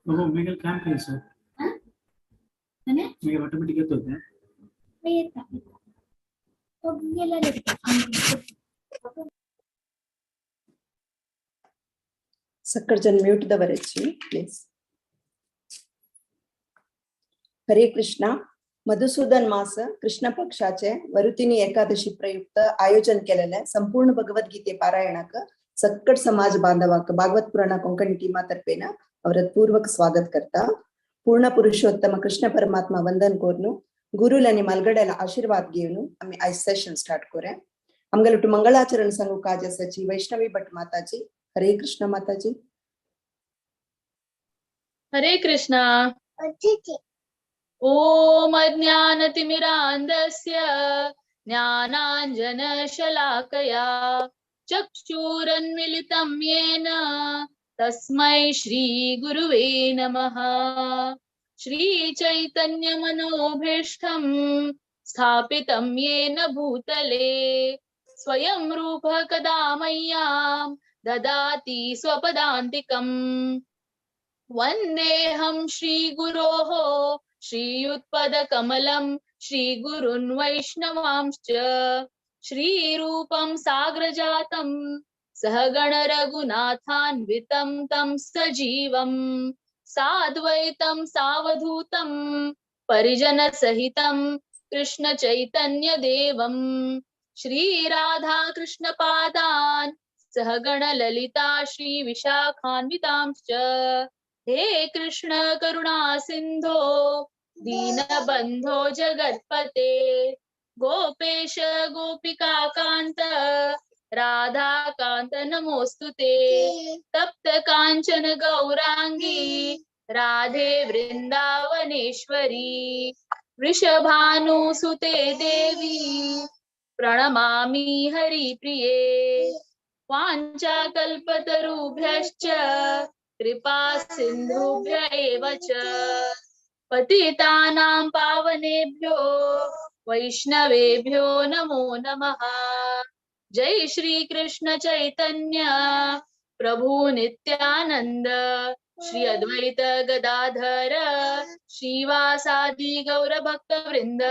हो मेगेल कॅम्प आहे sir. मेगेल automatic येतो होते. येता तो गेला. सक्करजन म्यूट दवरायची प्लीज. हरे कृष्णा. मधुसूदन मास कृष्ण पक्षाचे वरुतिनी एकादशी प्रयुक्त आयोजन केलेले संपूर्ण भगवद्गीते पारायणाक सक्कट समाज बांधवाक भागवत पुराण कोंकणी टीमा तर्फेन ಅವರತ್ಪೂರ್ವಕ स्वागत करता. पूर्ण पुरुषोत्तम कृष्ण परमात्मा वंदन कोरनु गुरुल आणि मालगड्याला आशीर्वाद घेऊन आम्ही आयज सेशन स्टार्ट करूया. आमगेलो मंगळाचरण सांगू काज आसाची वैष्णवी भट माताजी. हरे कृष्ण माताजी. हरे कृष्णा. ॐ अज्ञानतिमिरान्धस्य ज्ञानाञ्जनशलाकया चक्षुरुन्मीलितं येन तस्मै श्रीगुरुवे नमः. श्रीचैतन्यमनोभीष्टं स्थापितं येन भूतले स्वयं रूपः कदा मह्यं ददाति स्वपदान्तिकम्. वन्देऽहं श्रीगुरोः श्रीयुत्पदकमलं श्रीगुरुन् वैष्णवांश्च श्रीरूपं साग्रजातं सहगण रघुनाथान्वितं तं सजीवं साद्वैतं सावधूतं परिजनसहितं कृष्ण चैतन्य देवं श्री राधा कृष्ण पादान् सहगण ललिता श्री विशाखान्वितांश्च. हे कृष्ण करुणा सिंधो दीनबंधो जगत्पते गोपेश गोपिका कांत राधा कांत नमोस्तुते. तप्त कांचन गौरांगी राधे वृंदावनेश्वरी वृषभानुसुते देवी प्रणमामि हरिप्रिये. वाञ्छाकल्पतरुभ्यश्च कृपा सिन्धुभ्य एव च पतितानां पावनेभ्यो वैष्णवेभ्यो नमो नमः. जय श्री कृष्ण चैतन्य प्रभु नित्यानंद श्री अद्वैत गदाधर श्रीवासादि गौर भक्त वृंद.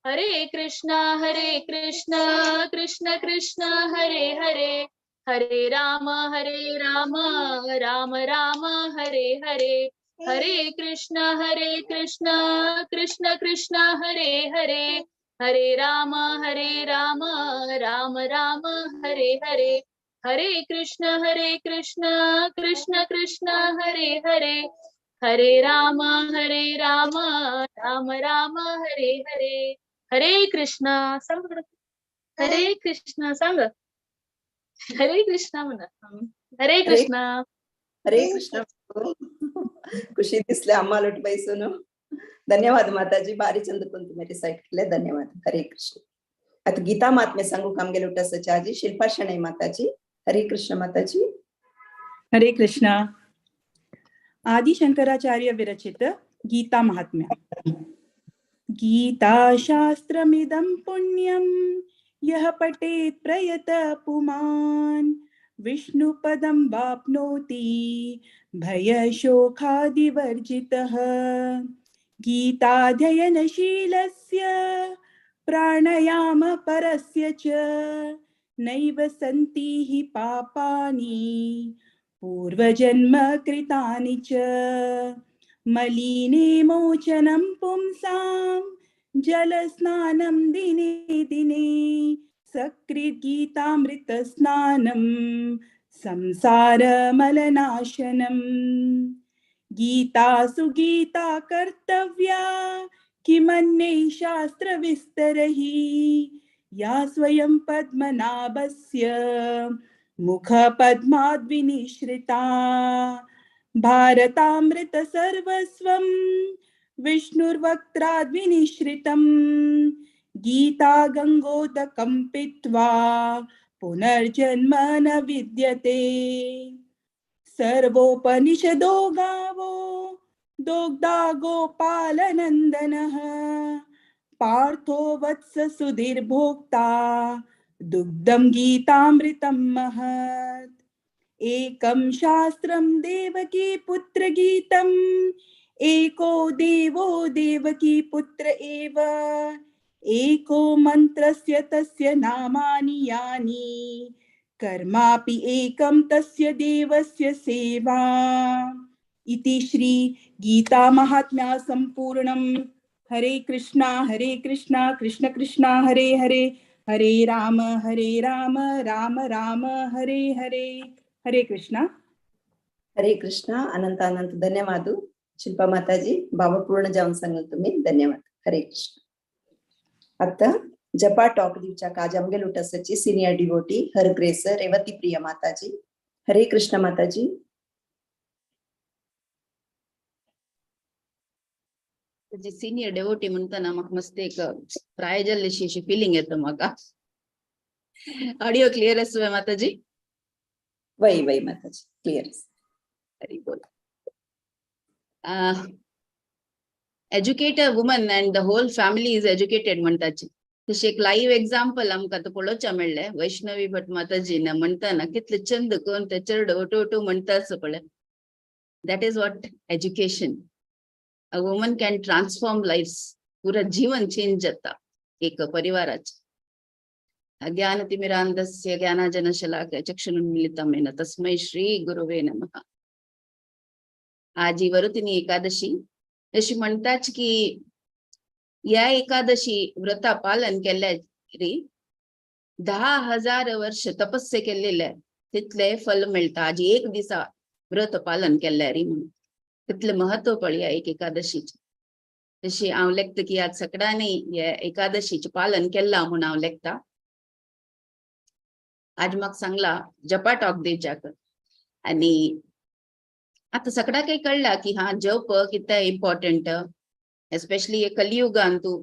हरे कृष्णा हरे कृष्णा कृष्ण कृष्ण हरे हरे हरे राम राम राम हरे हरे. हरे कृष्ण कृष्ण कृष्ण हरे हरे हरे राम राम राम हरे हरे. हरे कृष्ण कृष्ण कृष्ण हरे हरे हरे राम राम राम हरे हरे. हरे कृष्ण सांग. हरे कृष्ण सांग. हरे कृष्ण म्हणा. हरे कृष्ण. हरे कृष्ण. खुशी दिसले आम्हाला बैसून. धन्यवाद माताजी. बारी चंद पण तुम्ही रिसाइट केले. धन्यवाद. हरे कृष्ण. आता गीता महात्म्य सांगू काम गेलो आजी शिल्पा शणै माताजी. हरे कृष्ण माताजी. हरे कृष्ण. आदि शंकराचार्य विरचित गीता महात्म्य. गीता शास्त्रमिदं पुण्यं यः पठेत् प्रयत पुमान् विष्णुपदं वाप्नोति भयशोकादिवर्जितः. गीताध्ययनशीलस्य प्राणायाम परस्य च नैव सन्ति हि पापानि पूर्वजन्म कृतानि च. मलिने मोचनं पुंसां जलस्नानं दिने दिने सकृद्गीतामृतस्नानं संसारमलनाशनम्. गीता सुगीता कर्तव्या किमन्यै शास्त्रविस्तरैः या स्वयं पद्मनाभस्य मुखपद्माद्विनिश्रिता. भारतामृत सर्वस्वं विष्णुर्वक्त्राद्विनिश्रितं गीता गंगोदकं पीत्वा पुनर्जन्म न विद्यते. सर्वोपनिषदो गावो दोग्धा गोपालनन्दनः पार्थो वत्स सुधीर्भोक्ता दुग्धं गीतामृतं महत्. एकं शास्त्रं देवकी पुत्रगीतम्, एको देवो देवकी पुत्र एव, एको मन्त्रस्य तस्य नामानि यानि, कर्मापि एकं तस्य देवस्य सेवा। इति श्री गीता महात्म्या संपूर्णम्। हरे कृष्णा हरे कृष्णा कृष्ण कृष्णा हरे हरे, हरे राम हरे राम राम राम हरे हरे। हरे कृष्णा। हरे कृष्णा। अनंत अनंत धन्यवाद शिल्पा माताजी, भावपूर्ण जावन सांगल तुम्ही, धन्यवाद। हरे कृष्ण। आता जपा टॉक दिवच्या आज आमगे लुटसाची senior devotee her grace Revati Priya Mataji. Hare Krishna Mataji. G senior devotee म्हणताना म्हाका मस्त एक प्राय जाल्लीशी अशी फिलिंग येता म्हाका। ऑडिओ क्लियर आसा माताजी? वय वय माताजी, क्लियर। हरी बोल। Educate a woman and the whole family is educated म्हणटाची, तशें एक लाईव्ह एक्झाम्पल आमकां आतां पळोवच्या मेळ्ळें। वैष्णवी भट माताजीन म्हणटाना कितले चंद करून ते चेडो ओटो ओटो म्हणटा आसा पळय, that is what education. A woman can transform lives, पुरा जीवन चेंज जाता एक परिवाराचें। अज्ञानतिमिरान्धस्य ज्ञानाजनशलाकया चक्षुरुन्मीलितं येन तस्मै श्री गुरुवे नमः। आजी वरुथिनी एकादशी अशी म्हणटाच की या एकादशी व्रता पालन केल्ल्या री 10,000 वर्ष तपस्या केल्लेले तितले फल मेळटा आजी एक दिसा व्रत पालन केल्ल्या री म्हणून तितले महत्व पळया एक एकादशीचे। तशी हांव लेखता की आज सगळ्यांनी हे एकादशीचे पालन केल्ला म्हणून हांव लेखता। आज म्हाका सांगला जपा टॉक दिवच्याक, आनी आतां सगळ्यांक कळ्ळा की हा जप कितें इम्पॉर्टंट, एस्पेशली हे कलियुगान तूं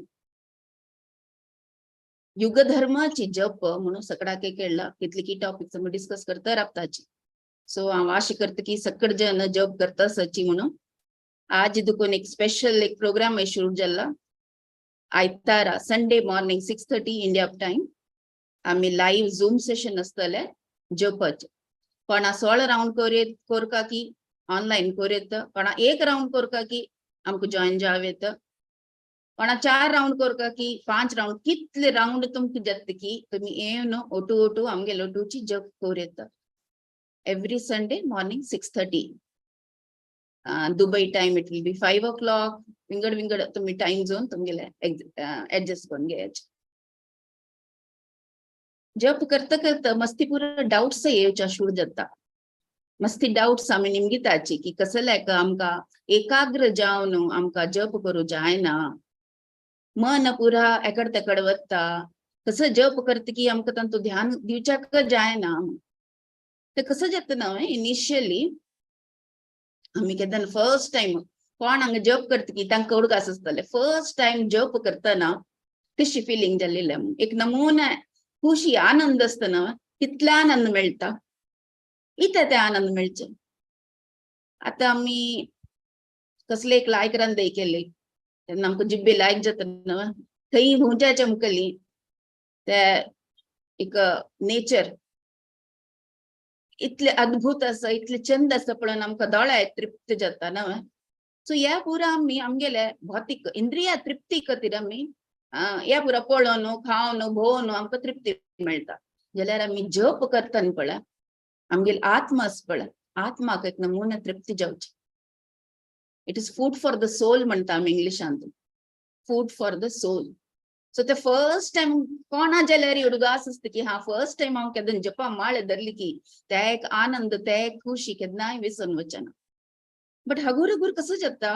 युगधर्माची जप म्हणून सगळ्यांक कळ्ळा। कितली की टॉपिक्स आमी डिस्कस करता राबताची। सो हांव आशा करता की सगळे जण जप करता सची म्हणून। आज दुकून एक स्पेशल एक प्रोग्राम सुरू जाला आयतारा संडे मॉर्निंग 6:30 इंडिया टाइम आमी लाईव्ह झूम सेशन आसतले जपाचे। कोणा 16 राउंड कोरका की ऑनलाइन कोरेत, कोणा 1 राउंड कोरका की आमकां जॉईन जाव येत, कोणा 4 राउंड कोरका की 5 राउंड, कितले राउंड तुमकां जाता की तुमी येवन ओटू ओटू आमगेले ओटूची जप कोरेत। Every Sunday morning 6:30. Dubai time it will be 5 o'clock. विंगड विंगड तुम्ही टाइम झोन तुमगेले ऍडजस्ट करून घ्यायचे। जप करता करता मस्ती पुरा डाऊट्स येवच्या सुरू जाता। मस्ती डाऊट्स आमी निमगिताची की कसले का आमकां एकाग्र जावन आमकां जप करू जायना, मन पुरा एकड तेकड वता, कसं जप करता की आमकां तांतू ध्यान दिवच्याक जायना। ते कसं जाता ना इनिशियली आमी केन्ना फर्स्ट टाइम कोण हांगा जप करता की तांकां उडगास आसतले फर्स्ट टाइम जप करतना तशी फिलिंग जाल्ली, एक नमुना खुशी आनंद आसतना कितले आनंद मेळटा, इतले ते आनंद मेळचे। आतां आमी कसले एक लायक रांदय केले तेन्ना आमकां जिब्बे लायक जाता न्हू, थंय भोंवच्याचे मुखाली ते एक नेचर इतले अद्भुत आसा, इतले चंद आसा पळोवन आमकां दोळ्या तृप्त जाता न्हू। सो ह्या पुरा आमी आमगेले भौतीक इंद्रिया तृप्ती खातीर आमी ह्या पुरा पळोवन खावन भोवन आमकां तृप्ती मेळटा। जाल्यार आमी जप करता न्ही पळय आमगेले आत्मा आसा पळय, आत्माक एक नमुना तृप्ती जावची। It is food for the soul म्हणटा आमी इंग्लिशांत, food for the soul. So ते फर्स्ट टाइम कोणा जाल्यार उडगास आसता की हा फर्स्ट टाइम हांव केन्ना जपा माळ धरली की ते एक आनंद ते एक खुशी केन्नाय विसरून वचना। बट हगूर हगूर कसं जाता,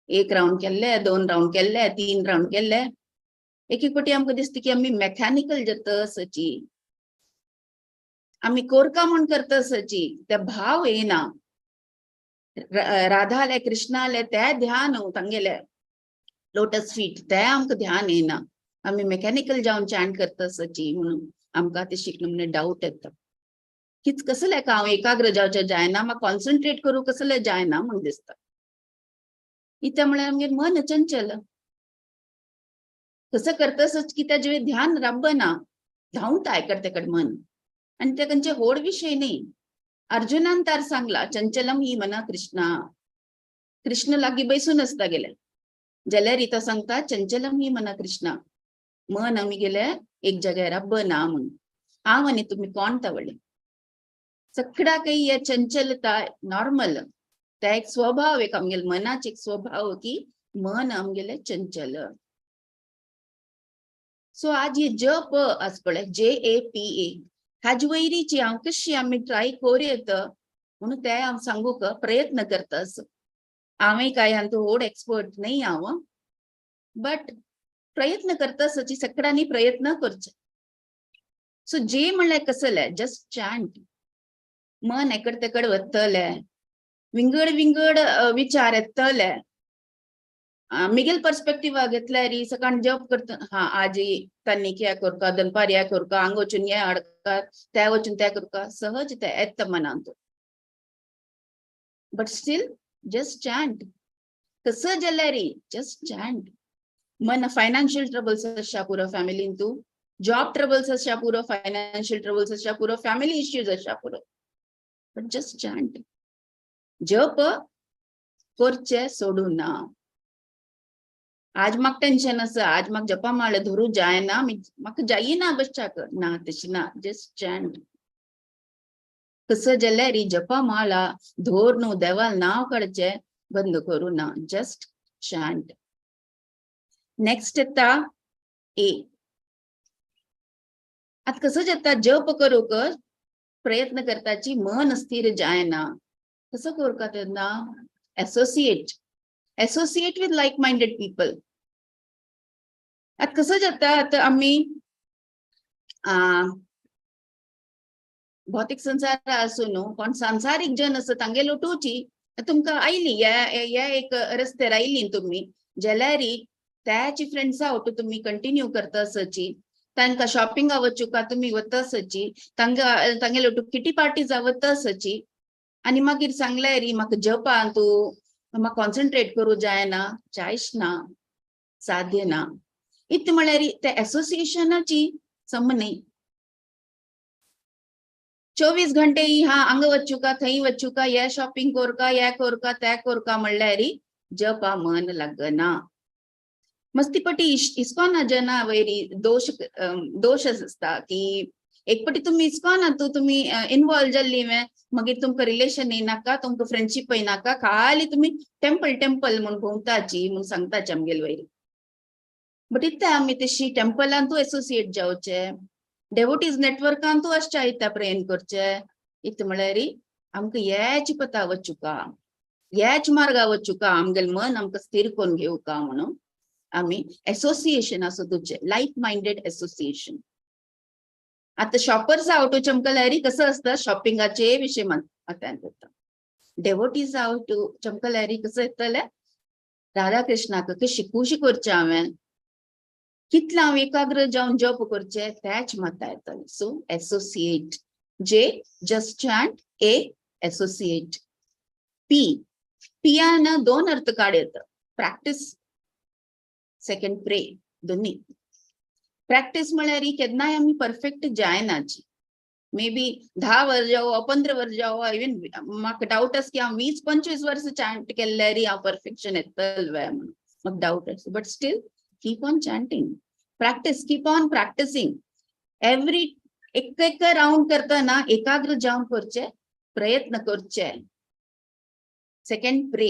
1 राउंड केल्ले, 2 राउंड केल्ले, 3 राउंड केल्ले, एक एक पटी आमकां दिसता की आमी मेकॅनिकल जाता सची, आमी कोरका म्हूण करता सची, ते भाव येना। राधाले कृष्णाले ते ध्यान तांगेले लोटस फीट ते आमकां ध्यान येना, आमी मेकॅनिकल जावन चॅन्ट करता सची म्हणून आमकां ते शिकलो म्हणून डावट येता की कसलें का हांव एकाग्र जावचें जायना, म्हाका कॉन्सन्ट्रेट करूं कसलें जायना म्हूण दिसता। इत्या म्हळ्यार आमगेर मन चंचल कसं करतसच की त्या ध्यान राबना, धांवता एकड तेकड मन, आनी ते खंयचे व्हड विशय न्ही। अर्जुनान तार सांगला, चंचलम ही मना कृष्णा. कृष्ण लागी बैसून आसता गेले जाल्यार तो सांगता, चंचलम ही मना कृष्णा, मन आमी गेले एक जाग्यार ना म्हणून. हांव आनी तुमी कोण तवळे सगळा काही या चंचलता नॉर्मल, त्या एक स्वभाव, एक आमगेले मनाचे एक स्वभाव की मन आमगेले चंचल. सो आज हे जप आस पळय, JAPA, हाजे वयरीची हांव कशी आमी ट्राय करूं येत म्हणून ते हांव सांगूक प्रयत्न करता. असो हांवें काय हांतू व्हड एक्सपर्ट न्ही हांव, बट प्रयत्न करता सची सगळ्यांनी प्रयत्न करचे. सो जे म्हणल्यार कसलें, जस्ट चांट. मन एकड तेकड वतले, विंगड विंगड विचार येतले. मिगेल पर्स्पेक्टिव्ह घेतल्यार सकाळ जॉब करता, हा आज तांणी किया करका, दनपार या करका, हांगा वचून हे हाडका, त्या वचून त्या करका, सहज ते येता मनांत. But still just chant. कसं जाल्यार जस्ट चॅन्ट. मन फायनान्शियल ट्रबल्स आसा पुरो फॅमिलीन, तूं जॉब ट्रबल्स आसा पुरो, फायनान्शियल ट्रबल्स आसा पुरो, फॅमिली इश्यूज आसा पुरो, बट जस्ट चॅन्ट. जप करचे सोडू ना. आज म्हाका टेन्शन आसा, आज म्हाका जपा माळ धरू जायना, म्हाका जायना बसच्याक ना, तशें ना. Just chant. कसं जाल्यार जपा माळा धर न्हू, देवाल नांव काडचें बंद करू ना. Just chant. Next येता ए. आता कसं जाता, जप करूक प्रयत्न करताची मन स्थिर जायना, कसं करूका तेन्ना? Associate, associate with like minded people. आता कसं जाता, आता आमी भौतिक संसार आसूं न्हू, कोण सांसारीक जन आसा तांगेल उठोवची तुमकां आयली, ह्या ह्या एक रस्त्यार आयली तुमी जाल्यार त्याची फ्रेंड्सा वटू तुमी कंटिन्यू करता आसची, तांकां शॉपिंगा वचूका तुमी वता आसची, तांकां तांगेले वटू किटी पार्टी वता आसची आनी मागीर सांगल्यार म्हाका जपान तूं म्हाका कॉन्सन्ट्रेट करूं जायना, जायच ना, साध्य ना. इत म्हळ्यार ते एसोसिएशनाची सम न्ही. 24 घंटे हा हांगा वचूका, थंय वचूका, हे शॉपिंग करका, हे करका, ते करका म्हणल्यार जपा मन लागना. मस्तीपटी इस्कॉना जना वयरी दोश दोश आसता की एक पटी तुमी इस्कॉना तूं तुमी इनवॉल्व जाल्ली मागीर तुमकां रिलेशन येनाका, तुमकां फ्रेंडशीप येनाका, खाली तुमी टेम्पल टेम्पल म्हूण भोंवताची म्हूण सांगताची आमगेले वयरी. बट इत्ते आमी तशी टेम्पलांतू एसोसिएट जावचे, डेवोटीज नेटवर्कांतू आसच्या इत्ता प्रेम करचे. इत म्हळ्यार आमकां हेच पता वचुका, हेच मार्गा वचुका, आमगेले मन आमकां स्थिर करून घेवका म्हणून आमी एसोसिएशन आसो तुजें लायक मायंडेड एसोसिएशन. आता शॉपर्स आवटो चमकल्यारी कसं असतं, शॉपिंगाचे विषय मतान जाता. डेवोटीज आवटो चमकल्यारी कसं येतलें, राधा कृष्णाक कशी खुशी करचें, हांवें कितलें हांव एकाग्र जावन जप करचें त्याच मता येतलें. So associate. J just chant, A associate, P पियान दोन अर्थ काड येता, प्रॅक्टीस, सेकंड प्रे. दोन्ही. प्रॅक्टीस म्हळ्यार केन्नाय आमी परफेक्ट जायनाची. मे बी 10 वर्स जावं, 15 वर्स जावं, इवन म्हाका डावट आसा की हांव 20-25 वर्सां चांट केल्यारी हांव परफेक्शन येतल वे म्हणून म्हाका डावट आसा. But still keep on chanting, practice, keep on practicing. Every एक एक राउंड करतना एकाग्र जावन करचे प्रयत्न करचे. Second pray.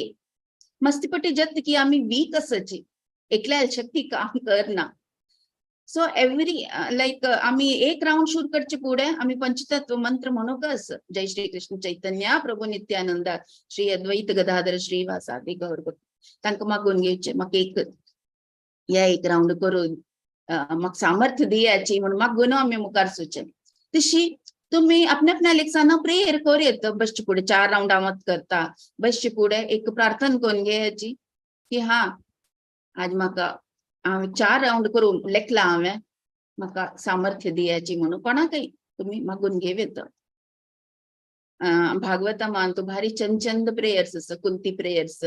मस्तीपटी जत की आमी वीक आसाची, एकल्या शक्ती काम करना. सो एवरी लायक आमी एक राउंड सुरू करचे फुडें आमी पंचतत्व मंत्र म्हणूंक आस, जय श्री कृष्ण चैतन्य प्रभू नित्यानंद श्री अद्वैत गदाधर श्रीवासादी गौर. तांकां मागून घेवचे, म्हाका एक या एक राउंड करून म्हाका सामर्थ्य दियाची म्हणून मागून आमी मुखार सरचें. तशी तुम्ही आपल्या आपल्या लेखसाना प्रेयर करूं येत. बसचे फुडें चार राउंड हांव करता, बसचे फुडें एक प्रार्थना करून घेयाची की हा आज म्हाका हांव चार राउंड करूं लेखला, हांवें म्हाका सामर्थ्य दियाची म्हणून कोणाकय तुम्ही मागून घेव येत. भागवतामान तो भारी चंद चंद प्रेयर्स आसा, कुंती प्रेयर्स,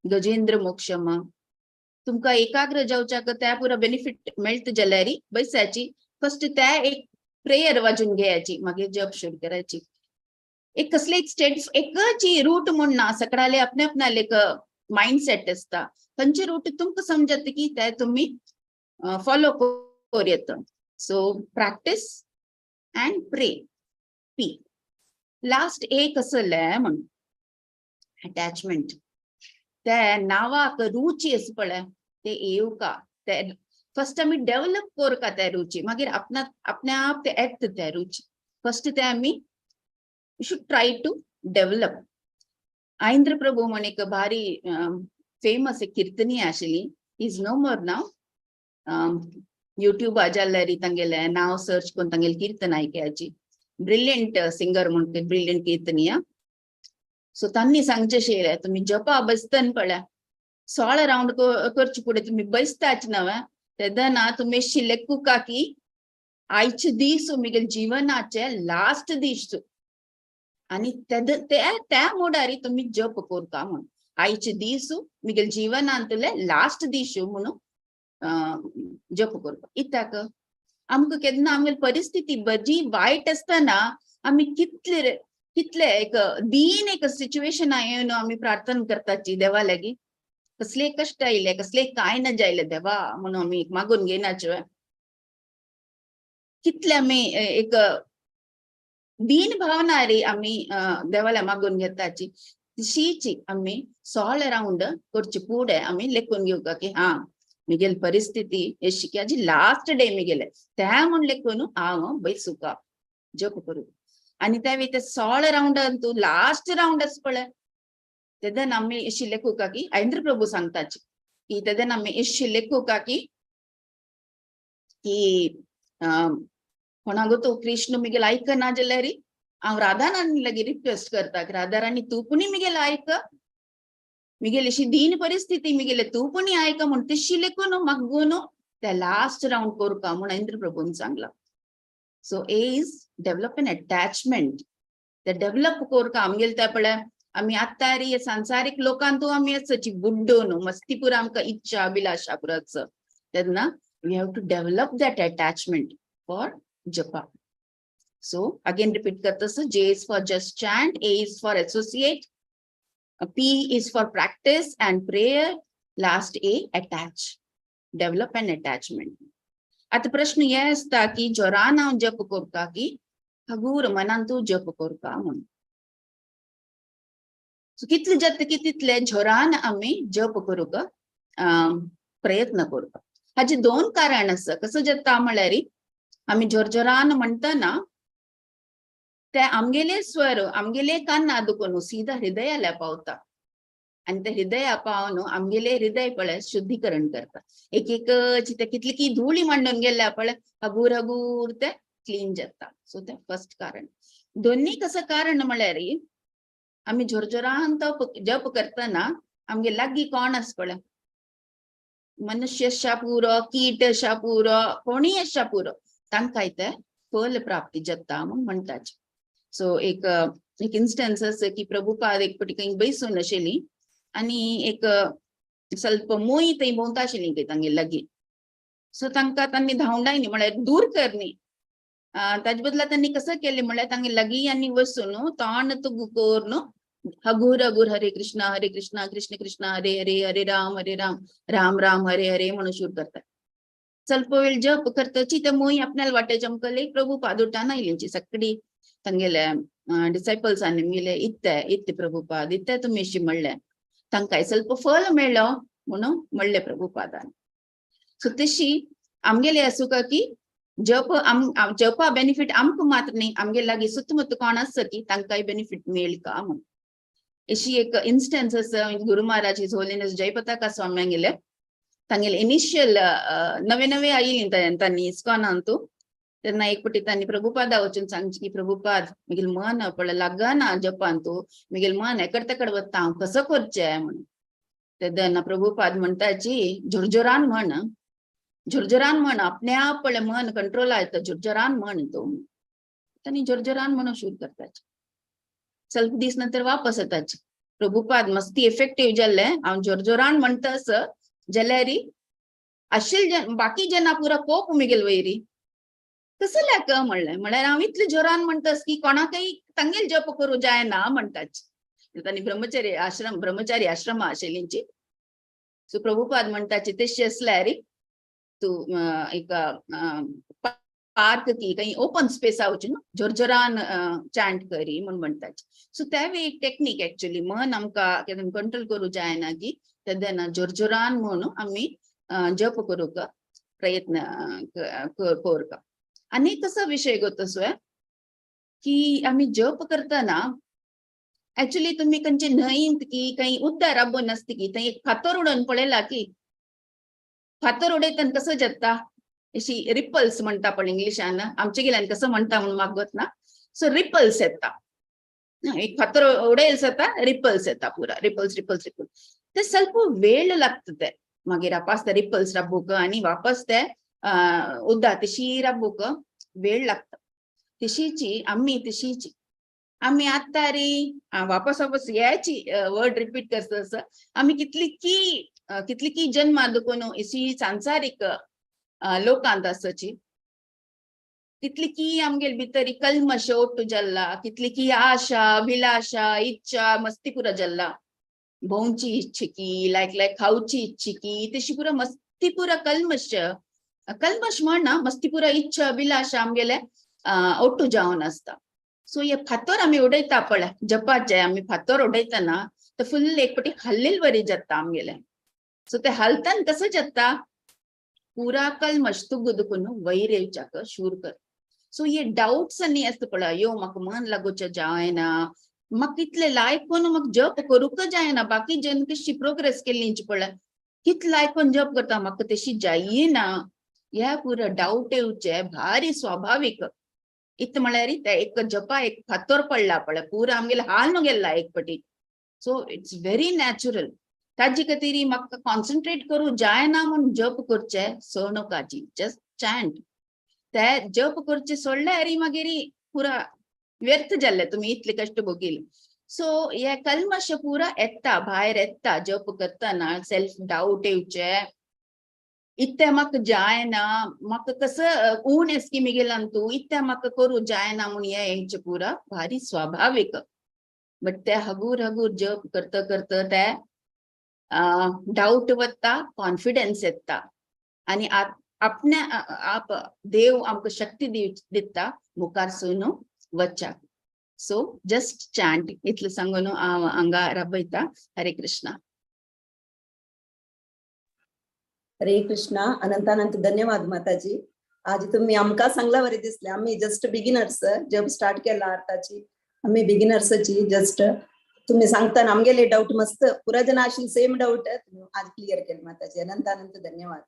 गजेंद्र मोक्षम. तुमकां एकाग्र जावच्याक त्या पुरो बेनिफीट मेळटा जाल्यार बैसाची फर्स्ट त्या एक प्रेयर वाजून घेयाची, मागीर जप सुरू करायची. एक कसले एक स्टेट एकच रूट म्हूण ना, सकडाले आपणे आपणाले एक मायंडसेट आसता. खंयचे रूट तुमकां समजता की ते तुमी फॉलो करूं येता. So practice and pray. P last एक आसलें म्हण अटॅचमेंट. ते नावाक रुची आसा पळय, ते येवका ते फर्स्ट आमी डेव्हलप करका ते रुची, मागीर आपणा आपणे आप ते येता ते रुची. फर्स्ट ते आमी should try to develop. Aindra Prabhu म्हण एक भारी फेमस एक कीर्तनी आशिल्ली, is no more now. युट्यूबार जाल्यार तांगेले नांव सर्च करून तांगेले कीर्तन आयकयाची. ब्रिलियंट सिंगर म्हणटा, ब्रिलियंट कीर्तनिया. सो तांणी सांगचें शें, तुमी जपा बसतन पळय 16 रावंड करचे फुडें तुमी बसताच नव्या तेन्ना तुमी शिलेकुका की आयचे दीस मिगेल जिवनाचे लास्ट दीस आनी ते त्या मोडारी तुमी जप करता म्हूण. आयचे दीस मिगेल जिवनांतले लास्ट दीस म्हणून जप करपा. कित्याक आमकां केन्ना आमगेली परिस्थिती बरी वायट आसतना आमी कितले कितले एक दीन एक सिच्युएशन येवन आमी प्रार्थना करताची देवा लागीं, कसले कश्ट आयले, कसले कांय ना जायले देवा म्हणून आमी मागून घेनाचे. कितले आमी एक दीन भावना रे आमी देवाला मागून घेताची. तशीची आमी 16 रावंड करचे फुडें आमी लेखून घेवका की हा मिगेल परिस्थिती अशी की आजी लास्ट डे मिगेले त्या म्हूण लेखून हांव बैसुका जप करूं. आनी त्या वेळी ते 16 रावंड तूं लास्ट रावंड आसा पळय तेन्ना आमी अशी लेखुका की ऐंद्र प्रभू सांगताची की तेन्ना आमी अशी लेखुका की की कोणागो तो कृष्ण मिगेल आयकना जाल्यार हांव राधा राणी लागीं रिक्वेस्ट करता की राधा राणी तूं पुणी मिगेल आयक, मिगेल अशी दीन परिस्थिती मिगेले तूं पुणी आयक म्हूण तशी लेखून मागून ते लास्ट रावंड करका म्हूण इंद्र प्रभून सांगला. So A is develop an attachment. ते डेव्हलप करका आमगेले ते पळय आमी आत्तां रे संसारीक लोकांतू आमी आसाची बुड्डो न्हू, मस्ती पुरा आमकां इच्छा अभिलाषा पुरा आसा. तेन्ना we have to develop that attachment for japa. So again repeat करता, J is for just chant, A is for associate, P is for practice and prayer, last A attach, develop an attachment. आता प्रश्न हे आसता की जोरान हांव जप करता की हगूर मनान तूं जप करता म्हणून. सो कितले जाता की तितले जोरान आमी जप करूंक प्रयत्न करता. हाचे दोन कारण आसा. कसो जाता म्हळ्यार आमी जोर जोरान म्हणटना ते आमगेले स्वर आमगेले कान्ना दुखून सीधा हृदयाला पावता आनी ते हृदया पावन आमगेले हृदय पळय शुद्धीकरण करता. एक एक ते कितली की धुळी मांडून गेल्या पळय हगूर हगूर ते क्लीन जाता. सो ते फर्स्ट कारण. दोन्ही कसं कारण म्हळ्यार आमी जोरजोरान तप जप करतना आमगे लागीं कोण आसा पळय, मनुष्य आसा पुरो, कीट आसा पुरो, कोणीय आसा पुरो, तांकां ते फल प्राप्ती जाता म्हूण म्हणटाचे. सो एक एक इन्स्टन्स आसा की प्रभुपाद एक फावटी खंय बैसून आशिल्ली आनी एक ಸ್ವಲ್ಪ मोई थंय भोंवता आशिल्ली खंय तांगे लागीं. सो तांकां तांणी धांवडायनी म्हळ्यार दूर करनी. ताजे बदला तांणी कसं केलें म्हळ्यार तांगे लागीं आनी वचून तोंड तुगू करून हगूर हगूर हरे कृष्णा हरे कृष्णा कृष्ण कृष्ण हरे हरे हरे राम हरे राम राम राम हरे हरे म्हणून सुरू करतात. ಸ್ವಲ್ಪ वेळ जप करतची ते मोई आपल्याला वाटे चमकले प्रभुपाद उठान आयली सगळी तांगेले डिसायपल्सांनी मिले इत्ते इत्ते प्रभुपाद इत्ते तुमी अशी म्हणलें तांकां ಸ್ವಲ್ಪ फल मेळ्ळो म्हणून म्हणलें प्रभुपादान. सो तशी आमगेले आसूका की जप आम जपा बेनिफीट आमकां मात्र न्ही, आमगे लागीं सुतमुत कोण आसा की तांकांय बेनिफीट मेळ का म्हणून. अशी एक इन्स्टन्स आसा. Guru Maharaj his holiness Jayapataka स्वाम्यांगेले तांगेले इनिशियल नवे नवे आयिल्ली तांणी इस्कॉनांतू तेन्ना एक फावटी तांणी प्रभुपादा वचून सांगचे की प्रभुपाद मिगेल मन पळय लागना जपांतू, मिगेल मन एकड तेकड वता, हांव कसो करचें म्हणून. तेन्ना प्रभुपाद म्हणटाची जोरजोरान म्हण, जोरजोरान म्हण, आपणे आप पळय मन कंट्रोल येता, जोरजोरान म्हण तूं. तांणी जोरजोरान म्हणून सुरू करताचे. ಸ್ವಲ್ಪ दीस नंतर वापस येताचे, प्रभुपाद मस्ती इफेक्टिव्ह जाल्ले, हांव जोरजोरान म्हणटा आस जाल्यार आशिल्ले बाकी जना पुरा कोप मिगेल वयरी. कसं लायक म्हणलें, म्हळ्यार हांव इतले जोरान म्हणटास की कोणाकय तांगेल जप करूं जायना म्हणटाच. तांणी ब्रह्मचारी आश्रम, ब्रह्मचारी आश्रमा आशिल्लींची. सो प्रभुपाद म्हणटाचे तशें आसल्यार तूं एक पार्क की काही ओपन स्पेस वचून न्हू जोरजोरान चांट करी म्हूण म्हणटाचे. सो तेंवूय एक टेक्नीक एक्चुअली, मन आमकां केन्ना कंट्रोल करूं जायना की तेन्ना जोरजोरान म्हणून आमी जप करूंक प्रयत्न करता. आनी कसो विशय गो तसो की आमी जप करतना एक्चुअली तुमी खंयचे न्हंयंत की काही उद्दार राबोवन आसता की थंय एक फातर उडोवन पळयला की फातर उडयतना कसो जाता, अशी रिपल्स म्हणटा पळय इंग्लिशान, आमचे गेल्यान कसो म्हणटा म्हणून म्हाका गोत ना. सो रिपल्स येता, एक फातर उडयल जाता, रिपल्स येता पुरा, रिपल्स रिपल्स रिपल्स. ते ಸ್ವಲ್ಪ वेळ लागता ते मागीर वापस ते रिपल्स राबूंक आनी वापस ते उद्दा तशी राबूंक वेळ लागता. तशीची आमी, तशीची आमी आत्तां रे वापस वापस याची वर्ड रिपीट करता तसं आमी कितली की कितली की जन्मा दुखून अशी सांसारीक लोकांत आसची, कितली की आमगेल भितर कल्मश ओट्टू जल्ला, कितली की आशा अभिलाषा इच्छा मस्ती पुरा जल्ला, भोंवची इच्छिकी लायक लायक खावची इच्छिकी, तशी पुरा मस्ती पुरा कल्मश, कल्मश म्हणना मस्ती पुरा इच्छा अभिलाषा आमगेले ओट्टू जावन आसता. सो हे फातर आमी उडयता पळय जपाचे, आमी फातर उडयतना ते फुल्ल एक पटी हल्लेल वरी जाता आमगेले. सो ते हालतान कसं जाता, पुरा कल्मश तुगु दुखून वयर येवच्याक शूर कर. सो हे डाउट्स आनी आसता पळय, यो म्हाका मन लागोवचें जायना, म्हाका इतलें लायक कोन्न म्हाका जप करूंक जायना, बाकी जन कशी प्रोग्रेस केल्ली पळय कितलें लायक कोन्न जप करता म्हाका तशी जायना, ह्या पुरा डाउट येवचे भारी स्वाभावीक. इत म्हळ्यार ते एक जपा एक फातर पडला पळय पुरा आमगेले हाल न्हू गेल्ला एक पटी. So it's very natural. ताजे खातीर म्हाका कॉन्सन्ट्रेट करूं जायना म्हूण जप करचे सोडनकाची, जस्ट चॅन्ट. ते जप करचे सोडल्यार मागीर पुरा व्यर्थ जाल्ले तुमी इतले कश्ट भोगील. सो हे कल्मश पुरा येता भायर येता जप करतना, सेल्फ डाउट येवचे, इत्ते म्हाका जायना, म्हाका कसं ऊण एसकी मिगेलान तूं इत्ते म्हाका करूं जायना म्हूण हे येवचें पुरा भारी स्वाभावीक. बट ते हगूर हगूर जप करता करता ते डाउट वता, कॉन्फिडन्स येता आनी आपण्या आप देव आमकां शक्ती दिता मुखार सून वच्चाक. सो जस्ट चांट इतलें सांगून हांव हांगा राबयता. हरे कृष्णा. हरे कृष्णा. अनंतानंत धन्यवाद माताजी. आज तुम्ही आमकां सांगला बरें दिसलें. आमी जस्ट बिगिनर्स, जब स्टार्ट केला आताची आमी बिगिनर्सची, जस्ट तुम्ही सांगताना आमगेले डाऊट मस्त पुरा जण आशिल्ले सेम डाऊट आज क्लिअर केले माताजी. अनंतानंत धन्यवाद.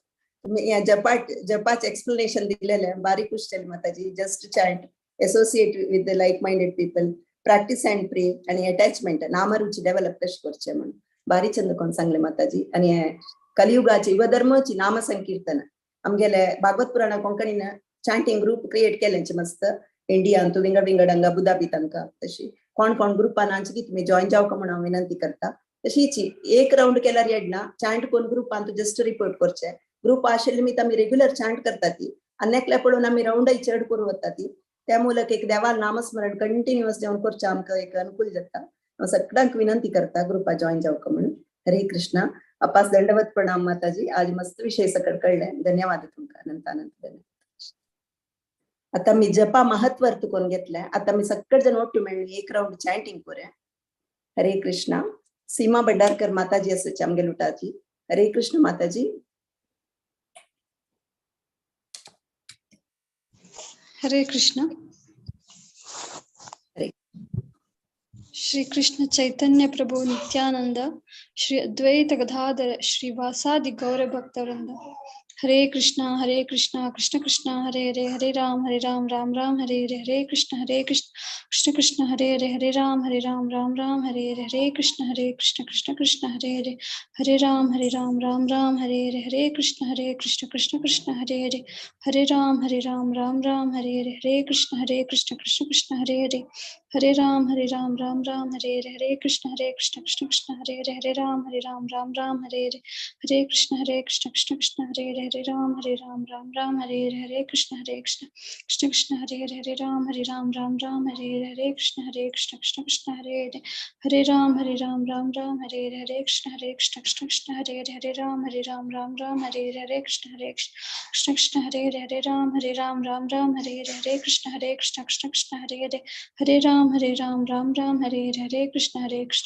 तुम्ही या जपाचे एक्सप्लेनेशन दिलेले बारीक खुश जाली माताजी. Just chant, associate with the like minded people, practice and pray आणि अटॅचमेंट नामरुची डेव्हलप कशी करचे म्हणून बारी चंद कोण सांगले माताजी. आणि कलियुगाची युगधर्माची नामसंकीर्तन आमगेले भागवत पुराण कोंकणीन चांटिंग ग्रुप क्रिएट केल्याचे मस्त इंडियांत विंगड विंगड हांगा अबुधाबी तांकां तशी कोण कोण ग्रुपान आमचे की तुमी जॉईन जावका म्हणून हांव विनंती करता. तशीच एक रावंड केल्यार येडना चांट कोण ग्रुपान जस्ट रिपोर्ट करचे, ग्रुप आशिल्ले निमित्त आमी रेग्युलर चांट करता ती आनी एकल्या पळोवन आमी रावंडय चड करूं वता ती, त्या मुलक एक देवाल नामस्मरण कंटिन्युअस जेवण करचें आमकां एक अनुकूल जाता. हांव सगळ्यांक विनंती करता ग्रुपा जॉईन जावका म्हणून. हरे कृष्णा. अपास दंडवत प्रणाम माताजी. आज मस्त विषय सकळ कळले, धन्यवाद तुमकां. अनंत अनंत धन्यवाद. आता मी जपा महत्व अर्थ कोण घेतलाय, आता मी सगळे जण ಒಟ್ಟು मेळून एक राउंड चॅन्टिंग करूया. हरे कृष्णा. सीमा भंडारकर माताजी आसाची आमगे लुटाची. हरे कृष्ण माताजी. हरे कृष्ण. हरे. श्री कृष्ण चैतन्य प्रभु नित्यानंद श्री अद्वैत गदाधर श्री वासादि गौर भक्तवृंद. हरे कृष्णा कृष्णा कृष्णा हरे हरे, हरे राम राम राम हरे हरे, हरे कृष्ण कृष्ण कृष्ण हरे हरे, हरे राम राम राम हरे हरे, हरे कृष्ण कृष्ण कृष्ण हरे हरे, हरे राम राम राम हरे हरे, हरे कृष्ण कृष्ण कृष्ण हरे हरे, हरे राम राम राम हरे हरे, हरे कृष्ण कृष्ण कृष्ण हरे हरे, हरे राम हरे राम राम राम हरे हरे। हरे कृष्ण कृष्ण कृष्ण हरे हरे। हरे राम राम राम हरे हरे। हरे कृष्ण कृष्ण कृष्ण हरे हरे। हरे राम राम राम हरे हरे। हरे कृष्ण कृष्ण कृष्ण हरे हरे। हरे राम राम राम हरे हरे। हरे कृष्ण कृष्ण कृष्ण हरे हरे। हरे राम राम राम हरे हरे। हरे कृष्ण कृष्ण कृष्ण हरे हरे। हरे राम राम राम हरे हरे। हरे कृष्ण कृष्ण कृष्ण हरे हरे। हरे राम राम राम हरे हरे। हरे कृष्ण कृष्ण कृष्ण हरे हरे। हरे राम राम राम हरे हरे। हरे कृष्ण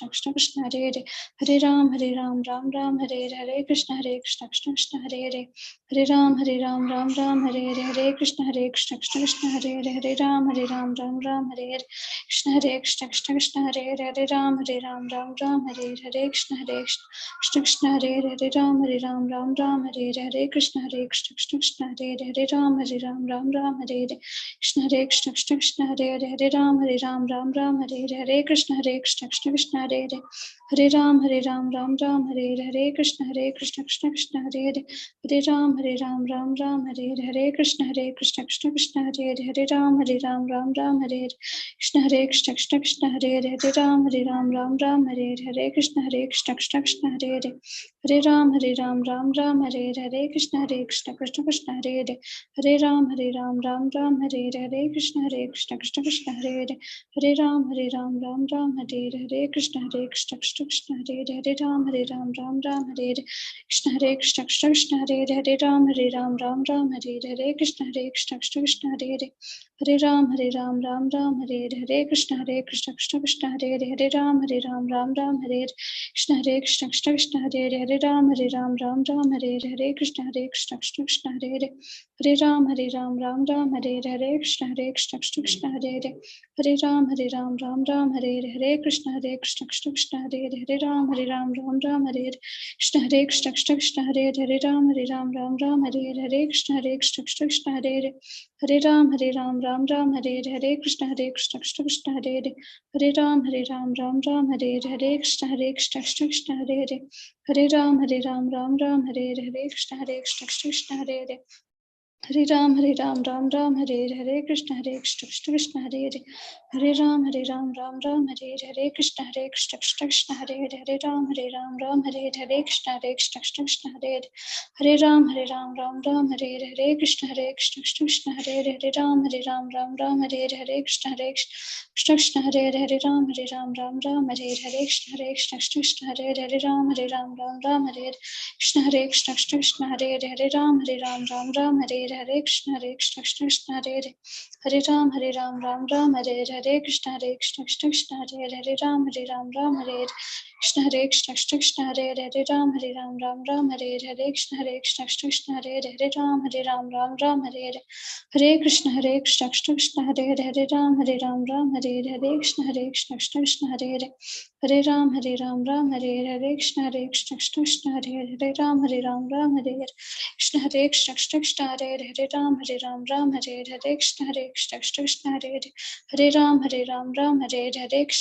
कृष्ण कृष्ण हरे हरे। हरे राम राम राम हरे हरे। हरे कृष्ण कृष्ण कृष्ण हरे हरे। हरे राम राम राम हरे हरे। हरे कृष्ण कृष्ण कृष्ण हरे हरे। हरे राम राम राम हरे हरे। कृष्ण हरे कृष्ण कृष्ण कृष्ण हरे हरे। हरे राम राम राम हरे हरे। हरे कृष्ण कृष्ण कृष्ण हरे हरे। हरे राम राम राम हरे हरे। हरे कृष्ण कृष्ण कृष्ण हरे हरे। हरे राम राम राम हरे हरे। कृष्ण हरे कृष्ण कृष्ण कृष्ण हरे हरे। हरे राम राम राम हरे हरे। हरे कृष्ण कृष्ण कृष्ण हरे हरे। हरे राम राम राम हरे हरे। हरे कृष्ण कृष्ण कृष्ण हरे हरे। हरे राम राम राम हरे हरे। हरे कृष्ण कृष्ण कृष्ण हरे हरे। हरे राम राम राम हरे हरे। कृष्ण हरे कृष्ण कृष्ण कृष्ण हरे हरे। हरे राम राम राम हरे हरे। हरे कृष्ण कृष्ण कृष्ण हरे हरे। हरे राम राम राम हरे हरे। हरे कृष्ण कृष्ण कृष्ण हरे हरे। हरे राम राम राम हरे हरे। हरे कृष्ण कृष्ण कृष्ण हरे हरे। हरे राम राम राम हरे हरे। हरे कृष्ण कृष्ण कृष्ण हरे हरे। हरे राम राम राम हरे हरे। कृष्ण हरे कृष्ण कृष्ण कृष्ण हरे हरे। हरे राम राम राम हरे हरे। हरे कृष्ण कृष्ण कृष्ण हरे हरे। हरे राम राम राम हरे हरे। हरे कृष्ण कृष्ण कृष्ण हरे हरे। हरे राम राम राम हरे हरे। कृष्ण हरे कृष्ण कृष्ण कृष्ण हरे हरे। हरे राम राम राम हरे हरे। हरे कृष्ण कृष्ण कृष्ण हरे हरे। हरे राम राम राम हरे हरे। हरे कृष्ण कृष्ण कृष्ण हरे हरे। हरे राम राम राम हरे हरे। हरे कृष्ण कृष्ण कृष्ण हरे हरे। हरे राम राम राम हरे हरे। कृष्ण हरे कृष्ण कृष्ण कृष्ण हरे हरे। हरे राम राम राम हरे हरे। हरे कृष्ण कृष्ण कृष्ण हरे हरे। हरे राम राम राम हरे हरे। हरे कृष्ण कृष्ण कृष्ण हरे हरे। हरे राम राम राम हरे हरे। हरे कृष्ण कृष्ण कृष्ण हरे हरे। हरे राम राम राम हरे हरे। हरे कृष्ण कृष्ण कृष्ण हरे हरे। हरे राम राम राम हरे हरे। हरे कृष्ण कृष्ण कृष्ण हरे हरे। हरे राम राम राम हरे हरे। हरे कृष्ण कृष्ण कृष्ण हरे हरे। हरे राम राम हरे हरे। हरे कृष्ण कृष्ण कृष्ण हरे हरे। हरे राम राम राम हरे हरे। हरे कृष्ण कृष्ण कृष्ण हरे हरे। हरे राम राम राम हरे हरे। हरे कृष्ण कृष्ण कृष्ण हरे हरे। हरे राम राम राम हरे हरे। हरे कृष्ण कृष्ण कृष्ण हरे हरे। हरे राम राम राम हरे हरे। कृष्ण हरे कृष्ण कृष्ण कृष्ण हरे हरे। हरे राम राम राम हरे हरे। हरे कृष्ण कृष्ण कृष्ण हरे हरे। हरे राम राम राम हरे हरे। हरे कृष्ण कृष्ण कृष्ण हरे हरे। हरे राम राम हरे हरे। कृष्ण हरे कृष्ण कृष्ण कृष्ण हरे हरे। हरे राम राम राम हरे हरे। हरे कृष्ण कृष्ण कृष्ण हरे हरे। हरे राम राम राम हरे हरे। हरे कृष्ण कृष्ण कृष्ण हरे हरे। हरे राम राम हरे हरे। हरे कृष्ण कृष्ण कृष्ण हरे हरे। हरे राम राम हरे हरे। हरे कृष्ण कृष्ण कृष्ण हरे हरे। हरे राम राम हरे हरे। कृष्ण हरे कृष्ण कृष्ण कृष्ण हरे हरे। हरे राम राम हरे हरे। हरे कृष्ण कृष्ण कृष्ण हरे हरे। हरे राम राम हरे हरे। हरे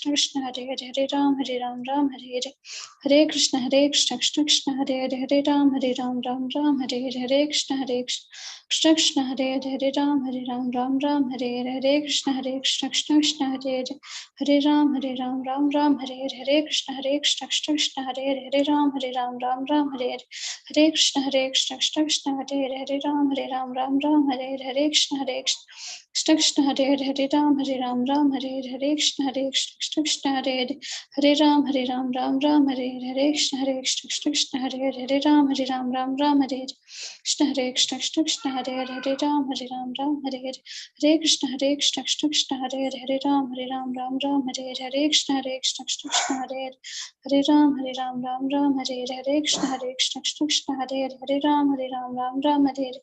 कृष्ण कृष्ण कृष्ण हरे हरे। हरे राम राम हरे हरे। हरे कृष्ण कृष्ण कृष्ण हरे हरे। हरे राम राम राम हरे हरे। हरे कृष्ण कृष्ण कृष्ण हरे हरे। हरे राम राम राम हरे हरे। हरे कृष्ण कृष्ण कृष्ण हरे हरे। हरे राम राम राम हरे हरे। हरे कृष्ण कृष्ण कृष्ण हरे हरे। हरे राम राम राम हरे हरे। हरे कृष्ण कृष्ण कृष्ण हरे हरे। हरे राम राम राम हरे हरे। हरे कृष्ण कृष्ण कृष्ण हरे हरे। हरे राम राम हरे हरे। हरे कृष्ण कृष्ण कृष्ण हरे हरे। हरे राम राम राम हरे हरे। हरे कृष्ण कृष्ण कृष्ण हरे हरे। हरे राम राम राम हरे हरे। कृष्ण हरे कृष्ण कृष्ण कृष्ण हरे हरे। हरे राम राम हरे हरे। हरे कृष्ण कृष्ण कृष्ण हरे हरे। हरे राम राम राम हरे हरे। हरे कृष्ण कृष्ण कृष्ण हरे हरे। हरे राम राम राम हरे हरे।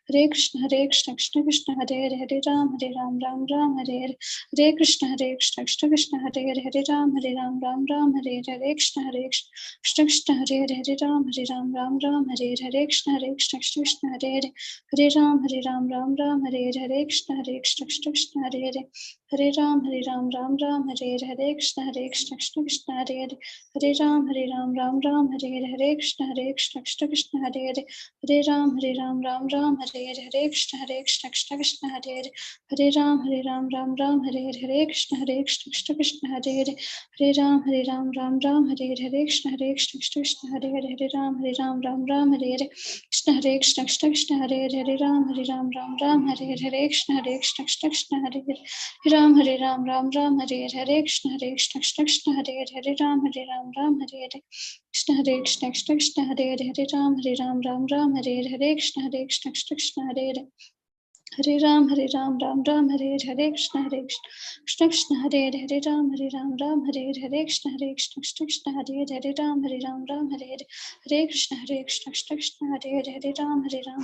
हरे कृष्ण कृष्ण कृष्ण हरे हरे। हरे राम राम राम हरे हरे। हरे कृष्ण कृष्ण कृष्ण हरे हरे। हरे राम राम राम हरे हरे। हरे कृष्ण कृष्ण कृष्ण हरे हरे। हरे राम राम राम हरे हरे। हरे कृष्ण कृष्ण कृष्ण हरे हरे। हरे राम राम राम हरे हरे। हरे कृष्ण कृष्ण कृष्ण हरे हरे। हरे राम राम राम हरे हरे। हरे कृष्ण कृष्ण कृष्ण हरे हरे। हरे राम राम राम हरे हरे। हरे कृष्ण कृष्ण कृष्ण हरे हरे। हरे राम राम राम हरे हरे। हरे कृष्ण कृष्ण कृष्ण हरे हरे। हरे राम राम राम हरे हरे। हरे कृष्ण कृष्ण कृष्ण हरे हरे। हरे राम राम राम हरे हरे हरे कृष्ण कृष्ण कृष्ण हरे हरे हरे राम राम राम हरे हरे हरे कृष्ण कृष्ण कृष्ण हरे हरे हरे राम राम राम हरे हरे कृष्ण हरे कृष्ण कृष्ण कृष्ण हरे हरे हरे राम राम राम हरे हरे हरे कृष्ण कृष्ण कृष्ण हरे हरे हरे राम राम राम हरे हरे हरे कृष्ण कृष्ण कृष्ण हरे हरे हरे राम राम हरे हरे कृष्ण हरे कृष्ण कृष्ण कृष्ण हरे हरे हरे राम राम राम हरे हरे हरे कृष्ण कृष्ण कृष्ण हरे हरे हरे राम राम राम हरे हरे हरे कृष्ण कृष्ण कृष्ण हरे हरे हरे राम राम हरे हरे हरे कृष्ण कृष्ण कृष्ण हरे हरे हरे राम राम हरे हरे हरे कृष्ण कृष्ण कृष्ण हरे हरे हरे राम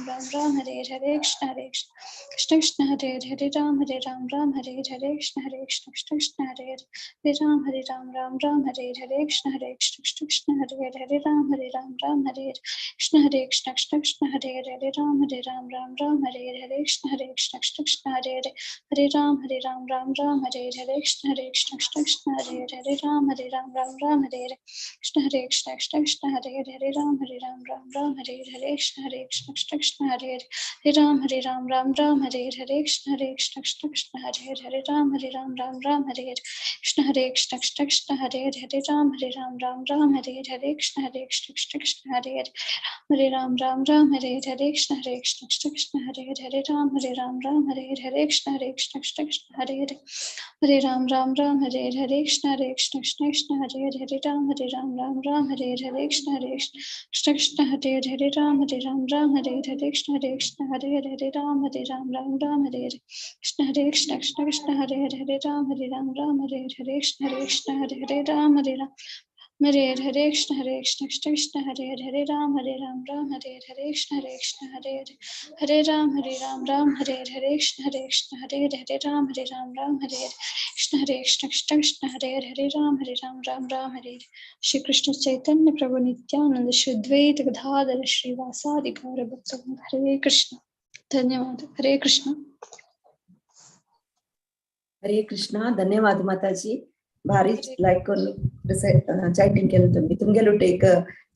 राम राम हरे हरे हरे कृष्ण कृष्ण कृष्ण हरे हरे हरे राम राम हरे हरे हरे कृष्ण कृष्ण कृष्ण हरे हरे हरे राम राम राम हरे हरे हरे कृष्ण कृष्ण कृष्ण हरे हरे हरे राम राम हरे हरे कृष्ण हरे कृष्ण कृष्ण कृष्ण हरे हरे हरे राम राम राम हरे हरे हरे कृष्ण हरे कृष्ण कृष्ण कृष्ण हरे हरे हरे राम राम राम हरे हरे कृष्ण कृष्ण कृष्ण हरे हरे हरे राम राम राम हरे हरे कृष्ण हरे कृष्ण कृष्ण कृष्ण हरे हरे हरे राम राम राम हरे हरे कृष्ण कृष्ण कृष्ण हरे हरे हरे राम राम राम हरे हरे कृष्ण कृष्ण कृष्ण हरे हरे हरे राम राम राम हरे हरे कृष्ण हरे कृष्ण कृष्ण कृष्ण हरे हरे हरे राम राम राम हरे हरे कृष्ण कृष्ण कृष्ण हरे हरे हरे राम राम राम हरे हरे कृष्ण कृष्ण कृष्ण हरे हरे हरे राम राम राम हरे हरे कृष्ण कृष्ण कृष्ण हरे हरे हरे राम राम राम हरे हरे कृष्ण कृष्ण कृष्ण हरे हरे हरे राम राम राम हरे हरे कृष्ण कृष्ण कृष्ण हरे हरे हरे राम राम हरे हरे कृष्ण कृष्ण हरे हरे हरे राम राम राम हरे हरे कृष्ण कृष्ण कृष्ण हरे हरे हरे राम राम हरे हरे कृष्ण कृष्ण हरे हरे राम राम हरे हरे कृष्ण कृष्ण कृष्ण हरे हरे हरे राम राम हरे हरे कृष्ण कृष्ण हरे हरे हरे राम राम हरे हरे कृष्ण कृष्ण हरे हरे राम राम हरे हरे कृष्ण कृष्ण कृष्ण हरे हरे हरे राम राम राम हरे। श्री कृष्ण चैतन्य प्रभु नित्यानंद श्री अद्वैत गदाधर श्रीवासादि गौर भक्त हरे कृष्ण। धन्यवाद। हरे कृष्ण। हरे कृष्णा। धन्यवाद माताजी। भारी लायक करून चॅटिंग केलं तुम्ही। तुमगेलो एक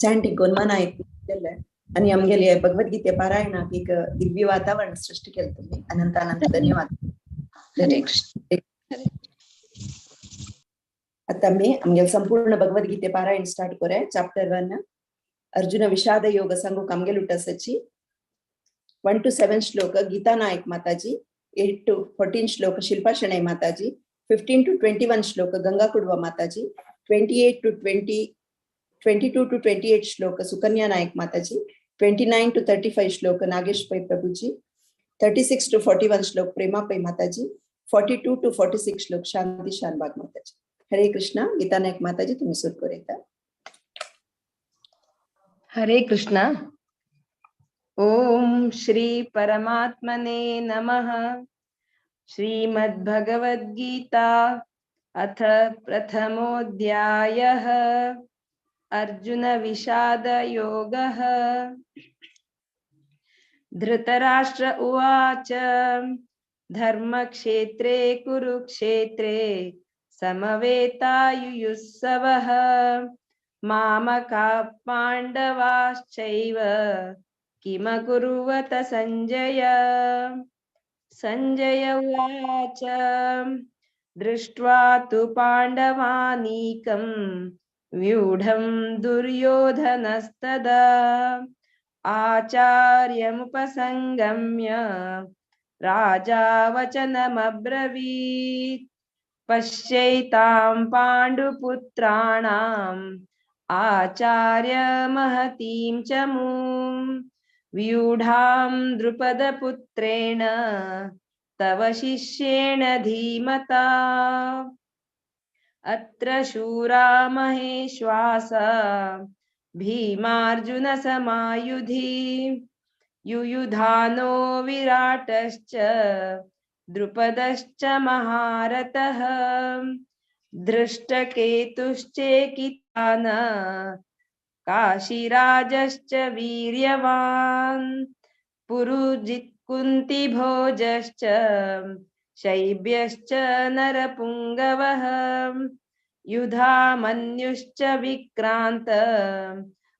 चॅटिंग करून मना एक केलं आणि आमगेले भगवद्गीते पारायणाक एक दिव्य वातावरण सृष्टी केलं तुम्ही। अनंत अनंत धन्यवाद। हरे कृष्ण। आता मी आमगेले संपूर्ण भगवद्गीते पारायण स्टार्ट करूया। चॅप्टर 1 अर्जुन विषाद योग सांगूक आमगेल उटासाची 1 to 7 श्लोक गीता नायक माताजी, 8 to 14 श्लोक शिल्पा शणै माताजी, 15 to 21 श्लोक गंगा कुडवा माताजी, 22 to 28 श्लोक सुकन्या नायक माताजी, 29 to 35 श्लोक नागेश पै प्रभुजी, 36 to 41 श्लोक प्रेमा पै माताजी, 42 to 46 श्लोक शांती शानबाग माताजी। हरे कृष्णा। गीता नायक माताजी तुम्ही सुरू करूया। हरे कृष्णा। ओम श्री परमात्मने नमः। श्रीमद्भगवद्गीता अथ प्रथमोऽध्यायः। अर्जुन विषाद योगः। धृतराष्ट्र उवाच, धर्मक्षेत्रे कुरुक्षेत्रे समवेतायुयुत्सवः मामका पाण्डवाश्चैव किमकुर्वत संजय। संजय उवाच, दृष्ट्वा तु पाण्डवानीकं व्यूढं दुर्योधनस्तदा आचार्यमुपसंगम्य राजा वचनमब्रवीत्। पश्यैतां पाण्डुपुत्राणाम् आचार्य महतीं च मूं व्यूढां द्रुपदपुत्रेण तव शिष्येण धीमता। अत्र शूरा महेश्वासा भीमार्जुन समायुधि युयुधानो विराटश्च द्रुपदश्च महारथः धृष्टकेतुश्चेकितान काशीराजश्च वीर्यवान् पुरुजित्कुन्तिभोजश्च शैब्यश्च नरपुङ्गवः युधामन्युश्च विक्रान्त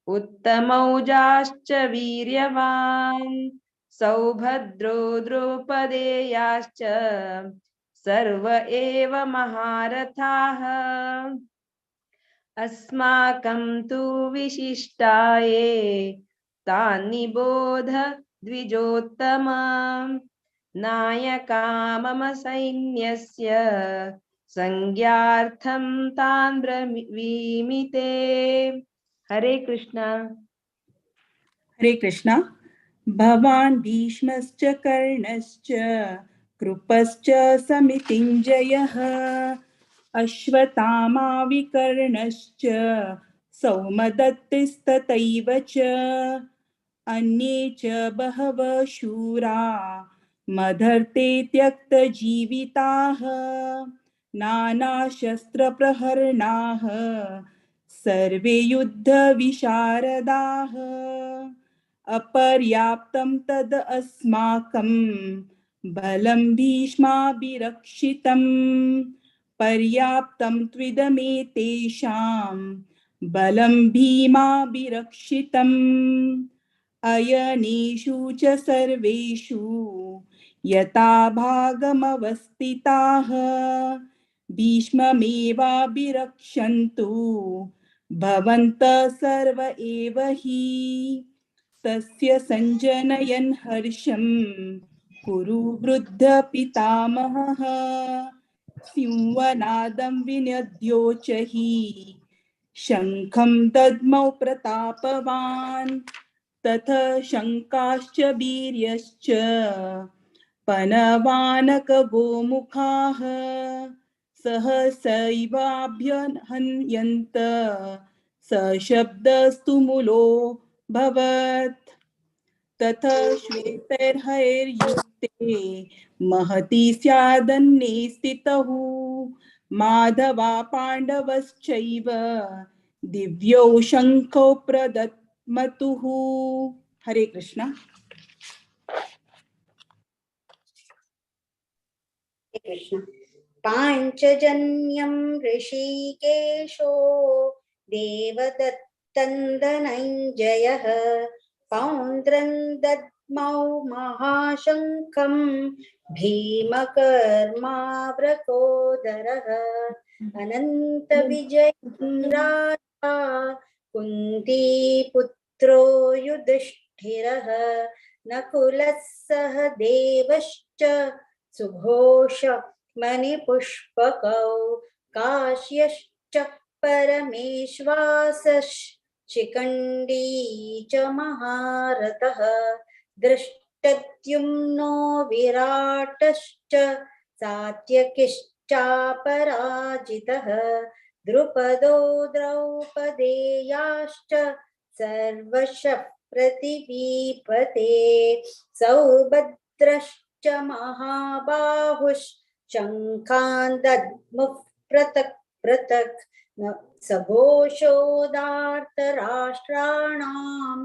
उत्तमौजाश्च वीर्यवान् सौभद्रो द्रौपदेयाश्च सर्व एव महारथाः। अस्माकं तु विशिष्टाये तानि बोध द्विजोत्तम। नायका मम सैन्यस्य संज्ञार्थं तान् ब्रवीमि ते। हरे कृष्णा। हरे कृष्णा। भवान् भीष्मश्च कर्णश्च कृपश्च समितिञ्जयः अश्वत्थामा विकर्णश्च सौमदत्तिस्तथैव च अन्ये च बहवः शूरा मदर्थे त्यक्तजीविताः नानाशस्त्रप्रहरणाः सर्वे युद्धविशारदाः। अपर्याप्तं तद् अस्माकं बलं भीष्माभिरक्षितं पर्याप्तं त्विदमेतेषां बलं भीमाभिरक्षितम्। अयनेषु च सर्वेषु यथा भागमवस्थिताः भीष्ममेवाभिरक्षन्तु भवन्तः सर्व एव हि। तस्य सञ्जनयन् हर्षं कुरु वृद्धपितामहः सिंहनादं विनद्योचहि शङ्खं दद्मौ प्रतापवान्। तथ शङ्काश्च वीर्यश्च पनवानकगोमुखाः सहसैवाभ्यहन्यन्त सशब्दस्तु मूलो भवत्। तथ श्वेतैर्हैर्युक्ते महती स्यादन्ये स्थितौ माधवा पाण्डवश्चैव दिव्यौ शङ्खौ प्रदत्मतुः। हरे कृष्णा। कृष्ण। पाञ्चजन्यं ऋषिकेशो देवदत्तं धनञ्जयः पौण्ड्रं दद्मौ महाशङ्खं भीमकर्माव्रकोदरः अनन्तविजयं राजा कुन्तीपुत्रो युधिष्ठिरः नकुलः सह देवश्च सुघोष मणिपुष्पकौ काश्यश्च परमेश्वासशिखण्डी च महारथः दृष्टद्युम्नो विराटश्च सात्यकिश्चापराजितः द्रुपदो द्रौपदेयाश्च सर्वशः प्रतिवीपते सौभद्रश्च महाबाहुश् शङ्खान् दद्मुः पृथक् पृथक् सघोषोदार्तराष्ट्राणां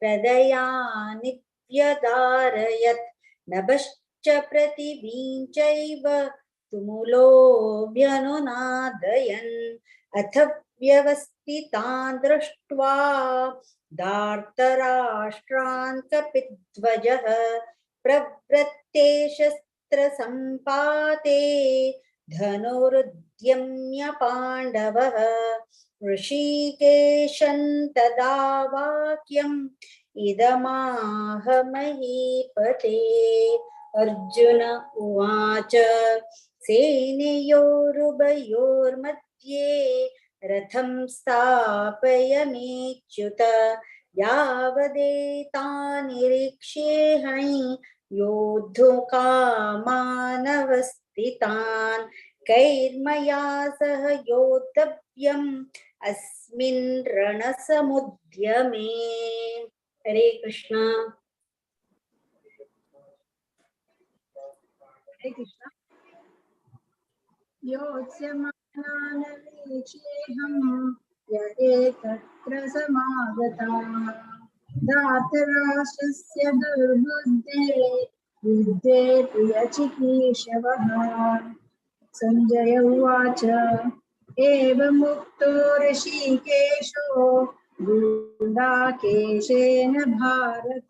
हृदयानि व्यदारयत् नभश्च पृथिवीं चैव तुमुलोऽभ्यनुनादयन्। अथ व्यवस्थितान् दृष्ट्वा धार्तराष्ट्रान् कपिध्वजः प्रवृत्ते शस्त्रसम्पाते धनुरुद्यम्य पाण्डवः ऋषिकेशं तदा वाक्यम् इदमाह महीपते। अर्जुन उवाच सेनयोरुभयोर्मध्ये रथं स्थापयमेच्युत यावदेतानिरीक्षेऽहं योद्धुकामानवस्थितान् कैर्मया सह योद्धव्यम् अस्मिन् रणसमुद्यमे। हरे कृष्णा। हरे कृष्णा। योत्स्यमानानवीक्षेऽहं यदेतत्र समागताः धार्तराष्ट्रस्य दुर्बुद्धे युद्धे प्रियचिकीर्षवः। सञ्जय उवाच एवमुक्तो ऋषिकेशो गुडाकेशेन भारत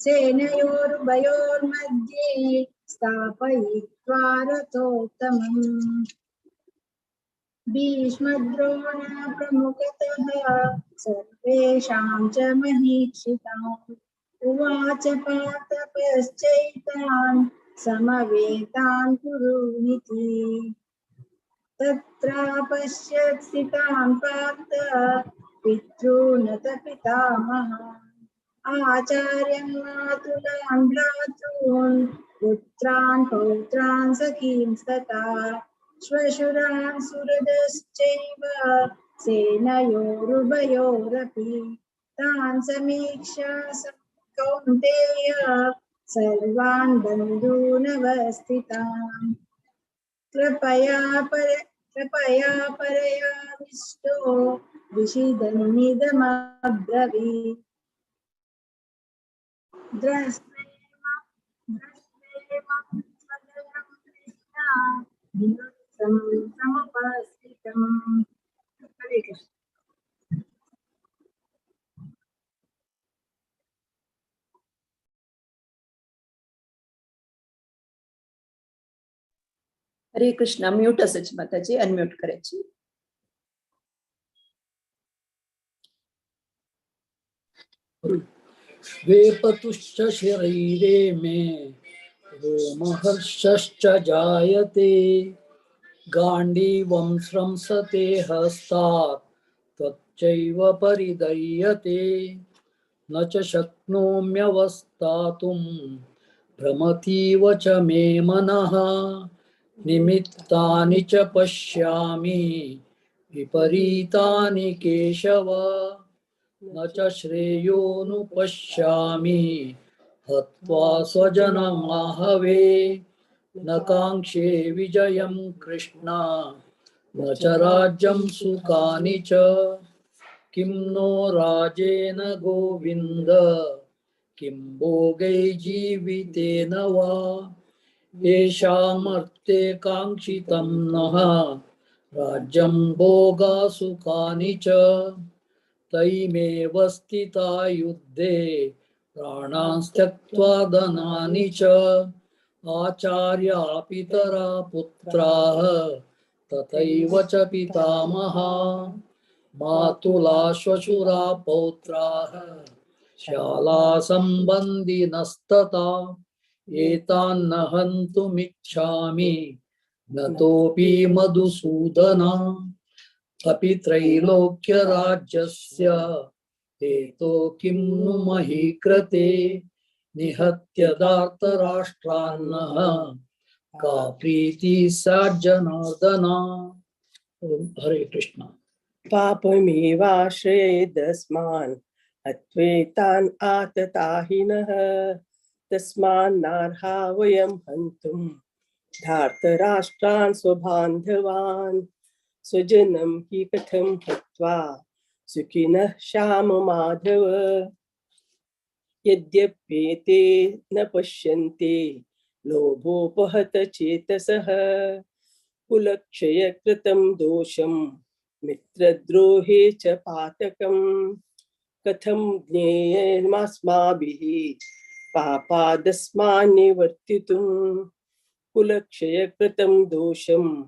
सेनयोरुभयोर्मध्ये स्थापयित्वा रथोत्तमम्। भीष्मद्रोणप्रमुखतः सर्वेषां च महीक्षिताम् उवाच पार्थ पश्चैतान् समवेतान् कुरुनिति। तत्रापश्यत् स्थितान् पार्थ पितॄनथ पितामहान् आचार्यं मातुलान् भ्रातॄन् पुत्रान् पौत्रान् सखींस्तथा श्वशुरान् सुहृदश्चैव सेनयोरुभयोरपि तान् समीक्ष्य कौन्तेय सर्वान् बन्धूनवस्थितान्। कृपया परयाविष्टो विषिदन्निदमब्रवीत्। समुपस्थितम्। हरे कृष्ण। हरे कृष्ण। म्यूट असायची माताजी, अनम्यूट करायची। वेपतुश्च शरीरे मे रोमहर्षश्च जायते गाण्डीवं स्रंसते हस्तात् त्वच्चैव परिदह्यते न च शक्नोम्यवस्थातुं भ्रमतीव च मे मनः निमित्तानि च पश्यामि विपरीतानि केशव न च श्रेयोनुपश्यामि हत्वा स्वजनमाहवे न काङ्क्षे विजयं कृष्ण न च राज्यं सुखानि च किं नो राजेन गोविन्द किं भोगै जीवितेन वा येषामर्थे काङ्क्षितं नः राज्यं भोगा सुखानि च तैमेव स्थिता युद्धे प्राणांस्त्यक्त्वा धनानि च आचार्या पितरा पुत्राः तथैव च पितामहा मातुला श्वशुरा पौत्राः शाला सम्बन्धिनस्तथा एतान्न हन्तुमिच्छामि नतोऽपि मधुसूदना अपि त्रैलोक्यराज्यस्य हेतो किं नु मही कृते निहत्य धार्तराष्ट्रान्नः का प्रीतिः सा जनार्दना। हरे कृष्ण। पापमेवाश्रयेदस्मान् हत्वेतान् आतताहिनः तस्मान्नार्हा वयं हन्तुं धार्तराष्ट्रान् स्वबान्धवान् स्वजनं हि कथं हत्वा सुखिनः श्याम माधव। यद्यप्येते न पश्यन्ति लोभोपहत चेतसः कुलक्षयकृतं दोषं मित्रद्रोहे च पातकं कथं ज्ञेयमास्माभिः पापादस्मान्निवर्तितुं कुलक्षयकृतं दोषं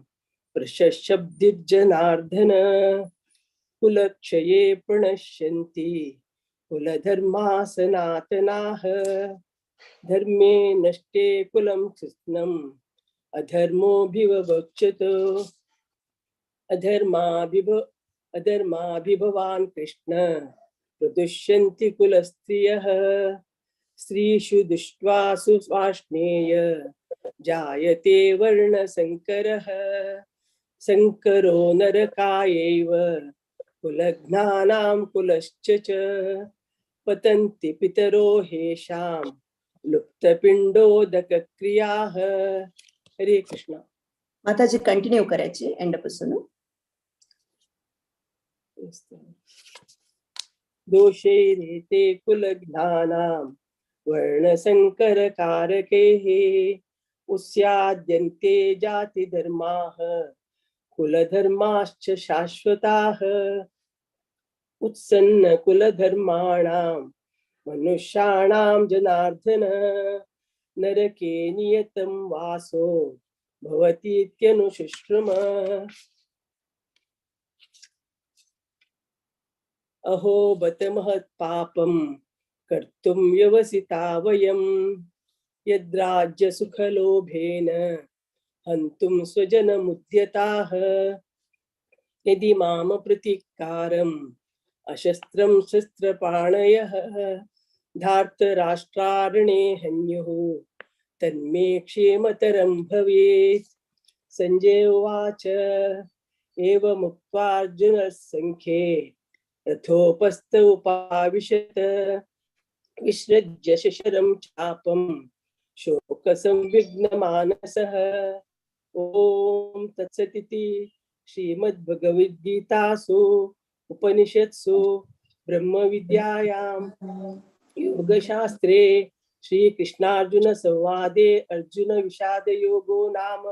प्रशब्दिर्जनार्दन। कुलक्षये प्रणश्यन्ति कुलधर्मा सनातनाः धर्मे नष्टे कुलं कृत्स्नम् अधर्मोऽभिववक्षत। अधर्माभिभवान् कृष्ण प्रदुष्यन्ति कुलस्त्रियः स्त्रीषु दृष्ट्वा सुवाष्णेय जायते वर्णसंकरः संकरो नरकायैव कुलघ्नानां कुलश्च च पतन्ति पितरो हेषां लुप्तपिण्डोदकक्रियाः। हरे कृष्ण। माताजी कंटिन्यू करायची एंड पासून। दोषैरेते कुलघ्नानां वर्णसंकरकारकैः उस्याद्यन्ते जातिधर्माः कुलधर्माश्च शाश्वताः। उत्सन्न कुलधर्माणां मनुष्याणां जनार्दन नरके नियतं वासो भवतीत्यनुशुश्रुम। अहो बत महत्पापं कर्तुं व्यवसिता वयं यद्राज्यसुखलोभेन हन्तुं स्वजनमुद्यताः। यदि माम प्रतिकारम् अशस्त्रं शस्त्रपाणयः धार्तराष्ट्रारणे हन्युः तन्मे क्षेमतरं भवेत्। संजय उवाच एवमुक्त्वार्जुनः सङ्ख्ये रथोपस्थ उपाविशत विसृज्य शरं चापं शोकसंविघ्नमानसः। ॐ तत्सदिति श्रीमद्भगवद्गीतासु उपनिषत्सु ब्रह्मविद्यायां योगशास्त्रे श्रीकृष्णार्जुन संवादे अर्जुन विषादयोगो नाम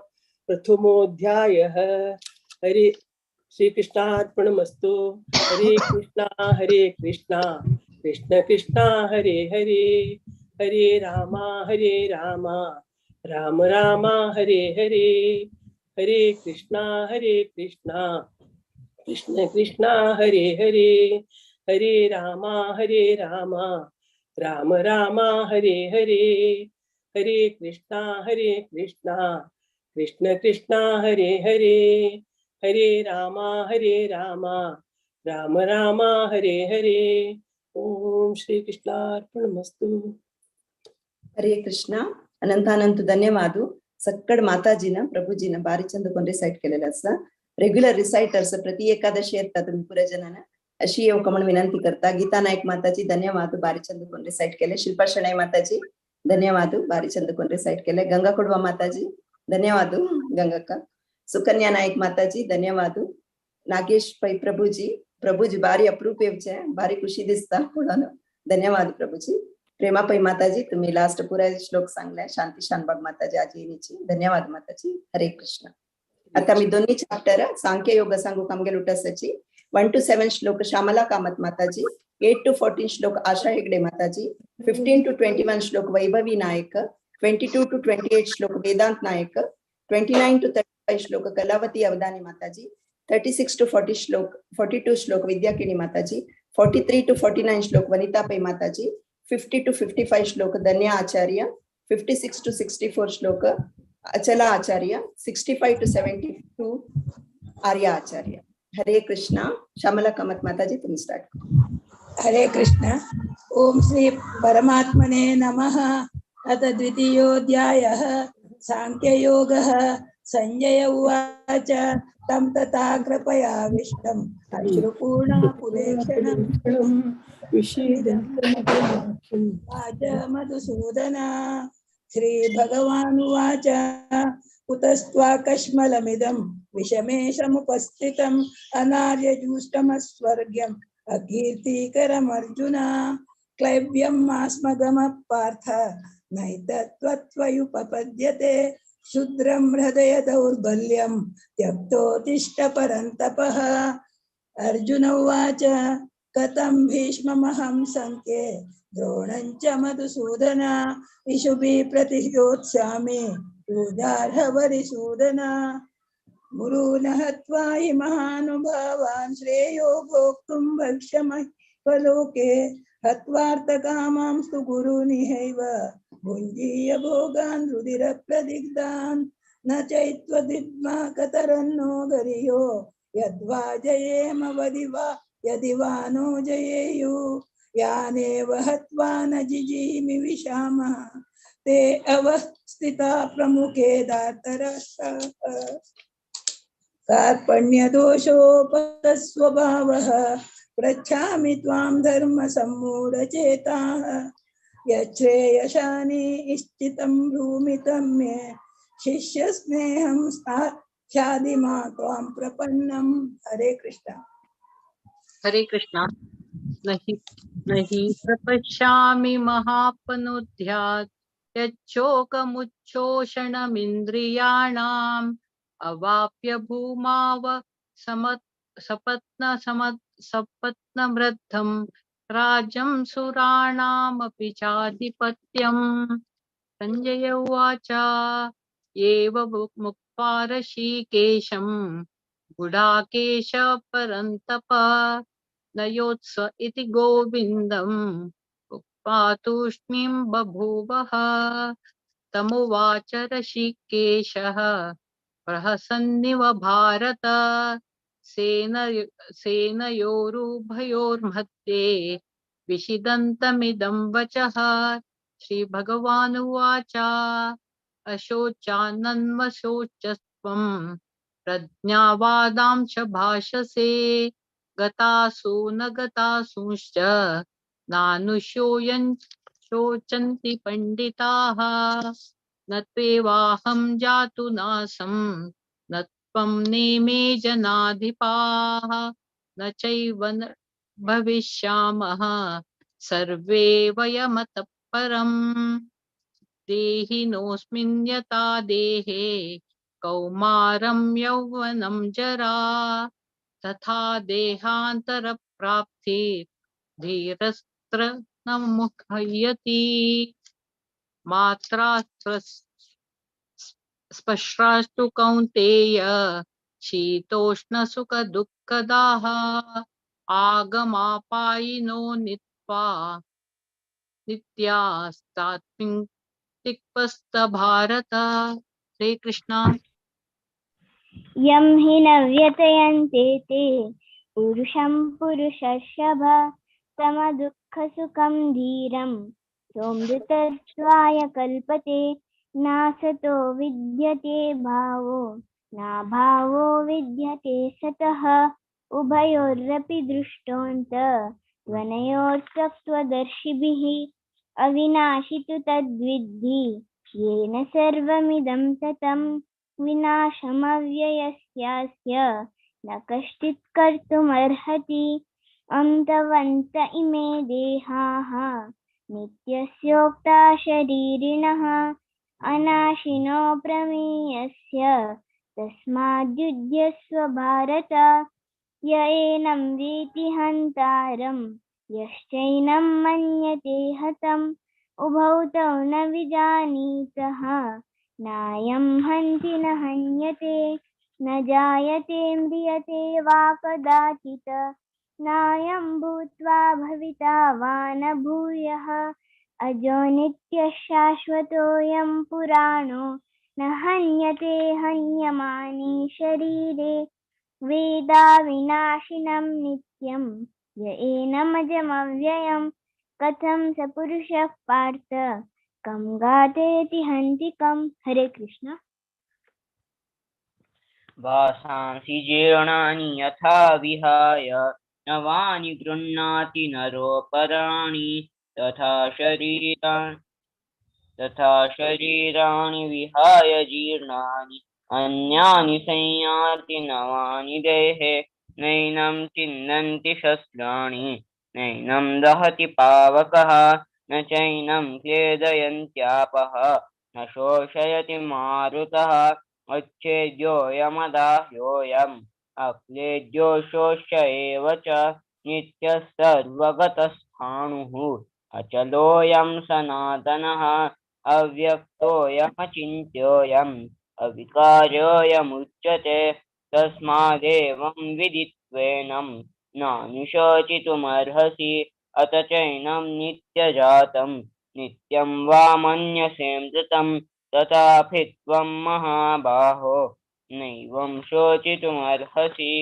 प्रथमोऽध्यायः। हरे श्रीकृष्णार्पणमस्तु। हरे कृष्णा कृष्ण कृष्णा हरे हरे, हरे रामा राम राम हरे हरे, हरे कृष्णा कृष्ण कृष्णा हरे हरे, हरे रामा राम राम हरे हरे, हरे कृष्णा कृष्ण कृष्णा हरे हरे, हरे रामा राम राम हरे हरे। ओम श्री कृष्णार्पणमस्तु। हरे कृष्णा। अनंतानंत धन्यवाद। सक्कड माताजीना प्रभुजीना बारी चंद कोण रिसाइट केलेलं असं रेग्युलर रिसाइटर्स प्रति एकादशी येतात तुम्ही पुऱ्या जणांना अशी येऊ म्हणून विनंती करता। गीता नाईक माताजी धन्यवाद, बारी चंद कोण रिसाइट केले। शिल्पा शणै माताजी धन्यवाद, बारी चंद कोण रिसाइट केले। गंगा कोडवा माताजी धन्यवाद, गंगाका। सुकन्या नाईक माताजी धन्यवाद। नागेश पै प्रभुजी, प्रभुजी बारी अप्रूप येवचे बारी खुशी दिसता पुढं, धन्यवाद प्रभुजी। प्रेमा पै माताजी तुम्ही लास्ट पुरा श्लोक सांगलाय। शांती शानबाग माताजी आजीनीची धन्यवाद माताजी। हरे कृष्ण। आता मी दोन्ही चॅप्टर सांख्य योग सांगू कामगेल उटासाची 1 to 7 श्लोक श्यामला कामत माताजी, 8 to 14 श्लोक आशा हेगडे माताजी, 15 to 21 श्लोक वैभवी नायक, 22 to 28 श्लोक वेदांत नायक, 29 to 35 श्लोक कलावती अवधानी माताजी, 36 to 40 श्लोक 42 श्लोक विद्याकिणी माताजी, 43 to 49 श्लोक वनिता पै माताजी, 50 to 55 श्लोक धन्या आचार्य, 56 to 64 श्लोक अचला आचार्य, 65 to 72 Arya Acharya. Hare Krishna. Shyamala Kamat Mataji तुम्ही स्टार्ट। हरे कृष्ण। ओम श्री परमात्मने नमः। अथ द्वितीयोऽध्यायः सांख्ययोगः। संजय उवाच तं तथा कृपया विष्टम् अश्रुपूर्णाकुलेक्षणं वाच मधुसूदन। श्री भगवानुवाच कुतस्त्वाकश्मलमिदं विषमेशमुपस्थितम् अनार्यजूष्टमस्वर्ग्यम् अकीर्तिकरमर्जुन। क्लैब्यं मास्मगमः पार्थ नैतत्त्वयुपपद्यते क्षुद्रं हृदय दौर्बल्यं त्यक्तोत्तिष्ठ परन्तपः। अर्जुन उवाच कथं भीष्ममहं संख्ये द्रोणं च मधुसूदन इषुभिः प्रतियोत्स्यामि पूजार्हवरिसूदन। गुरून् हत्वा हि महानुभावान् श्रेयो भोक्तुं भक्ष्यमहिपलोके हत्वार्थकामांस्तु गुरूनिहैव भुञ्जीय भोगान् रुधिरप्रदिग्धान्। न चैत्वदिद्मा कतरन्नो गरियो यद्वा जयेम वदिवा यदि वा नो जयेयु। यानेव हत्वा न जिजीमि विशामः ते अवस्थिता प्रमुखे दातराष्ट्राः। कार्पण्यदोषोपतस्वभावः पृच्छामि त्वां धर्मसम्मूढचेताः। यच्छ्रेयसानि इष्टितं ब्रूमि तं मे शिष्यस्नेहं शादिमा त्वां प्रपन्नम्। हरे कृष्ण। हरे कृष्ण। नहि प्रपश्यामि महापनुध्यात् यच्छोकमुच्छोषणमिन्द्रियाणाम् अवाप्य भूमाव सपत्नमृद्धं राज्यं सुराणामपि चाधिपत्यम्। सञ्जय उवाच, एव मुक्त्वा ऋषिकेशं गुडाकेश परन्तप नयोत्स इति गोविन्दम् उक्त्वा तूष्णीं बभूवः। तमुवाच ऋषिकेशः प्रहसन्निव भारत सेनयोरुभयोर्मध्ये विषिदन्तमिदं वचः। श्रीभगवानुवाच, अशोचानन्वशोचस्त्वं प्रज्ञावादां च भाषसे गतासु न गतासूंश्च नानुशोयन् शोचन्ति पण्डिताः। न त्वेवाहं जातु नासं न त्वं नेमे जनाधिपाः न चैव न भविष्यामः सर्वे वयमतः परम्। देहिनोऽस्मिन् यथा देहे कौमारं यौवनं जरा तथा देहान्तरप्राप्ति धीरस्त्र न मुह्यति। मात्रा स्पर्शास्तु कौन्तेय शीतोष्णसुखदुःखदाः आगमापायिनो नित्वा नित्यास्तात्मिक भारत। हरे कृष्णा। यं हि न व्यतयन्ते ते पुरुषं पुरुषर्षभ समदुःखसुखं धीरं सोऽमृतत्वाय कल्पते। नासतो विद्यते भावो नाभावो विद्यते सतः उभयोरपि दृष्टोऽन्त त्वनयोस्तत्त्वदर्शिभिः। अविनाशि तु तद्विद्धि येन सर्वमिदं ततं विनाशमव्ययस्यास्य न कश्चित् कर्तुमर्हति। अन्तवन्त इमे देहाः नित्यस्योक्ता शरीरिणः अनाशिनो प्रमेयस्य तस्माद्युध्यस्व भारत। य एनं वेति हन्तारं यश्चैनं मन्यते हतम् उभौ तौ न विजानीतः। नायं हन्ति न हन्यते न जायते म्रियते वा कदाचित्। नायं भूत्वा भविता वा न भूयः। अजो नित्यः शाश्वतोऽयं पुराणो न हन्यते हन्यमाने शरीरे। वेदाविनाशिनं नित्यं य एनमजमव्ययं कथं स पुरुषः पार्थ कं गातेति हन्ति कम्। हरे कृष्ण। वासांसि जीर्णानि यथा विहाय नवानि गृह्णाति नरोपराणि तथा शरीराणि विहाय जीर्णानि अन्यानि संयाति नवानि देहे। नैनं छिन्दन्ति शस्त्राणि नैनं दहति पावकः न चैनं क्लेदयन्त्यापः न शोषयति मारुतः। अच्छेद्योऽयमदाह्योऽयम् अक्लेद्यो शोष्य एव च नित्यः सर्वगतस्थाणुः अचलोऽयं सनातनः। अव्यक्तोऽयमचिन्त्योऽयम् अविकार्योऽयमुच्यते। तस्मादेवं विदित्वेनं नानुशोचितुमर्हसि। अत चैनं नित्यजातं नित्यं वा मन्यसे मृतं तथापि त्वं महाबाहो नैवं शोचितुमर्हसि।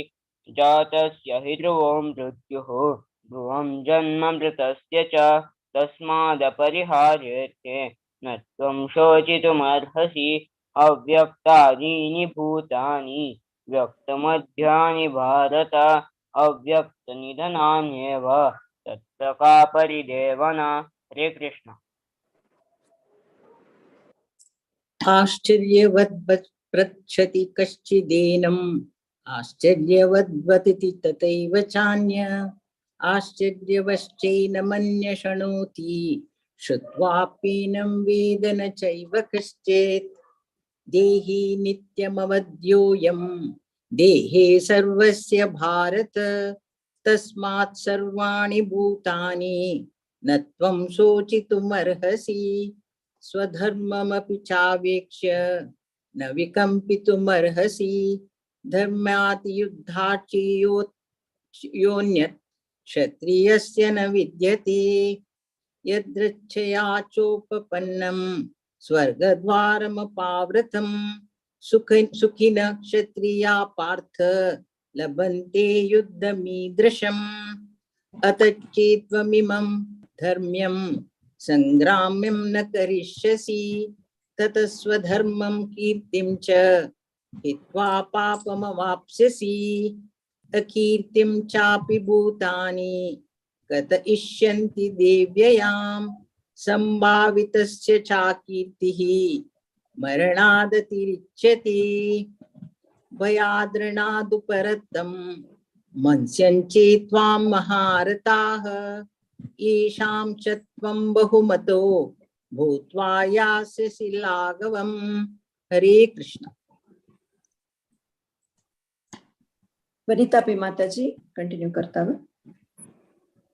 जातस्य हि ध्रुवो मृत्युः ध्रुवं जन्म मृतस्य च तस्मादपरिहार्येऽर्थे न त्वं शोचितुमर्हसि। अव्यक्तादीनि भूतानि व्यक्तमध्यानि भारत अव्यक्तनिधनान्येव तत्र का परिदेवना। हरे कृष्ण। आश्चर्यवद् पृच्छति कश्चिदेनम् आश्चर्यवद्वदति तथैव चान्य आश्चर्यवश्चैनमन्यशृणोति श्रुत्वाप्येनं वेद न चैव कश्चित्। देहि नित्यमवद्योऽयं देहे सर्वस्य भारत तस्मात् सर्वाणि भूतानि न त्वं शोचितुमर्हसि। स्वधर्ममपि चावेक्ष्य न विकम्पितुमर्हसि। धर्मात् युद्धात् योऽन्यत् क्षत्रियस्य न विद्यते। यदृच्छया चोपपन्नं स्वर्गद्वारमपावृतं सुखिनः क्षत्रिया पार्थ लभन्ते युद्धमीदृशम्। अतश्चेत्त्वमिमं धर्म्यं संग्राम्यं न करिष्यसि ततः स्वधर्मं कीर्तिं च हित्वा पापमवाप्स्यसि। अकीर्तिं चापि भूतानि गतयिष्यन्ति देव्ययां संभावितस्य चाकीर्तिः मरणादतिरिच्यते। भयाद्रणादुपरतं मंस्यन्ते त्वां महारथाः येषां च त्वं बहुमतो भूत्वा यास्यसि लाघवम्। हरे कृष्ण। वनिता पी माताजी कंटिन्यू करता है।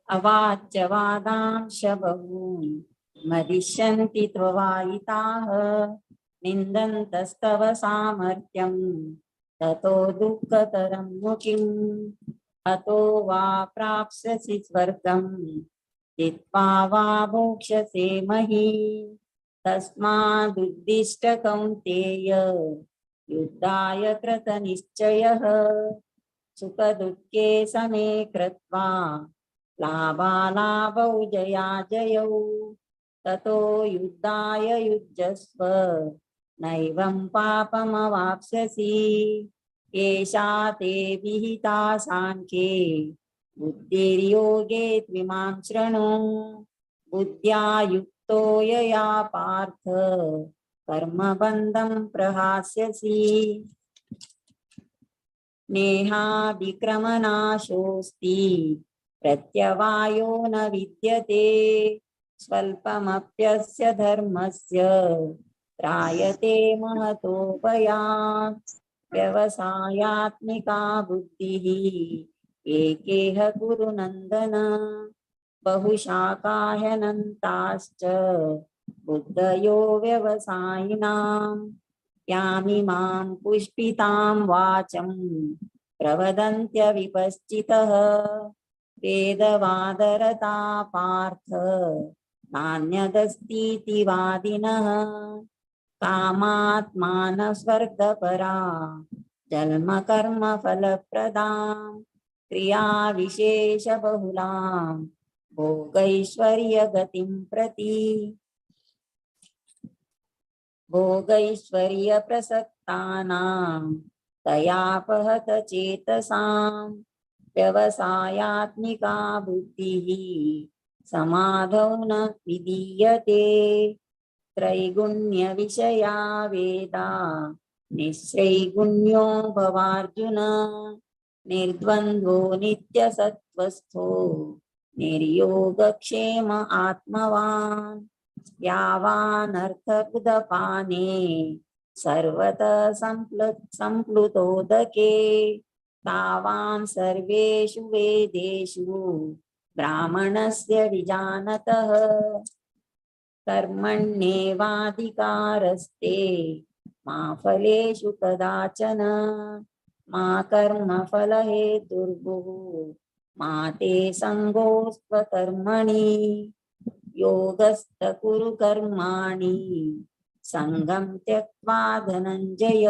अवाच्य वादांश बहून् मदिष्यन्ति त्ववायिताः निन्दन्तस्तव सामर्थ्यं ततो दुःखतरं नु किम्। अतो वा प्राप्स्यसि स्वर्गं जित्वा वा भोक्ष्यसे महीं। तस्मादुद्दिष्ट कौन्तेय युद्धाय कृतनिश्चयः। सुखदुःखे समे कृत्वा लाभालाभौ जयाजयौ। ततो युद्धाय युज्यस्व नैवं पापमवाप्स्यसि। एषा ते विहिता साङ्ख्ये बुद्धिर्योगे त्विमां शृणु। बुद्ध्या युक्तो यया पार्थ कर्मबन्धं प्रहास्यसि। नेहाभिक्रमनाशोऽस्ति प्रत्यवायो न विद्यते। स्वल्पमप्यस्य धर्मस्य त्रायते महतो भयात्। व्यवसायात्मिका बुद्धिः एकेह कुरु नन्दन। बहुशाकाह्यनन्ताश्च बुद्धयो व्यवसायिनां। यामिमां पुष्पितां वाचं प्रवदन्त्यविपश्चितः। वेदवादरता पार्थ नान्यदस्तीति वादिनः। कामात्मानः स्वर्गपरा जन्मकर्मफलप्रदां क्रियाविशेषबहुलां भोगैश्वर्यगतिं प्रति। भोगैश्वर्यप्रसक्तानां तयापहत चेतसां व्यवसायात्मिका बुद्धिः समाधौ न विधीयते। त्रैगुण्यविषया वेदा निःस्त्रैगुण्यो भवार्जुन। निर्द्वन्द्वो नित्यसत्त्वस्थो निर्योगक्षेम आत्मवान्। यावानर्थमुदपाने सर्वतः सम्प्लुतोदके। तावान् सर्वेषु वेदेषु ब्राह्मणस्य विजानतः। कर्मण्येवाधिकारस्ते मा फलेषु कदाचन। मा कर्मफलहेतुर्भुः मा ते सङ्गोऽस्त्वकर्मणि। योगस्थ कुरु कर्माणि सङ्गं त्यक्त्वा धनञ्जय।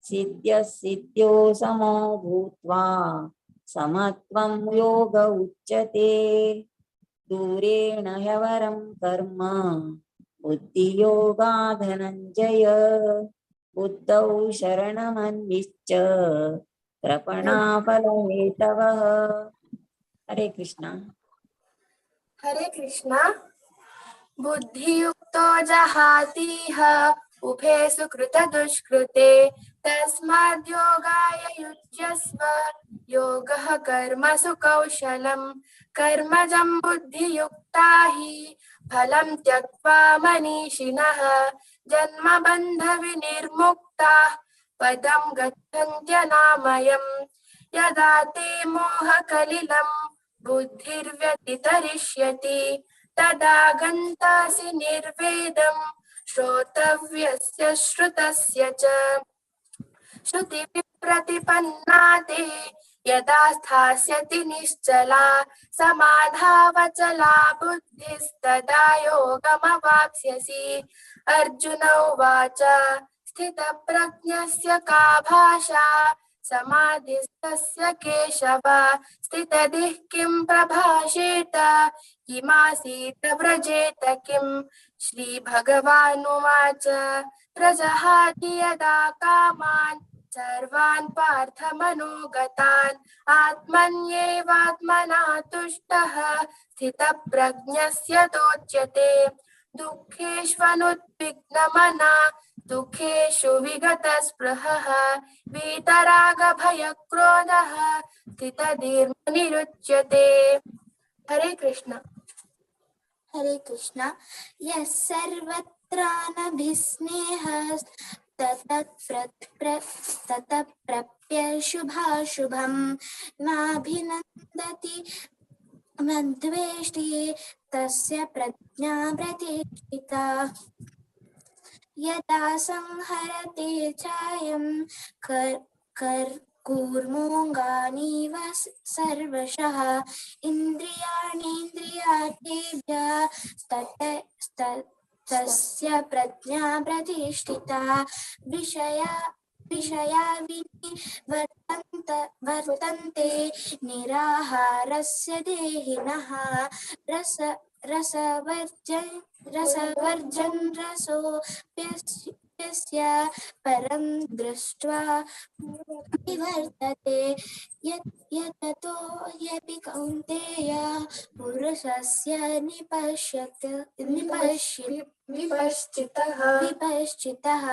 सिद्ध्यः सिद्ध्यो समो भूत्वा समत्वं योग उच्यते। दूरेण ह्यवरं कर्म बुद्धियोगा धनञ्जय। बुद्धौ शरणमन्विश्च कृपणाफलहेतवः। हरे कृष्णा। हरे कृष्णा। बुद्धियुक्तो जहातीह उभे सुकृत दुष्कृते। तस्माद्योगाय युज्यस्व योगः कर्मसु कौशलम्। कर्मजं बुद्धियुक्ता हि फलं त्यक्त्वा मनीषिणः। जन्मबन्धविनिर्मुक्ताः पदं गच्छन्त्यनामयम्। यदा ते मोहकलिलं बुद्धिर्व्यतितरिष्यति तदा गन्तासि निर्वेदं श्रोतव्यस्य श्रुतस्य च। श्रुतिविप्रतिपन्ना ते यदा स्थास्यति निश्चला समाधावचला बुद्धिस्तदा योगमवाप्स्यसि। अर्जुन उवाच स्थितप्रज्ञस्य का भाषा समाधिस्थस्य केशव स्थितधिः किं प्रभाषेत किमासीत व्रजेत किम्। श्रीभगवानुवाच प्रजहाति यदा कामान् सर्वान् पार्थमनोगतान् आत्मन्येवात्मना तुष्टः स्थितप्रज्ञस्य तोच्यते। दुःखेष्वनुद्विग्नमना दुःखेषु विगतस्पृहः वीतरागभयक्रोधः स्थितधीर्मुनिरुच्यते। हरे कृष्ण। हरे कृष्ण। यः सर्वत्रानभिस्नेहः ततः प्रप्य शुभाशुभं नाभिनन्दति न द्वेष्टि तस्य प्रज्ञा प्रतिष्ठिता। यदा संहरते चायं कूर्मोऽङ्गानीव सर्वशः इन्द्रियाणीन्द्रियार्थेभ्यः तस्य प्रज्ञा प्रतिष्ठिता। विषया विनिवर्तन्ते निराहारस्य देहिनः रसवर्जन रसोऽप्यस्य परं दृष्ट्वा निवर्तते। यततो ह्यपि कौन्तेय पुरुषस्य विपश्चितः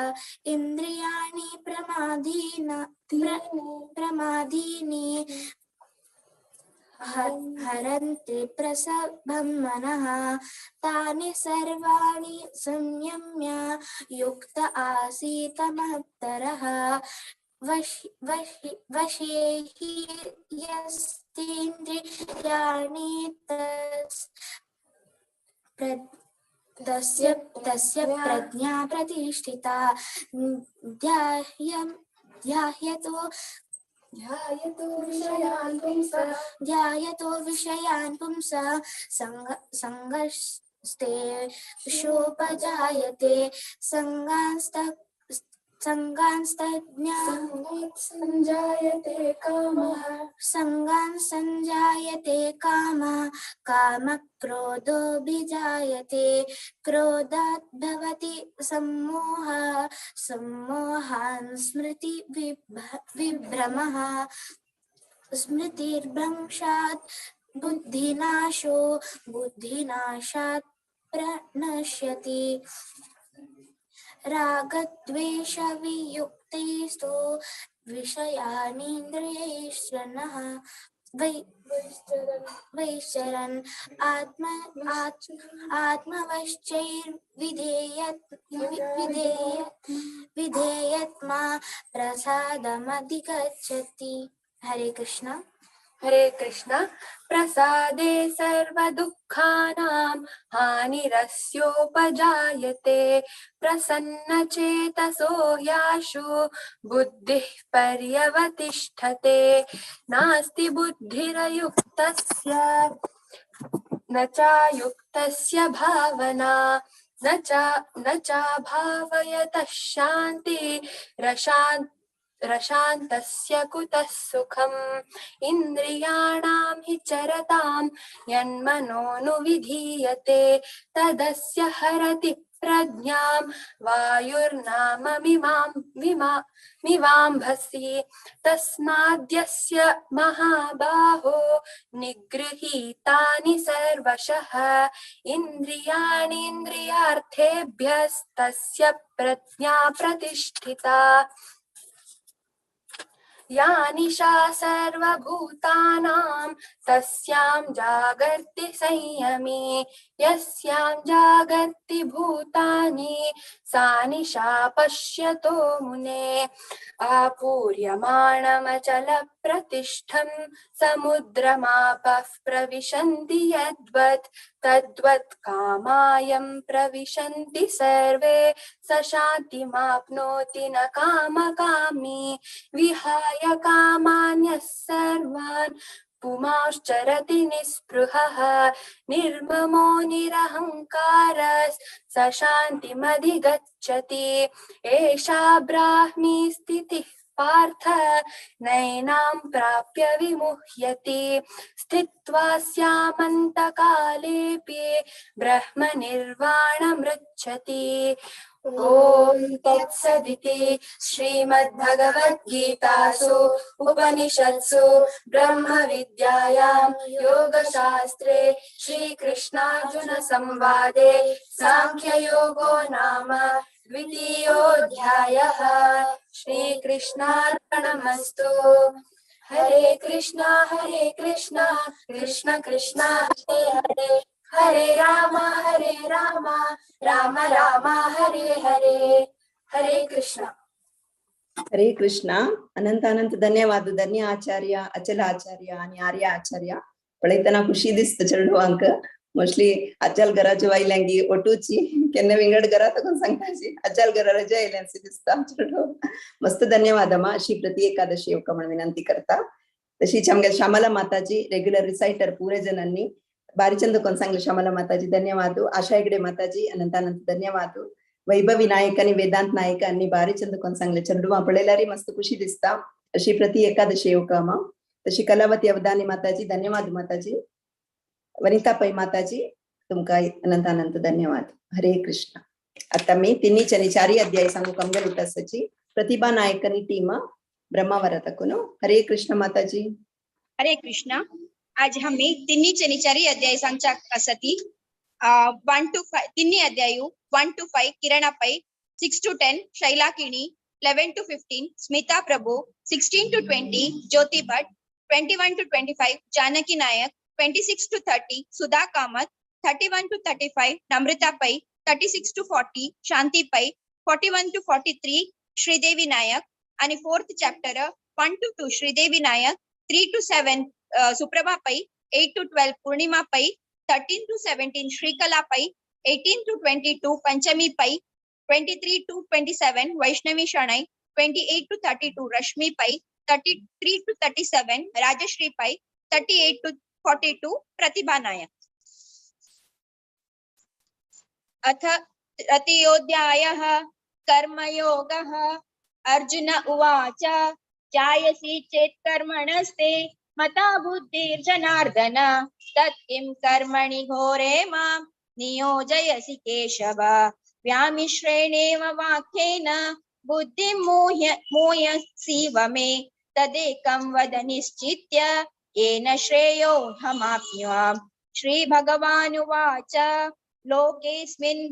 इन्द्रियाणि प्रमादीनि हरन्ति प्रसभं मनः। तानि सर्वाणि संयम्य युक्त आसीत महत्तरः। वशे हि यस्तेन्द्रियाणि तस्य प्रज्ञा प्रतिष्ठिता। ध्यायतो विषयान् पुंसः सङ्गस्ते शोपजायते। सङ्गान् सञ्जायते कामः कामक्रोधोऽभिजायते। क्रोधात् भवति सम्मोहः सम्मोहान् स्मृतिविभ्रमः स्मृतिर्भ्रंशात् बुद्धिनाशो बुद्धिनाशात् प्रणश्यति। रागद्वेषवियुक्तैस्तु विषयानीन्द्रियैश्चनः वैश्चरन् आत्मवश्चैर्विधेयत्मा प्रसादमधिगच्छति। हरे कृष्ण। हरे कृष्ण। प्रसादे सर्वदुःखानां हानिरस्योपजायते। प्रसन्नचेतसो ह्याशु बुद्धिः पर्यवतिष्ठते। नास्ति बुद्धिरयुक्तस्य न चायुक्तस्य भावना न चाभावयतः शान्ति रशान्तस्य कुतः सुखम्। इन्द्रियाणां हि चरतां यन्मनोनुविधीयते तदस्य हरति प्रज्ञां वायुर्नाममिवाम्भसि। तस्माद्यस्य महाबाहो निगृहीतानि सर्वशः इन्द्रियाणीन्द्रियार्थेभ्यस्तस्य प्रज्ञा प्रतिष्ठिता। या निशा सर्वभूतानां तस्यां जागर्ति संयमी, यस्यां जागर्ति भूतानि सा निशा पश्यतो मुने। आपूर्यमाणमचलप्रतिष्ठं समुद्रमापः प्रविशन्ति यद्वत् तद्वत् कामायं प्रविशन्ति सर्वे स शान्तिमाप्नोति न कामकामी। विहाय कामान्यः सर्वान् पुमांश्चरति निःस्पृहः निर्ममो निरहङ्कारः स शान्तिमधिगच्छति। एषा ब्राह्मी स्थितिः पार्थ नैनां प्राप्य विमुह्यति। स्थित्वा स्यामन्तकालेऽपि ब्रह्मनिर्वाणमृच्छति। ॐ तत्सदिति श्रीमद्भगवद्गीतासु उपनिषत्सु ब्रह्मविद्यायां योगशास्त्रे श्रीकृष्णार्जुनसंवादे साङ्ख्ययोगो नाम द्वितीयोऽध्यायः। श्रीकृष्णार्पणमस्तु। हरे कृष्णा कृष्ण कृष्ण हरे हरे, हरे राम राम राम हरे हरे। हरे कृष्ण। हरे कृष्ण। अनंत अनंत धन्यवाद धन्य आचार्य, अचल आचार्य आणि आर्य आचार्य। पळयतना खुशी दिसता चेडवांक। मोस्टली अचल घराच्या वयल्यांगी ओटूची केन्ना विंगड घरा तकून सांगताची अचल घरा रजा येयल्यांशी दिसता चेडो। मस्त धन्यवाद अम्मा। अशी प्रति एकादशी येवका म्हणून विनंती करता। तशीच आमगे श्यामला माताजी रेग्युलर रिसायटर पुरे जणांनी बारीचंद कोण सांगले श्यामला माताजी धन्यवाद। आशा हेगडे माताजी अनंत अनंत धन्यवाद। वैभवी नायक आणि वेदांत नायक आणि बारीचंद कोण सांगले चेडवां पळयल्यार मस्त खुशी दिसता। अशी प्रति एकादशी येवका अम्मा। तशी कलावती अवधानी माताजी धन्यवाद माताजी। वनिता पै माताजी तुमका अनंत अनंत धन्यवाद। हरे कृष्ण। आता मी तिन्ही आणि चारी अध्याय सांगू कमगल उटासाची प्रतिभा नायक आणि टीम ब्रह्मावरा तकून। हरे कृष्ण माताजी। हरे कृष्ण। आज आम्ही तिन्ही आणि चारी अध्याय सांगच्या आसती। 1 to 5 तिन्ही अध्यायू 1 to 5 Kirana Pai, 6 to 10 Shaila Kini, 11 to 15 Smita Prabhu, 16 to 20 Jyoti Bhat, 21 to 25 Janaki Nayak, 26 to 30 Sudha Kamath, 31 to 35 Namrata Pai, 36 to 40 Shanti Pai, 41 to 43 Sridevi Nayak आणि fourth chapter 1 to 2 Sridevi Nayak, 3 to 7 Suprabha Pai, 8 to 12 Purnima Pai, 13 to 17 Srikala Pai, 18 to 22 Panchami Pai, 23 to 27 Vaishnavi Shanai, 28 to 32 Rashmi Pai, 33 to 37 Rajashree Pai, 38 to 42 Pratibha Nayak. अथ तृतीयोऽध्यायः कर्मयोगः। अर्जुन उवाच जायसी चेत् कर्मणस्ते मता बुद्धिर्जनार्दन तत् किं कर्मणि घोरे मां नियोजयसि केशव। व्यामिश्रेणेव वाक्येन बुद्धिं मोहयसीव मे तदेकं वद निश्चित्य येन श्रेयोऽहमाप्नुयाम्। श्रीभगवानुवाच लोकेऽस्मिन्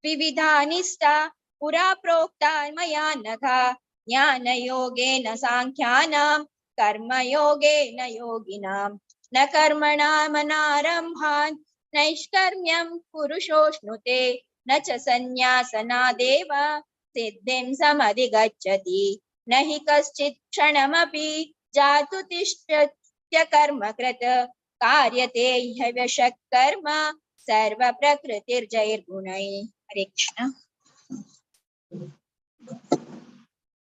विविधा निष्ठा पुरा प्रोक्ता मया नघ ज्ञानयोगेन साङ्ख्यानां कर्मयोगेन योगिनां न कर्मणामनारम्भान् नैष्कर्म्यं पुरुषोऽश्नुते न च सन्न्यासनादेव सिद्धिं समधिगच्छति। न हि कश्चित् क्षणमपि जातु तिष्ठत्य कर्मकृत् कार्यते ह्यवशः कर्म सर्वप्रकृतिर्जैर्गुणैः। हरे कृष्ण।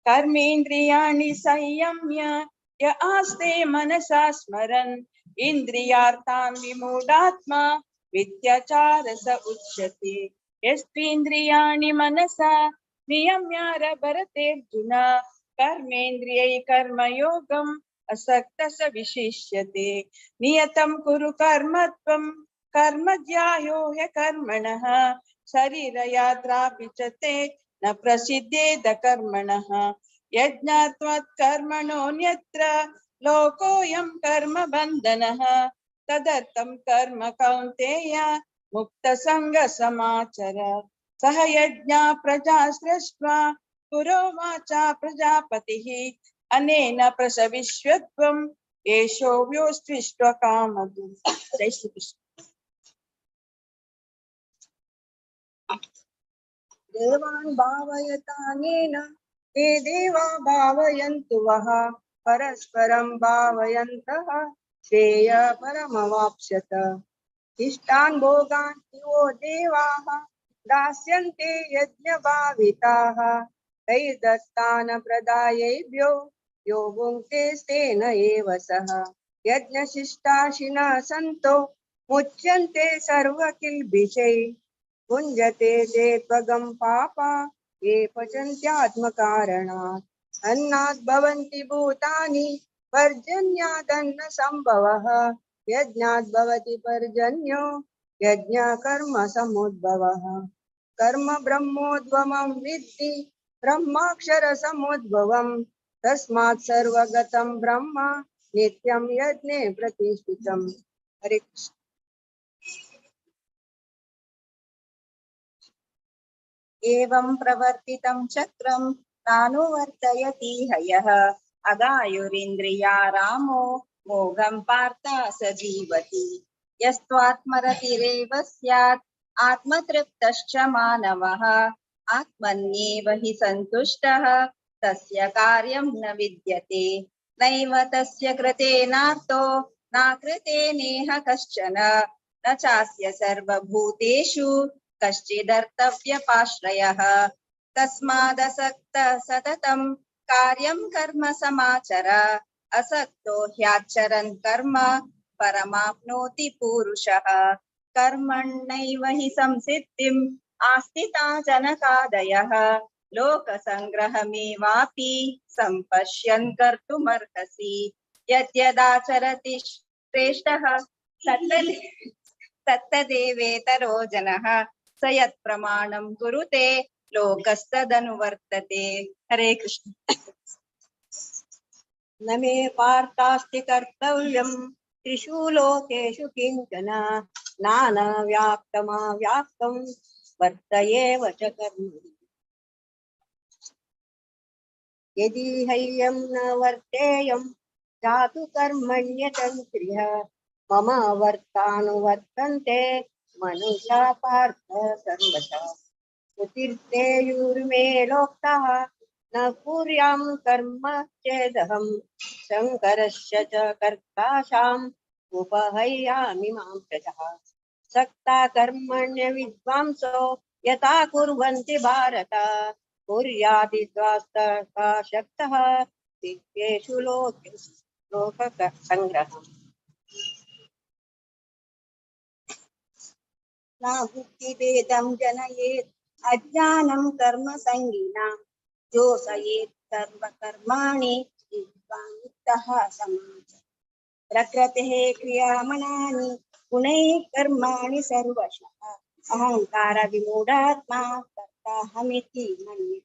कर्मेन्द्रियाणि संयम्य य आस्ते मनसा स्मरन् इन्द्रियार्थान् विमूढात्मा विद्याचार स उच्यते। यस्त्वीन्द्रियाणि मनसा नियम्यारभरतेऽर्जुन कर्मेन्द्रियै कर्मयोगम् असक्तः स विशिष्यते। नियतं कुरु कर्म त्वं कर्म ज्यायो ह्यकर्मणः शरीरयात्रापि च ते न प्रसिद्धेद कर्मणः। यज्ञात्वात् कर्मणोऽन्यत्र लोकोऽयं कर्म बन्धनः तदर्थं कर्म कौन्तेय मुक्तसङ्गसमाचर। सह यज्ञा प्रजा सृष्ट्वा पुरोवाचा प्रजापतिः अनेन प्रसविष्यत्वम् एषो व्योस्त्विष्टकामधु। जय श्री कृष्ण। देवान् भावयतानेन ते देवा भावयन्तु वः, परस्परं भावयन्तः श्रेय परमवाप्स्यत। इष्टान् भोगान् इवो देवाः दास्यन्ते यज्ञभाविताः, तैर्दत्तान् प्रदायैभ्यो यो भुङ्क्ते तेन एव सः। यज्ञशिष्टाशिनः सन्तो मुच्यन्ते सर्वकिल्बिषैः, भुञ्जते ते त्वगं पापा ये पचन्त्यात्मकारणात्। अन्नात् भवन्ति भूतानि पर्जन्यादन्न सम्भवः, यज्ञात् भवति पर्जन्यो यज्ञकर्म समुद्भवः। कर्म ब्रह्मोद्भवं विद्धि ब्रह्माक्षर समुद्भवं, तस्मात् सर्वगतं ब्रह्म नित्यं यज्ञे प्रतिष्ठितम्। हरे कृष्ण। एवं प्रवर्तितं चक्रं नानुवर्तयति हयः, अगायुरिन्द्रिया रामो मोघं पार्थ स जीवति। यस्त्वात्मरतिरेव स्यात् आत्मतृप्तश्च मानवः, आत्मन्येव हि सन्तुष्टः तस्य कार्यं न विद्यते। नैव तस्य कृतेनार्तो नाकृते नेह कश्चन, न चास्य सर्वभूतेषु कश्चिदर्तव्यपाश्रयः। तस्मादसक्तः सततं कार्यं कर्म समाचर, असक्तो ह्याचरन् कर्म परमाप्नोति पुरुषः। कर्मण्यैव हि संसिद्धिम् आस्थिता जनकादयः, लोकसङ्ग्रहमेवापि सम्पश्यन् कर्तुमर्हसि। यद्यदाचरति श्रेष्ठः तत्तदेवेतरो जनः, स यत्प्रमाणं कुरुते लोकस्तदनुवर्तते। हरे कृष्ण। न मे पार्थास्ति कर्तव्यं त्रिषु लोकेषु किञ्चन, नानाव्याप्तमाव्याप्तं वर्तयेव च कर्म। यदि हैयं न वर्तेयं जातु कर्मण्यतन्त्र्यः, मम वर्तानुवर्तन्ते मनुष्या पार्थ सर्वशः। उतीर्तेयुर्मे लोक्तः न कुर्यां कर्म चेदहं, शङ्करस्य च कर्ताशाम् उपहयामि मां प्रजः। सक्ता कर्मण्य विद्वांसो यथा कुर्वन्ति भारत, कुर्यादिद्वास्तथा शक्तः दिव्येषु लोकसङ्ग्रहम्। न बुद्धिभेदं जनयेत् अज्ञानं कर्म सङ्गिना, जोषयेत् सर्वकर्माणि विद्वान् युक्तः समाज। प्रकृतेः क्रियामणानि गुणैः कर्माणि सर्वशः, अहंकार विमूढात्मा कर्ताहमिति मन्ये।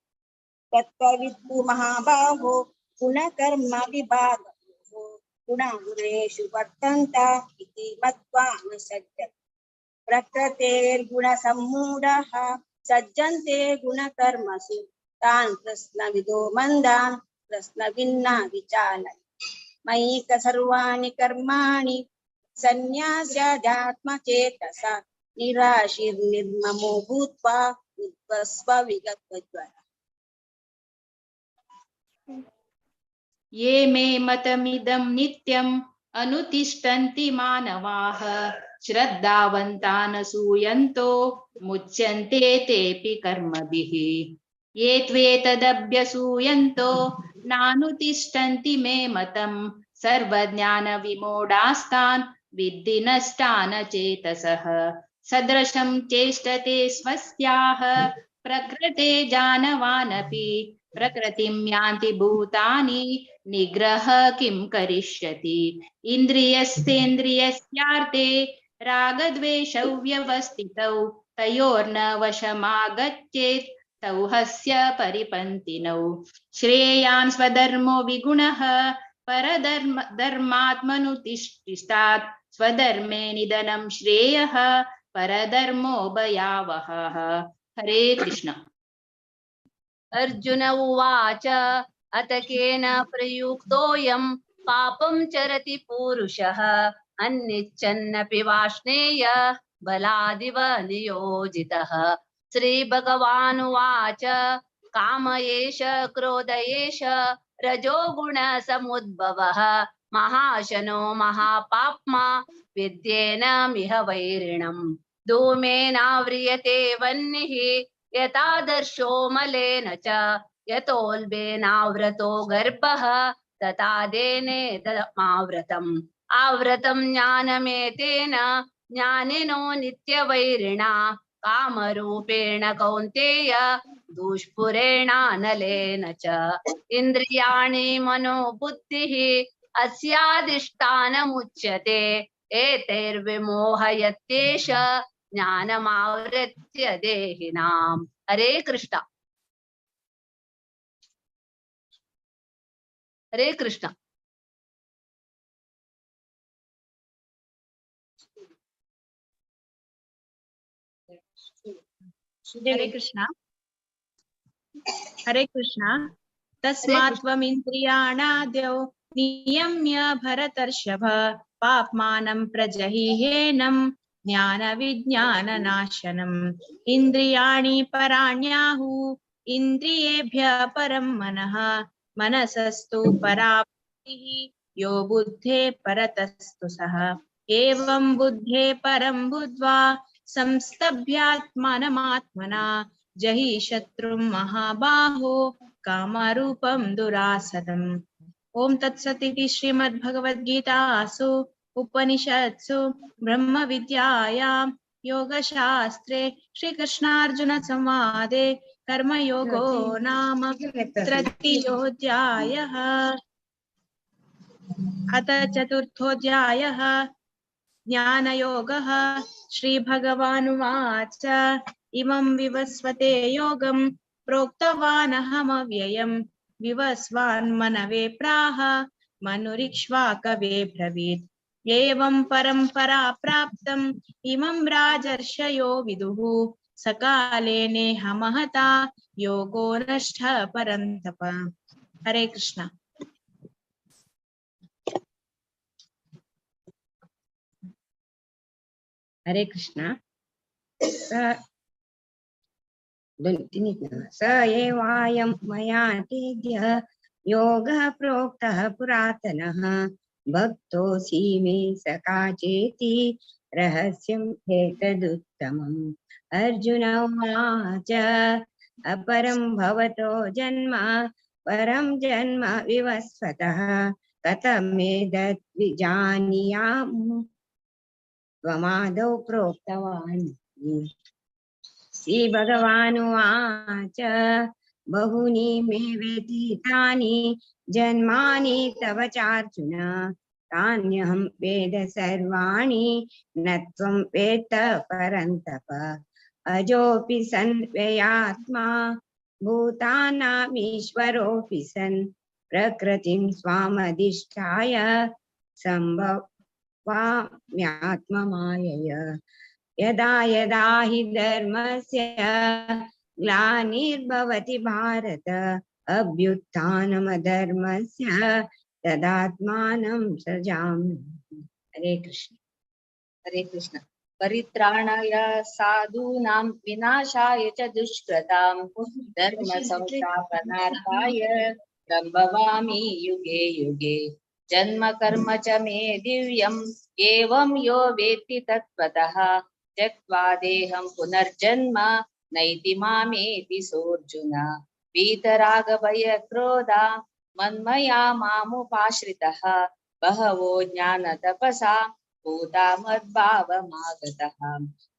तत्त्वविद् महाबाहो गुणकर्म विभागयोः, गुणागुणेषु वर्तन्त इति मत्वा न सज्जते। प्रकृतेर्गुणसम्मूढाः सज्जन्ते गुणकर्मसु, तान् प्रश्नविदो मन्दान् प्रश्नविन्ना विचालय। मयि सर्वाणि कर्माणि सन्न्यास्याध्यात्मचेतसा, निराशिर्निर्ममो भूत्वा उद्वस्व विगतज्वरः। ये मे मतमिदं नित्यम् अनुतिष्ठन्ति मानवाः, श्रद्धावन्तानसूयन्तो मुच्यन्ते तेऽपि कर्मभिः। ये त्वेतदभ्यसूयन्तो नानुतिष्ठन्ति मे मतं, सर्वज्ञानविमूढास्तान् विद्धि नष्टान् चेतसः। सदृशं चेष्टते स्वस्याः प्रकृते जानवानपि, प्रकृतिं यान्ति भूतानि निग्रह किं करिष्यति। इन्द्रियस्तेन्द्रियस्यार्थे रागद्वेषौ व्यवस्थितौ, तयोर्न वशमागच्छेत् तौ हस्य परिपन्थिनौ। श्रेयान् स्वधर्मो विगुणः परधर्म धर्मात्मनुतिष्ठितात्, स्वधर्मे निधनं श्रेयः परधर्मो भयावहः। हरे कृष्ण। अर्जुन उवाच, अत केन प्रयुक्तोऽयं पापं चरति पुरुषः अन्निच्छन्नपि वाष्णेय बलादिव नियोजितः। श्रीभगवानुवाच काम एष क्रोध एष रजोगुणसमुद्भवः महाशनो महापाप्मा विद्येनमिह वैरिणम्। धूमेनाव्रियते वह्निः यथादर्शो मलेन च यतोल्बेनाव्रतो गर्भः तथा देनेदमाव्रतम्। आवृतं ज्ञानमेतेन ज्ञानिनो नित्यवैरिणा कामरूपेण कौन्तेय दुष्पुरेणानलेन च। इन्द्रियाणि मनो बुद्धिः अस्याधिष्ठानमुच्यते एतैर्विमोहयत्येष ज्ञानमावृत्य देहिनाम्। हरे कृष्ण हरे कृष्ण। हरे कृष्णा हरे कृष्णा। तस्मात् त्वमिन्द्रियाणाद्यौ नियम्य भरतर्षभ पाप्मानं प्रजहिहेनं ज्ञानविज्ञाननाशनम्। इन्द्रियाणि पराण्याहु इन्द्रियेभ्य परं मनः मनसस्तु परा बुद्धिः यो बुद्धे परतस्तु सः। एवं बुद्धे परं बुद्ध्वा संस्तभ्यात्मानमात्मना जहि शत्रुं महाबाहो कामरूपं दुरासदम्। ओम तत्सदिति श्रीमद्भगवद्गीतासु उपनिषत्सु ब्रह्मविद्यायां योगशास्त्रे श्रीकृष्णार्जुन संवादे कर्मयोगो नाम तृतीयोऽध्यायः। अथ चतुर्थोऽध्यायः ज्ञानयोगः। श्रीभगवानुवाच इमं विवस्वते योगं प्रोक्तवानहमव्ययं विवस्वान् मनवे प्राह मनुरिक्ष्वाकवे ब्रवीत्। एवं परंपरा प्राप्तम् इमं राजर्षयो विदुः सकाले नेह महता योगो नष्टः परन्तप। हरे कृष्णा। हरे कृष्णा। स एवायं मया तेद्य योगः प्रोक्तः पुरातनः भक्तोऽसि मे सखा चेति रहस्यम् एतदुत्तमम्। अर्जुन उवाच अपरं भवतो जन्म परं जन्म विवस्वतः कथमेतद्विजानीयाम् त्वमादौ प्रोक्तवान्। श्रीभगवानुवाच बहूनि मे व्यतीतानि जन्मानि तव चार्जुन तान्यहं वेद सर्वाणि न त्वं वेत्त परन्तप। अजोऽपि सन् व्ययात्मा भूतानामीश्वरोऽपि सन् प्रकृतिं स्वामधिष्ठाय सम्भवाम्यात्ममायया। यदा यदा हि धर्मस्य ग्लानिर्भवति भारत अभ्युत्थानमधर्मस्य तदात्मानं सृजामि। हरे कृष्ण हरे कृष्ण। परित्राणाय साधूनां विनाशाय च दुष्कृतां धर्म संस्थापनार्थाय संभवामि युगे युगे। जन्म कर्म च मे दिव्यम् एवं यो वेत्ति तत्त्वतः त्यक्त्वा देहं पुनर्जन्म नैति मामेति सोऽर्जुन। वीतरागभयक्रोधा मन्मया मामुपाश्रितः बहवो ज्ञानतपसा भूता मद्भावमागतः।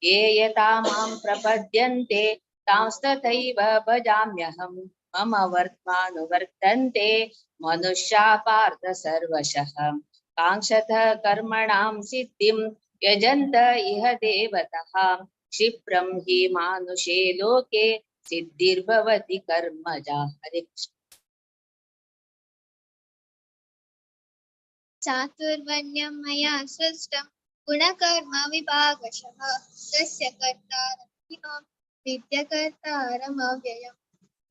ये यथा मां प्रपद्यन्ते तांस्तथैव भजाम्यहं मम वर्त्मानुवर्तन्ते मनुष्या पार्थ सर्वशः। काङ्क्षतः कर्मणां सिद्धिं यजन्त इह देवतः क्षिप्रं हि मानुषे लोके सिद्धिर्भवति कर्मजा। हरे कृष्ण। चातुर्वर्ण्यं मया सृष्टं गुणकर्म विभागशः तस्य कर्तारं विद्यकर्तारमव्ययम्।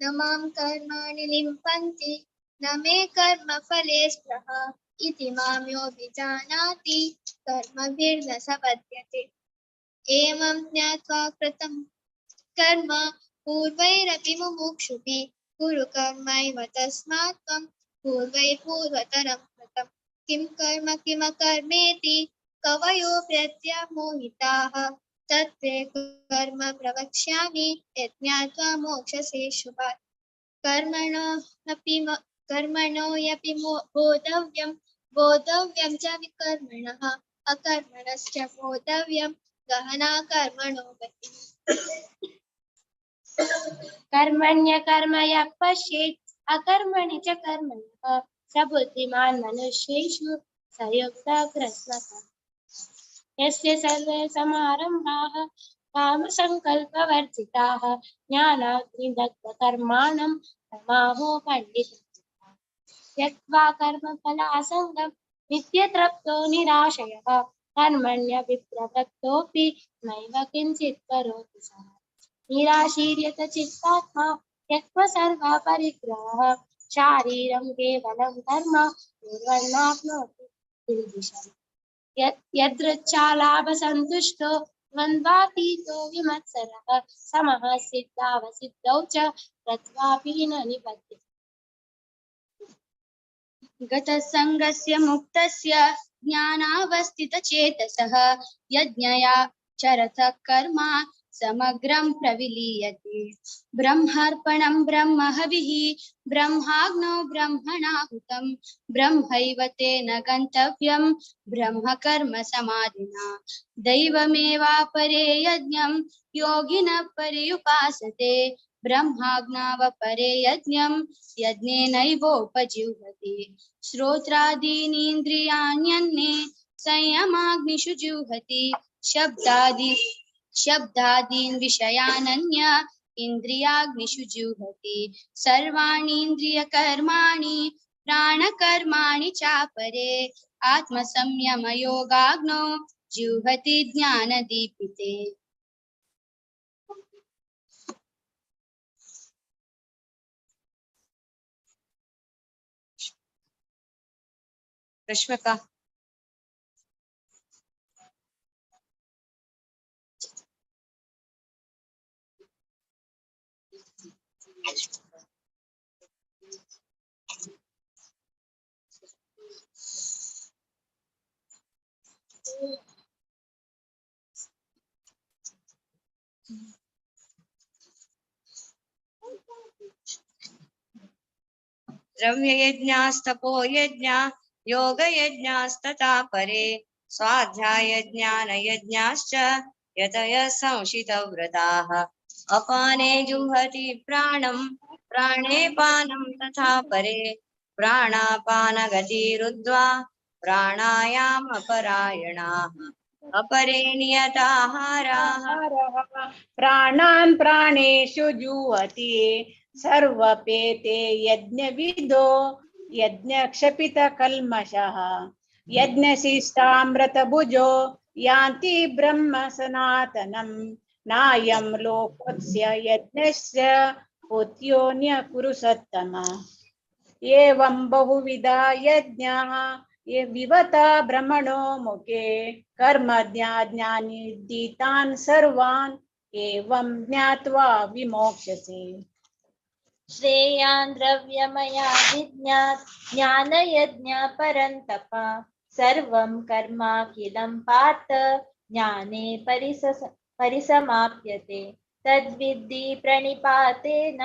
न मां कर्माणि लिम्पन्ति न न मे कर्मफले स्पृहा इति मां यो विजानाति कर्मभिर्न स बध्यते। एवं ज्ञात्वा कृतं कर्म पूर्वैरपि मुमुक्षुभिः कुरु कर्मैव तस्मात् त्वं पूर्वैः पूर्वतरं कृतं। किं कर्म किमकर्मेति कवयो प्रत्यामोहिताः तत्ते कर्म प्रवक्ष्यामि यज्ञात्वा मोक्षसे शुभात्। कर्मणोऽपि बोधव्यं बोधव्यं च विकर्मणः अकर्मणश्च बोधव्यं गहना कर्मणो गतिः। कर्मण्यकर्म यः पश्येत् अकर्मणि च कर्मणः स बुद्धिमान् मनुष्येषु स युक्तः कृत्स्नः। यस्य सर्वे समारम्भाः कामसङ्कल्पवर्जिताः ज्ञानाग्निदग्धकर्माणं तमाहो पण्डितः। त्यक्त्वा कर्मफलासङ्गं नित्यतृप्तो निराशयः कर्मण्यभिप्रवृत्तोऽपि नैव किञ्चित् करोति सः। निराशीर्यत चित्तात्मा त्यक्त्वा सर्वपरिग्रहः शारीरं केवलं कर्म कुर्वन्नाप्नोति किल्बिषम्। यदृच्छालाभसन्तुष्टो द्वन्द्वातीतो विमत्सरः समः सिद्धावसिद्धौ च कृत्वापि न निबध्यते। गतसङ्गस्य मुक्तस्य ज्ञानावस्थितचेतसः यज्ञया चरथ कर्म समग्रं प्रविलीयते। ब्रह्मार्पणं ब्रह्महविः ब्रह्माग्नौ ब्रह्मणाहुतं ब्रह्मैव तेन गन्तव्यं ब्रह्मकर्म समाधिना। दैवमेवापरे यज्ञं योगिनः पर्युपासते ब्रह्माग्नावपरे यज्ञं यज्ञेनैवोपजीवति। श्रोत्रादीनीन्द्रियाण्यन्ये संयमाग्निषु जुहति शब्दादीन् विषयानन्य इन्द्रियाग्निषु जुहति। सर्वाणीन्द्रियकर्माणि प्राणकर्माणि चापरे आत्मसंयमयोगाग्नौ जुहति ज्ञानदीपिते। रश्मिका। द्रव्ययज्ञास्तपो यज्ञा योगयज्ञास्तथा परे स्वाध्याय ज्ञानयज्ञाश्च यतयः संशितव्रताः। अपाने जुहति प्राणं प्राणे पानं तथा परे प्राणापानगतिरुद्ध्वा प्राणायामपरायणाः। अपरे नियताहाराः प्राणान् प्राणेषु जुहति सर्वपेते यज्ञविदो यज्ञक्षपितकल्मषः। यज्ञशिष्टामृतभुजो यान्ति ब्रह्म सनातनं नायं लोकस्य यज्ञस्य पूत्योऽन्य कुरु सत्तम। एवं बहुविधा यज्ञाः ये विवता भ्रमणो मुखे कर्मज्ञाज्ञानिदितान् सर्वान् एवं ज्ञात्वा विमोक्षसे। श्रेयान् द्रव्यमया विज्ञात् ज्ञानयज्ञ परन्तप सर्वं कर्माखिलं पार्थ ज्ञाने परिसमाप्यते। तद्विद्धि प्रणिपातेन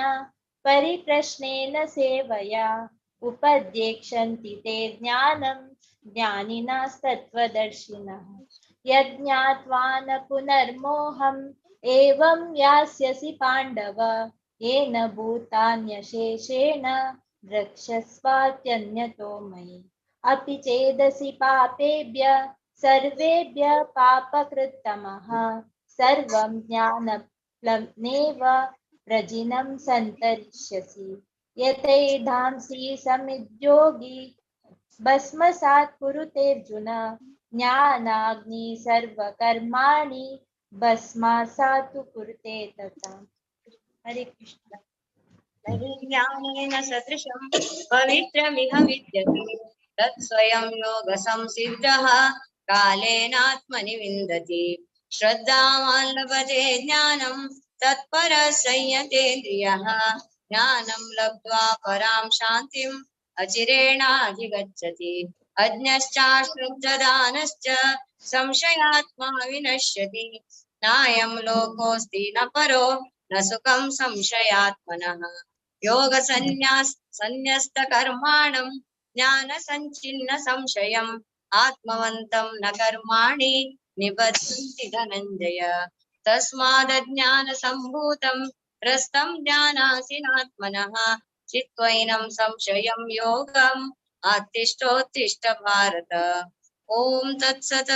परिप्रश्नेन सेवया उपदेक्षन्ति ते ज्ञानं ज्ञानिनस्तत्त्वदर्शिनः। यज्ञात्वा न पुनर्मोहम् एवं यास्यसि पाण्डव येन भूतान्यशेषेण द्रक्ष्यस्वात्यन्यतो मयि। अपि चेदसि पापेभ्य सर्वेभ्य पापकृत्तमः सर्वं ज्ञानप्लनेव प्रजिनं सन्तरिष्यसि। यतैधांसि समिद्योगी भस्मसात् कुरुतेऽर्जुन ज्ञानाग्नि सर्वकर्माणि भस्मसात् कुरुते तथा। हरे कृष्ण। हि ज्ञानेन सदृशं पवित्रमिह विद्यते तत्स्वयं योगसंसिद्धः कालेनात्मनि विन्दति। श्रद्धावान् लभते ज्ञानं तत्परः संयतेन्द्रियः ज्ञानं लब्ध्वा परां शान्तिम् अचिरेणाधिगच्छति। अज्ञश्चाश्रद्धानश्च संशयात्मा विनश्यति। नायं लोकोऽस्ति न परो न सुखं संशयात्मनः। योगसन्न्यास सन्न्यस्तकर्माणं ज्ञानसञ्छिन्न संशयम् आत्मवन्तं न कर्माणि निबध्नन्ति धनञ्जय। तस्मादज्ञानसम्भूतं त्रस्तं ज्ञानासिनात्मनः चित्त्वैनं संशयं योगम् आतिष्ठोत्तिष्ठ भारत। ॐ तत्सत्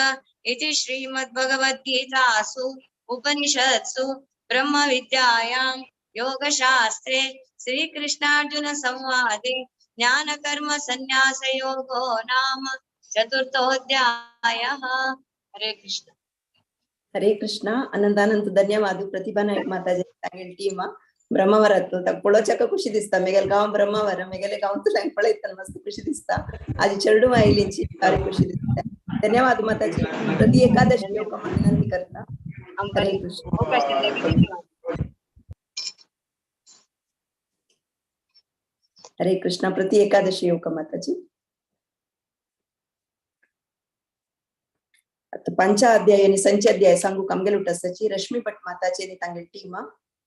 इति श्रीमद्भगवद्गीतासु उपनिषत्सु ब्रह्मविद्यायां योगशास्त्रे श्रीकृष्णार्जुन संवादे ज्ञानकर्म संन्यासयोगो नाम चतुर्थोऽध्यायः। हरे कृष्ण। हरे कृष्ण। अनंतानंत धन्यवाद प्रतिभा नायक माताजी तांगेल टीम ब्रह्मावरात पळोवच्याक खुशी दिसता। मेगेल गांव ब्रह्मावर मेगेले गांवांतल्यान पळयतना मस्त खुशी दिसता। आज चेडू आयलींची भारी खुशी दिसता। धन्यवाद माताजी। प्रति एकादशी विनंती करता। हरे कृष्ण। हरे कृष्ण। प्रति एकादशी योग माताजी। पंचाध्याय आणि संचाध्याय सांगू आमगेले उठासाची रश्मी भट माताजी आणि तांगेल टीम।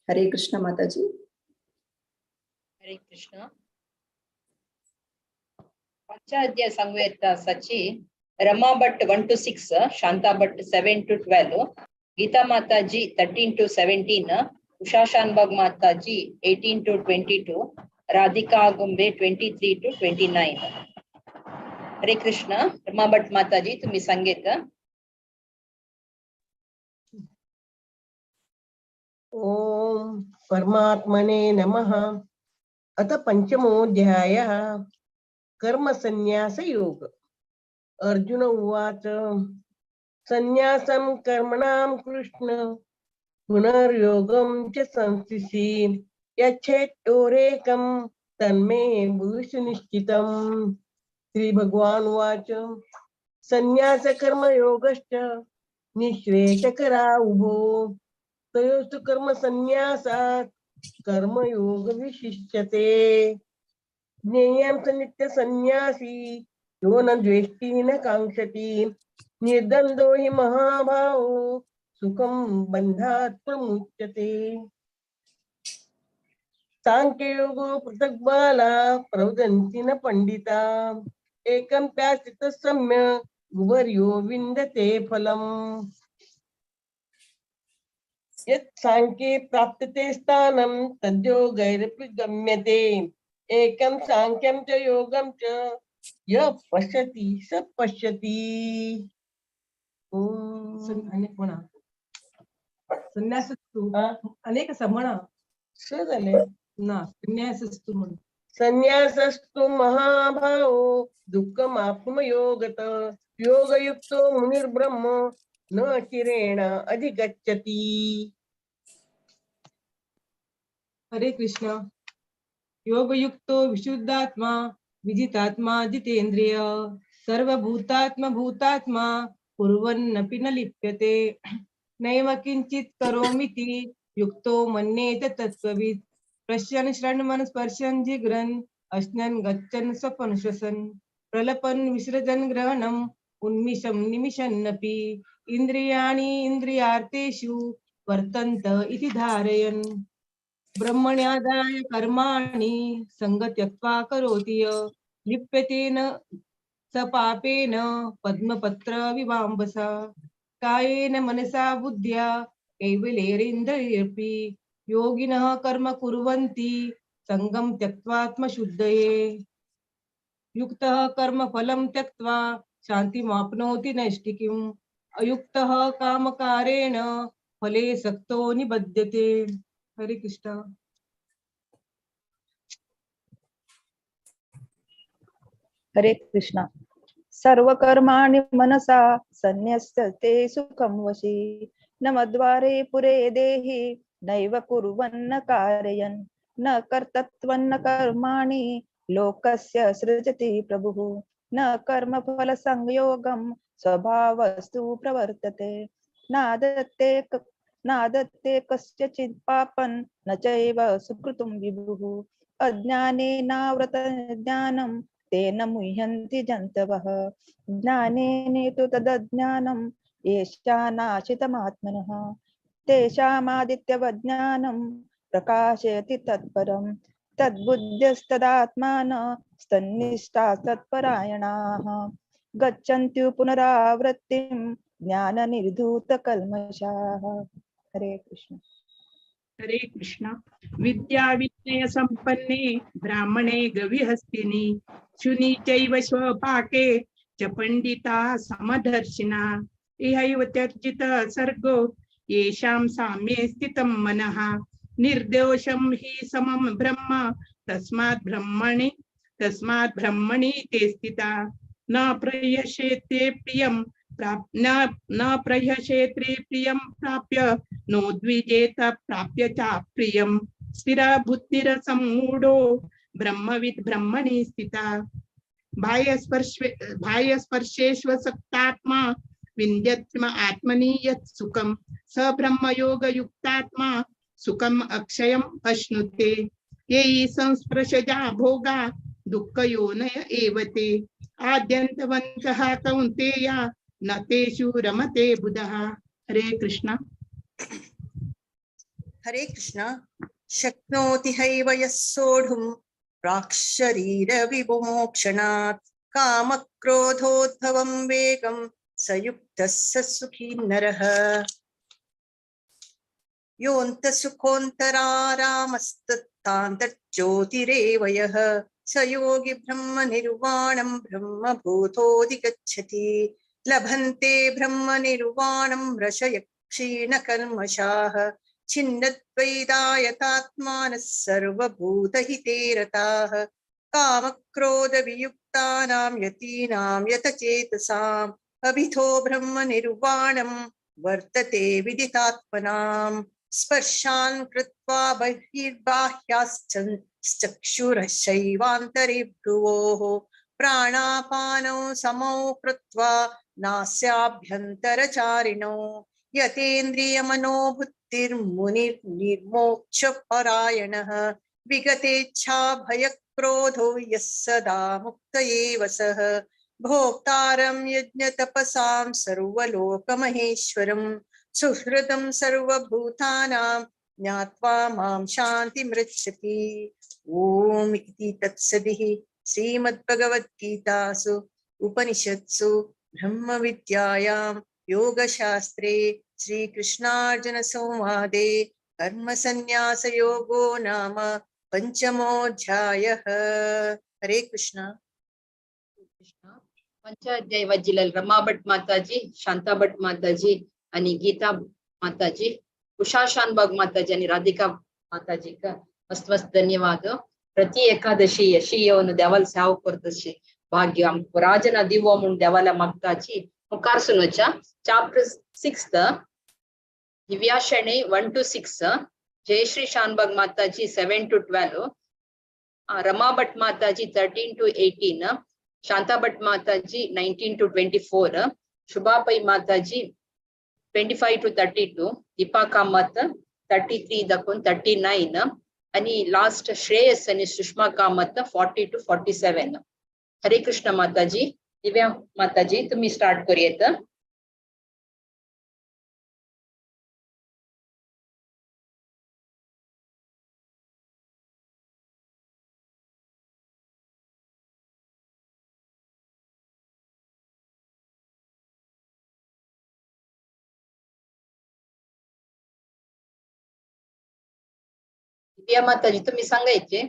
हरे कृष्ण माताजी। हरे कृष्ण। पंचाध्याय सांगू येता साची Rama Bhat 1 to 6, Shanta Bhat 7 to 12, Geeta Mataji 13 to 17, Usha Shanbhag Mataji 18 to 22, Radhika Gumbe 23 to 29. Hare Krishna. Rama Bhat Mataji तुम्ही सांगेत। ओम परमात्मने नमः। अथ पंचमोऽध्यायः कर्मसंन्यास योग। अर्जुन उवाच संन्यासं कर्मणां कृष्ण पुनर्योगं च संस्थिति यच्छेत्तोरेकं तन्मे भूषु निश्चितम्। श्री भगवान् उवाच संन्यास कर्मयोगश्च निःश्रेषकरा उभो तयोस्तु कर्म संन्यासात् कर्मयोग विशिष्यते। ज्ञेयं स नित्य संन्यासी यो न द्वेष्टि न कांक्षति निर्द्वन्द्वो हि महाभावो सुखं बन्धात् प्रमुच्यते। सांख्ययोगो पृथक् बाला प्रवदन्ति न पंडिता एकं प्यास्थितः सम्यक् गुवर्यो विन्दते फलम्। यत् सांख्ये प्राप्यते स्थानं तद्योगैरपि गम्यते। एकं सांख्यं च योगं च यः पश्यति स पश्यति। संन्यासस्तु अनेक समणा स जाले ना संन्यासस्तु म्हणून संन्यासस्तु महाभावो दुःखमाप्नुयोगत योगयुक्तो मुनिर्ब्रह्म न चिरेण अधिगच्छति। हरे कृष्ण। योगयुक्तो विशुद्धात्मा विजितात्मा जितेन्द्रिय सर्वभूतात्म भूतात्मा कुर्वन्नपि न लिप्यते। नैव किंचित् करोमीति युक्तो मन्येत तत्त्ववित्। पश्यन् शृण्वन् स्पर्शन् जिघ्रन् अश्नन् गच्छन् स्वपन् श्वसन् प्रलपन् विसृजन् ग्रहणम् उन्मिषं निमिषन्नपि इंद्रियाणि इंद्रियार्थेषु वर्तन्त इति धारयन्। ब्रह्मण्यादाय कर्माणि संग त्यक्त्वा करोति य लिप्यते न स पापेन पद्मपत्र विवाम्बसा। कायेन मनसा बुद्ध्या कैवल्यैरेन्द्रियैरपि योगिनः कर्म कुर्वन्ति संगं त्यक्त्वात्मशुद्धये। युक्तः कर्मफलं त्यक्त्वा शान्तिमाप्नोति नैष्ठिकीम्। अयुक्तः कामकारेण फले सक्तो निबध्यते। हरे कृष्ण। हरे कृष्ण। सर्वकर्माणि मनसा संन्यस्य ते सुखं वशी न मद्वारे पुरे देहि नैव कुर्वन्न कारयन्। न कर्तृत्वं न कर्माणि लोकस्य सृजति प्रभुः। न कर्मफलसंयोगं स्वभावस्तु प्रवर्तते। नादत्ते कस्यचित् पापं न चैव सुकृतं विभुः। अज्ञानेनावृतं ज्ञानं तेन मुह्यन्ति जन्तवः। ज्ञानेन तु तदज्ञानं येषानाशितमात्मनः। तेषामादित्यवज्ञानं प्रकाशयति तत्परं। तद्बुद्ध्यस्तदात्मानस्तन्निष्ठास्तत्परायणाः। गच्छन्ति पुनरावृत्तिं ज्ञाननिर्धूतकल्मषाः। हरे कृष्ण। हरे कृष्ण। विद्या विनय संपन्ने ब्राह्मणे गविहस्तिनि शुनि चैव स्वपाके च पंडिता समदर्शिना। इहैव त्यर्जितः सर्गो येषां साम्ये स्थितं मनः। निर्दोषं हि समं ब्रह्म तस्मात् ब्रह्मणि ते स्थिता। न प्रयशेते प्रियं न प्रयशेत्रे प्रियं प्राप्य नो द्विजेत प्राप्य चाप्रियं। स्थिरा बुद्धिरसम्मूढो ब्रह्मविद् ब्रह्मणि स्थिता। बाह्यस्पर्शेष्वसक्तात्मा विन्द्यत्म आत्मनि यत् सुखं स ब्रह्मयोगयुक्तात्मा सुखम अक्षयम् अश्नुते। ये संस्पृशजा भोगा दुःखयोनय एव ते। आद्यन्तवन्तः कौन्तेय न तेषु रमते बुधः। हरे कृष्ण। हरे कृष्ण। शक्नोति हैव यः सोढुं प्राक्शरीरविमोक्षणात्। कामक्रोधोद्भवं वेगं स युक्तः स सुखी नरः। योऽन्तसुखोऽन्तरारामस्तत्तान्तर्ज्योतिरेव यः स योगी ब्रह्मनिर्वाणं ब्रह्मभूतोऽधिगच्छति। लभन्ते ब्रह्मनिर्वाणं रशय क्षीणकल्मषाः। छिन्नद्वैदायतात्मानः सर्वभूतहिते रताः। कामक्रोधवियुक्तानां यतीनां यतचेतसाम् अभितो ब्रह्मनिर्वाणं वर्तते विदितात्मनाम्। स्पर्शान् कृत्वा बहिर्बाह्याश्चक्षुरशैवान्तरे भ्रुवोः। प्राणापानौ समौ कृत्वा नास्याभ्यन्तरचारिणौ। यतेन्द्रियमनोबुद्धिर्मुनिर्निर्मोक्षपरायणः। विगतेच्छा भयक्रोधो यः सदा मुक्त एव सः। भोक्तारं यज्ञतपसां सर्वलोकमहेश्वरं सुहृदं सर्वभूतानां ज्ञात्वा मां शान्तिमृच्छति। ॐ इति तत्सदिः श्रीमद्भगवद्गीतासु उपनिषत्सु ब्रह्मविद्यायां योगशास्त्रे श्रीकृष्णार्जुनसंवादे कर्मसन्न्यासयोगो नाम पंचमोऽध्यायः। हरे कृष्ण। पंचाध्याय वज्जिलल रमा भट माताजी, शांता भट माताजी आणि गीता माताजी, उषा शानबाग माताजी आणि राधिका माताजी का मस्त मस्त धन्यवाद। प्रति एकादशी यशी येवन देवाला सेवा करतशी भाग्य आमकां राजना दिवो म्हूण देवाला मागताची। मुखार सुनोच्या chapter 6 Divya Shenoy 1 to 6, Jayashree Shanbhag Mataji 7 to 12, Rama Bhat Mataji 13 to 18, Shanta Bhat Mataji 19 to 24, Shubha Pai Mataji 25 to 32, Deepa Kamath 33 दाखवून 39 आणि लास्ट श्रेयस आणि सुषमा कामत 40 to 47। हरे कृष्ण माताजी। दिव्या माताजी तुम्ही स्टार्ट करूयात। दिव्या माताजी तुम्ही सांगायचे।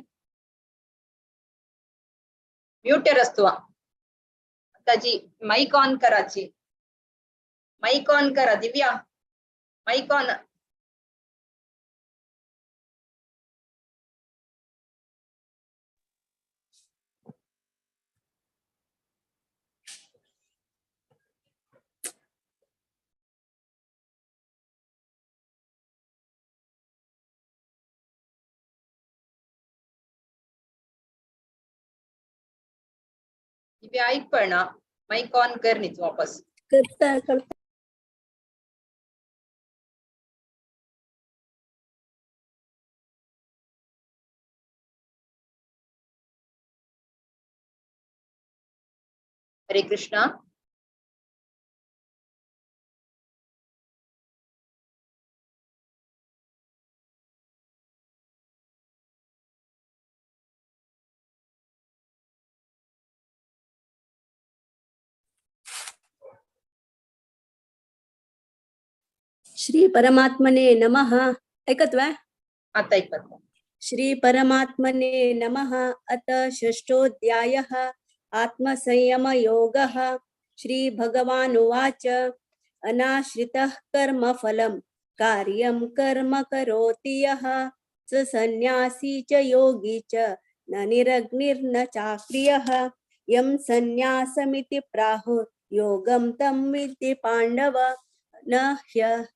म्यूटर असतो माताजी, माईक ऑन कराची, माईक ऑन करा दिव्या, माईक ऑन। दिव्या ऐक पण ना, माईक ऑन कर न्ही तूं वापस. करता करता. हरे कृष्णा. श्री परमात्मने नमः. ऐकतवाय? आता ऐकत. श्री परमात्मने नमः. अत षष्ठोऽध्यायः आत्मसंयम योगः. श्री भगवानुवाच. अनाश्रितः कर्मफलं कार्यं कर्म करोति यः स संन्यासी च योगी च न निरग्निर्न चाक्रियः. यं संन्यासमिति प्राहुर्योगं तं विद्धि पाण्डव. न ह्य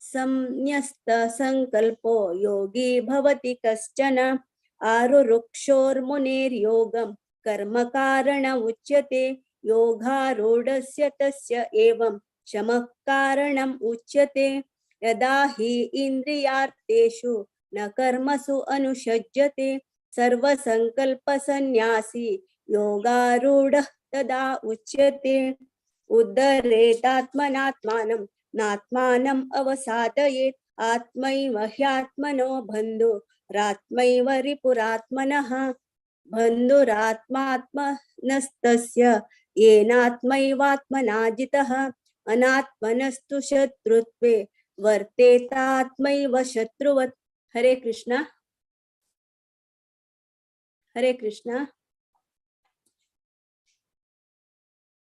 संन्यस्त संकल्पो योगी भवति कश्चन. आरुरुक्षोर्मुनेर्योगं कर्म कारण उच्यते. योगारूढस्य तस्य एवं शमः कारणम् उच्यते. यदा हि इन्द्रियार्थेषु न कर्मसु अनुषज्यते सर्वसंकल्पसन्न्यासी योगारूढः तदा उच्यते. उद्धरेतात्मनात्मानं नात्मानम् अवसादयेत्. आत्मैव ह्यात्मनो बन्धुरात्मैव रिपुरात्मनः. बन्धुरात्मात्मनस्तस्य येनात्मैवात्मना जितः. अनात्मनस्तु शत्रुत्वे वर्तेतात्मैव शत्रुवत्. हरे कृष्णा. हरे कृष्णा.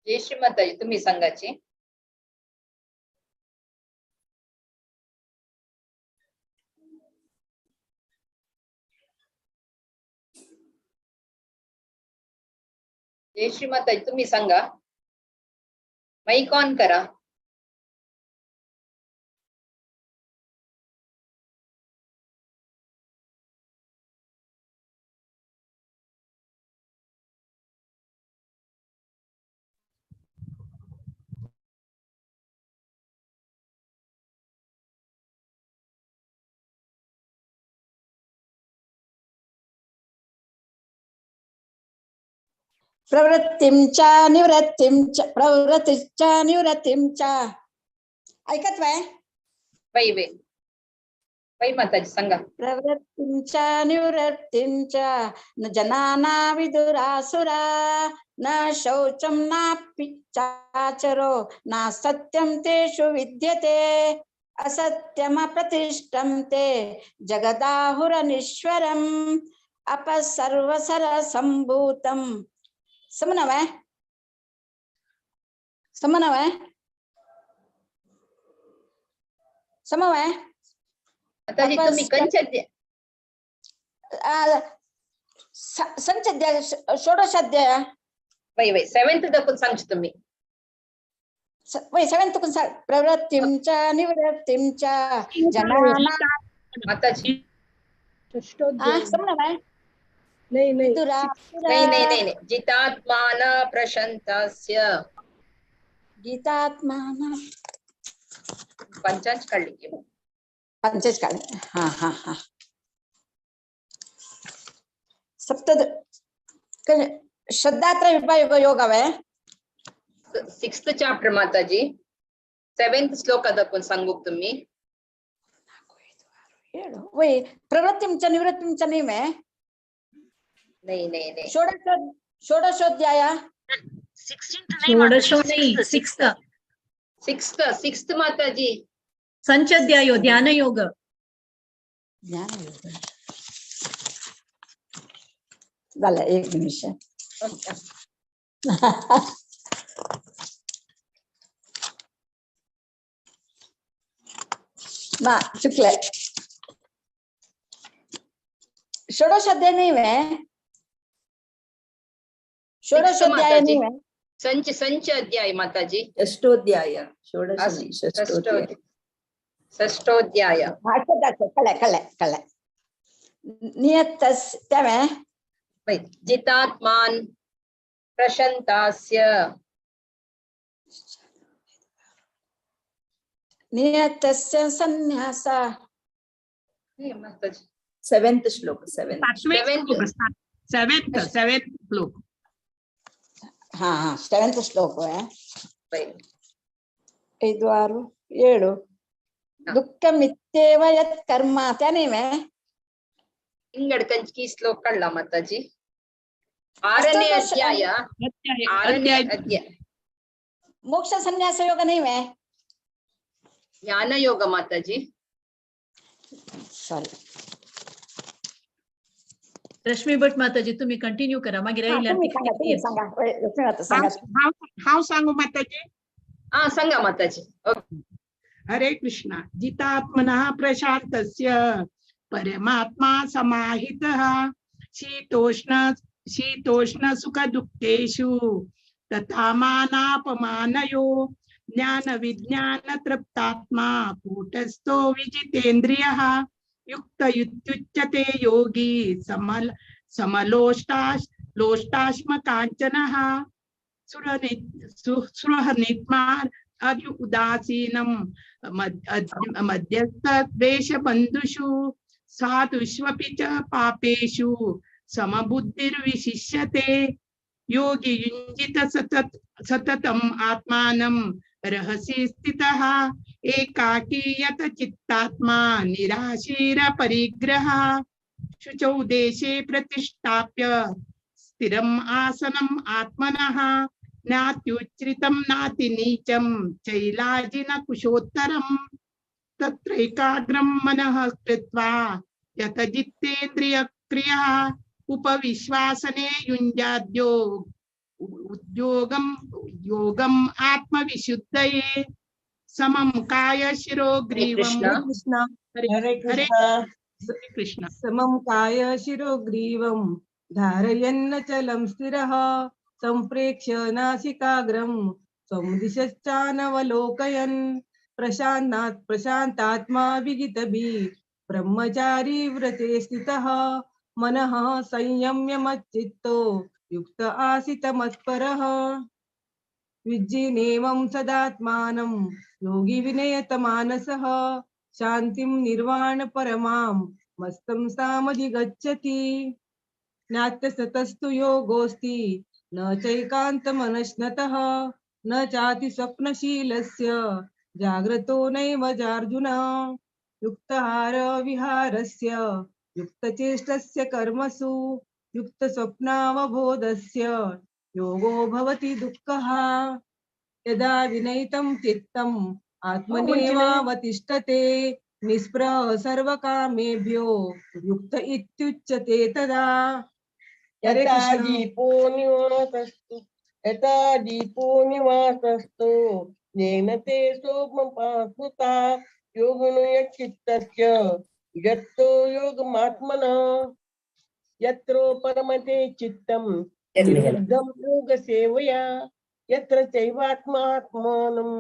जय श्री माताजी. तुम्ही सांगाची. जय श्री माताजी. तुम्ही सांगा. माईक ऑन करा. प्रवृत्तिं च निवृत्तिं च प्रवृत्तिश्च निवृत्तिं च. ऐकत वय? वै वै वै माताजी सांगा. प्रवृत्तिं च निवृत्तिं च न जनाना विदुरासुरा. न शौचं नापि चाचरो न सत्यं तेषु विद्यते. असत्यमप्रतिष्ठं ते जगदाहुरनीश्वरम्. अपसर्वसरसंभूतम्. समनवय समनवय समवय. माताजी तुम्ही कंचाध्याय संचाध्याय षोडशाध्याय वै वै सेवेंथ दाखवून सांगची तुम्ही. वै सेवेंथ कोण सांग. प्रवृत्तिं च निवृत्तिं च जनाना. माताजी समनवय. नहीं नहीं नहीं नहीं नहीं नहीं. जितात्मान प्रशांतस्य. गीतात्मान पंचांश काढली. पंचांश काढले. हा हा हा. सप्त श्रद्धात्रय विभाग योग हवे. सिक्स्थ चॅप्टर माताजी. सेवेंथ श्लोक दाखवून सांगू तुम्ही. वै प्रवृत्तिं च निवृत्तिं च नाही मे. नहीं नहीं नहीं. षोडशोध्याय. षोडशो नहीं, सिक्स्थ. सिक्स्थ सिक्स्थ माताजी. संचध्यायो ध्यान योग. ज्ञान योग झालं. एक निमिष. ना चुकले. षोडशाध्याय नाही वे. षोडशोध्याय नाही वे. संच संच अध्याय माताजी. षष्ठोध्याय. षोडश नाही, षष्ठोध्याय. षष्ठोध्याय. कळ्ळे कळ्ळे कळ्ळे. नियतस् त्यावे जितात्मान प्रशान्तास्य। नियतस्य संन्यास। सेवेंथ श्लोक, सेवेंथ। सेवेंथ सेवेंथ श्लोक। हा हा, सेवेंथ श्लोक आहे। 5 6 7। दुःखमित्येव यत् कर्म त्याने इंगड कंचकी श्लोक काढला माताजी। 6ನೇ अध्याय, 6ನೇ अध्याय। मोक्ष संन्यास योग नाही वे, ज्ञान योग माताजी। सॉरी रश्मी भट माताजी तुम्ही कंटिन्यू करा, मागीर हांव सांगू माताजी? हा सांगा माताजी। हरे कृष्णा। जितात्मनः प्रशान्तस्य परमात्मा समाहितः शीतोष्ण शीतोष्ण सुख दुःखेषु तथा मानापमानयो ज्ञान विज्ञान तृप्तात्मा कूटस्थो विजितेन्द्रियः युक्त युत्युच्यते योगी समल समलोष्टाश लोष्टाश्म कांचनः सुरहनित्मार अभि उदासीनम मध्यस्थ द्वेषबन्धुषु साधुष्वपि च पापेषु समबुद्धिर्विशिष्यते योगी युञ्जित सतत सततम् आत्मानं रहसि स्थितः एकाकी यत चित्तात्मा निराशीर परिग्रह शुचौ देशे प्रतिष्ठाप्य स्थिरम् आसनम् आत्मनः नात्युच्रितं नाति नीचं चैलाजिन कुशोत्तरं तत्रैकाग्रं मनः कृत्वा यतजितेन्द्रिय क्रिया उपविश्वासने युञ्जाद्यो उद्योगं योगम आत्मविशुद्धये समं काय शिरो ग्रीवं। कृष्ण हरे कृष्ण। समं काय शिरो ग्रीवं धारयन्न चलं स्थिरः संप्रेक्ष्य नासिकाग्रं स्वं दिशश्चानवलोकयन् प्रशान्तात् प्रशान्तात्मा विगितभि ब्रह्मचारी व्रते स्थितः मनः संयम्य मच्चित्तो युक्त आसीत मत्परः विज्जिनेवं सदात्मानं योगी विनयत मानसः शांतिं निर्वाण परमां मस्तं सामधिगच्छति। नात्यसतस्तु योगोऽस्ति न चैकान्तमनश्नतः न चाति स्वप्नशीलस्य जाग्रतो नैव जार्जुन। युक्तहार विहारस्य युक्तचेष्टस्य कर्मसु युक्तस्वप्नावबोधस्य योगो भवति दुःखः। यदा विनयितं चित्तम् आत्मनेवावतिष्ठते निस्पृह सर्वकामेभ्यो युक्त इत्युच्यते तदा। यथा दीपो निवासस्तु यथा दीपो निवासस्तु येन ते सोमपास्मृता योगिनो यच्चित्तस्य यत्तो योगमात्मनः यत्रो परमते चित्तं निरुद्धं योगसेवया यत्र चैवात्मात्मानं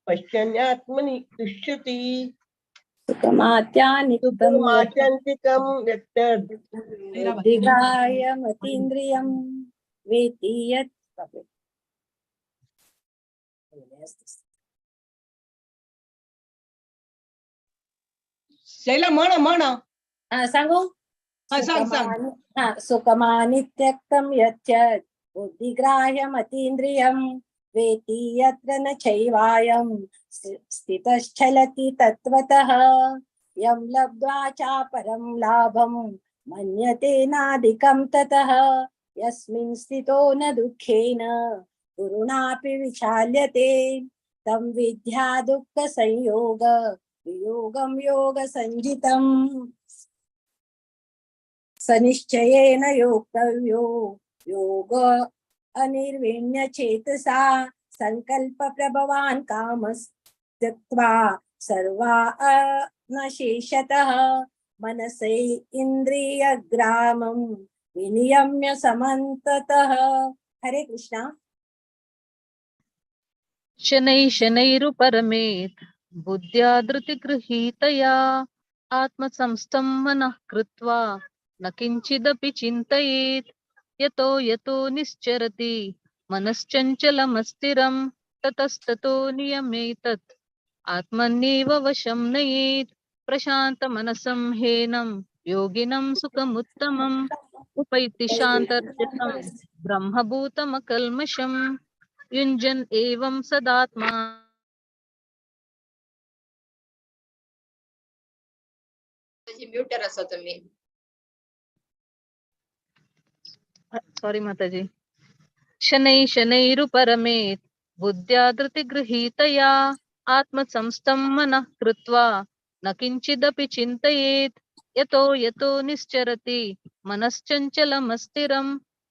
पश्यन्यात्मनि तुष्यति। सुखमात्यान्तिकं यत्तद् बुद्धिग्राह्यमतीन्द्रियं वेति यत्। शैला म्हण म्हण। हा सांगू? हा सांग सांग। हा सुखमानित्यक्तं यच्चत् बुद्धिग्राह्यमतीन्द्रियं वेति यत्र न चैवायं स्थितश्चलति तत्त्वतः यं लब्ध्वा चापरं लाभं मन्यते नाधिकं ततः यस्मिन् स्थितो न दुःखेन गुरुणापि विचाल्यते तं विद्या दुःखसंयोग वियोगं योगसञ्जितम् सनिश्चयेन योक्तव्यो योग अनिर्विण्य चेतसा संकल्प प्रभवान् कामस्त्यक्त्वा सर्वा अनशेषतः मनसै इन्द्रियग्रामं विनियम्य समन्ततः। हरे कृष्णा। शनैः शनैरुपरमेत् बुद्ध्या धृतिगृहीतया आत्मसंस्थं मनः कृत्वा न किञ्चिदपि चिन्तयेत्। यतो यतो निश्चरति मनश्चञ्चलमस्थिरं ततस्ततो नियमेतत् आत्मन्येव वशं नयेत्। प्रशान्तमनसं हेनं योगिनं सुखमुत्तमम् उपैति शान्तरजसं ब्रह्मभूतमकल्मषं युञ्जन् एवं सदात्मा। म्युटर आसा तुम्ही। सॉरी माताजी। शनै शनैरुपरमेत् बुद्ध्या धृतिगृहीतया आत्मसंस्थं मनः कृत्वा न किञ्चिदपि चिन्तयेत्। यतो यतो निश्चरति मनश्चञ्चलमस्थिरं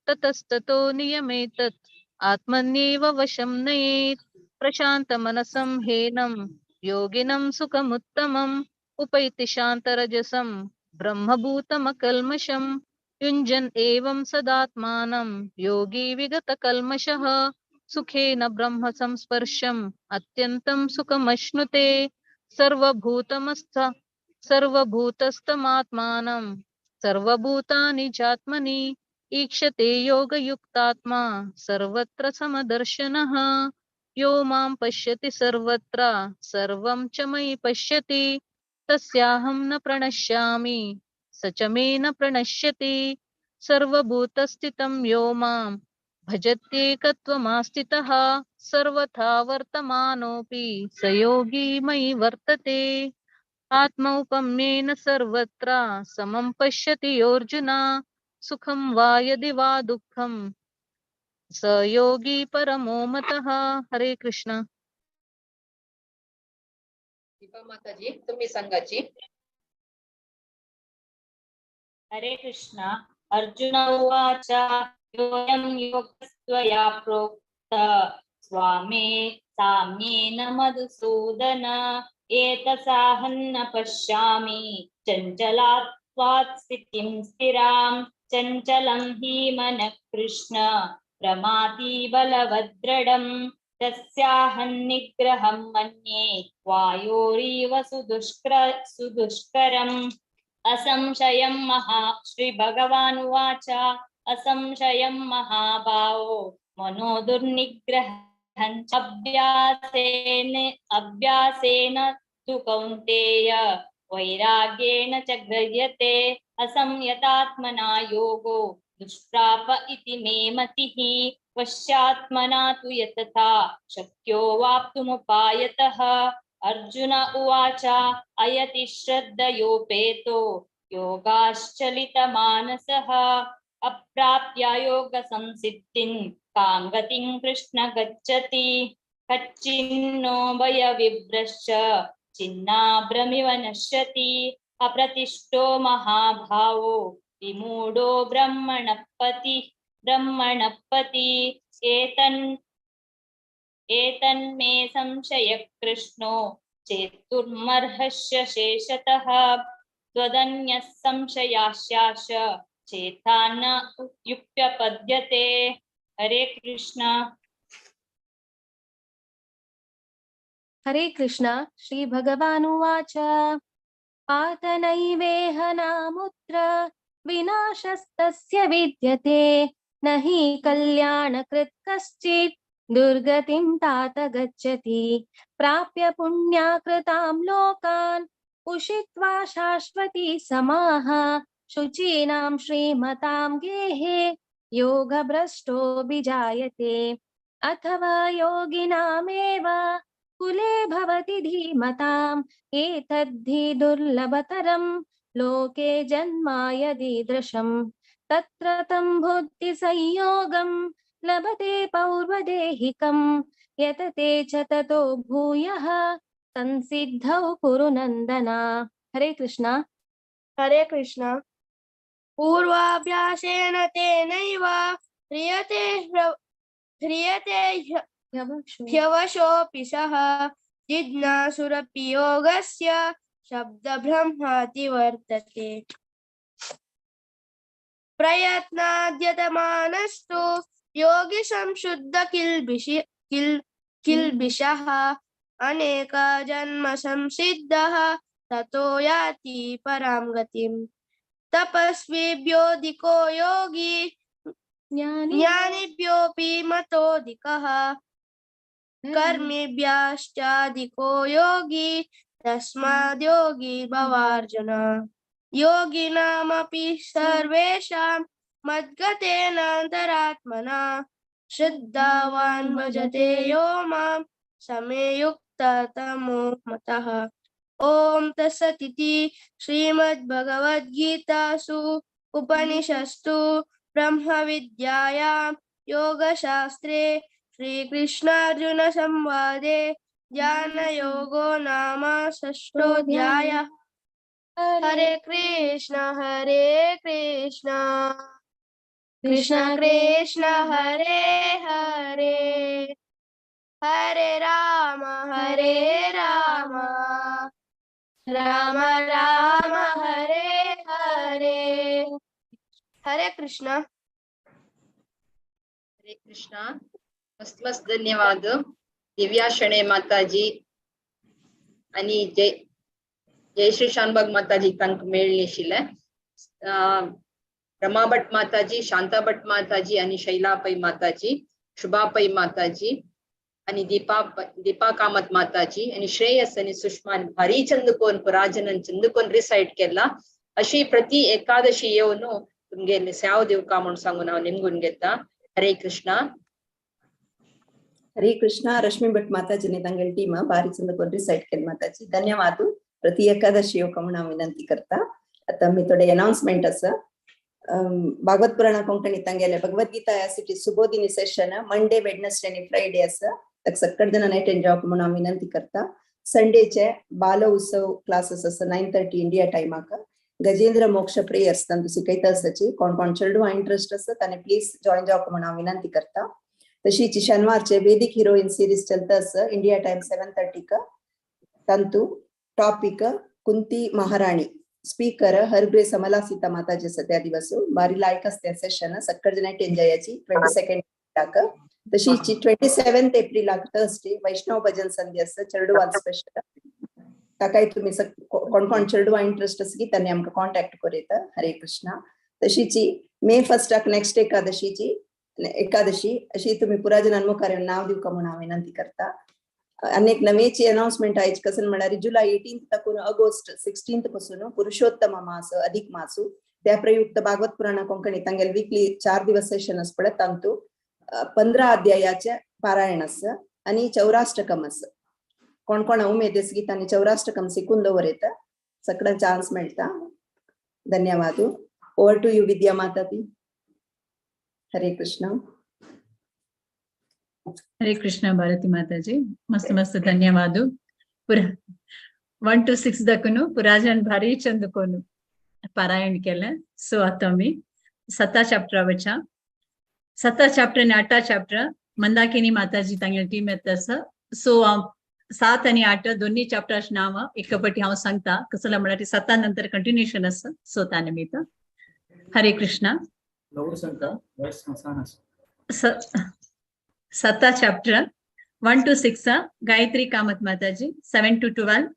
ततस्ततो नियमेतत् आत्मन्येव वशं नयेत्। प्रशान्तमनसं हेनं योगिनं सुखमुत्तमम् उपैति शान्तरजसं ब्रह्मभूतमकल्मषं युञ्जन् एवं सदात्मानं योगी विगतकल्मषः सुखेन ब्रह्म संस्पर्शम् अत्यन्तं सुखमश्नुते। सर्वभूतस्थमात्मानं सर्वभूतानि चात्मनि ईक्षते योगयुक्तात्मा सर्वत्र समदर्शनः। यो मां पश्यति सर्वत्र सर्वं च मयि पश्यति तस्याहं न प्रणश्यामि स च मे न प्रणश्यति। सर्वभूतस्थितं यो मां भजत्येकत्वमास्थितः सर्वथा वर्तमानोऽपि स योगी मयि वर्तते। आत्मौपम्येन सर्वत्र समं पश्यति योऽर्जुन सुखं वा यदि वा दुःखं स योगी परमो मतः। हरे कृष्ण। दीपा माताजी तुम्ही सांगाची। हरे कृष्ण। अर्जुन उवाच योऽयं योगस्त्वया प्रोक्तः स्वामे साम्येन मधुसूदन एतसाहं न पश्यामि चञ्चलात्वात् स्थितिं स्थिरां चञ्चलं हि मनः कृष्ण प्रमाति बलवद्दृढं तस्याहं निग्रहं मन्ये वायोरिव सुदुष्करम्। असंशयं महा श्री भगवानुवाच असंशयं महाभावो मनो दुर्निग्रहं अभ्यासेन तु कौन्तेय वैराग्येण च गृह्यते। असंयतात्मना योगो दुष्प्राप इति मे मतिः वश्यात्मना तु यतथा शक्यो वाप्तुमुपायतः। अर्जुन उवाच अयति श्रद्धयोपेतो योगाश्चलितमानसः अप्राप्य योगसंसिद्धिं कां गतिं कृष्ण गच्छति। कच्चिन्नो भयविभ्रश्च छिन्नाभ्रमिव नश्यति। अप्रतिष्ठो महाभावो विमूढो ब्रह्मणपति एतन्मे संशय कृष्णो चेत्तुर्मर्हस्य शेषतः। त्वदन्यः संशयास्याश चेतान युक्त्यपद्यते। हरे कृष्ण। हरे कृष्ण। श्री भगवानुवाच पातनैवेह नामुत्र विनाशस्तस्य विद्यते न हि कल्याणकृत् कश्चित् दुर्गतिं तात गच्छति। प्राप्य पुण्याकृतां लोकान् उषित्वा शाश्वती समाः शुचीनां श्रीमतां गेहे योगभ्रष्टो विजायते। अथवा योगिनामेव कुले भवति धीमताम् एतद्धि दुर्लभतरं लोके जन्मायदीदृशं। तत्र तं बुद्धिसंयोगं लभते पौर्वदेहिकं यतते च ततो भूयः संसिद्धौ कुरु नन्दना। हरे कृष्णा। हरे कृष्णा। पूर्वाभ्यासेन तेनैव ह्रियते ह्यवशोऽपि सः जिज्ञासुरपि योगस्य शब्दब्रह्माति वर्तते। प्रयत्नाद्यतमानस्तु योगी संशुद्ध किल्बिषः अनेक जन्म संसिद्धः ततो याति परां गतिम्। तपस्विभ्योऽधिको योगी ज्ञानिभ्योऽपि मतोऽधिकः कर्मिभ्यश्चाधिको योगी तस्माद्योगी भवार्जुन। योगिनामपि सर्वेषां मद्गतेनान्तरात्मना श्रद्धावान् भजते यो मां समे युक्ततमो मतः। ॐ तत्सदिति श्रीमद्भगवद्गीतासु उपनिषत्सु ब्रह्मविद्यायां योगशास्त्रे श्रीकृष्णार्जुन संवादे ध्यानयोगो नाम षष्ठोऽध्यायः। हरे कृष्ण कृष्ण कृष्ण हरे हरे, हरे राम राम राम हरे हरे। हरे कृष्ण। हरे कृष्णा। मस्त मस्त धन्यवाद दिव्या शणे माताजी आणि जय जयश्री शानबाग माताजी तांकां मेळ्ळी आशिल्लें। रमा भट माताजी, शांता भट माताजी आणि शैला पै माताजी, शुभा पै माताजी आणि दीपा दीपा कामत माताजी आणि श्रेयस आणि सुषमा भारी चंदकोन पुराजनन चंदकोन रिसाइट केला। अशी प्रति एकादशी येवन तुमगेले सेव दिवका म्हणून सांगून हांव निमगून घेता। हरे कृष्णा। हरे कृष्णा। रश्मि भट माताजीने तांगेली टीम भारी चंदकोन रिसाइट केले माताजी, धन्यवाद। प्रति एकादशी येवका म्हणून हांव विनंती करता। आता मी थोडे अनाउन्समेंट आसा। भागवत पुराणा कोंकणी तांगेले भगवद्गीता आसिटी सुबोधिनी सेशन मंडे, वेडनेसडे आणि फ्रायडे आसा। ताका सक्कट जाणां अटेंड जावप म्हणून हांव विनंती करता। संडेचे बाल उत्सव क्लासेस आसा 9:30 इंडिया टायमाक। गजेंद्र मोक्ष प्रेयर्स तांतू शिकयता आसाची। कोण कोण चेडवां इंट्रस्ट आसा ताणें प्लीज जॉईन जावप म्हणून हांव विनंती करता। तशीच शनिवारचे वेदिक हिरोईन सिरीज चलता आसा इंडिया टायम 7:30 तांतू टॉपिक कुंती महाराणी, स्पीकर हरग्रे समला सीता माताजी आसा त्या दिवस। बारी लायक आसता सेशन, सक्कट जाणां अटेंड जायाची 22 एप्रिलाक। तशीच 27 एप्रिलाक थर्सडे वैष्णव भजन संध्या आसा चेडवां स्पेशल। ताकाय तुमी कोण कोण चेडवां इंट्रस्ट आसा की तांणी आमकां कॉन्टॅक्ट करूं. हरे कृष्णा। तशीच मे 1 नेक्स्ट एकादशीची एकादशी अशी तुमी पुरा जणां मुखार नाव दिवका म्हणून हांव विनंती करता। अनेक नवेची अनाउन्समेंट आयज कसन म्हळ्यार जुलै 18 ताकून ऑगस्ट 16 पासून पुरुषोत्तम मास अधिक मासू त्या प्रयुक्त भागवत पुराणा कोंकणी तांगेले वीकली 4 दिवस सेशन आसा पळय तांतू 15 अध्यायाचे पारायण आसा आणि चौराष्टकम आसा। कोण कोण उमेद आसा की तांणी चौराष्टकम शिकून दवरता, सगळ्यांक चान्स मेळटा। धन्यवाद। ओवर टू you विद्या माताजी। हरे कृष्णा। हरे कृष्णा भारती माताजी, मस्त मस्त धन्यवाद। पुरा 1 to 6 दाखून पुराजन भारी चंदकोन पारायण केलें। सो आतां आमी 7 चॅप्टरा वचा। 7 चॅप्टर आनी 8 चॅप्टर मंदाकिनी माताजी तांगेली टीम येता आसा। सो हांव 7 आनी 8 दोन्ही चॅप्टराचे नांवां एका हांव सांगता कसलें म्हळ्यार 7 नंतर कंटिन्युएशन आसा। सो त्या निमित्त हरे Krishna. 7 chapter 1 to 6 Gayatri Kamath Mataji, 7 to 12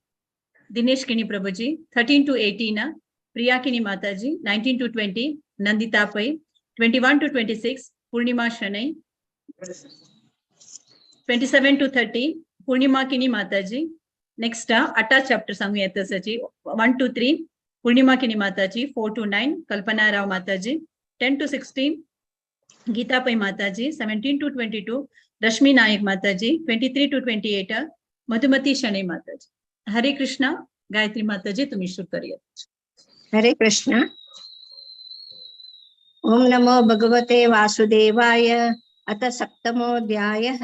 Dinesh Kini Prabhuji, 13 to 18 Priya Kini Mataji, 19 to 20 Nandita Pai, 21 to 26 Purnima Shanai, 27 to 30 Purnima Kini Mataji. Next 8 chapter सांगू येता आसाची 1 to 3 Purnima Kini Mataji, 4 to 9 Kalpana Rao Mataji, 10 to 16 Geeta Pai Mataji, 17 to 22 Rashmi Naik Mataji, 23 to 28 Madhumati Shanai Mataji. Hare Krishna. Gayatri Mataji तुम्ही सुरू करूया। हरे कृष्णा। ओम नमो भगवते वासुदेवाय। अथ सप्तमोऽध्यायः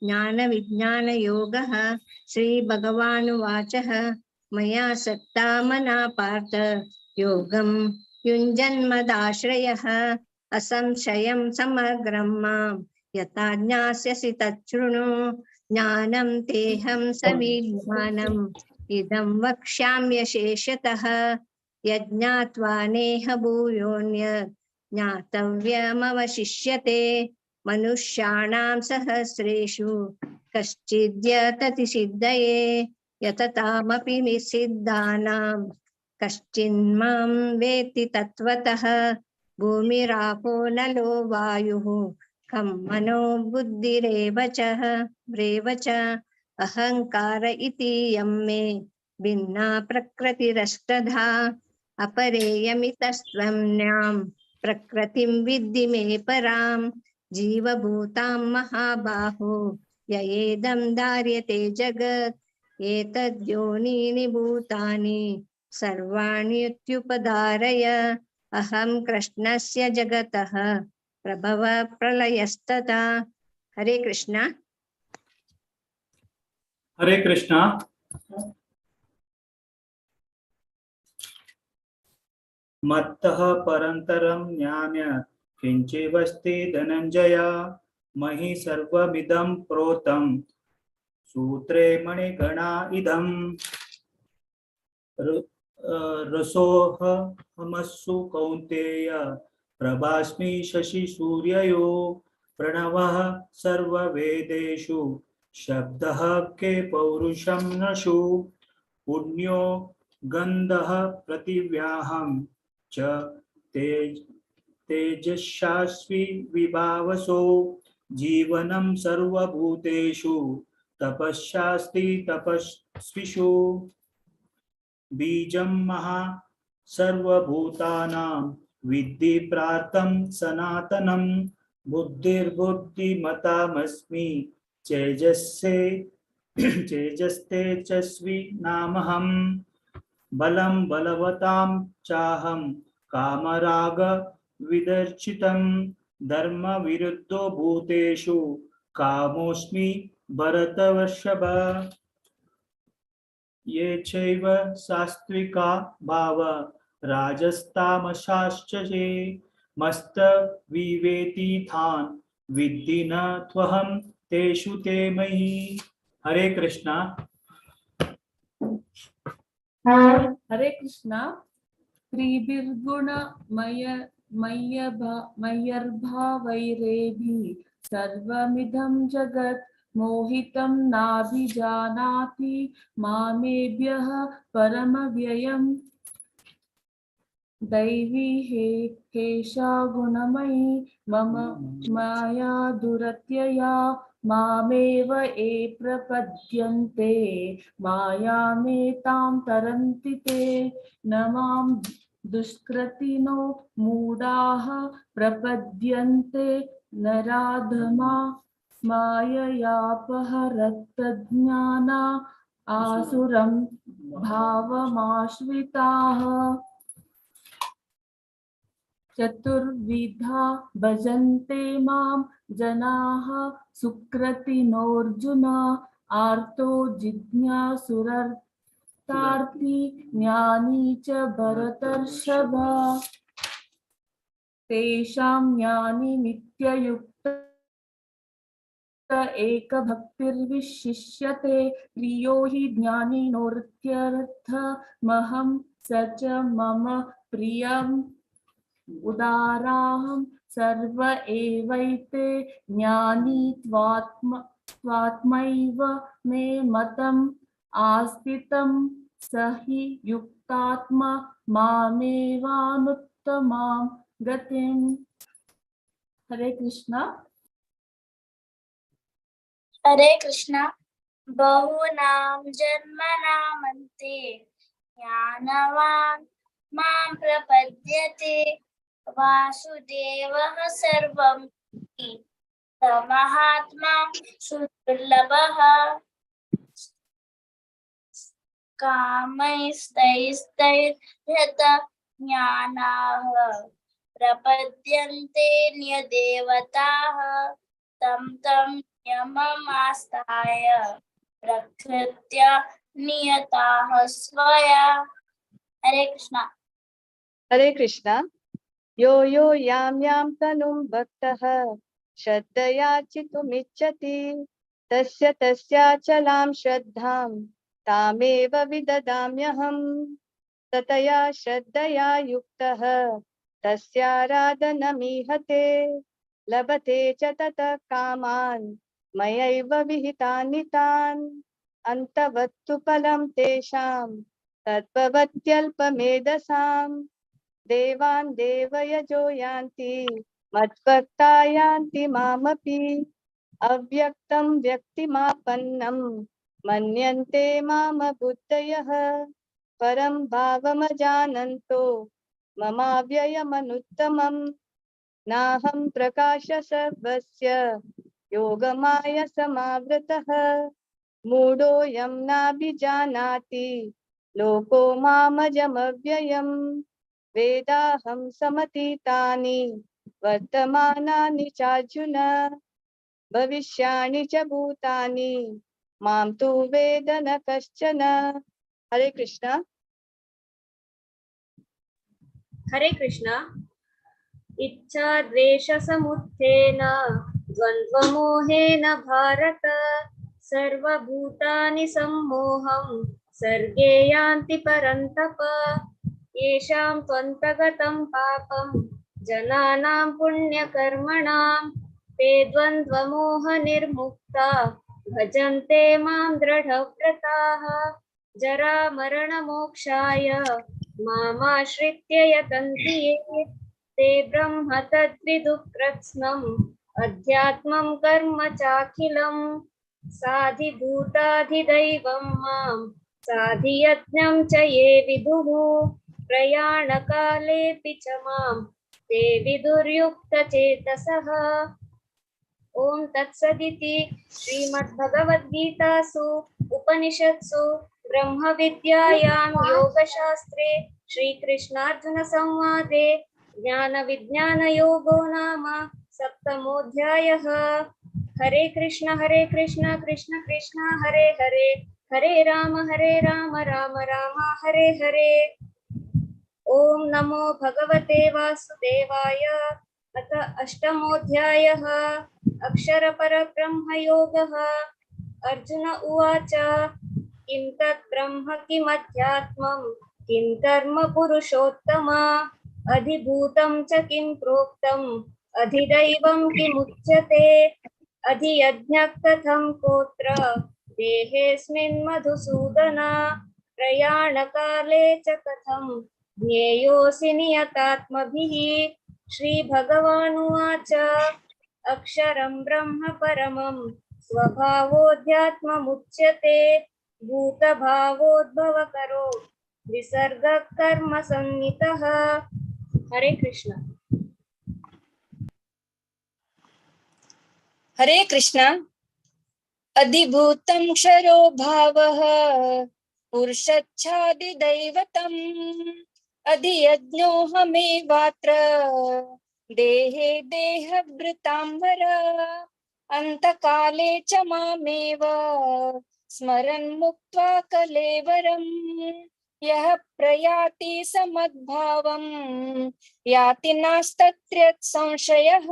ज्ञान विज्ञान योगः। श्री भगवानुवाचः मया सत्ता मना पार्थ योगं युञ्जन्मदाश्रयः असंशयं समग्रं मां यथा ज्ञास्यसि तच्छृणु। ज्ञानं तेहं सविज्ञानम् इदं वक्ष्याम्यशेषतः। यज्ञात्वा नेह भूयोऽन्यत् ज्ञातव्यमवशिष्यते। मनुष्याणां सहस्रेषु कश्चिद्यतति सिद्धये यततामपि निषिद्धानां कश्चिन्मां वेत्ति तत्त्वतः। भूमिरापो नलो वायुः खं मनो बुद्धिरेव च रेव च अहंकार इति यं मे भिन्ना प्रकृतिरष्टधा अपरेयमितस्त्वं न्यां प्रकृतिं विद्धि मे परां जीवभूतां महाबाहो ययेदं धार्यते जगत् एतद्योनीनि भूतानि सर्वाण्युत्युपधारय अहं कृष्णस्य जगतः प्रभव प्रलयस्तथा। हरे कृष्णा। हरे कृष्णा। मत्तः परन्तरं ज्ञान्य किञ्चिवस्ति धनञ्जय महि सर्वमिदं प्रोतं सूत्रे मणिगणा इदं रसोऽहमस्सु कौन्तेय प्रभास्मि शशिसूर्ययो प्रणवः सर्ववेदेषु शब्दः के पौरुषं नशु पुण्यो गन्धः प्रतिव्याहं च तेजस्वी विभावसो जीवनं सर्वभूतेषु तपस्यास्ति तपस्विषु बीजं महा सर्वभूतानां विद्धि प्रार्थं सनातनं बुद्धिर्बुद्धिमतामस्मि तेजस्ते तेजस्वी नामहं बलं बलवतां चाहं कामराग विदर्चितं धर्मविरुद्धो भूतेषु कामोऽस्मि भरतवर्षभ। ये चैव सात्विका भाव राजस्तामसाश्च ये मस्त विवेति थान् विद्धि न त्वहं तेषु ते मयि। हरे कृष्णा। हरे कृष्णा। त्रिभिर्गुणमय मयर्भावैरेभिः सर्वमिदं जगत् मोहितं नाभिजानाति मामेभ्यः परमव्ययम्। दैवी हेषा गुणमयी मम माया दुरत्यया मामेव ये प्रपद्यन्ते मायामेतां तरन्ति ते। न मां दुष्कृतिनो मूढाः प्रपद्यन्ते नराधमा माययापहरतज्ञाना आसुरं भावमाश्रिताः। चतुर्विधा भजन्ते मां जनाः सुकृतिनोऽर्जुन आर्तो जिज्ञासुरर्थार्थी ज्ञानी च भरतर्षभ। तेषां ज्ञानी नित्ययुक्त एकभक्तिर्विशिष्यते प्रियो हि ज्ञानिनोऽर्थमहं स च मम प्रियम् उदाराहं सर्व एवैते ज्ञानी त्वात्मैव मे मतम् आस्थितं स हि युक्तात्मा मामेवानुत्तमां गतिम्। हरे कृष्णा। हरे कृष्णा। बहूनां जन्मनामन्ते ज्ञानवान् मां प्रपद्यते वासुदेवः सर्वं स महात्मा सुदुर्लभः। कामैस्तैस्तैर्हत ज्ञानाः प्रपद्यन्ते न्यदेवताः तं तं नियममास्थाय प्रकृत्या नियताः स्वया। हरे कृष्णा। हरे कृष्णा। यो यो यां यां तनुं भक्तः श्रद्धयार्चितुमिच्छति तस्य तस्याचलां श्रद्धां तामेव विददाम्यहम्। ततया श्रद्धया युक्तः तस्याराधनमिहते लभते च ततः कामान् मयैव विहितानि तान्। अन्तवत्तु फलं तेषां तद्भवत्यल्पमेधसाम्। देवान् देवयजो यान्ति मद्भक्ता यान्ति मामपि। अव्यक्तं व्यक्तिमापन्नं मन्यन्ते माम बुद्धयः परं भावमजानन्तो ममाव्ययमनुत्तमम्। नाहं प्रकाश सर्वस्य योगमाय समावृतः मूढोऽयं नाभिजानाति लोको मामजमव्ययम्। वेदाहं समतीतानि वर्तमानानि चार्जुन भविष्याणि च भूतानि मां तु वेद न कश्चन। हरे कृष्णा। हरे कृष्णा। इच्छा द्वेष समुत्थेन द्वन्द्वमोहेन भारत सर्वभूतानि सम्मोहं सर्गे यान्ति परन्तप। येषां त्वन्तगतं पापं जनानां पुण्यकर्मणां ते द्वन्द्वमोहनिर्मुक्ता भजन्ते मां दृढव्रताः। जरामरणमोक्षाय मामाश्रित्य यतन्ति ये ते ब्रह्म तद्विदुः कृत्स्नम् अध्यात्मं कर्म चाखिलम्। साधिभूताधिदैवं मां साधियज्ञं च ये विदुः प्रयाणकालेऽपि च मां ते विदुर्युक्तचेतसः। ॐ तत्सदिति श्रीमद्भगवद्गीतासु उपनिषत्सु ब्रह्मविद्यायां योगशास्त्रे श्रीकृष्णार्जुनसंवादे ज्ञानविज्ञानयोगो नाम सप्तमोऽध्यायः। हरे कृष्ण कृष्ण कृष्ण हरे हरे, हरे राम राम राम हरे हरे। ॐ नमो भगवते वासुदेवाय। अथ अष्टमोऽध्यायः अक्षरपरब्रह्मयोगः। अर्जुन उवाच, किं तत् ब्रह्म किमध्यात्मं किं कर्म पुरुषोत्तम अधिभूतं च किं प्रोक्तम् अधिदैवं किमुच्यते अधियज्ञः कथं कोत्र देहेऽस्मिन् मधुसूदन प्रयाणकाले च कथं ज्ञेयोऽसि नियतात्मभिः। श्रीभगवानुवाच, अक्षरं ब्रह्म परमं स्वभावोऽध्यात्ममुच्यते भूतभावोद्भवकरो विसर्गः कर्म संहितः। हरे कृष्ण। हरे कृष्ण। अधिभूतं क्षरो भावः पुरुषच्छादिदैवतम् अधियज्ञोऽहमेवात्र देहे देहभृतां वर अन्तकाले च मामेव स्मरन् मुक्त्वा कलेवरम्। यः प्रयाति समद्भावं याति नास्तत्र्यत् संशयः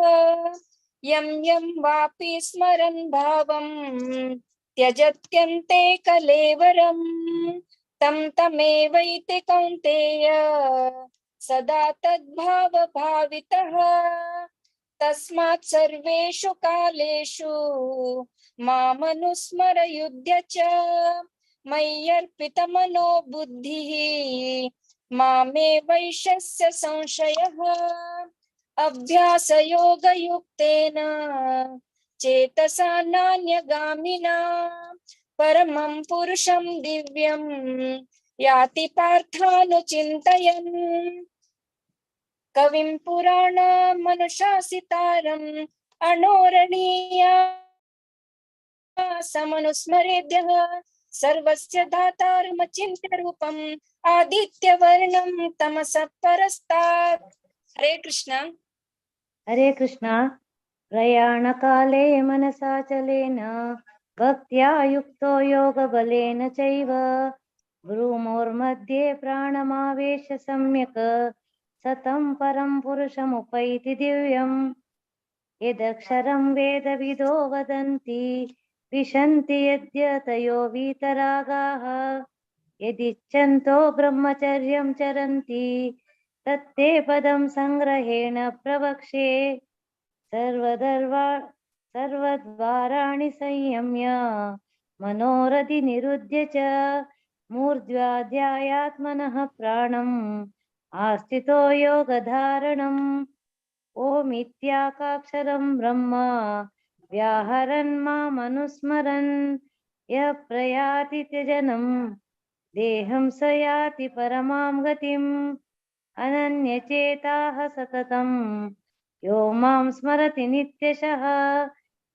यं यं वापि स्मरन् भावं त्यजत्यन्ते कलेवरम्। तं तमेवैति कौन्तेय सदा तद्भावभावितः। तस्मात् सर्वेषु कालेषु मामनुस्मर युध्य च मय्यर्पितमनो बुद्धिः मामे वैश्यस्य संशयः। अभ्यासयोगयुक्तेन चेतसा नान्यगामिना परमं पुरुषं दिव्यं याति पार्थानुचिन्तयन्। कविं पुराणमनुशासितारम् अणोरणीया समनुस्मरेद्यः सर्वस्य धातारमचिन्त्य रूपम् आदित्यवर्णं तमसः परस्तात्। हरे कृष्ण। हरे कृष्ण। प्रयाणकाले मनसाचलेन भक्त्या युक्तो योगबलेन चैव भ्रूमोर्मध्ये प्राणमावेश सम्यक् सतं परं पुरुषमुपैति दिव्यम्। यदक्षरं वेदविदो वदन्ति विशन्ति यद्यतयो वीतरागाः यदिच्छन्तो ब्रह्मचर्यं चरन्ति तत्ते पदं संग्रहेण प्रवक्षे। सर्वद्वाराणि संयम्य मनोरथि निरुध्य च मूर्ध्वाध्यायात्मनः प्राणम् आस्थितो योगधारणम्। ओमित्याकाक्षरं ब्रह्म व्याहरन् मामनुस्मरन् यः प्रयाति त्यजनं देहं स याति परमां गतिम्। अनन्यचेताः सततं यो मां स्मरति नित्यशः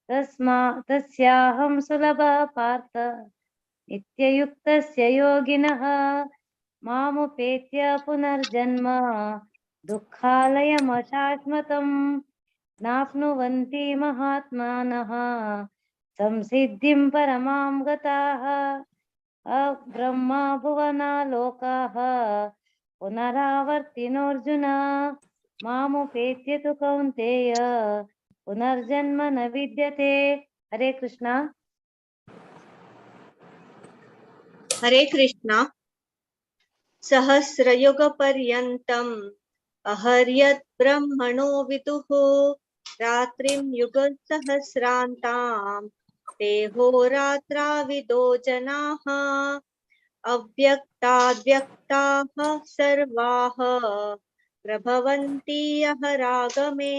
तस्याहं सुलभः पार्थ नित्ययुक्तस्य योगिनः। मामुपेत्य पुनर्जन्म दुःखालयमशाश्वतं नाप्नुवन्ति महात्मानः संसिद्धिं परमां गताः। अब्रह्मा भुवना लोकाः पुनरावर्तिनोऽर्जुन मामुपेत्य तु कौन्तेय पुनर्जन्म न विद्यते। हरे कृष्णा। हरे कृष्णा। सहस्रयुगपर्यन्तम् अहर्यत् ब्रह्मणो विदुः रात्रिं युगसहस्रान्तां तेहोरात्राविदो जनाः। अव्यक्ताद्व्यक्ताः सर्वाः प्रभवन्ति अहरागमे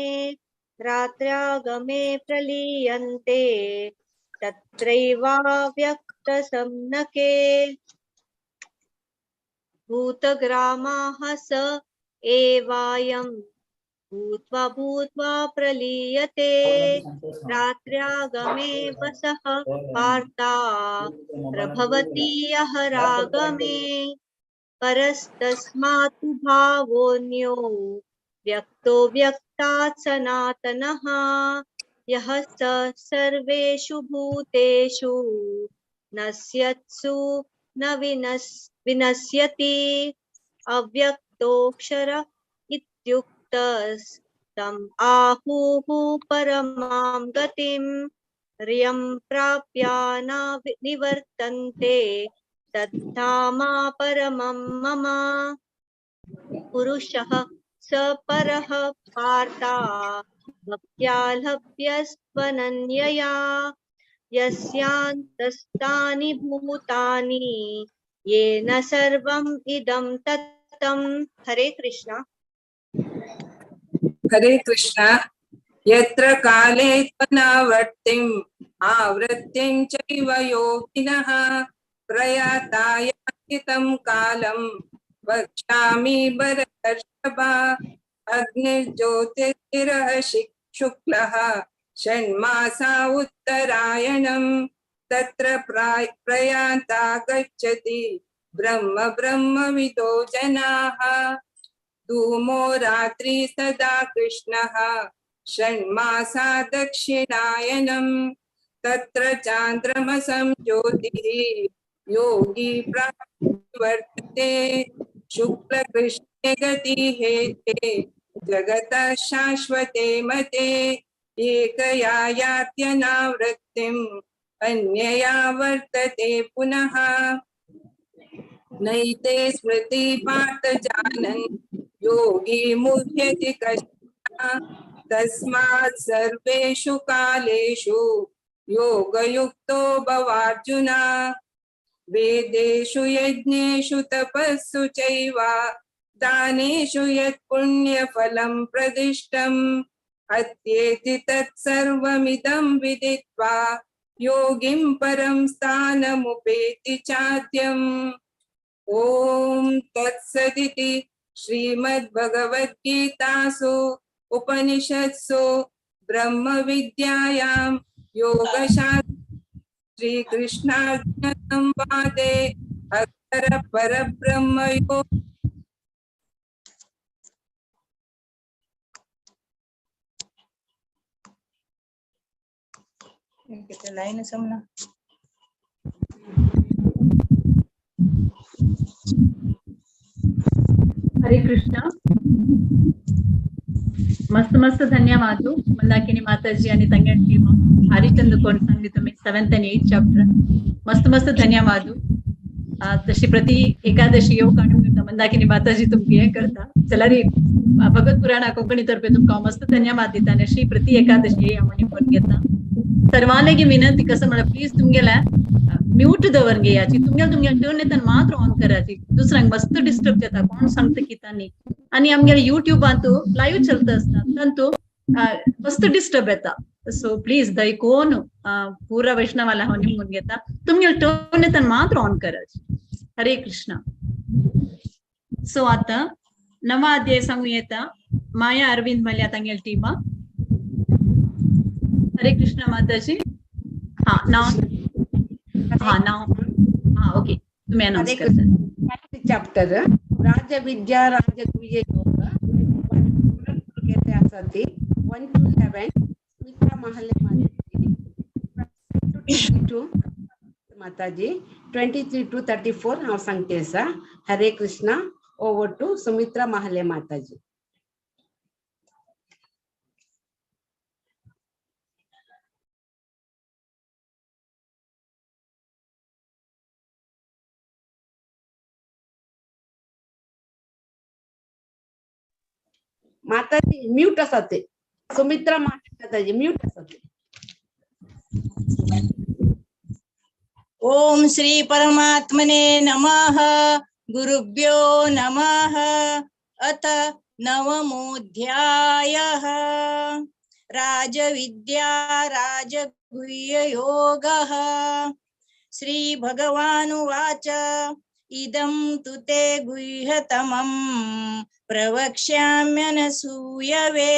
रात्र्यागमे प्रलीयन्ते तत्रैवाव्यक्तसंज्ञके। भूतग्रामाः स एवायं भूत्वा भूत्वा प्रलीयते रात्र्यागमे वसः पार्था प्रभवति अहरागमे। परस्तस्मात् भावोऽन्यो व्यक्तो व्यक्तात् सनातनः यः स सर्वेषु भूतेषु नश्यत्सु न विनश्यति। अव्यक्तोऽक्षर इत्युक्तस्तम् आहुः परमां गतिं रियं प्राप्य न निवर्तन्ते तद्धामा परमं मम। पुरुषः स परः पार्था भक्त्या लभ्यस्त्वनन्यया यस्यान्तस्तानि भूतानि येन सर्वम् इदं तत्तम्। हरे कृष्णा। हरे कृष्णा। यत्र काले त्वनावर्तिम् आवृत्तिं चैव योगिनः प्रयाता यान्ति तं कालं वक्ष्यामि भरतर्षभ। अग्निर्ज्योतिर्गिरः शुक्लः षण्मासा उत्तरायणं तत्र प्रयाता गच्छति ब्रह्म ब्रह्मविदो जनाः। धूमो रात्रि सदा कृष्णः षण्मासा दक्षिणायनं तत्र चान्द्रमसं ज्योतिः योगी प्राप्ति वर्तते। शुक्लकृष्णे गतिहेते जगतः शाश्वते मते। एकया यात्यनावृत्तिम् अन्यया वर्तते पुनः। नैते स्मृति पार्थ जानन् योगी मुह्यति कश्चन। तस्मात् सर्वेषु कालेषु योगयुक्तो भवार्जुन। वेदेषु यज्ञेषु तपस्सु चैव दानेषु यत्पुण्यफलं प्रदिष्टम् अत्येति तत्सर्वमिदं विदित्वा योगिं परं स्थानमुपेति चाद्यम्। ॐ तत्सदिति श्रीमद्भगवद्गीतासु उपनिषत्सु ब्रह्मविद्यायां योगशास्त्रे श्रीकृष्णार्जुन संवादे अक्षर परब्रह्मयो लाइन समना। हरे कृष्णा। मस्त मस्त धन्यवाद मंदाकिनी माताजी आणि तंगड टीम हरिचंद कोण सांगली तुम्ही 7th आणि 8th chapter. मस्त मस्त धन्यवाद। तशी प्रति एकादशी योग काढून करता मंदाकिनी माताजी तुमकी हे करता चला रे भगवत पुराणा कोंकणी तर्फे तुमका मस्त धन्यवाद दिता आणि अशी प्रति एकादशी हे आम्ही पण घेता। सर्वांना विनंती कसं म्हणा प्लीज तुमगेला म्यूट दवर घेयाची. तुमगेले तुमगेले टर्न येता मात्र ऑन कराची, दुसऱ्यांक मस्त डिस्टर्ब जाता, कोण सांगता किता न्ही. आनी आमगेले युट्यूबांत लायव्ह चलता आसता तांतू मस्त डिस्टर्ब येता. सो प्लीज दयकोन पुरा वैष्णवाला हांव निमून घेता, तुमगेले टर्न येता मात्र ऑन कराची. हरे कृष्णा. सो आता नवा अध्याय सांगू येता. माया अरविंद मल्या तांगेल टीमा. हरे कृष्णा माताजी. हा नाव, हा नाव, हा ओके, तुम्ही अनाउन्स करता. चॅप्टर राजविद्या राजगुह्य योग आसा ती 1 to 11. Smita Mahale Mataji 22 Mataji 23 to 34 हांव सांगते आसा. Hare Krishna. Over to Sumitra Mahale Mataji. Mataji mute आसा ते. सुमित्रा महाले माताजी म्यूट आसा ते. ओम श्री परमात्मने नमः. गुरुभ्यो नमः. अथ नवमोऽध्यायः. राजविद्या राजगुह्ययोगः. श्री भगवानुवाच. इदं तु ते गुह्यतमं प्रवक्ष्याम्यनसूयवे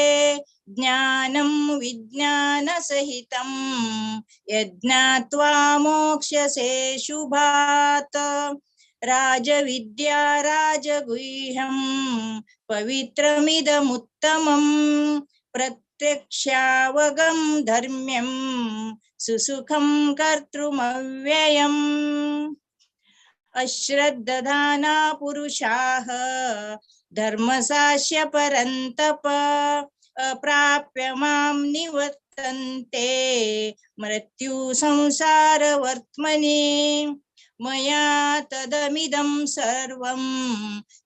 ज्ञानं विज्ञानसहितं यज्ञात्वा मोक्ष्यसे शुभात्. राजविद्या राजगुह्यं पवित्रमिदमुत्तमं प्रत्यक्षावगं धर्म्यं सुसुखं कर्तृमव्ययम्. अश्रद्दधाना पुरुषाः धर्मसास्य परन्तप अप्राप्य मां निवर्तन्ते मृत्यु संसारवर्त्मनि. मया तदमिदं सर्वं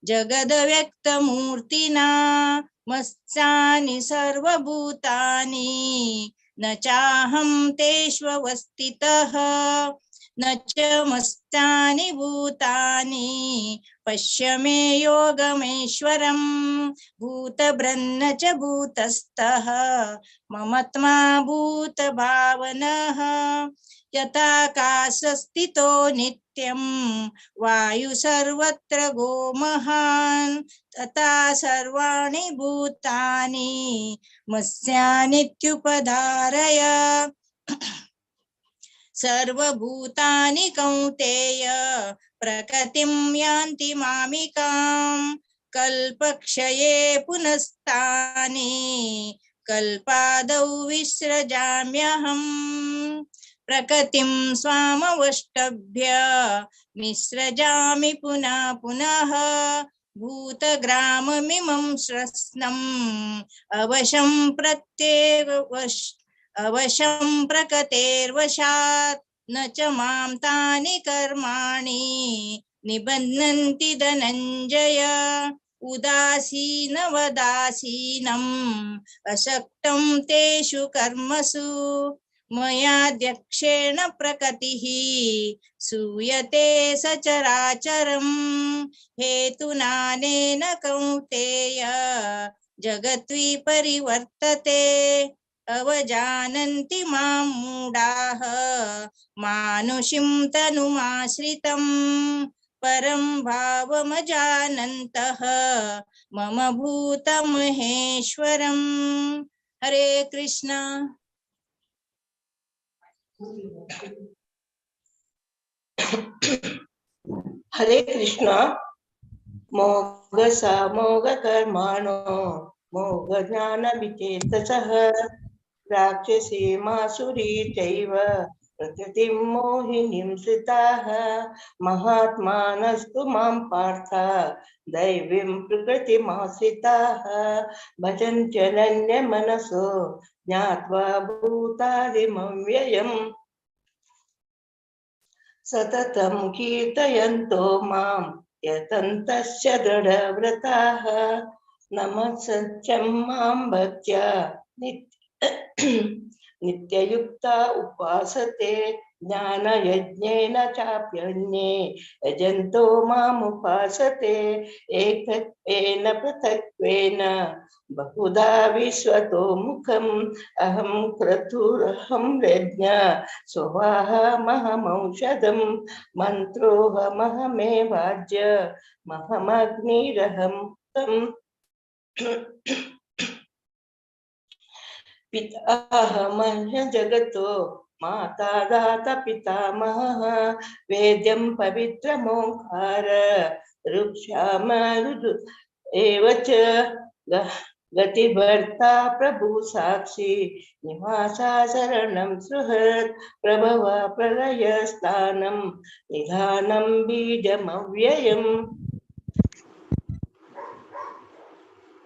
जगदव्यक्तमूर्तिना मत्सानि सर्वभूतानि न चाहं तेष्वस्थितः न च मस्तानि भूतानि पश्य मे योगमेश्वरं भूतभ्रन्न च भूतस्थः ममत्मा भूतभावनः. यथाकाशस्थितो नित्यं वायु सर्वत्र गोमहान् तथा सर्वाणि भूतानि मत्स्यानित्युपधारय. सर्वभूतानि कौन्तेय प्रकृतिं यान्ति मामिकां कल्पक्षये पुनस्तानि कल्पादौ विसृजाम्यहम्. प्रकृतिं स्वामवष्टभ्य निःसृजामि पुनः पुनः भूतग्राममिमं श्रस्नम् अवशं अवशं प्रकृतेर्वशात् न च मां तानि कर्माणि निबध्नन्ति धनञ्जय. उदासीनवदासीनम् अशक्तं तेषु कर्मसु मयाध्यक्षेण प्रकृतिः सूयते सचराचरं हेतुनानेन कौन्तेय जगद्विपरिवर्तते. अवजानन्ति मां मूढाः मानुषीं तनुमाश्रितं परं भावमजानन्तः मम भूतमहेश्वरम्. हरे कृष्णा. हरे कृष्णा. मोघ सामोघ कर्माणो मोघ ज्ञान विचेतसः राक्षसी मासुरी चैव प्रकृतिं मोहिनीं श्रिताः. महात्मानस्तु मां पार्थ दैवीं प्रकृतिमाश्रिताः भजन्त्यनन्यमनसो ज्ञात्वा भूतादिमव्ययम्. सततं कीर्तयन्तो मां यतन्तश्च दृढव्रताः नमस्सत्यं मां भक्त्या नित्ययुक्ता उपासते. ज्ञानयज्ञेन चाप्यन्ये यजन्तो मामुपासते एकत्वेन पृथक्त्वेन बहुधा विश्वतो मुखम् अहं क्रतुरहं यज्ञ स्ववाहमहमौषधं मन्त्रोऽहमहमेवाज्य महमग्निरहं तम् पिताहमह्य जगतो माता दाता पितामहः वेद्यं पवित्रमोंकार ऋक्षामरुदु एव च गतिभर्ता प्रभु साक्षी निवासा शरणं सुहृत् प्रभव प्रलयस्थानं निधानं बीजमव्ययम्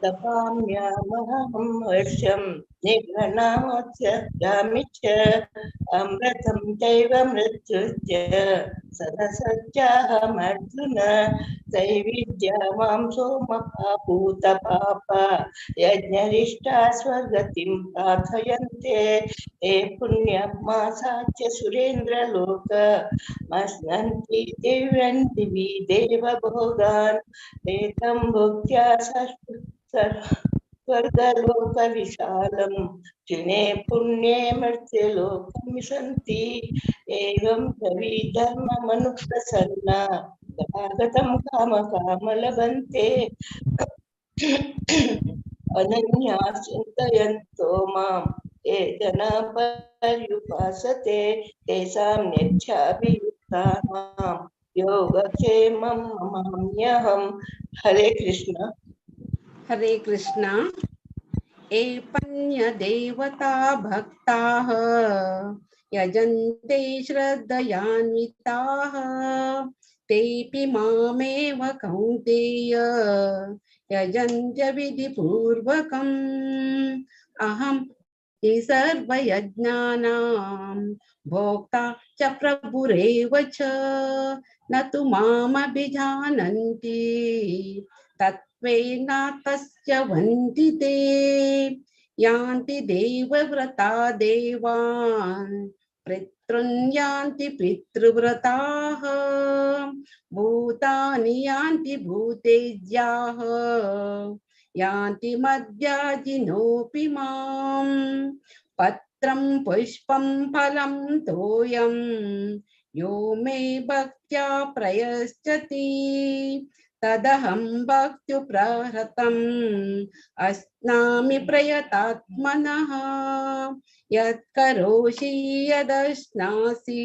तपाम्यामहं वर्षं निघ्ननामोच्चामि च अमृतं चैव मृत्युश्च सदसच्चाहमर्जुन त्रैविद्या मां सोमपापूतपाप यज्ञरिष्टा स्वर्गतिं प्रार्थयन्ते ते पुण्यमासाच्य सुरेन्द्रलोकमश्नन्ति दिव्यन्ति देवभोगान् ते तं भुक्त्या स्वर्गलोकविशालं क्षीणे पुण्ये मर्त्यलोकं एवं कविधर्ममनुप्रसन्ना तथागतं कामकामलभन्ते अनन्या चिन्तयन्तो मां ये जना पर्युपासते तेषां नेच्छाभियुक्तानां योगक्षेमं नमाम्यहं। हरे कृष्ण। हरे कृष्ण। एपन्यदेवता भक्ताः यजन्ते श्रद्धयान्विताः तेऽपि मामेव कौन्तेय यजन्त्य विधिपूर्वकम् अहं हि सर्वयज्ञानां भोक्ता च प्रभुरेव च न तु मामभिजानन्ति तत्त्वेन तस्य वन्ति ते यान्ति देवव्रता देवान् पितॄन् यान्ति पितृव्रताः भूतानि यान्ति भूतेज्याः यान्ति मद्याजिनोऽपि मां पत्रं पुष्पं फलं तोयं यो मे भक्त्या प्रयच्छति तदहं भक्त्युप्रहृतम् अश्नामि प्रयतात्मनः यत्करोषि यदश्नासि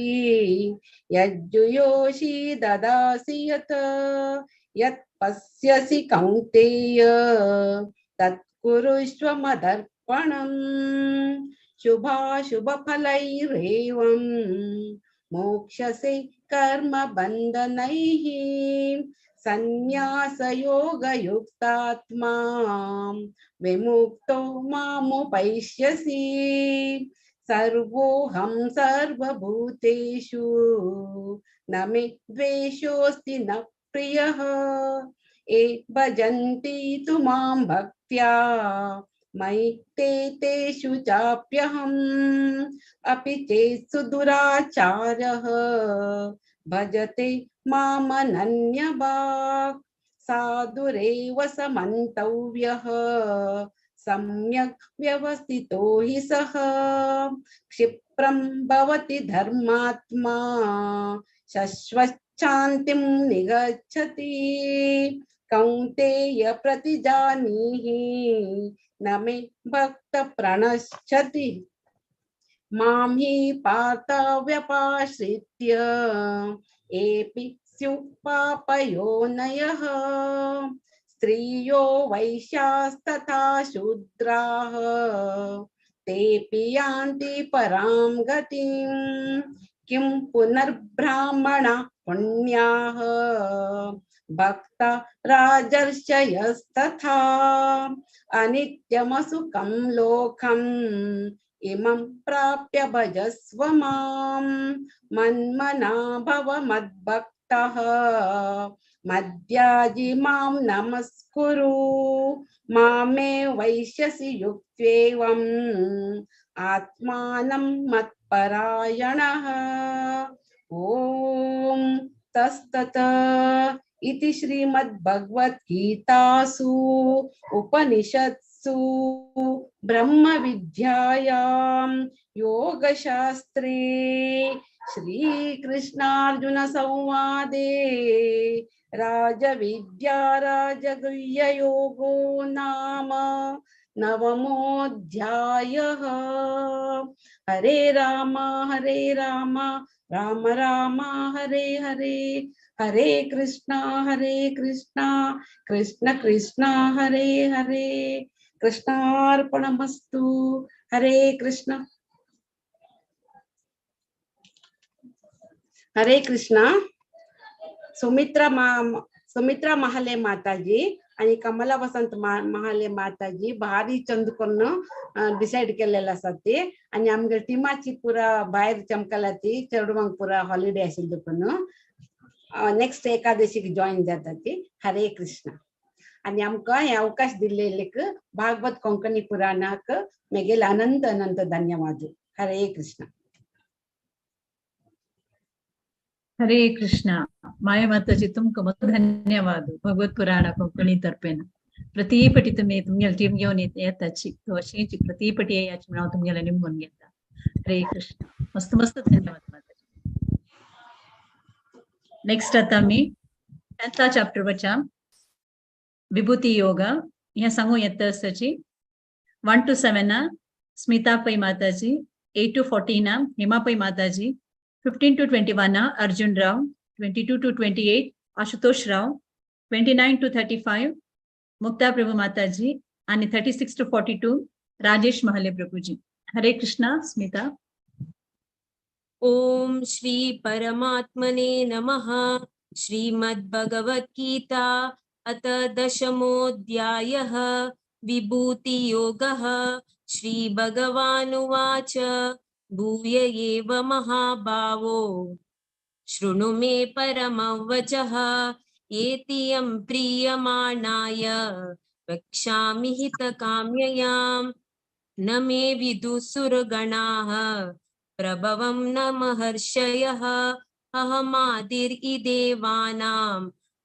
यज्जुयोषि ददासि यत् यत् पश्यसि कौन्तेय तत्कुरुष्व मदर्पणम् शुभाशुभफलैरेवं मोक्षसे कर्मबन्धनैः संन्यासयोगयुक्तात्मा विमुक्तो मामुपैष्यसि सर्वोऽहं सर्वभूतेषु न मे द्वेषोऽस्ति न प्रियः ये भजन्ति तु मां भक्त्या मयि ते तेषु चाप्यहम् अपि चेत् सुदुराचारः भजते मामनन्यभाक् साधुरेव समन्तव्यः सम्यक् व्यवस्थितो हि सः क्षिप्रं भवति धर्मात्मा शश्वच्छान्तिं निगच्छति कौन्तेय प्रतिजानीहि न मे भक्त प्रणश्यति मां हि पार्थ व्यपाश्रित्य एपि स्युः पापयोनयः स्त्रियो वैश्यास्तथा शूद्राः तेऽपि यान्ति परां गतिं किं पुनर्ब्राह्मणा पुण्याः भक्ता राजर्षयस्तथा अनित्यमसुखं लोकम् इमं प्राप्य भजस्व मां मन्मना भव मद्भक्तः मद्याजि मां नमस्कुरु मामे वैश्यसि युक्त्वेवम् आत्मानं मत्परायणः। ॐ तत्सत् इति श्रीमद्भगवद्गीतासु उपनिषत्सु ब्रह्मविद्यायां योगशास्त्रे श्रीकृष्णार्जुन संवादे राजविद्या राजगुह्ययोगो नाम नवमोऽध्यायः। हरे राम राम राम हरे हरे, हरे कृष्णा कृष्ण कृष्ण हरे हरे। कृष्णार्पणमस्तु। हरे कृष्ण हरे कृष्ण। सुमित्रा महाले माताजी आणि कमला वसंत महाले माताजी भारी चंद करून डिसाइड केलेलं आसा ते आणि आमगे टिमाची पुरा भायर चमकला ती चेडवांक पुरा हॉलिडे आशिल्ली देखून नेक्स्ट एकादशीक जॉईन जाता ती। हरे कृष्ण। आणि आमकां हे अवकाश दिल्लेक भागवत कोंकणी पुराणाक मेगेल अनंत अनंत धन्यवाद। हरे कृष्ण। हरे कृष्ण। माया माताजी तुमकां मस्त धन्यवाद। भगवत पुराण कोंकणी तर्फेन प्रति पटी तुमी तुमगेले टीम घेवन येताची अशीच प्रति पटी येयाची म्हणून हांव तुमगेले निमगून घेता। हरे कृष्ण। मस्त मस्त धन्यवाद माताजी। नेक्स्ट आता आमी 10th chapter वचा विभूती योग ह्या सांगू येता आसाची 1 to 7 Smita Pai Mataji, 8 to 14 Hema Pai Mataji, 15 to 21 Arjun Rao, 22 to 28 Ashutosh Rao, 29 to 35 Mukta Prabhu Mataji आणि 36 to 42 Rajesh Mahale Prabhuji. Hare Krishna. Smita. Om Shri परमात्मने नमः। श्रीमद्भगवद्गीता अथ दशमोऽध्यायः विभूतियोगः। श्री भगवानुवाच भूय एव महाभावो शृणु मे परमं वचः एतियं प्रीयमाणाय वक्ष्यामि हितकाम्ययां न मे विदुसुरगणाः प्रभवं न महर्षयः अहमादिर्देवानां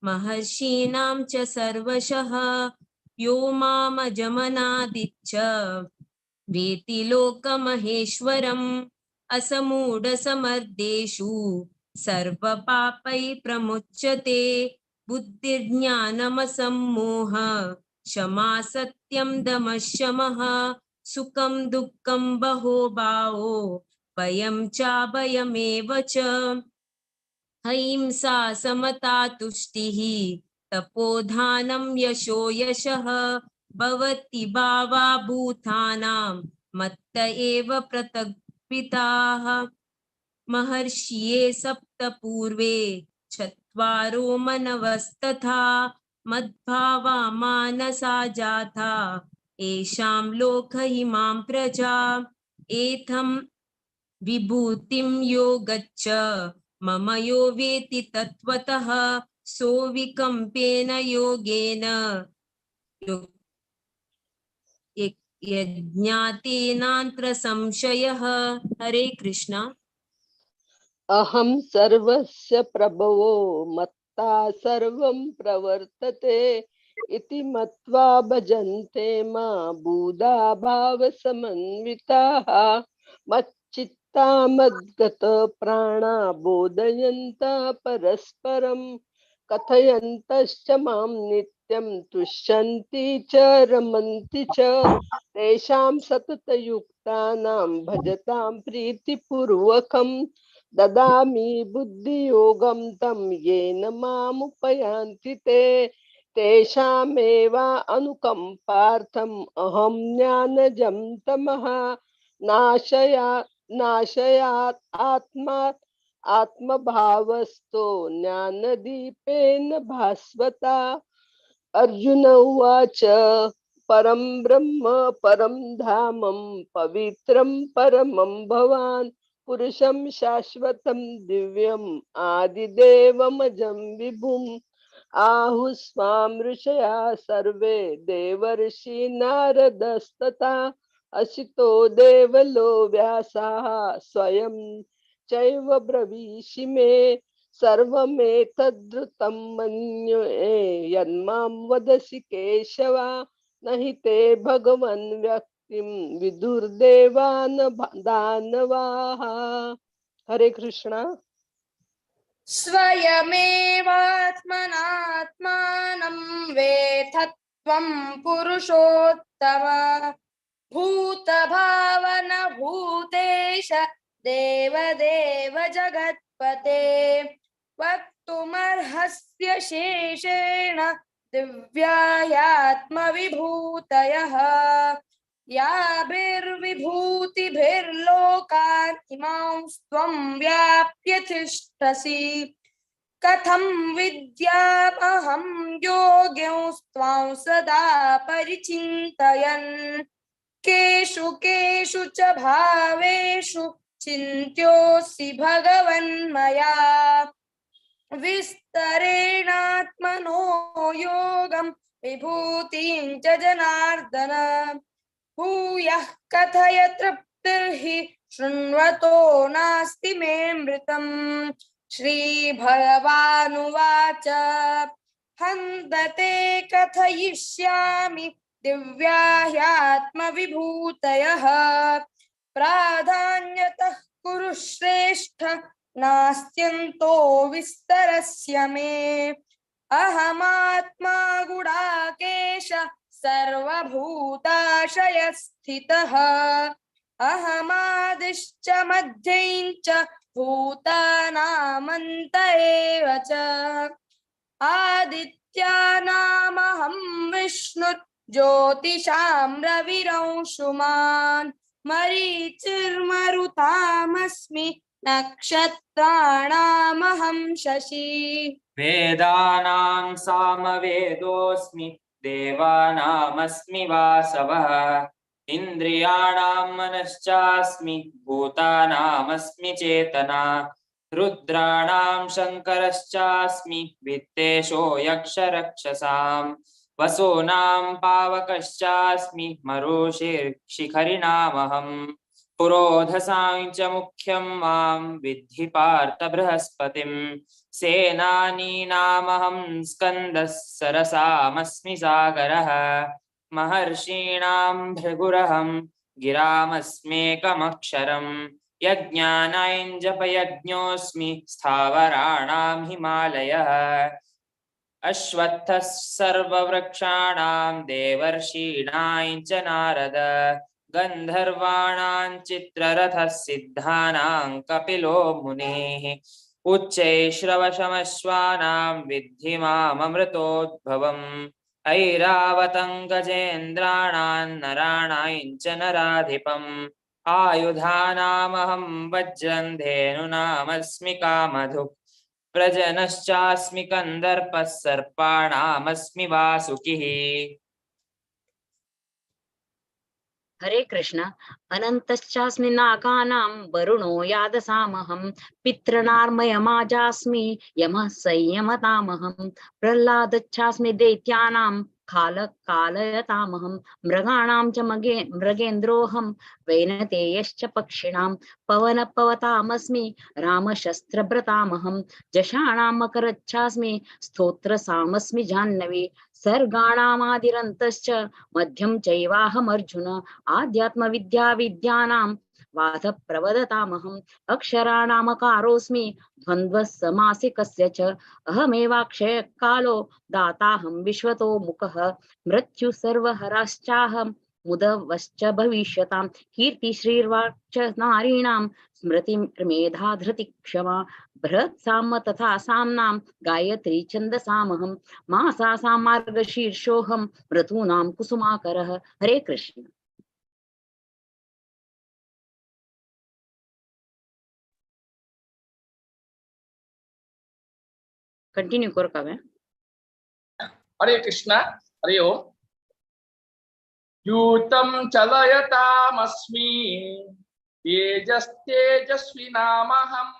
महर्षीणां च सर्वशः यो मामजमनादिच्च वेति लोकमहेश्वरम् असमूढसमर्देषु सर्वपापैः प्रमुच्यते बुद्धिर्ज्ञानमसम्मोह क्षमा सत्यं दमः शमः सुखं दुःखं बहो भावो भयं चाभयमेव च अहिंसा समता तुष्टिः तपोधानं यशो यशः भवति भावा भूतानां मत्त एव प्रतपिताः। महर्षिये सप्त पूर्वे चत्वारो मनवस्तथा मद्भावा मानसा जाता एषां लोक इमां प्रजा एथं विभूतिं यो गच्छ मम यो वेति तत्त्वतः सोऽविकम्पेन योगेन यज्ञातेनान्त्र संशयः। हरे कृष्णा। अहं सर्वस्य प्रभवो मत्ता सर्वं प्रवर्तते इति मत्वा भजन्ते मा बुधा भावसमन्विताः मच्चित्ता मद्गत प्राणा बोधयन्ता परस्परं कथयन्तश्च मां नित्यं तुष्यन्ति च रमन्ति च तेषां सततयुक्तानां भजतां प्रीतिपूर्वकं ददामि बुद्धियोगं तं येन मामुपयान्ति ते तेषामेव अनुकम्पार्थम् अहं ज्ञानजं तमः नाशयात् आत्मा आत्मभावस्तो ज्ञानदीपेन भास्वता। अर्जुन उवाच परं ब्रह्म परं धामं पवित्रं परमं भवान् पुरुषं शाश्वतं दिव्यम् आदिदेवमजं विभुम् आहुस्वां ऋषया सर्वे देवर्षि नारदस्तथा असितो देवलो व्यासः स्वयं चैव ब्रवीषि मे। सर्वमेतद्रुतं मन्ये यन्मां वदसि केशव, नहि ते भगवन् व्यक्तिं विदुर्देवान दानवाः। हरे कृष्णा। स्वयमेवात्मनात्मानं वेधत्वं पुरुषोत्तम, भूतभावन भूतेश देवदेव जगत्पते। वक्तुमर्हस्य शेषेण दिव्यायात्मविभूतयः, याभिर्विभूतिभिर्लोकान् इमांस्त्वं व्याप्य तिष्ठसि। कथं विद्यामहं योग्यंस्त्वां सदा परिचिन्तयन्, केषु केषु च भावेषु चिन्त्योऽसि भगवन्मया। विस्तरेणात्मनो योगं विभूतिं च जनार्दन, भूयः कथय तृप्तिर्हि शृण्वतो नास्ति मे मृतम्। श्रीभगवानुवाच, हन्त ते कथयिष्यामि दिव्या ह्यात्मविभूतयः, प्राधान्यतः कुरु श्रेष्ठ नास्त्यन्तो विस्तरस्य मे। अहमात्मा गुडाकेश सर्वभूताशयस्थितः, अहमादिश्च मध्यं च भूतानामन्त एव च। आदित्यानामहं विष्णुर्ज्योतिषां रविरंशुमान्, मरीचिर्मरुतामस्मि नक्षत्राणामहं शशि। वेदानां सामवेदोऽस्मि देवानामस्मि वासवः, इन्द्रियाणां मनश्चास्मि भूतानामस्मि चेतना, रुद्राणां शङ्करश्चास्मि वित्तेशो यक्षरक्षसां, वसूनां पावकश्चास्मि मरुषिर्शिखरिणामहम्, पुरोधसां च मुख्यं मां विद्धि पार्थ बृहस्पतिं, सेनानीनामहं स्कन्दः सरसामस्मि सागरः, महर्षीणां भृगुरहं गिरामस्मेकमक्षरं, यज्ञानां जपयज्ञोऽस्मि स्थावराणां हिमालयः, अश्वत्थः सर्ववृक्षाणां देवर्षीणां च नारद, गन्धर्वाणां चित्ररथः सिद्धानां कपिलो मुनेः, उच्चैश्रवशमश्वानां विद्धि माममृतोद्भवम्, ऐरावतं गजेन्द्राणां नराणां च नराधिपम्, आयुधानामहं वज्रं धेनुनामस्मि कामधुक्, प्रजनश्चास्मि कन्दर्पः सर्पाणामस्मि वासुकिः। हरे कृष्ण। अनन्तश्चास्मि नागानां वरुणो यादसामहं, पितृणार्मयमाजास्मि यमः संयमतामहं, प्रह्लादच्छास्मि दैत्यानां कालकालयतामहं, मृगाणां च मृगेन्द्रोऽहं वैनतेयश्च पक्षिणां, पवनपवतामस्मि रामशस्त्रभृतामहं, जषाणां मकरच्छास्मि स्तोत्रसामस्मि जाह्नवी, सर्गाणामादिरन्तश्च मध्यं चैवाहमर्जुन, आध्यात्मविद्या विद्यानां वाद प्रवदतामहम्, अक्षराणामकारोऽस्मि द्वन्द्वः समासिकस्य च, अहमेवाक्षयकालो दाताहं विश्वतो मुखः, मृत्यु सर्वहराश्चाहं मुदवश्च भविष्यतां, कीर्तिश्रीर्वाक्च नारीणां स्मृतिर्मेधा धृतिक्षमा, बृहत्साम तथा साम्नां गायत्री छन्दसामहं, मासासां मार्गशीर्षोऽहं ऋतूनां कुसुमाकरः। हरे कृष्ण। कंटिन्यू करो काव्य। हरे कृष्णा। हरे ओम। यूतं चलयतामस्मि तेजस्तेजस्विनामहं,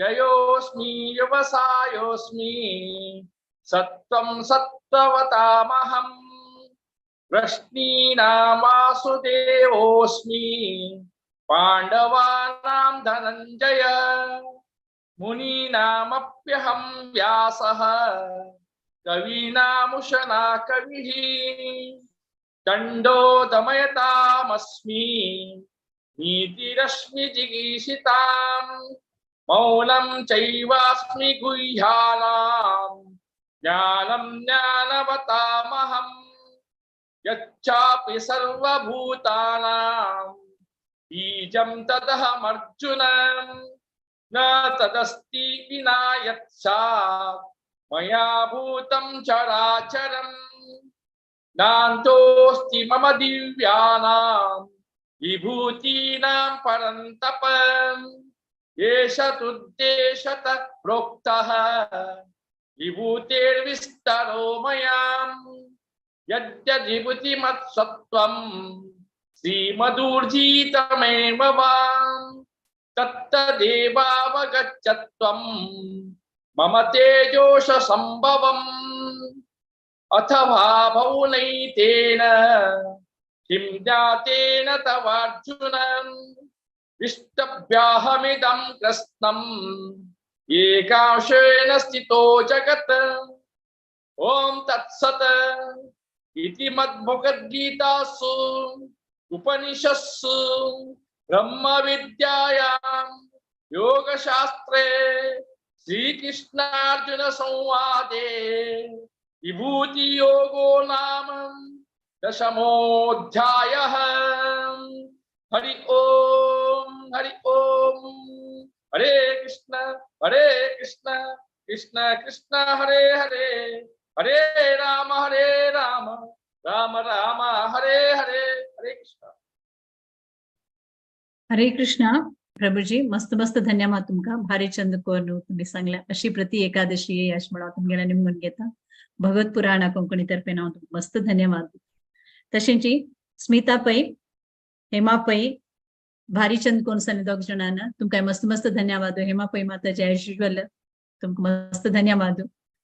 जयोस्मि व्यवसायोस्मि सत्त्वं सत्त्ववतामहं, वृष्णीनां वासुदेवोऽस्मि पाण्डवानां धनञ्जय मुनीनामप्यहं व्यासः कवीनामुशना कविः दण्डो दमयतामस्मि नीतिरश्मि जिगीषितां मौनं चैवास्मि गुह्यानां ज्ञानं ज्ञानवतामहम् यच्चापि सर्वभूतानां बीजं तदहमर्जुन न तदस्ति विना यत्स्यात् मया भूतं चराचरं नान्तोऽस्ति मम दिव्यानां विभूतीनां परन्तप एष तुद्देशतः प्रोक्तः विभूतेर्विस्तरो मयाम् यद्यधिभूतिमत्सत्त्वं श्रीमदूर्जितमेव वां तत्तदेवावगच्छत्वं मम तेजोष संभवम् अथवा भौनैतेन किं ज्ञातेन तवार्जुन विष्टभ्याहमिदं कृत्स्नम् एकांशेन स्थितो जगत्। ॐ तत्सत् इति मद्भगवद्गीतासु उपनिषत्सु ब्रह्मविद्यायां योगशास्त्रे श्रीकृष्णार्जुन संवादे विभूतियोगो नाम दशमोऽध्यायः। हरि ओम हरि ओम। हरे कृष्ण कृष्ण कृष्ण हरे हरे हरे राम राम राम हरे हरे। हरे कृष्ण हरे कृष्ण। प्रभुजी मस्त मस्त धन्यवाद तुमका भारी चंद कोरनु तुम्ही सांगला अशी प्रति एकादशी ये अश म्हणून तुमगेला निमगून घेता भगवत पुराणा कोंकणी तर्फे नाव मस्त धन्यवाद। तशेंची स्मिता पै हेमा पै भारी चंद कोण सनी दोग जणांना तुमका मस्त मस्त धन्यवाद। हेमा पै माता एज युज्युअल तुमका मस्त धन्यवाद।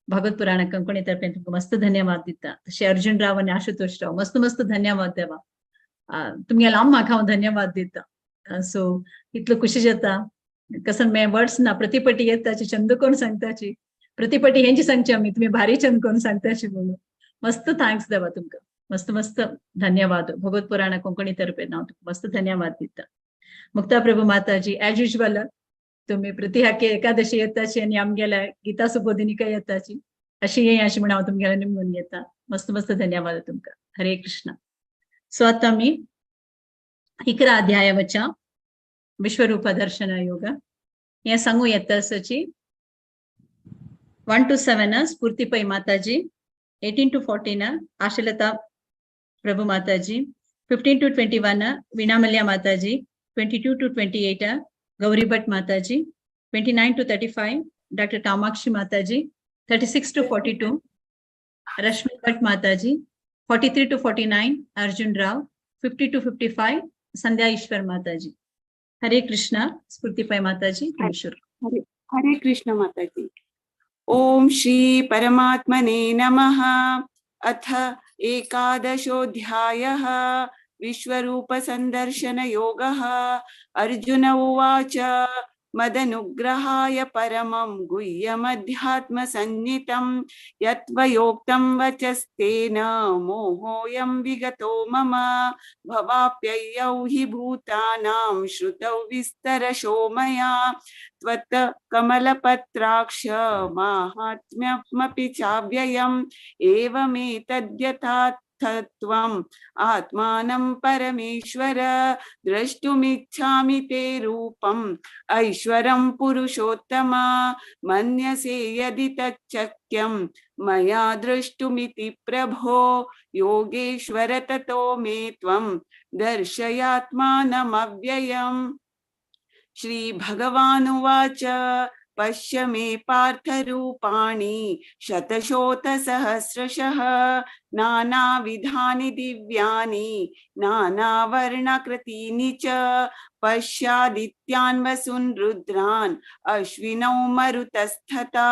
भगवत पुराण कोंकणी तर्फे तुमका मस्त धन्यवाद दिता। तशें अर्जुन राव आनी आशुतोष राव मस्त मस्त धन्यवाद देवा तुमगेला अम्माक हांव धन्यवाद दिता। सो इतलो खुशी जाता कसन मे वर्ड्स ना प्रतिपटी येताची चंद कोण सांगताची प्रतिपटी हेंची सांगची आमी तुम्ही भारी चंद कोण सांगताची म्हणून मस्त thanks देवा तुमका मस्त मस्त धन्यवाद। भगवत पुराण कोंकणी तर्फे नाव तुमका मस्त धन्यवाद दिता। मुक्ता प्रभू माताजी एज युज्युअल तुम्ही प्रति हाके एकादशी येताची आनी आमगेल्या गीता सुबोधिनी काय येताची अशी ये अशी म्हणून हांव तुमगेल्या निमगून घेता मस्त मस्त धन्यवाद तुमका। हरे कृष्ण। सो आतां आमी 11 अध्यायावच्या विश्वरूप दर्शन योग हे सांगू येता आसाची 1 to 7 Sphoorti Pai Mataji, 18 to 14 Ashalata Prabhu Mataji, 15 to 21 Veenamalya Mataji, 22 to 28 Gauri Bhat Mataji, 29 to 35 doctor Kamakshi Mataji, 36 to 42 Rashmi Bhat Mataji, 43 to 49 Arjun Rao, 50 to 55 Sandhya Ishwar Mataji. Hare Krishna. Sphoorti Pai Mataji Hare, Hare Krishna Mataji. Om Shri परमात्मने नमः। अथ एकादशोऽध्यायः विश्वरूप संदर्शन योगः। अर्जुन उवाच मदनुग्रहाय परमं गुह्यमध्यात्म सन्निहितं यत्त्वयोक्तं वचस्तेन मोहोऽयं विगतो मम भवाप्ययौ हि भूतानां श्रुतौ विस्तरशो मया त्वत् कमलपत्राक्ष माहात्म्यमपि चाव्ययम् एवमेतद्यथा तत्त्वम् आत्मानं परमेश्वर द्रष्टुमिच्छामि ते रूपम् ऐश्वरं पुरुषोत्तम मन्यसे यदि तच्चक्यं मया द्रष्टुमिति प्रभो योगेश्वर ततो मे त्वं दर्शयात्मानमव्ययम्। श्री भगवानुवाच पश्य मे पार्थरूपाणि शतशोतसहस्रशः नानाविधानि दिव्यानि नानावर्णाकृतीनि च पश्यादित्यान् वसून् रुद्रान् अश्विनौ मरुतस्तथा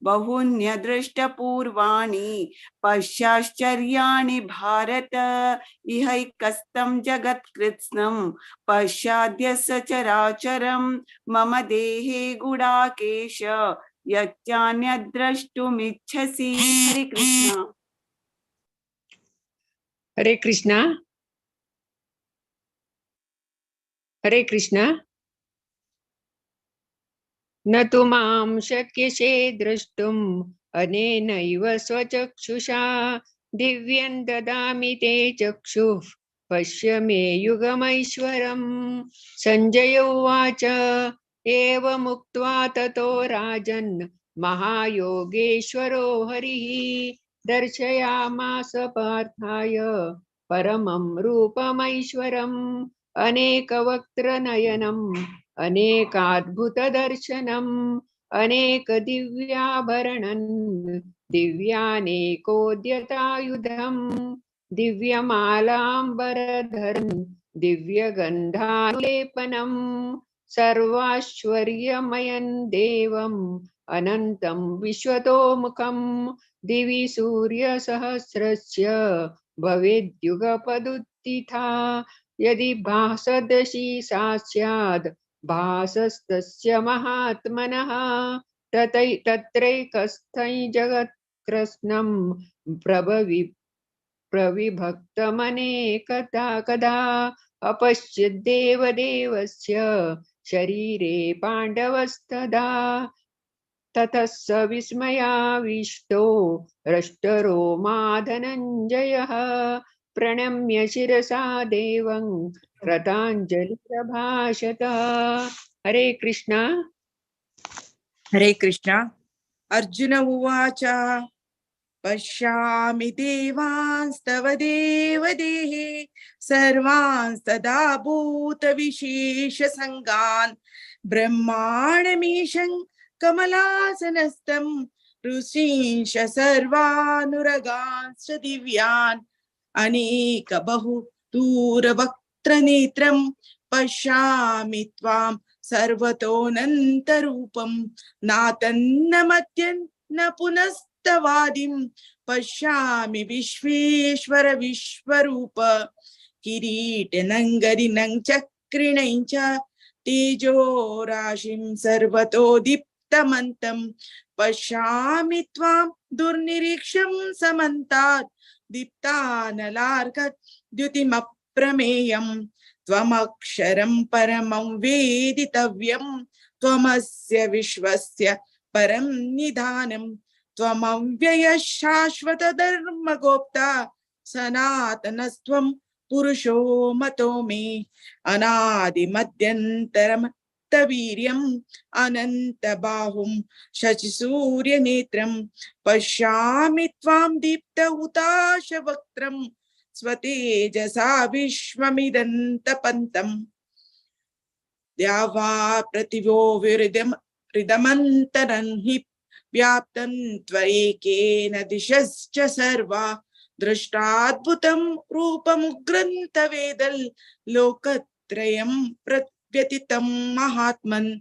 बहून्यदृष्टपूर्वाणि पश्याश्चर्याणि भारत इहैकस्तं जगत्कृत्स्नं पश्याद्य सचराचरं मम देहे गुडाकेश यच्चान्यद्द्रष्टुमिच्छसि। हरे कृष्ण। हरे कृष्णा। हरे कृष्णा। न तु मां शक्यसे द्रष्टुम् अनेनैव स्वचक्षुषा दिव्यं ददामि ते चक्षुः पश्य मे युगमैश्वरम्। सञ्जय उवाच एवमुक्त्वा ततो राजन् महायोगेश्वरो हरिः दर्शयामास पार्थाय परमं रूपमैश्वरम् अनेकवक्त्रनयनम् अनेकाद्भुतदर्शनम् अनेकदिव्याभरणं दिव्यानेकोद्यतायुधम् दिव्यमालाम्बरधरं दिव्यगन्धानुलेपनम् सर्वाश्चर्यमयं देवम् अनन्तं विश्वतोमुखं दिवि सूर्यसहस्रस्य भवेद्युगपदुत्थिता यदि भासदशी सा स्याद् भासस्तस्य महात्मनः तत्रैकस्थं जगत्कृत्स्नं प्रविभक्तमनेकदा कदा अपश्यद्देवदेवस्य शरीरे पाण्डवस्तदा ततः स विस्मयाविष्टो रष्टरोमा धनञ्जयः प्रणम्य शिरसा देवं कृताञ्जलिरभाषत। हरे कृष्णा। हरे कृष्णा। अर्जुन उवाच पश्यामि देवांस्तव देवदेहे सर्वांस्तदा भूतविशेषसङ्गान् ब्रह्माणमीशं कमलासनस्थं ऋषींश सर्वानुरगांश्च दिव्यान् अनेक बहु दूरवक्त्रनेत्रं पश्यामि त्वां सर्वतोऽनन्तरूपं नातन्न मत्यं न पुनस्तवादिं पश्यामि विश्वेश्वर विश्वरूप किरीटनङ्गरिनं चक्रिणं च तेजोराशिं सर्वतो दीप्तमन्तं पश्यामि त्वां दुर्निरीक्षं समन्तात् दीप्तानलार्कद्युतिमप्रमेयं त्वमक्षरं परमं वेदितव्यं त्वमस्य विश्वस्य परं निधानं त्वमव्ययः शाश्वतधर्मगोप्ता सनातनस्त्वं पुरुषो मतो मे अनादिमद्यन्तरमतवीर्यम् अनन्तबाहुं शशिसूर्यनेत्रं पश्यामि त्वां दीप्तहुताशवक्त्रं स्वतेजसा विश्वमिदन्तपन्तम् द्यावा प्रतिवो विरिदमन्तरं हि व्याप्तं त्वयैकेन दिशश्च सर्वा दृष्टाद्भुतं रूपमुग्रन्थवेदल् लोकत्रयं प्रव्यतितं महात्मन्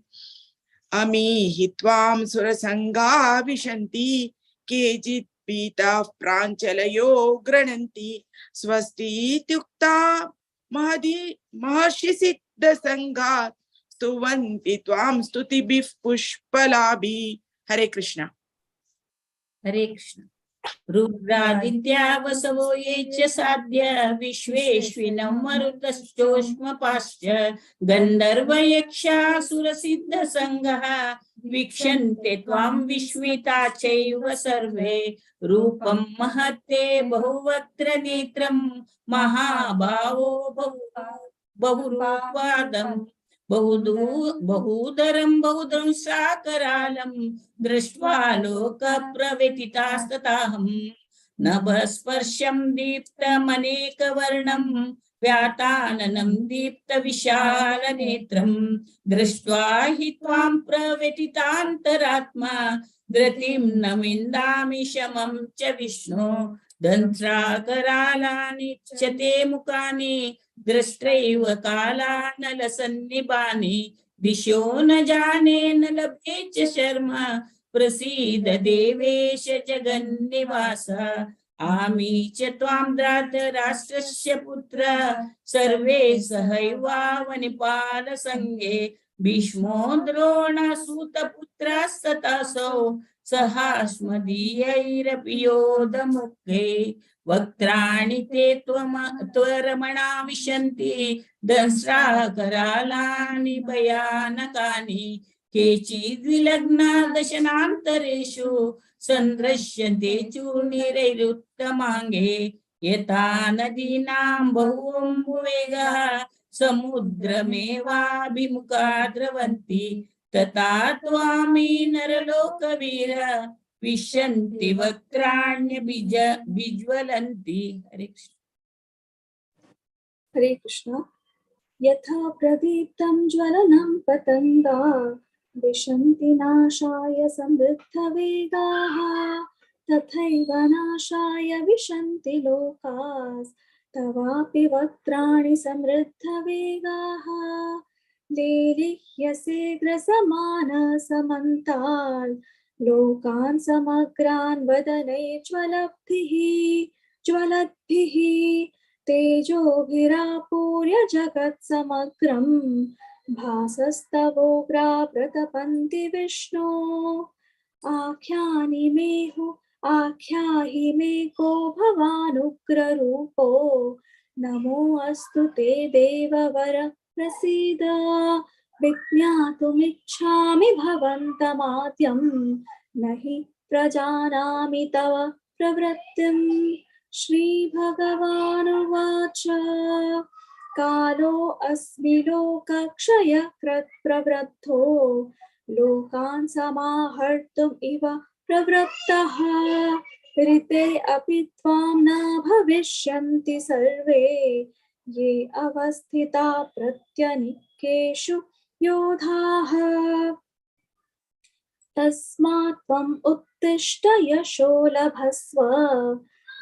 अमीहि त्वां सुरसङ्गा विशन्ति केचित् पीताः प्राञ्चलयो गृह्णन्ति स्वस्तीत्युक्ता महर्षिसिद्धसङ्गात् स्तुवन्ति त्वां स्तुतिभिः पुष्पलाभिः। हरे कृष्णा। हरे कृष्ण। रुद्रादित्या वसवो ये च साध्य विश्वेश्विनौ मरुतश्चोष्मपाश्च गन्धर्वयक्षासुरसिद्धसङ्गः वीक्षन्ते त्वां विस्मिता चैव सर्वे रूपं महत्ते बहुवक्त्र नेत्रं महाभावो बहुरूपादम् बहुदरं बहुदरं साकरालं दृष्ट्वा लोकप्रव्यथितास्तताहं नभस्पर्शं दीप्तमनेकवर्णं व्याताननं दीप्तविशालनेत्रं दृष्ट्वा हि त्वां प्रव्यथितान्तरात्मा धृतिं न विन्दामि शमं च विष्णो दंष्ट्राकरालानि च ते मुखानि दृष्ट्रैव कालानलसन्निभानि दिशो न जाने न लभे च शर्म प्रसीद देवेश जगन्निवास। आमी च त्वां धार्तराष्ट्रस्य पुत्र सर्वे सहैवावनिपालसङ्गे भीष्मो द्रोणसूतपुत्रास्तथासौ सहास्मदीयैरपि योधमुखे। वक्त्राणि ते त्वरमणा विशन्ति दंष्ट्राकरालानि भयानकानि केचिद्विलग्ना दशनान्तरेषु सन्दृश्यन्ते चूर्णिरैरुत्तमाङ्गे। यथा नदीनां बहुवम्बुवेगः समुद्रमेवाभिमुखा द्रवन्ति तथा त्वामि नरलोकवीर विशन्ति वक्त्राण्य विज्वलन्ति। हरे कृष्ण। हरे कृष्ण। यथा प्रदीप्तं ज्वलनं पतङ्गा विशन्ति नाशाय समृद्धवेगाः तथैव नाशाय विशन्ति लोकास्तवापि वक्त्राणि समृद्धवेगाः। लेलिह्यसे ग्रसमानसमन्तान् लोकान् समग्रान् वदनैर्ज्वलद्भिः ज्वलद्भिः तेजोभिरापूर्य जगत्समग्रं भासस्तवोग्रा प्रतपन्ति विष्णो। आख्यानि मेहु आख्याहि मे को भवानुग्ररूपो नमो अस्तु ते देववर प्रसीद। विज्ञातुमिच्छामि भवन्तमाद्यं न हि प्रजानामि तव प्रवृत्तिम्। श्रीभगवानुवाच कालो अस्मि लोकक्षयकृत् प्रवृद्धो लोकान् समाहर्तुम् इव प्रवृत्तः। ऋते अपि त्वां न भविष्यन्ति सर्वे ये अवस्थिता प्रत्यनिकेषु योधाः। तस्मात् त्वम् उत्तिष्ठ यशो लभस्व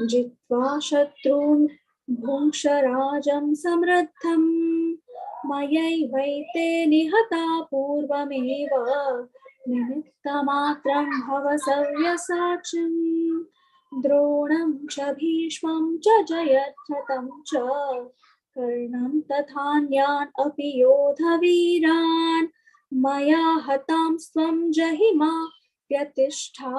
जित्वा शत्रून् भुङ्क्षराजं समृद्धम्। मयैवैते निहता पूर्वमेव निमित्तमात्रं भव सव्यसाचिन्। द्रोणं च भीष्मं च जयद्रथं च कर्णं तथान्यान् अपि योधवीरान्। मया हतां स्वं जहि मा व्यतिष्ठा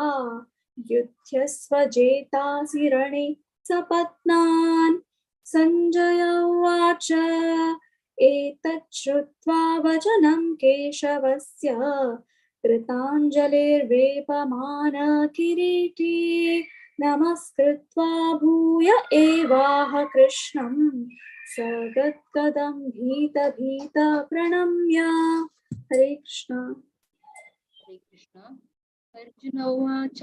युध्यस्व जेतासि रणे सपत्नान्। सञ्जय उवाच एतत् श्रुत्वा वचनं केशवस्य कृताञ्जलिर्वेपमान किरीटी नमस्कृत्वा भूय एवाह कृष्णं स गद्गदं भीत भीत प्रणम्य। हरे कृष्ण। हरे कृष्ण। अर्जुन उवाच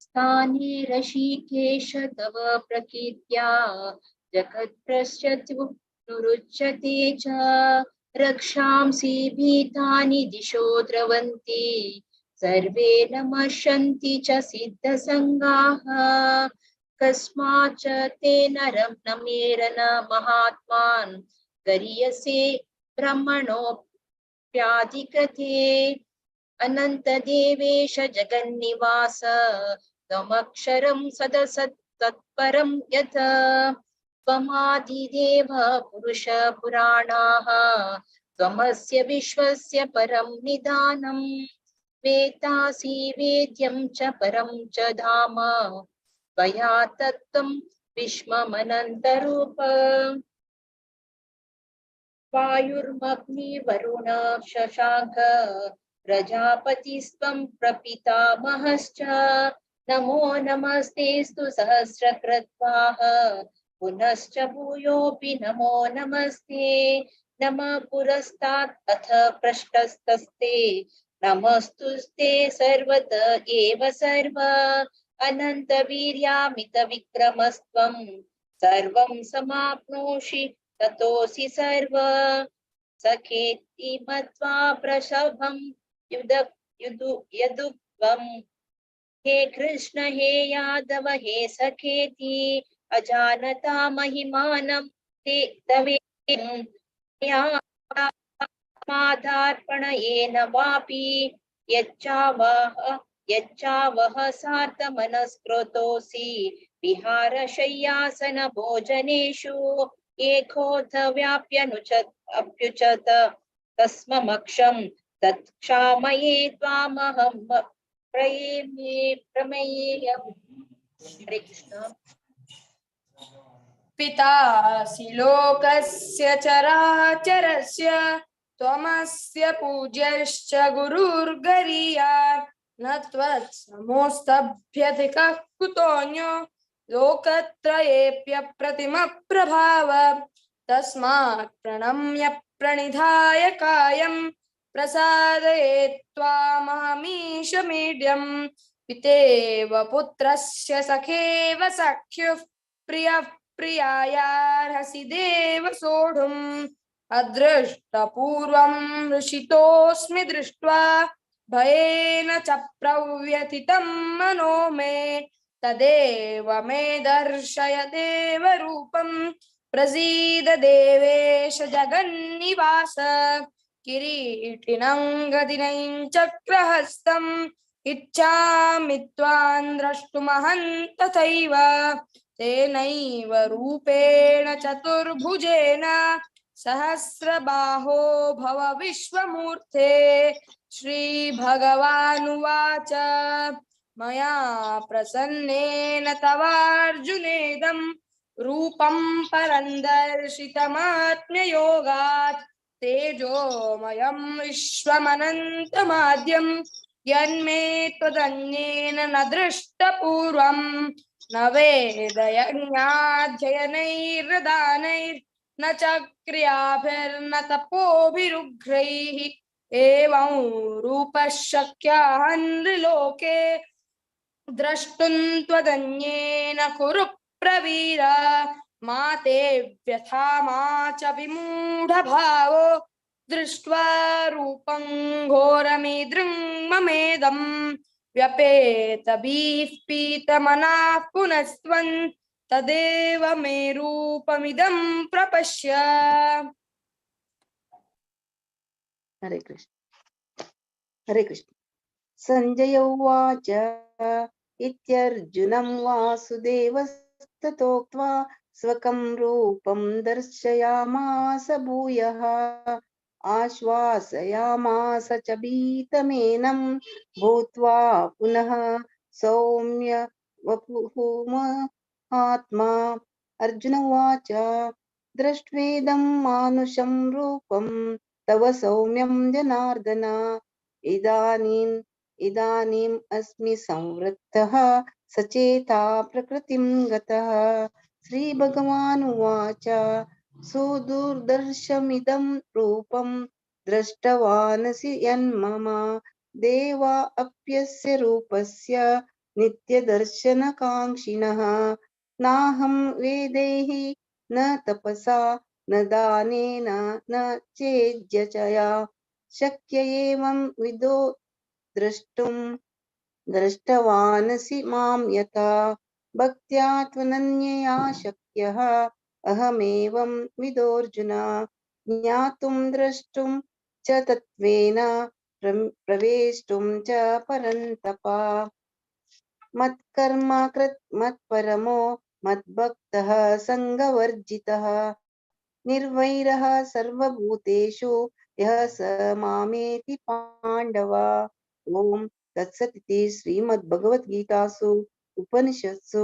स्थाने ऋषिकेश तव प्रकीर्त्या जगत्प्रश्यत्युरुच्यते च रक्षांसि भीतानि दिशो द्रवन्ति सर्वे नमस्यन्ति च सिद्धसङ्गाः। कस्माच्च ते नरं नमेरन महात्मान् गरीयसे ब्रह्मणोऽप्याधिकृते। अनन्तदेवेश जगन्निवास त्वमक्षरं सदसत् तत्परं यत् त्वमादिदेव पुरुष पुराणाः त्वमस्य विश्वस्य परं निदानं। वेतासि वेद्यं च परं च धाम त्वया तत्त्वं विश्वमनन्तरूप। वायुर्मग्निवरुण शशाङ्क प्रजापतिस्त्वं प्रपितामहश्च। नमो नमस्तेस्तु सहस्रकृत्वाः पुनश्च भूयोऽपि नमो नमस्ते। नमः पुरस्तात् अथ पृष्ठस्तस्ते नमस्तुस्ते सर्वत एव सर्व। अनन्तवीर्यामितविक्रमस्त्वं सर्वं समाप्नोषि ततोऽसि सर्व। सखेति मत्वा प्रसभं यदुक्त्वं हे कृष्ण हे यादव हे सखेति अजानता महिमानं ते तवेदं माधार्पणयेन वापि यच्चावह सार्थमनस्कृतोऽसि विहारशय्यासन भोजनेषु एकोऽथ व्याप्यनुचत अप्युचत तस्ममक्षं तत्क्षामये त्वामहं प्रयेमे प्रमेयम्। हरे कृष्ण। पितासि लोकस्य चराचरस्य त्वमस्य पूज्यश्च गुरुर्गरीयान् न त्वत्समोऽस्तभ्यधिकः कुतोऽन्यो लोकत्रयेऽप्यप्रतिमप्रभाव तस्मात् प्रणम्य प्रणिधाय कायं प्रसादये त्वामहमीशमीड्यं पितेव पुत्रस्य सखेव सख्युः प्रियः प्रियायार्हसि देव सोढुम् अदृष्टपूर्वं हृषितोऽस्मि दृष्ट्वा भयेन च प्रव्यथितं मनो मे तदेव मे दर्शय देवरूपं प्रसीद देवेश जगन्निवास किरीटिनं गदिनं चक्रहस्तम् इच्छामि त्वां द्रष्टुमहं तथैव तेनैव रूपेण चतुर्भुजेन सहस्रबाहो भव विश्वमूर्ते। श्रीभगवानुवाच मया प्रसन्नेन तवार्जुनेदं रूपं परं दर्शितमात्म्ययोगात् तेजोमयं विश्वमनन्तमाद्यं यन्मे त्वदन्येन न दृष्टपूर्वं न वेदयज्ञाध्ययनैर्दानैर्न च क्रियाभिर्न तपोभिरुग्रैः एवं रूपः शक्याः नृलोके द्रष्टुं त्वदन्येन कुरु प्रवीर मा ते व्यथा मा च विमूढभावो दृष्ट्वा रूपं घोरमीदृङ् ममेदं व्यपेतभिः पीतमनाः पुनस्त्वं तदेव मे रूपमिदं प्रपश्य। हरे कृष्ण हरे कृष्ण। संजय उवाच इत्यर्जुनं वासुदेवस्ततोक्त्वा स्वकं रूपं दर्शयामास भूयः आश्वासयामास च भीतमेनं भूत्वा पुनः सौम्य वपुः महात्मा। अर्जुन उवाच दृष्ट्वेदं मानुषं रूपं तव सौम्यं जनार्दन इदानीम् अस्मि संवृत्तः सचेता प्रकृतिं गतः। श्री भगवानुवाच सुदुर्दर्शमिदं रूपं दृष्टवानसि यन्मम देवा अप्यस्य रूपस्य नित्यदर्शनकाङ्क्षिणः। नाहं वेदैः न तपसा न दानेन न चेज्यचया शक्य एवं विदो द्रष्टुं दृष्टवानसि मां यथा भक्त्या त्वनन्यया शक्यः अहमेवं विदोऽर्जुन ज्ञातुं द्रष्टुं च तत्त्वेन प्रवेष्टुं च परन्तप। मत्कर्म कृत मत्परमो मद्भक्तः सङ्गवर्जितः निर्वैरः सर्वभूतेषु यः स मामेति पाण्डव। ओम तत्सदिति श्रीमद्भगवद्गीतासु उपनिषत्सु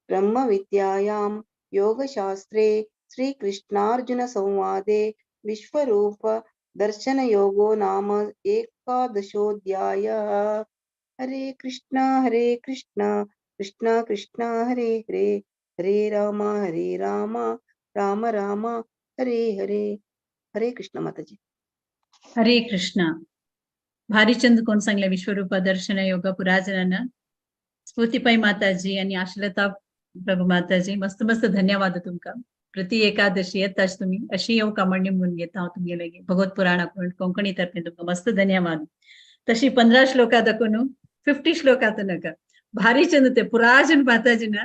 ब्रह्मविद्यायां योगशास्त्रे श्रीकृष्णार्जुन संवादे विश्वरूप दर्शनयोगो नाम एकादशोऽध्यायः। हरे कृष्णा कृष्णा कृष्णा हरे हरे हरे राम राम राम हरे हरे। हरे कृष्ण माताजी। हरे कृष्ण। भारी चंद कोण सांगले विश्वरूप दर्शन योग पुराजनांना। स्फूर्ती पै माताजी आणि आशलता प्रभू माताजी मस्त मस्त धन्यवाद तुमका। प्रति एकादशी येताच तुम्ही अशी येऊ कामण्य म्हणून घेता हांव तुमगे लागी भगवत पुराणा कोंकणी तर्फे तुमका मस्त धन्यवाद। तशी 15 श्लोका दाखवून 50 श्लोकात नका भारी चंद ते पुराजन माताजीन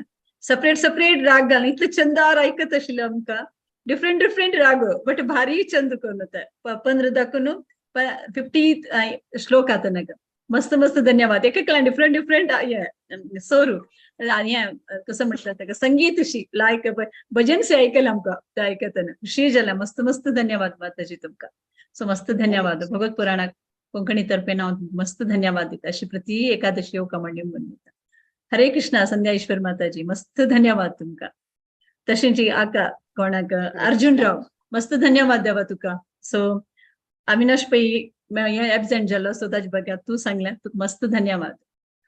सपरेट सपरेट राग घालून इतले चंदार आयकत आशिल्ले आमकां. डिफरंट डिफरंट राग बट भारी चंद करून ते 15 दाखून 50 श्लोक आता नाका. मस्त मस्त धन्यवाद. एक एकला डिफरंट डिफरंट हे सोरू आणि कसं म्हटलं ताका संगीत शी लायक भजन से ऐकलं आमकां ते आयकतना खुशी जालें. मस्त मस्त धन्यवाद माताजी तुमकां. सो मस्त धन्यवाद. भगवत पुराणाक कोंकणी तर्फे हांव मस्त धन्यवाद दिता. अशी प्रति एकादशी येवका म्हणून दिता. हरे कृष्णा. संध्या ईश्वर माताजी मस्त धन्यवाद तुमकां. तशेंच आका कोणाक अर्जुन राव मस्त धन्यवाद देवा तुका. सो अविनाश पै हे एबसेंट जालो सो ताजे बघा तूं सांगलें तुका मस्त धन्यवाद.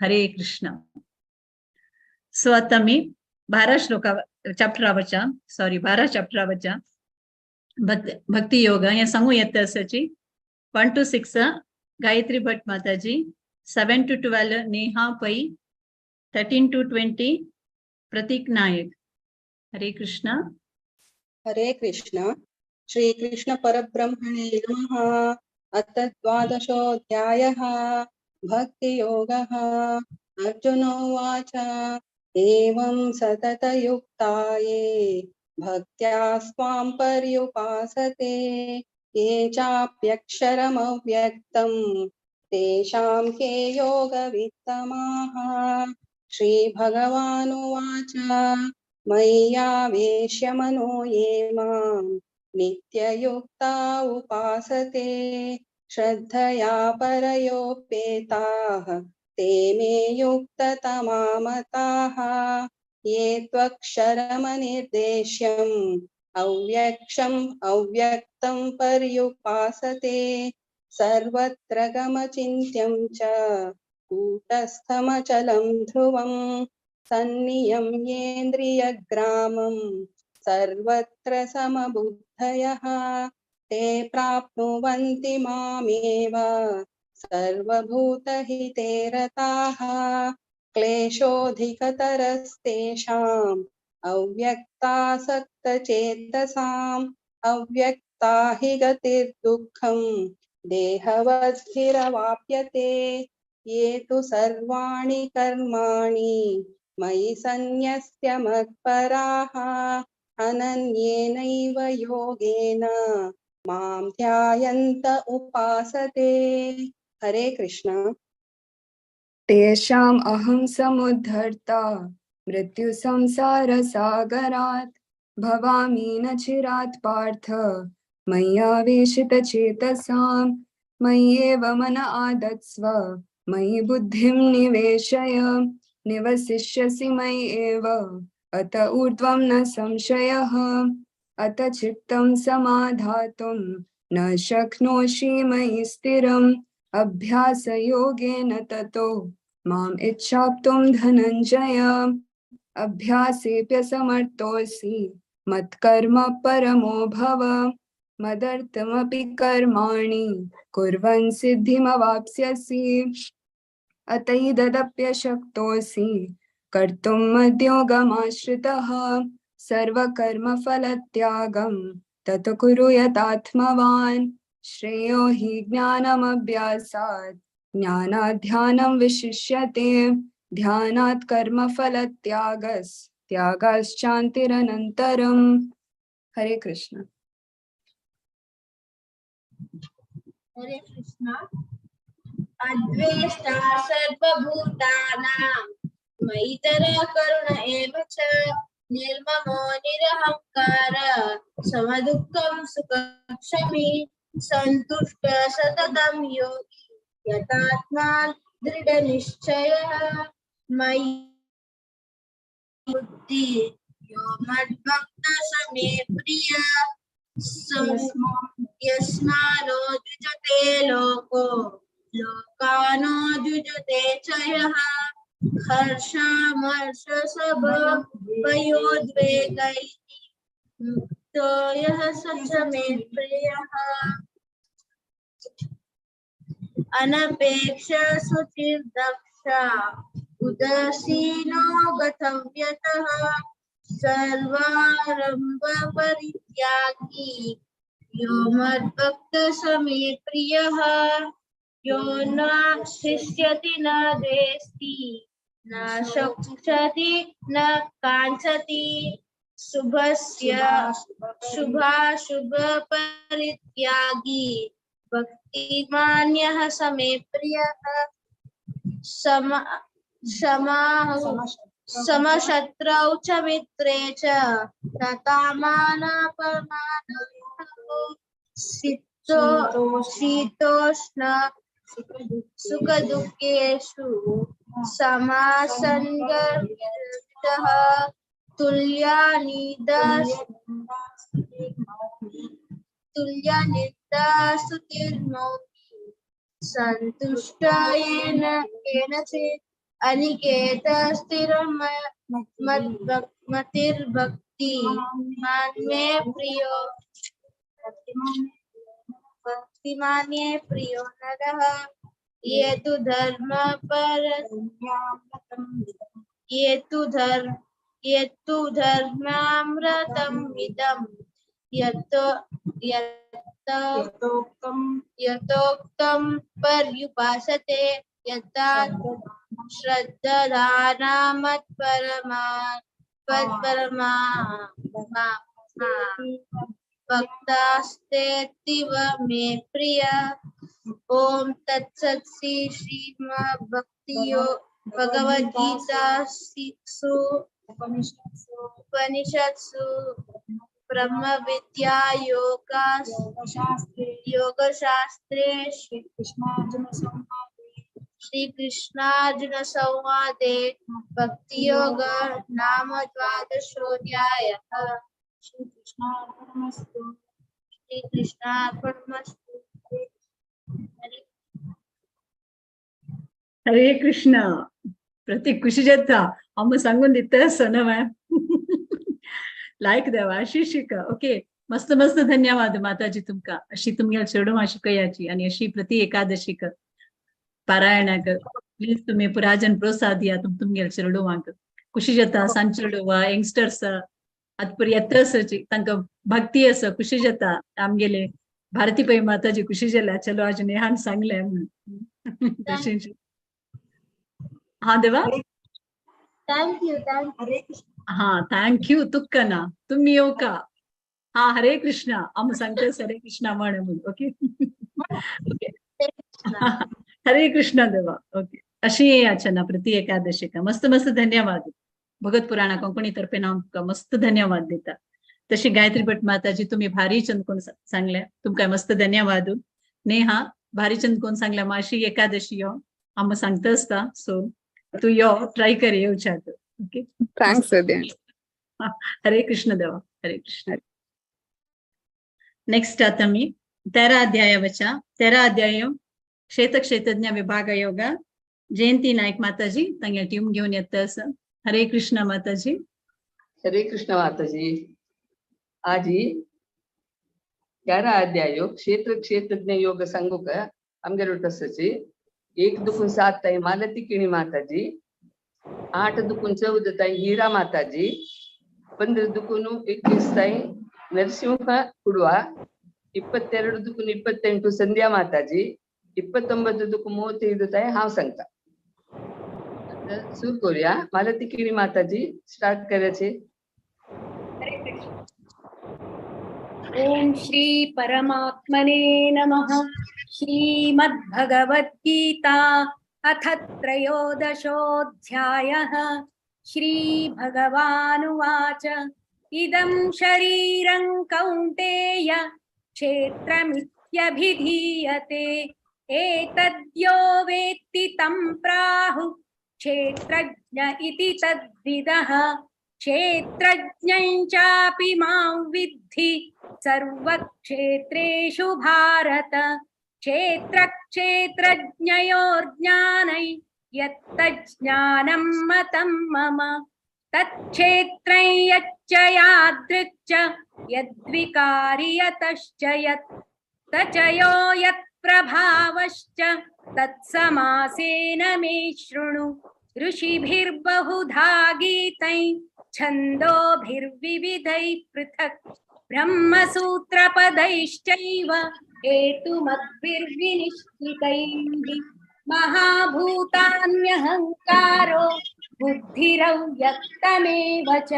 हरे कृष्णा. सो आतां आमी 12 श्लोका चॅप्टरा वच्या सॉरी 12 चॅप्टरा वच्या भक्ती योग हें सांगू येता आसाची. 1 to 6 Gayatri Bhat Mataji, 7 to 12 Neha Pai, 13 to 20 Pratik Nayak. Hare Krishna. Hare Krishna. Shri Krishna परब्रह्मणे नमः. अथ द्वादशोऽध्यायः भक्तियोगः. अर्जुन उवाच एवं सततयुक्ताये भक्त्या स्वां पर्युपासते ये चाप्यक्षरमव्यक्तं तेषां के योगवित्तमाः. श्री भगवानुवाच मय्यावेश्य मनो ये मां नित्ययुक्ता उपासते श्रद्धया परयोपेताः ते मे युक्ततमामताः. ये त्वक्षरमनिर्देश्यम् अव्यक्षम् अव्यक्तं पर्युपासते सर्वत्र गमचिन्त्यं च कूटस्थमचलं ध्रुवं सन्नियम्येन्द्रियग्रामं सर्वत्र समबुद्धयः ते प्राप्नुवन्ति मामेव सर्वभूतहिते रताः. क्लेशोऽधिकतरस्तेषाम् अव्यक्तासक्तचेतसाम् अव्यक्ता हि गतिर्दुःखं देहवद्भिरवाप्यते. ये तु सर्वाणि कर्माणि मयि सन्न्यस्य मत्पराः अनन्येनैव योगेन मां ध्यायन्त उपासते. हरे कृष्ण. तेषाम् अहं समुद्धर्ता मृत्युसंसारसागरात् भवामि न चिरात् पार्थ मय्यावेशितचेतसां मय्येव मन आदत्स्व मयि बुद्धिं निवेशय निवसिष्यसि मयि एव अत ऊर्ध्वं न संशयः. अत चित्तं समाधातुं न शक्नोषि मयि स्थिरम् अभ्यासयोगेन ततो माम् इच्छाप्तुं धनञ्जय. अभ्यासेऽप्यसमर्थोऽसि मत्कर्म परमो भव मदर्थमपि कर्माणि कुर्वन् सिद्धिमवाप्स्यसि. अतैदप्यशक्तोऽसि कर्तुं मद्योगमाश्रितः सर्वकर्मफलत्यागं तत कुरु यतात्मवान्. श्रेयो हि ज्ञानमभ्यासात् ज्ञानात् ध्यानं विशिष्यते ध्यानात् कर्मफलत्यागस् त्यागाश्चान्तिरनन्तरम्. हरे कृष्ण. हरे कृष्ण. अद्वेष्टा सर्वभूतानां मयितर करुण एव च निर्ममो निरहंकार समदुःखं सुखक्षमी संतुष्ट सततं योगी यतात्मा दृढनिश्चयः. मयि बुद्धि यो मद्भक्तः स मे प्रियः यस्मानो द्विजते लोको लोकानो द्विजते च यः. हर्षामर्षसभयोद्वेगैः मुक्तो यः स च मे प्रियः. अनपेक्ष शुचिर्दक्ष उदासीनो गतव्यतः सर्वारंभ परित्यागी यो मद्भक्तः स मे प्रियः। यो न शिष्यति न द्वेष्टि न शोचति न काङ्क्षति शुभस्य शुभाशुभ परित्यागी भक्तिमान्यः समे प्रियः समशत्रौ च मित्रे च तथा मानापमानयोः शीतोष्ण सुखदुःखेषु समासङ्गः तुल्यानिदास्तुतिर्मौनी संतुष्ट येन केनचित् अनिकेतस्थिरमतिर्भक्ति मान्ये प्रियो भक्तिमान्ये प्रियो नरः। ये तु धर्म पर ये तु धर्मामृतमिदं यतोक्तं पर्युपासते यथा श्रद्धाना मत्परमा भक्तास्तेऽतीव मे प्रिय। ओम तत्सत् श्री श्रीमद्भक्तियो भगवद्गीतासु उपनिषत्सु ब्रह्म विद्या योगशास्त्रे श्री कृष्णार्जुन संवादे भक्ति योग नाम द्वादशोऽध्यायः। श्री कृष्णार्पणमस्तु। हरे कृष्ण। प्रतीक खुशी जाता आम सांगून दिता आसतना लायक देवा आशिशिक। ओके, मस्त मस्त धन्यवाद माताजी तुमका अशी तुमगे चेडवां शिकयाची आणि अशी प्रति एकादशीक पारायणाक प्लीज तुम्ही पुराजन प्रोत्साह दिया तुमगेले चेडवांक खुशी जाता सान चेडवा यंगस्टर्स आतां पुरी येता आसा तांकां भक्ती आसा खुशी जाता आमगेले भारती पै माताजी खुशी जाल्या चलो आज नेहान सांगले म्हणून तशेंच। हा देवा thank you thank you. हा thank you तुक्का ना तुम्ही येऊ का। हा हरे कृष्णा आम सांगते हरे कृष्णा म्हण म्हणून। ओके ओके हरे कृष्णा देवा। ओके, अशी याचना प्रति एकादशिका। मस्त मस्त धन्यवाद। भगत पुराणा कोंकणी तर्फे हांव तुमकां मस्त धन्यवाद दिता। तशी गायत्री भट माताजी तुम्ही भारी चंद कोण सांगल्या तुमकां मस्त धन्यवाद। नेहा भारी चंद कोण सांगल्या माशी एकादशी यो आम सांगता आसता सो तू यो ट्राय कर येवच्याक। ओके thanks हरे कृष्ण देवा हरे कृष्ण। नेक्स्ट आता मी 13 अध्यायावच्या 13 अध्याय क्षेत्र क्षेत्रज्ञ विभाग योग जयंती नायक माताजी तांगे टीम घेवन येता आसा। हरे कृष्ण माताजी। हरे कृष्ण माताजी। आजी 11 अध्याय क्षेत्र क्षेत्रज्ञ योग सांगूक आमगेर आसाची। 1 दुकून 7 ताई मालती किणी माताजी, 8 दुकून 14 ताई हीरा माताजी, 15 दुकून 21 ताई नरसिंह कुडवा, 22 दुकून 28 संध्या माताजी, 29 दुकून 35 ताई हांव सांगता। सुरू करूया। मालती किणी माताजी स्टार्ट करायचे। ओम श्री परमात्मने नमः। श्रीमद्भगवद्गीता अथ त्रयोदशोऽध्यायः। श्री भगवानुवाच। इदं शरीरं कौन्तेय क्षेत्रमित्यभिधीयते। एतद्यो वेत्ति तं प्राहु क्षेत्रज्ञ इति तद्विदः। क्षेत्रज्ञं चापि मां विद्धि सर्वक्षेत्रेषु भारत। क्षेत्रक्षेत्रज्ञयोर्ज्ञानै यत्तज्ज्ञानं मतं मम। तत्क्षेत्रं यच्च यादृक् च यद्विकारि यतश्च यत् तचयो यत्प्रभावश्च तत्समासेन मे शृणु। ऋषिभिर्बहुधा गीतैः छन्दोभिर्विविधैः पृथक् ब्रह्मसूत्रपदैश्चैव हेतुमद्भिर्विनिश्चितैः। महाभूतान्यहङ्कारो बुद्धिरव्यक्तमेव च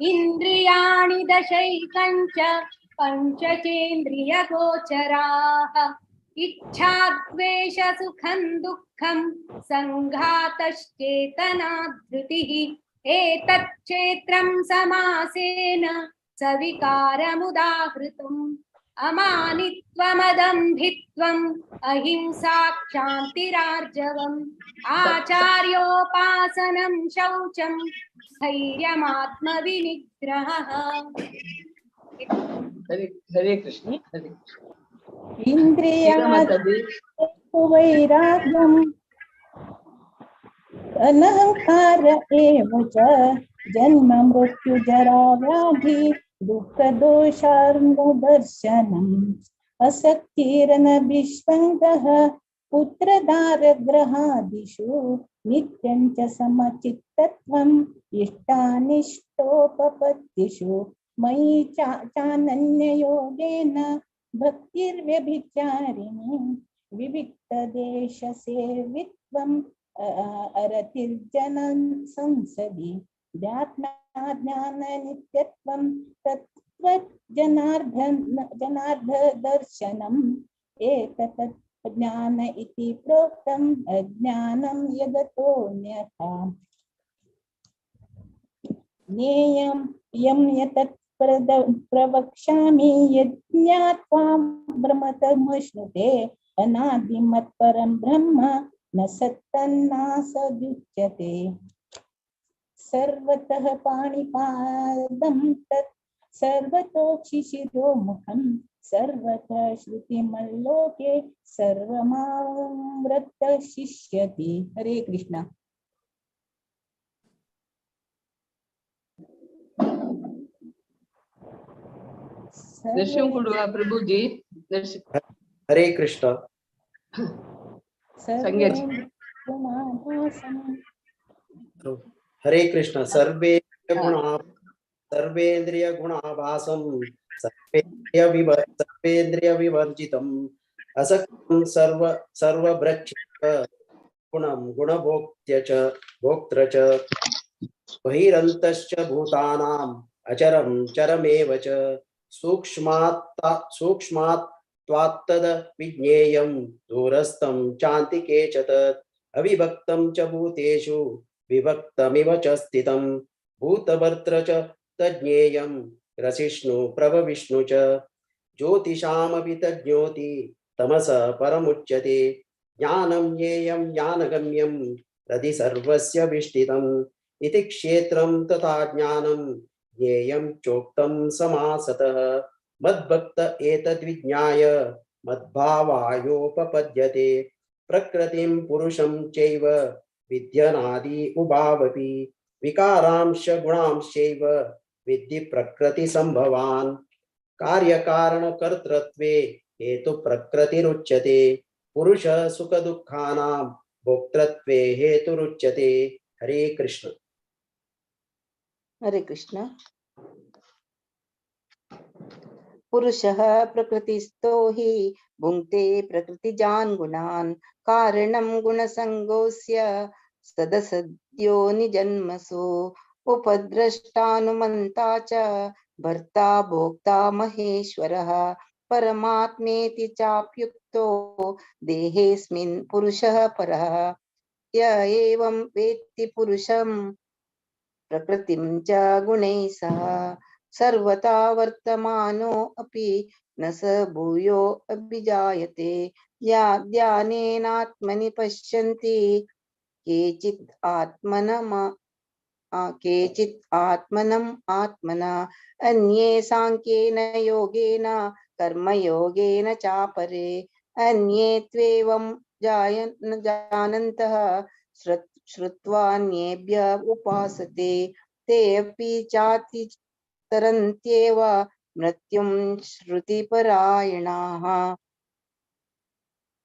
इन्द्रियाणि दशैकञ्च पञ्चचेन्द्रियगोचराः इच्छा द्वेष सुखं दुःखं सङ्घातश्चेतना धृतिः एतत् क्षेत्रं समासेन सविकारमुदाहृतम् अमानित्वमदम्भित्वम् अहिंसा क्षान्तिरार्जवम् आचार्योपासनं शौचं स्थैर्यमात्मविनिग्रहः। हरे हरे कृष्ण हरे इन्द्रियावैराग्यम् अनहङ्कार एव च जन्म मृत्यु जरा व्याधि दुःखदोषार्णदर्शनम् असक्तिरनभिष्वङ्गः पुत्रदारग्रहादिषु नित्यं च समचित्तत्वम् इष्टानिष्टोपपत्तिषु मयि चानन्ययोगेन भक्तिर्व्यभिचारिणी विविक्तदेशसेवित्वम् अरतिर्जनं संसदि ज्ञाननित्यत्वं तत्त्वजनार्ददर्शनम् एतत् ज्ञान इति प्रोक्तम् अज्ञानं यदतोऽन्यथा ज्ञेयं यं यतत् प्रवक्ष्यामि यज्ञात्वा ब्रह्मतमश्नुते अनादिमत्परं ब्रह्म न सत्तन्नासदुच्यते सर्वतः पाणिपादं तत् सर्वतोक्षिशिरोमुखं सर्वतः श्रुतिमल्लोके सर्वमावृतशिष्यति। हरे कृष्ण। नरसिंह कुडवा प्रभु जी। हरे कृष्ण। हरे कृष्ण। सर्वे गुणा सर्वेन्द्रिय गुणाभासं सर्वेन्द्रिय विवर्जितम् असक्तं सर्व सर्वभ्रक्षित गुणं गुणभोक्त्य च भोक्त्र च बहिरन्तश्च भूतानाम् अचरं चरमेव च सूक्ष्मात् त्वात्तद विज्ञेयं दूरस्थं चान्तिके च तत् अविभक्तं च भूतेषु विभक्तमिव च स्थितं भूतभर्तृ च तज्ज्ञेयं ग्रसिष्णु प्रभविष्णु च ज्योतिषामपि तज्ज्योति तमस परमुच्यते ज्ञानं ज्ञेयं ज्ञानगम्यं हृदि सर्वस्य विष्ठितम् इति क्षेत्रं तथा ज्ञानं ज्ञेयं चोक्तं समासतः मद्भक्त एतद्विज्ञाय मद्भावायोपपद्यते प्रकृतिं पुरुषं चैव विद्यनादि उभावपि विकारांश गुणांशैव विद्धि प्रकृति संभवान् कार्यकारणकर्तृत्वे हेतु प्रकृतिरुच्यते पुरुष सुख दुःखानां भोक्तृत्वे हेतुरुच्यते। हरे कृष्ण। हरे कृष्ण। पुरुषः प्रकृतिस्थो हि भुङ्क्ते प्रकृतिजान् गुणान् कारणं गुणसङ्गोऽस्य सदसद्यो निजन्मसु उपद्रष्टानुमन्ता च भर्ता भोक्ता महेश्वरः परमात्मेति चाप्युक्तो देहेऽस्मिन् पुरुषः परः य एवं वेत्ति पुरुषं प्रकृतिं च गुणैः सह सर्वथा वर्तमानो अपि न स भूयो अभिजायते या ध्यानेनात्मनि पश्यन्ति केचित् आत्मनम् आत्मना अन्ये सांख्येन योगेन कर्मयोगेन चापरे अन्ये त्वेवं जानन्तः श्रुत्वान्येभ्य उपासते ते अपि चाति तरन्त्येव मृत्युं श्रुतिपरायणाः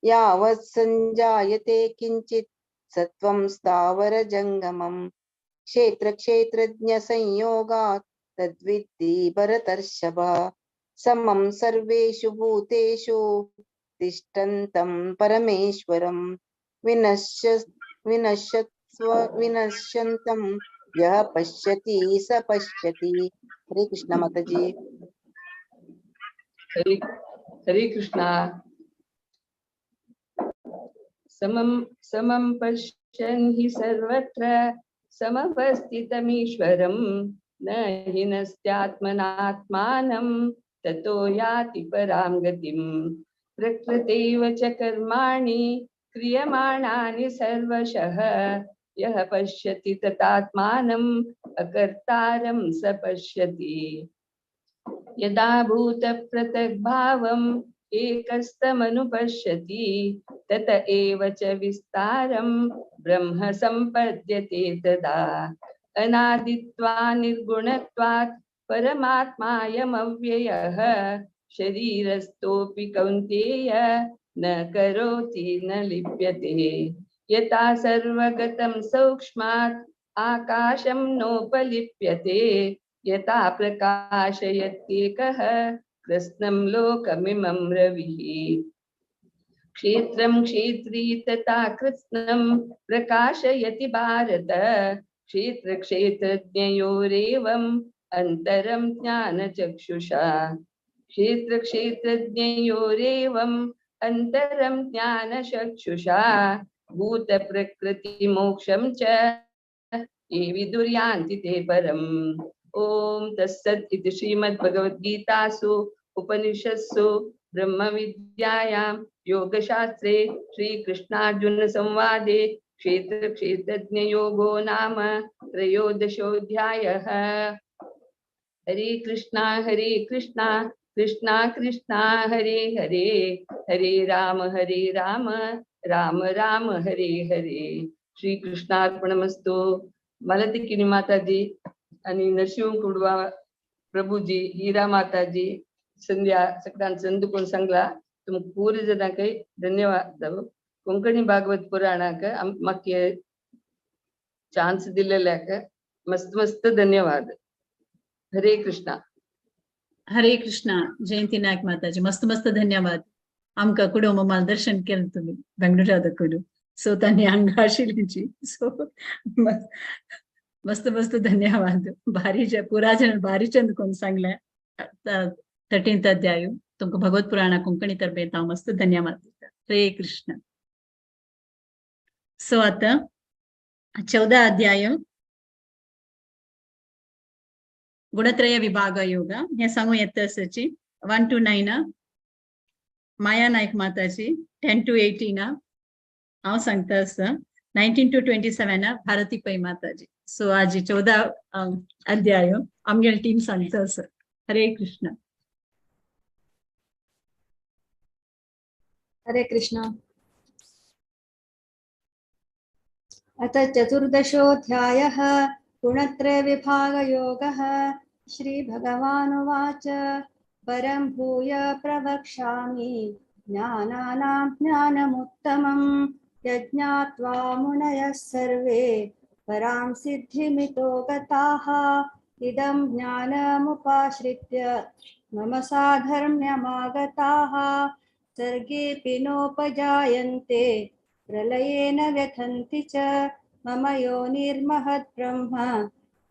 यावत् संजायते किंचित् सत्वं स्थावरजङ्गमं क्षेत्र क्षेत्रज्ञ संयोगात् तद्विद्धि भरतर्षभ समं सर्वेषु भूतेषु तिष्ठन्तं परमेश्वरं विनश्य विनश्यत्स्व विनश्यन्तं यः पश्यति स पश्यति। हरे कृष्ण माताजी। हरे हरे कृष्णा। समं समं पश्यन् हि सर्वत्र समवस्थितमीश्वरं न हीनस्त्यात्मनात्मानं ततो याति परां गतिम्। प्रकृतेव च कर्माणि क्रियमाणानि सर्वशः यः पश्यति तथात्मानम् अकर्तारं स पश्यति। यदा भूतपृथग्भावम् एकस्तमनुपश्यति तत एव च विस्तारं ब्रह्म संपद्यते तदा। अनादित्वा निर्गुणत्वात् परमात्मायमव्ययः शरीरस्थोऽपि कौन्तेय न करोति न लिप्यते। यथा सर्वगतं सूक्ष्मात् आकाशं नोपलिप्यते यथा प्रकाशयत्येकः कृत्स्नं लोकमिमं रविः। क्षेत्रं क्षेत्री तथा कृत्स्नं प्रकाशयति भारत क्षेत्र क्षेत्रज्ञयोरेवम् अंतरं ज्ञानचक्षुषा। क्षेत्र क्षेत्रज्ञयोरेवम् अंतरं ज्ञानचक्षुषा भूत प्रकृति मोक्षं च ये विदुर्यान्ति ते परम्। ॐ तत्सत् इति श्रीमद्भगवद्गीतासु उपनिषत्सु ब्रह्मविद्यायां योगशास्त्रे श्रीकृष्णार्जुन संवादे क्षेत्र क्षेत्रज्ञयोगो नाम त्रयोदशोऽध्यायः। हरे कृष्णा कृष्णा कृष्णा हरे हरे, हरे राम राम राम हरे हरे। श्री कृष्णार्पणमस्तु। मालती माताजी आणि नरसिंह कुडवा प्रभुजी, हीरा माताजी, संध्या सगळ्यांना चंदुकोण सांगला तुमकां पुरे जणांकय धन्यवाद। कोंकणी भागवत पुराणाक म्हाका चान्स दिलेल्याक मस्त मस्त धन्यवाद। हरे कृष्णा। हरे कृष्णा। जयंती नायक माताजी मस्त मस्त धन्यवाद। आमकां कुडो माल दर्शन केलें तुमी बेंगळुरा दाखोवन सो तांणी हांगा आशिल्लीची सो मस्त मस्त धन्यवाद। भारी पुरा जण भारी चंद कोण सांगले 13th अध्याय तुमकां भगवत पुराणा कोंकणी तर्फे हांव मस्त धन्यवाद दिता। हरे कृष्ण। सो आतां 14 अध्याय गुणत्रय विभाग योग हे सांगू येता आसाची 1 to 9 माया नायक माताजी, 10 to 18 हांव सांगता आसा, 19 to 27 Bharati Pai Mataji. So आज 14 अध्याय आमगेली टीम सांगता आसा। हरे कृष्ण। हरे कृष्ण। अथ चतुर्दशोऽध्यायः गुणत्रय विभागयोगः। श्री भगवानुवाच परं भूय प्रवक्ष्यामि ज्ञानानां ज्ञानमुत्तमं यज्ञात्वा मुनयः सर्वे परां सिद्धिमितो गताः। इदं ज्ञानमुपाश्रित्य मम साधर्म्यमागताः। सर्गेऽपि नोपजायन्ते प्रलये न व्यथन्ति च। मम योनिर्महद्ब्रह्म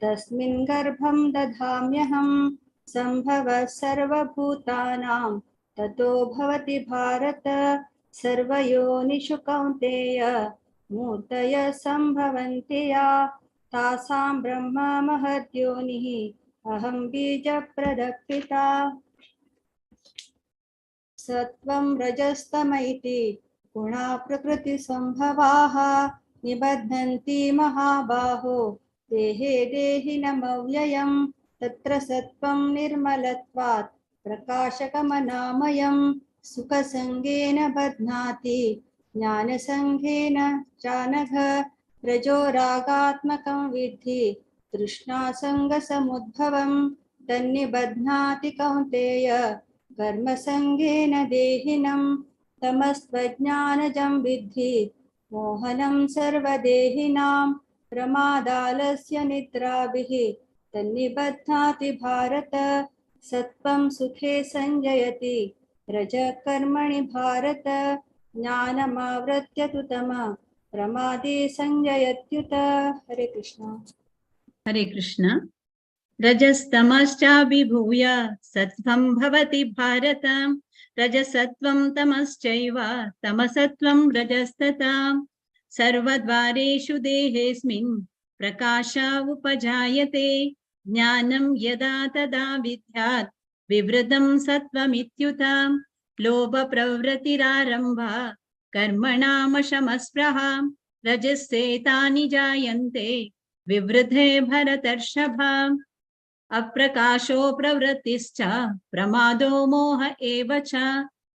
तस्मिन् गर्भं दधाम्यहं। सम्भवः सर्वभूतानां ततो भवति भारत। सर्वयोनिषु कौन्तेय मूर्तयः सम्भवन्ति या। तासां ब्रह्म महद्योनिः अहं बीजप्रदपिता। सत्वं रजस्तम इति गुणा प्रकृतिसम्भवाः। निबध्नन्ति महाबाहो देहे देहिनमव्ययं। तत्र सत्त्वं निर्मलत्वात् प्रकाशकमनामयं। सुखसङ्गेन बध्नाति ज्ञानसङ्गेन चानघ। रजो रागात्मकं विद्धि तृष्णासङ्गसमुद्भवं। तन्निबध्नाति कौन्तेय कर्मसङ्गेन देहिनं। तमस्त्वज्ञानजं विद्धि मोहनं सर्वदेहिनां। प्रमादालस्य निद्राभिः तन्निबध्नाति भारत। सत्त्वं सुखे संजयति रजः कर्मणि भारत। ज्ञानमावृत्य तु तमः प्रमादे सञ्जयत्युत। हरे कृष्ण। हरे कृष्ण। रजस्तमश्चाभिभूय सत्त्वं भवति भारत, रजसत्त्वं तमश्चैव तमसत्त्वं रजस्तथा। सर्वद्वारेषु देहेऽस्मिन् प्रकाश उपजायते, ज्ञानं यदा तदा विद्यात् विवृतं सत्त्वमित्युत। लोभप्रवृत्तिरारम्भा कर्मणामशमस्पृहा रजस्येतानि जायन्ते विवृधे भरतर्षभ। अप्रकाशो प्रवृत्तिश्च प्रमादो मोह एव च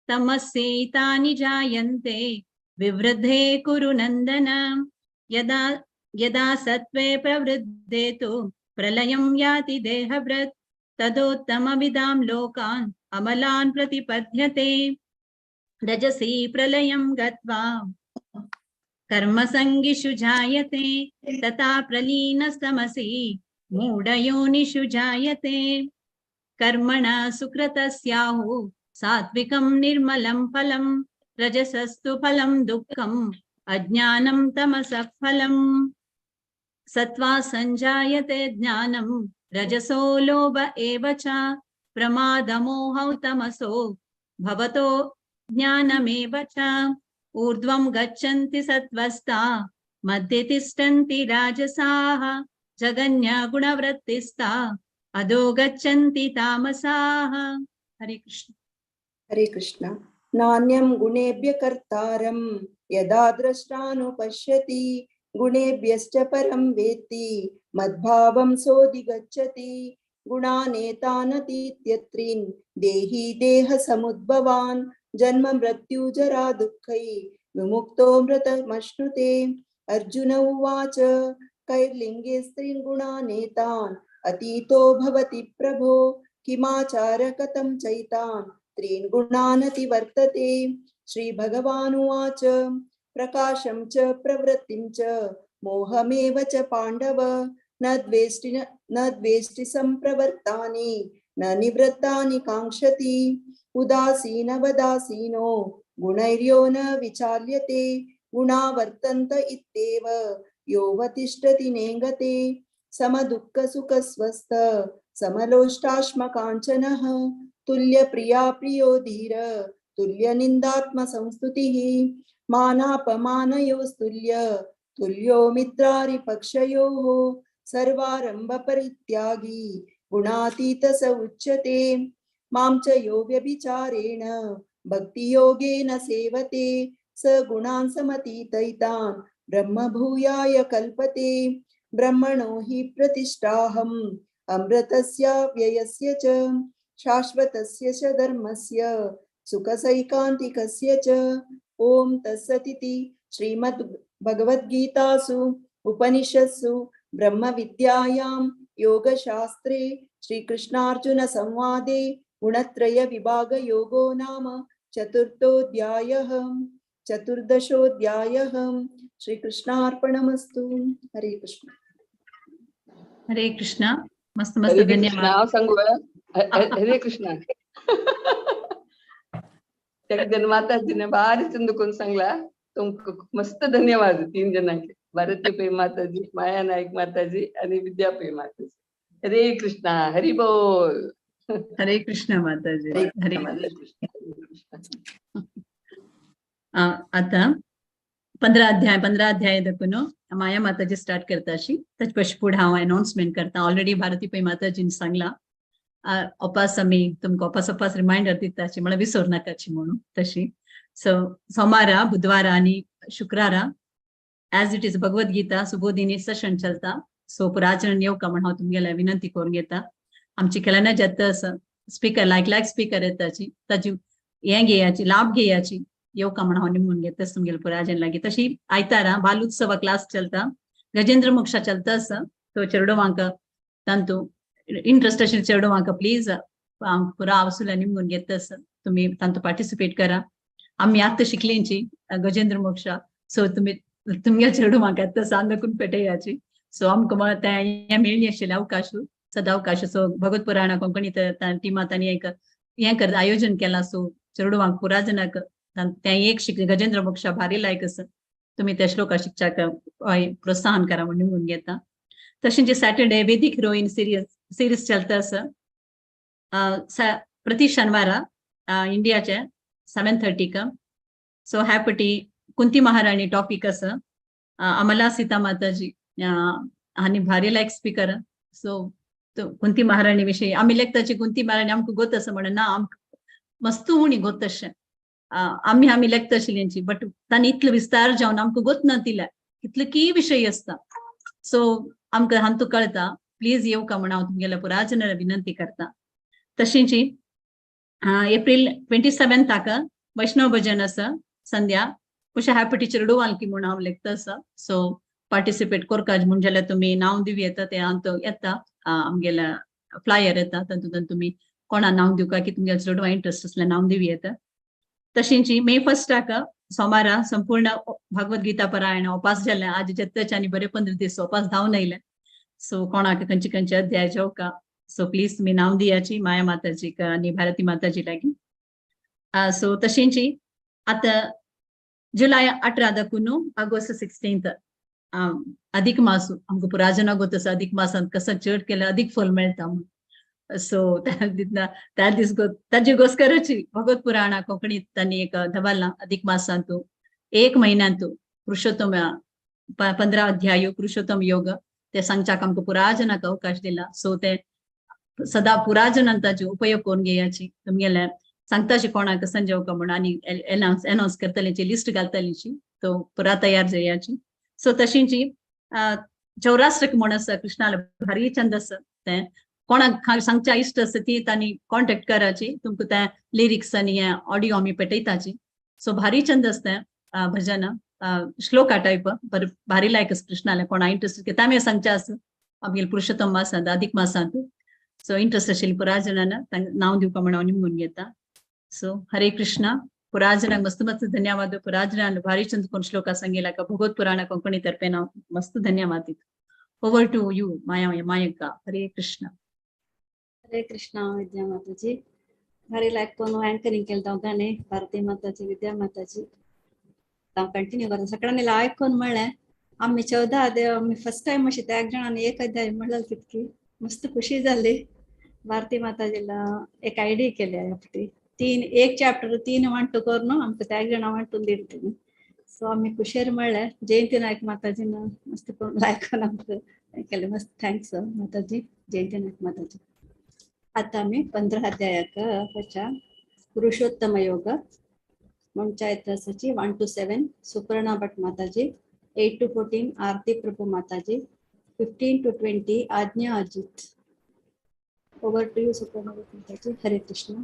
तमस्येतानि जायन्ते विवृद्धे कुरु नन्दन। यदा यदा सत्त्वे प्रवृद्धे तु प्रलयं याति देहभृत्, तदोत्तमविदां लोकान् अमलान् प्रतिपद्यते। रजसि प्रलयं गत्वा कर्मसङ्गिषु जायते, तथा प्रलीनस्तमसि मूढयोनिषु जायते। कर्मणा सुकृतस्याहुः सात्विकं निर्मलं फलं, रजसस्तु फलं दुःखम् अज्ञानं तमसः फलम्। सत्त्वा संजायते ज्ञानं रजसो लोभ एव च, प्रमादमोहौ तमसो भवतो ज्ञानमेव च। ऊर्ध्वं गच्छन्ति सत्त्वस्ता मध्ये तिष्ठन्ति राजसाः, जघन्य गुणवृत्तिस्ता अधो गच्छन्ति तामसाः। हरे कृष्ण। हरे कृष्ण। नान्यं गुणेभ्य कर्तारं यदा द्रष्टानुपश्यति, गुणेभ्यश्च परं वेत्ति मद्भावं सोऽधिगच्छति। गुणानेतानतीत्यत्रीन् देहि देह समुद्भवान्, जन्म मृत्यु जरा दुःखै विमुक्तो मृतमश्नुते। अर्जुन उवाच, कैर्लिङ्गे स्त्रीन् गुणानेतान् अतीतो भवति प्रभो, किमाचार कथं चैतान् त्रीन् गुणानतिवर्तते। श्री भगवानुवाच, प्रकाशं च प्रवृत्तिं च मोहमेव च पाण्डव, न द्वेष्टि संप्रवर्तानि न निवृत्तानि काङ्क्षति। उदासीनवदासीनो गुणैर्यो न विचाल्यते, गुणावर्तन्त इत्येव योऽवतिष्ठति नेङ्गते। समदुःखसुखस्वस्थ समलोष्टाश्मकाञ्चनः, तुल्यप्रिया प्रियो धीर तुल्यनिन्दात्मसंस्तुतिः। मानापमानयोस्तुल्य तुल्यो मित्रारिपक्षयोः, सर्वारम्भपरित्यागी गुणातीत स उच्यते। मां च यो व्यभिचारेण भक्तियोगेन सेवते, स गुणान् समतीतैतान् ब्रह्मभूयाय कल्पते। ब्रह्मणो हि प्रतिष्ठाहम् अमृतस्य व्ययस्य च, शाश्वतस्य च धर्मस्य सुखसैकान्तिकस्य च। ॐ तत्सदिति श्रीमद्भगवद्गीतासु उपनिषत्सु ब्रह्मविद्यायां योगशास्त्रे श्रीकृष्णार्जुन संवादे गुणत्रय विभागयोगो नाम चतुर्थोऽध्यायः चतुर्दशोऽध्यायः। श्रीकृष्णार्पणमस्तु। हरे कृष्ण। हरे कृष्ण। मस्त मस्त धन्यवाद। हरे कृष्ण। जगजन माताजीने भारी चंद कोण सांगला तुमक मस्त धन्यवाद तीन जणांके, भारती पै माताजी, माया नाईक माताजी आणि विद्या पै माताजी। हरे कृष्णा, हरि बोल। हरे कृष्ण माताजी। हरे कृष्ण। आता 15 अध्याय दाखवून माया माताजी स्टार्ट करता अशी, ताचे पशी फुडें हांव अनाउन्समेंट करता। ऑलरेडी भारती पै माताजीन सांगला अपास आमी तुमकां अपास अपास रिमायंडर दिता अशी, म्हळ्यार विसर नाकाची म्हणून तशी। सो सोमारा, बुधवारा आनी शुक्रारा as it is Bhagavad Gita Subodhini session चलता। सो पुराचरण येवका म्हण हांव तुमगेल्या विनंती करून घेता। आमची केल्याने जाता स्पीकर लायक लायक स्पीकर येताची ताची हें घेयाची लाभ घेयाची येवका म्हण हांव निमून घेता तुमगेल्या पुराजन लागीं। तशी आयतारा बालोत्सव क्लास चलता, गजेंद्र मोक्षा चलता आसा। तो चेडवांक तांतू इंट्रस्ट आशिल्ले चेडवांक प्लीज पुरा आवसुला निमून घेता आसा, तुमी तांतू पार्टिसिपेट करा। आमी आतां शिकलींची गजेंद्र मोक्षा, सो तुमी तुमगे चेडवांक आतां सांदकून पेटयाची। सो आमकां तें हें मेळ्ळी आशिल्लें अवकाश, सदावकाश। सो भगवत पुराणा कोंकणी टिमा तांणी एक हें कर आयोजन केलां। सो चेडवांक पुरा जणांक तें एक शिक गजेंद्र मोक्षा भारी लायक आसा, तुमी त्या श्लोका शिकच्याक प्रोत्साहन करा म्हूण निमून घेता. तशेंच सॅटर्डे वेदीक हिरोईन सिरीज चलता आसा. प्रति शनिवारा इंडियाचे 7:30. सो ह्या पटी कुंती महाराणी टॉपीक आसा. अमला सीता माताजी आनी भारी लायक स्पीकर. सो कुंती महाराणी विषयी आमी लेखताची कुंती महाराणी आमकां गोत आसा म्हणून ना, आमकां मस्त उणी गोत अशें आमी आमी लेखता आशिल्ली, बट तांणी इतलो विस्तार जावन आमकां गोत ना दिल्या, इतलो की विशय आसता. सो आमकां हांतू कळटा. प्लीज येवका म्हण हांव तुमगेल्या पुराजनाला विनंती करता. तशेंच एप्रील 27 वैष्णव भजन आसा संध्या कुशा हॅपी टिचर डोवालकी म्हूण हांव लेखता आसा. सो पार्टिसिपेट करकाज म्हूण जाल्यार तुमी नांव दिवं येता, ते हांतू येता आमगेल्या फ्लायर येता, तातूंत तुमी कोणा नांव दिवका की तुमगेल्या चेडवां इंट्रस्ट आसल्यार नांव दिवं येता. तशेंच मे 1 सोमारा संपूर्ण भगवद गीता पारायण उपास जालें. आज जत्तेचे आनी बरे 15 दीस उपास धांवन आयले. सो कोणाक खंयचे खंयचे अध्याय जेवका. सो प्लीज तुमी नांव दियाची माया माताजीक आनी भारती माताजी लागीं. सो तशेंच आतां जुलय 18 दाखून ऑगस्ट 16 अधिक मास आमकां पुराजना गोत आसा. अधिक मासांत कसो चड केल्यार अधिक फल मेळटा म्हूण. सो त्या दीस ताजी गोस्करची भगवत पुराणा कोंकणीत तांणी एक दवरला अधिक मासांतू 1 म्हयन्यांतू पुरुषोत्तम 15 अध्याय पुरुषोत्तम योग ते सांगच्याक आमकां पुराजनाक अवकाश दिला. सो ते सदा पुराजनान ताजे उपयोग करून घेयाची. तुमगेले सांगताशी कोणाक संजवका म्हूण आनी एनावन्स करतल्यांची लिस्ट घालतल्यांची तो पुरा तयार जायाची. सो तशींची चौराष्ट्रक म्हूण आसा कृष्णाला भारी छंद आसा, तें कोणाक सांगच्या इश्ट आसा ती तांणी कॉन्टेक्ट कराची, तुमकां ते लिरिक्स आनी ऑडियो आमी पेटयताची. सो भारी छंद आसता भजन श्लोका टायप बरें भारी लायक आसा कृष्णाले. कोणा इंट्रस्ट तामी सांगचे आसा आमगेले पुरुषोत्तम मासांत अधिक मासांत. सो इंट्रस्ट आशिल्ली पुराजनान नांव दिवपा म्हण हांव निमगून घेता. सो हरे कृष्णा. पुराजनाक मस्त मस्त धन्यवाद. पुराजनान भारी चंद कोण श्लोका सांगिला का भगवत पुराणा कोंकणी तर्फे नाव मस्त धन्यवाद. ओवर टू you माया मायका. हरे कृष्णा. हरे कृष्णा विद्या माताजी. भारी लायक कोण अँकरिंग केलं दोगांनी भारती माताजी विद्या माताजी. हांव कंटिन्यू करता. सगळ्यांनी आयकून म्हळें आमी 14 अध्याय आमी फर्स्ट टायम अशी त्या एक जाणांनी एक अध्याय म्हणलं कितकी मस्त खुशी जाली. भारती माताजीला एक आयडिया केली फावटी 3 एक चॅप्टर 3 वांटू करून आमकां त्या एक जाणां वांटून दिली तिणी. सो आमी खुशेर म्हळ्ळें जयंती नायक माताजीन मस्त करून आयकून आमकां केलें. मस्त thanks माताजी जयंती नायक माताजी. आतां आमी 15 अध्यायाक वच्या पुरुषोत्तम योग म्हणच्या आसाची 1 to 7 Suparna Bhat Mataji, 8 to 14 Aarti Prabhu Mataji, 15 to 20 Ajna Ajit. Over to you Suparna Bhat Mataji. Hare Krishna.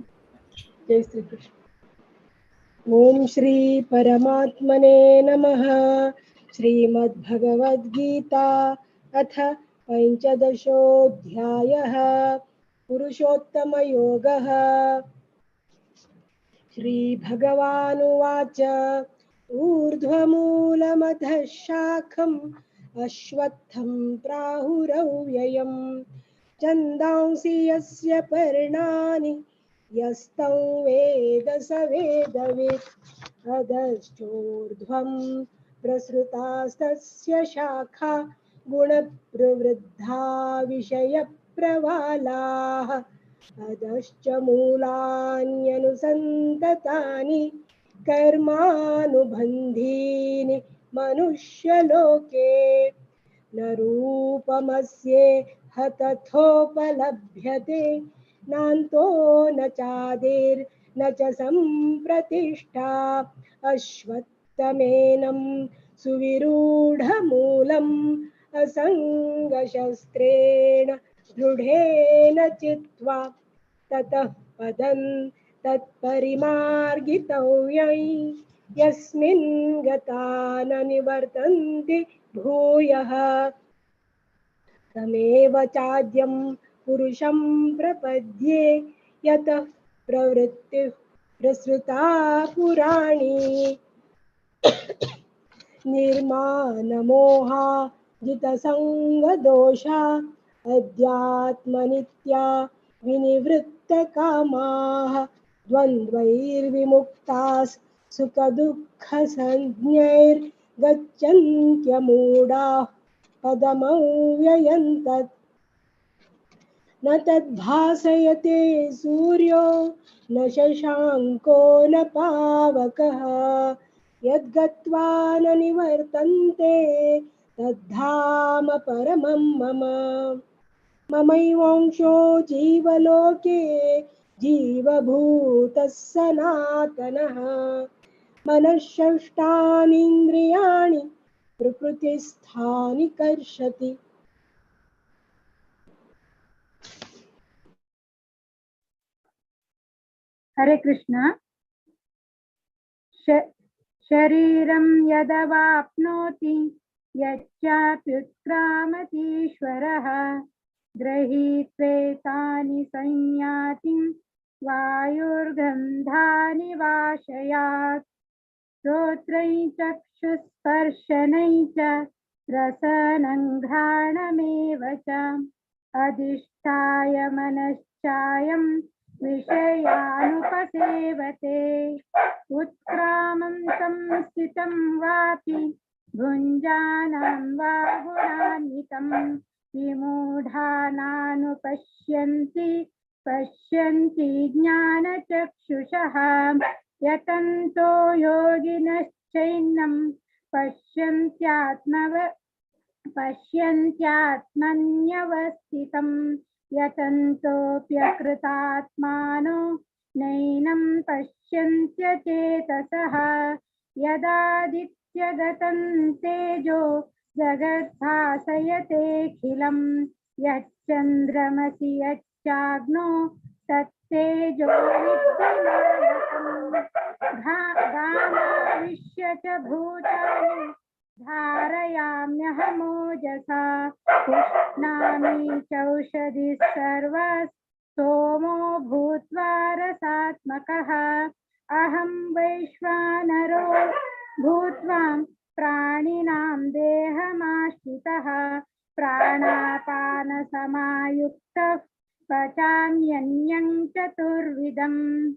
Jai Shri Krishna. Om Shri परमात्मने नमः. श्रीमद्भगवद्गीता अथ 15 अध्यायः पुरुषोत्तमयोगः. श्रीभगवानुवाच. ऊर्ध्वमूलमधः शाखम् अश्वत्थं प्राहुरव्ययम् छन्दांसि यस्य पर्णानि यस्तं वेद स वेदवित्. अधश्चोर्ध्वं प्रसृतास्तस्य शाखा गुणप्रवृद्धा विषयप्रवालाः. अधश्च मूलान्यनुसन्ततानि कर्मानुबन्धीनि मनुष्यलोके. न रूपमस्येह तथोपलभ्यते नान्तो न चादिर्न च सम्प्रतिष्ठा. अश्वत्थमेनं सुविरूढमूलम् असङ्गशस्त्रेण दृढेन चित्वा ततः पदं तत्परिमार्गितव्यं यस्मिन् गता न निवर्तन्ति भूयः. तमेव चाद्यं पुरुषं प्रपद्ये यतः प्रवृत्तिः प्रसृता पुराणी. निर्मानमोहा जितसङ्गदोषा अध्यात्मनित्या विनिवृत्तकामाः. द्वन्द्वैर्विमुक्ताः सुखदुःखसंज्ञैर् गच्छन्त्यमूढाः पदमव्ययं तत्। न तद्भासयते सूर्यो न शशाङ्को न पावकः, यद्गत्वा न निवर्तन्ते तद्धाम परमं मम। ममैवांशो जीवलोके जीवभूतः सनातनः। मनःषष्ठानीन्द्रियाणि प्रकृतिस्थानि कर्षति। हरे कृष्ण। शरीरं यदवाप्नोति यच्चाप्युत्क्रामतीश्वरः, ग्रहीत्वेतानि संयाति वायुर्गन्धानि वाशयात्। श्रोत्रै चक्षुस्पर्शनै च रसनं घ्राणमेव च, अधिष्ठाय मनश्चायं विषयानुपसेवते। उत्क्रामन्तं स्थितं वापि भुञ्जानं वा गुणान्वितं, विमूढानानुपश्यन्ति पश्यन्ति ज्ञानचक्षुषः। यतन्तो योगिनश्चैनं पश्यन्त्यात्मन्यवस्थितं, यतन्तोऽप्यकृतात्मानो नैनं पश्यन्त्यचेतसः। यदादित्यगतं तेजो जगद्भासयतेऽखिलं, यच्चन्द्रमसि यच्चाग्नो तत्तेजो विद्धिमामकम्। गामाविश्य च भूतानि धारयाम्यहमोजसा, पुष्णामि चौषधिः सर्वाः सोमो भूत्वा रसात्मकः। अहं वैश्वानरो भूत्वा प्राणिनां देहमाश्रितः, प्राणापानसमायुक्तः पचाम्यन्यं चतुर्विधम्।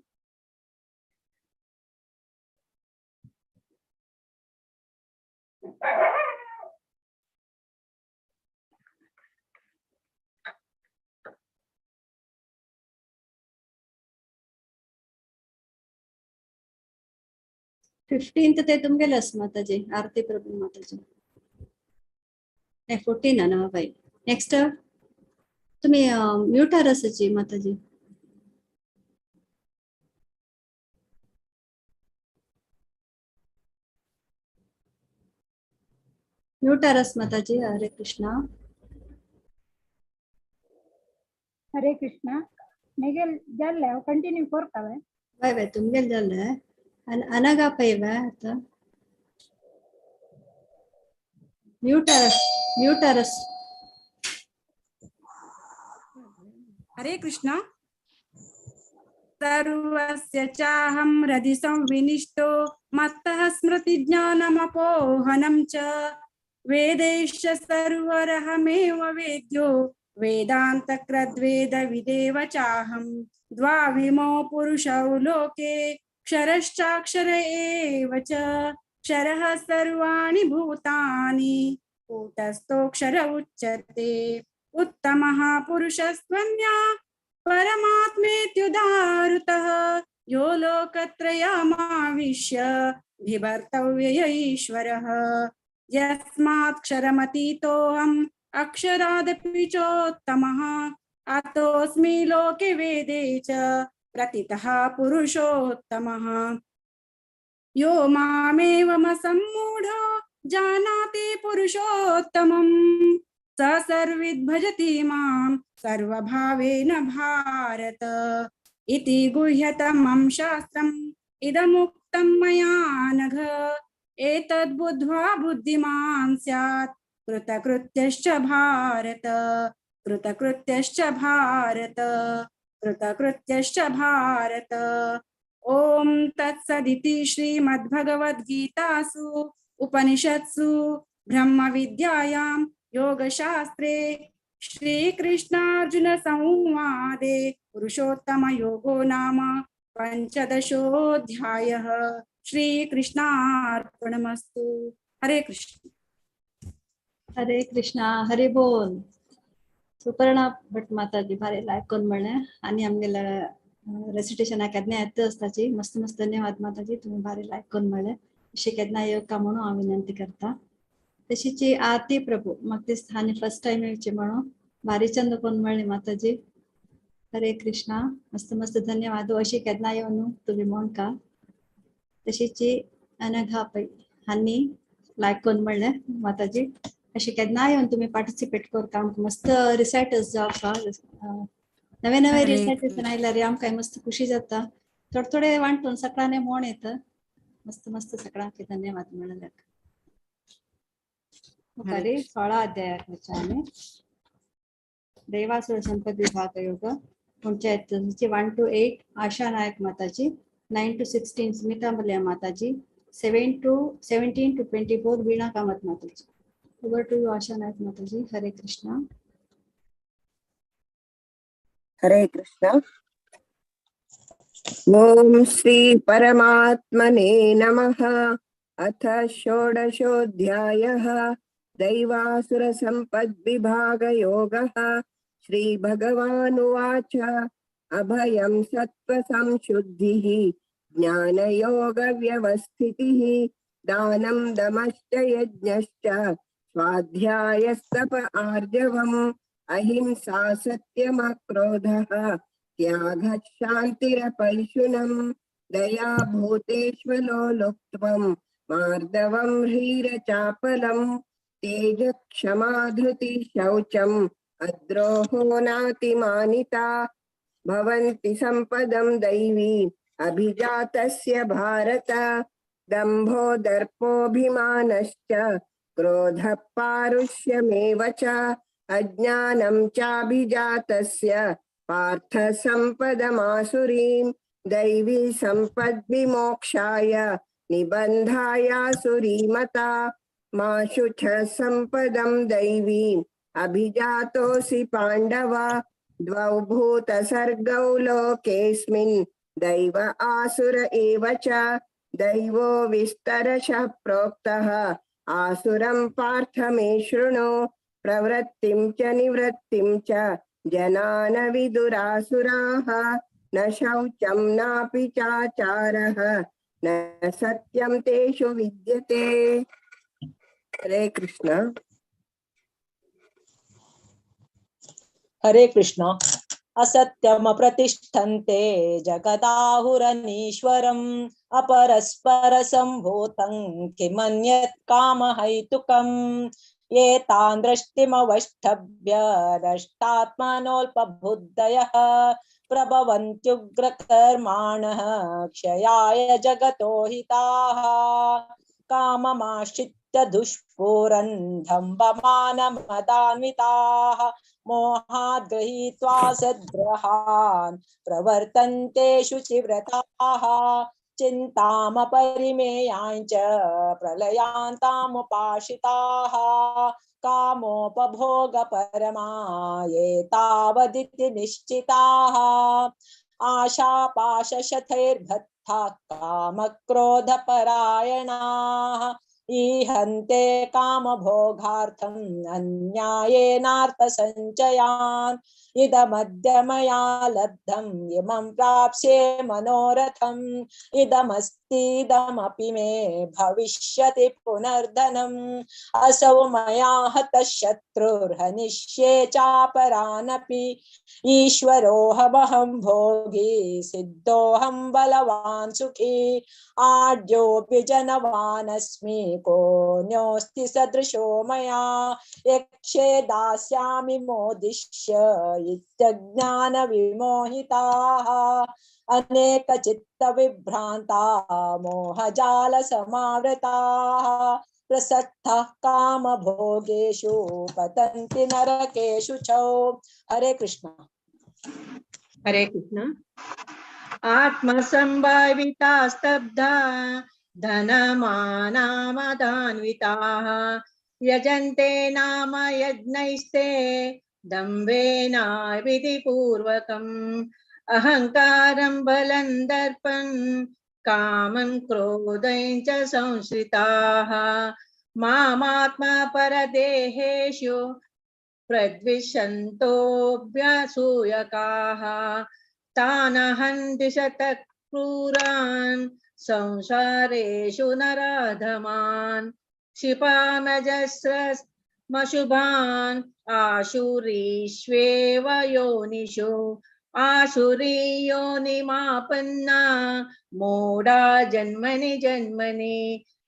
15th ते तुमगेलस माताजी, आरती प्रभू माताजी. नाही 14 ना बाई. नेक्स्ट तुम्ही म्यूटार असायची माताजी. म्यूटारस माताजी. हरे कृष्णा. हरे कृष्णा. मेगेल जाल्ले कंटिन्यू करता. बाय बाय तुमगेल जाल्ले अनगा पै आता. म्यूटारस म्यूटारस. हरे कृष्णा. सर्वस्य चाहं हृदि संविनिष्टो मत्तः स्मृतिज्ञानमपोहनं च, वेदैश्च सर्वरहमेव वेद्यो वेदान्तक्रद्वेदविदेव चाहं। द्वाविमौ पुरुषौ लोके क्षरश्चाक्षर एव च, क्षरः सर्वाणि भूतानि कूटस्थोऽक्षर उच्यते। उत्तमः पुरुषस्त्वन्या परमात्मेत्युदाहृतः, यो लोकत्रयमाविश्य बिभर्तव्यय ईश्वरः। यस्मात्क्षरमतीतोऽहम् अक्षरादपि चोत्तमः, अतोऽस्मि लोके वेदे च प्रतितः पुरुषोत्तमः। यो मामेवमसम्मूढो जानाति पुरुषोत्तमं, स सर्विद् भजति मां सर्वभावेन भारत। इति गुह्यतमं शास्त्रम् इदमुक्तं मया नघ, एतद्बुद्ध्वा बुद्धिमान् स्यात् कृतकृत्यश्च भारत। कृतकृत्यश्च भारत, कृतकृत्यश्च भारत। ॐ तत्सदिति श्रीमद्भगवद्गीतासु उपनिषत्सु ब्रह्मविद्यायां योगशास्त्रे श्रीकृष्णार्जुन संवादे पुरुषोत्तमयोगो नाम पंचदशोऽध्यायः। श्रीकृष्णार्पणमस्तु। हरे कृष्ण. हरे कृष्णा, हरे बोल. सुपर्णा भट माताजी भारी लायक कोण म्हणलें आनी आमगेल्या रेसिटेशनाक केन्ना येता आसताची. मस्त मस्त धन्यवाद माताजी, तुम्ही भारी लायक कोण म्हणलें. अशें केन्ना येवका म्हणून हांव विनंती करता. तशीच आरती प्रभू म्हाका दिसता आनी फर्स्ट टायम येवची म्हणून भारी चंद कोण म्हणलें माताजी. हरे कृष्णा, मस्त मस्त धन्यवाद. अशी केन्ना येवन तुमी म्हणका. तशीच अनघा पै हांणी लायक कोण म्हणलें माताजी. अशें केन्ना येवन तुमी पार्टिसिपेट करता, आमकां मस्त रिसायटल्स जावपा, नवे नवे हरे रिसायटल्स आयल्यार आमकां मस्त खुशी जाता. थोडे थोडे वांटून सगळ्यांनी म्हण येता. मस्त मस्त सगळ्यांक धन्यवाद म्हणल्यार. मुखारी 16 अध्यायाक वचया आमी. दैवासुर संपद विभाग योग panchayat 1 to 8 Asha Nayak Mataji, 9 to 16 Smita Mallya Mataji, 7 to 17 to 24 Veena Kamath Mataji. Over to you Asha Nayak Mataji. Hare Krishna. Hare Krishna. Om Shri परमात्मने नमः. अथ षोडशोऽध्यायः. दैवासुर संपद् विभाग योगः. श्री भगवानुवाच. अभयं सत्व संशुद्धिः ज्ञान योग व्यवस्थितिः दानं दमश्च यज्ञश्च स्वाध्यायस्तप आर्जवम् अहिंसा सत्यमक्रोधः त्यागः शान्तिरपैशुनम् दया भूतेष्वलोलुप्त्वं मार्दवं ह्रीरचापलम् तेज क्षमा धृति शौचम् अद्रोहो नातिमानिता भवन्ति संपदं दैवी अभिजातस्य भारत. दंभो दर्पोऽभिमानश्च क्रोधः पारुष्यमेव च अज्ञानं चाभिजातस्य पार्थ संपदमासुरीं दैवी संपद्विमोक्षाय निबन्धायासुरीमता. मा शुच संपदं दैवीं अभिजातोऽसि पाण्डव. द्वौ भूतसर्गौ लोकेऽस्मिन् दैव आसुर एव च. दैवो विस्तरशः प्रोक्तः आसुरं पार्थ मे शृणु. प्रवृत्तिं च निवृत्तिं च जनान विदुरासुराः. न शौचं नापि चाचारः न सत्यं तेषु विद्यते. हरे कृष्ण. हरे कृष्ण. असत्यमप्रतिष्ठन्ते जगदाहुरनीश्वरम् अपरस्परसम्भूतं किमन्यत् कामहैतुकम्. एतान् दृष्टिमवष्टभ्य नष्टात्मनोऽल्पबुद्धयः प्रभवन्त्युग्रकर्माणः क्षयाय जगतो हिताः. काममाश्रित्य दुष्पूरन् दम्भमानमदान्विताः मोहाद् गृहीत्वा सद्ग्रहान् प्रवर्तन्ते शुचिव्रताः. चिन्तामपरिमेयाञ्च प्रलयान्तामुपाश्रिताः कामोपभोगपरमा ये तावदिति निश्चिताः. आशापाशशतैर्बद्धाः कामक्रोधपरायणाः ईहन्ते कामभोगार्थम् अन्यायेनार्थसञ्चयान्. इदमद्य मया लब्धम् इमं प्राप्स्ये मनोरथम्. इदमस्तीदमपि मे भविष्यति पुनर्धनम्. असौ मया हतः शत्रुर्हनिष्ये चापरानपि. ईश्वरोऽहमहं भोगी सिद्धोऽहं बलवान् सुखी. आढ्योऽपि जनवानस्मि कोऽन्योऽस्ति सदृशो मया. यक्षे दास्यामि मोदिष्य इत्यज्ञानविमोहिताः. अनेकचित्तविभ्रान्ता मोहजालसमावृताः प्रसक्ताः कामभोगेषु पतन्ति नरकेषु च. हरे कृष्ण. हरे कृष्ण. आत्मसंभाविता स्तब्धा धनमानामदान्विताः यजन्ते नाम यज्ञैस्ते दम्भेन विधिपूर्वकम्. अहंकारं बलं दर्पं कामं क्रोधं च संश्रिताः. मामात्मा परदेहेषु प्रद्विषन्तोऽभ्यसूयकाः तानहं दिशतः क्रूरान् संसारेषु नराधमान् क्षिपामजस्रमशुभान् आशुरीष्वेव योनिषु आसुरी योनिमापन्ना मूढा जन्मनि जन्मनि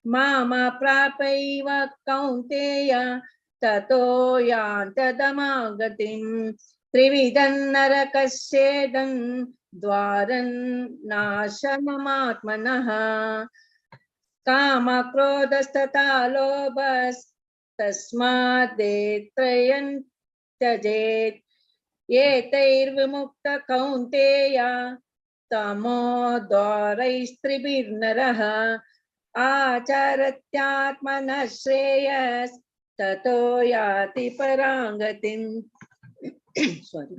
माम प्रापैव कौन्तेय ततो यान्तदमागतिं त्रिविधं नरकस्येदं द्वारं नाशनमात्मनः कामक्रोधस्तथा लोभस्तस्मादेत्रयं त्यजेत् एतैर्विमुक्त कौन्तेय तमो द्वारैस्त्रिभिर्नरः आचरत्यात्मनः श्रेयस्ततो याति परां गतिम्। सॉरी।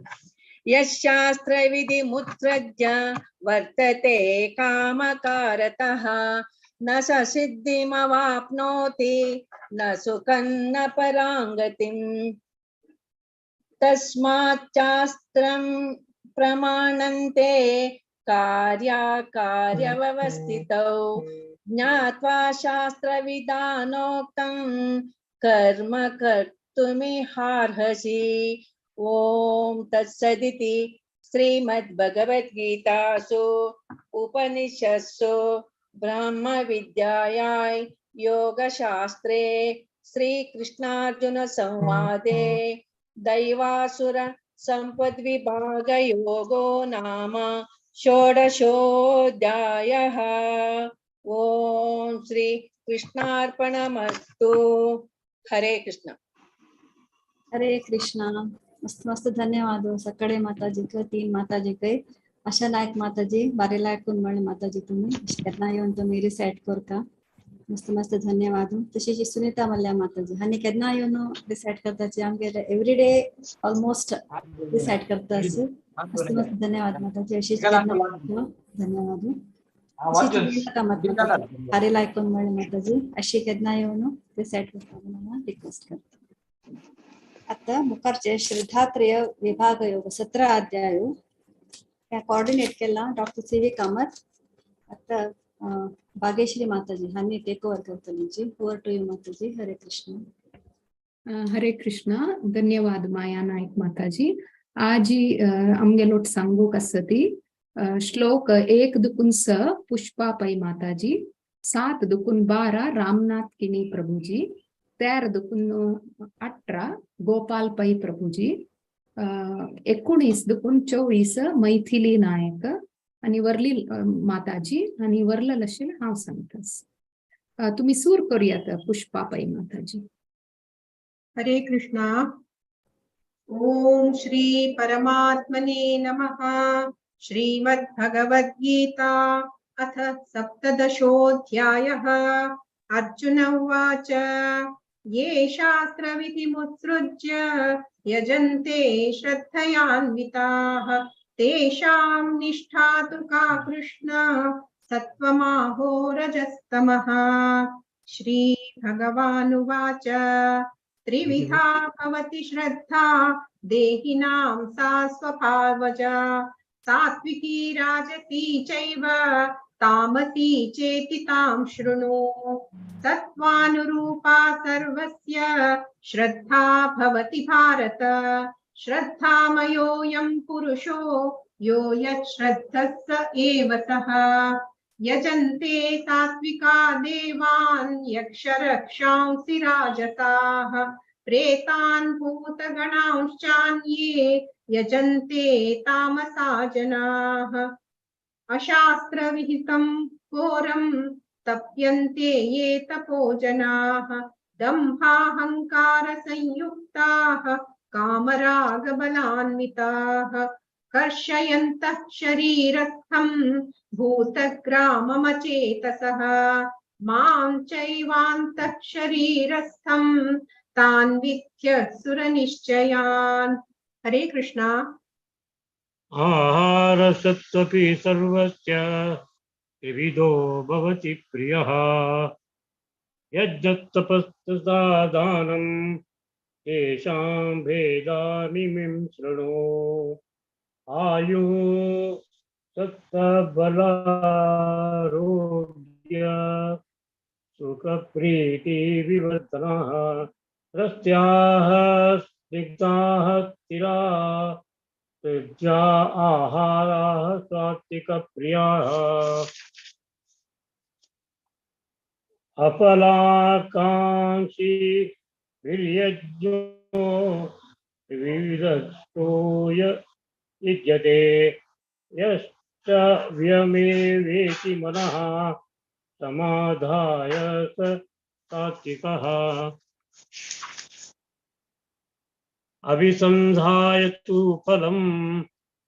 यशास्त्रविधिमुत्सृज्य वर्तते कामकारतः न स सिद्धिमवाप्नोति न सुखं न परां गतिम्। तस्माच्चास्त्रं प्रमाणन्ते कार्याकार्यव्यवस्थितौ ज्ञात्वा शास्त्रविधानोक्तं कर्म कर्तुमिहार्हसि। ॐ तत्सदिति श्रीमद्भगवद्गीतासु उपनिषत्सु ब्रह्मविद्यायां योगशास्त्रे श्रीकृष्णार्जुनसंवादे दैवासुर संपद्विभागयोगो नाम षोडशोऽध्यायः। ॐ श्री कृष्णार्पणमस्तु। हरे कृष्ण। हरे कृष्णा। मस्त मस्त धन्यवाद सकाळी माताजीक, तीन माताजीक, आशा नायक माताजी, बारेला ऐकून म्हळ्ळे माताजी तुम्ही केन्ना येवन तुमी रिसायट करता। मस्त मस्त धन्यवाद। तशीच सुनीता मल्ल्या माताजी हांणी केन्ना येवन रिसायट करताची आमगेले एवरीडे ऑलमोस्ट रिसायट करता। मस्त मस्त धन्यवाद माताजी। अशीच धन्यवाद। बारेला ऐकून म्हळ्ळे माताजी अशी केन्ना येवन रिसायट करता म्हणून रिक्वेस्ट करता। आता मुखारचे श्रद्धात्रय विभाग योग 17 अध्याय कोऑर्डिनेट केला डॉक्टर सी व्ही कामत। आता भाग्यश्री माताजी हांणी टेक ओवर करतली। Over to you Mataji. Hare Krishna. Hare Krishna. धन्यवाद माया नायक माताजी। आज आमगेलोट सांगूक आसती श्लोक 1 दुकून 6 पुष्पा पै माताजी, 7 दुकून 12 रामनाथ किनी प्रभुजी, 13 दुकून 18 गोपाल पै प्रभुजी, 19 दुकून 24 मैथिली नायक आणि वर्ली माताजी आणि वर्ल लशील हांव सांगतास। तुम्ही सूर करूयात पुष्पा पै माताजी। हरे कृष्णा। ओम श्री परमात्मने नमः। श्रीमद्भगवद्गीता अथ 17शोऽध्यायः। अर्जुन उवाच ये शास्त्रविधिमुत्सृज्य यजन्ते श्रद्धयान्विताः तेषां निष्ठा तु का कृष्ण सत्त्वमाहो रजस्तमः। श्री भगवानुवाच त्रिविधा भवति श्रद्धा देहिनां सा स्वभावजा सात्विकी राजसी चैव तामसी चेति तां शृणु। सत्त्वानुरूपा सर्वस्य श्रद्धा भवति भारत श्रद्धामयोऽयं पुरुषो यो यच्छ्रद्धः स एव सः। यजन्ते सात्विका देवान् यक्षरक्षांसि राजसाः प्रेतान् भूतगणांश्चान्ये यजन्ते तामसा जनाः। अशास्त्रविहितं घोरं तप्यन्ते ये तपो जनाः दम्भाहङ्कारसंयुक्ताः कामरागबलान्विताः कर्षयन्तः शरीरस्थं भूतग्राममचेतसः मां चैवान्तः शरीरस्थं तान् विद्य सुरनिश्चयान्। हरे कृष्णा। आहारसत्त्वपि सर्वस्य त्रिविधो भवति प्रियः। यज्ञतपस्तथा दानं तेषां भेदामिमिं शृणु। आयुः सत्त्वबलारोग्य सुखप्रीतिविवर्धनाः रस्याः स्निग्धाः स्थिराः तेजा आहाराः सात्विकप्रियाः। अफलाकांक्षी वीर्यज्ञो विविधस्तोय युज्यते यश्च व्यमेवेति मनः समाधाय स सात्विकः। अभिसन्धाय तु फलं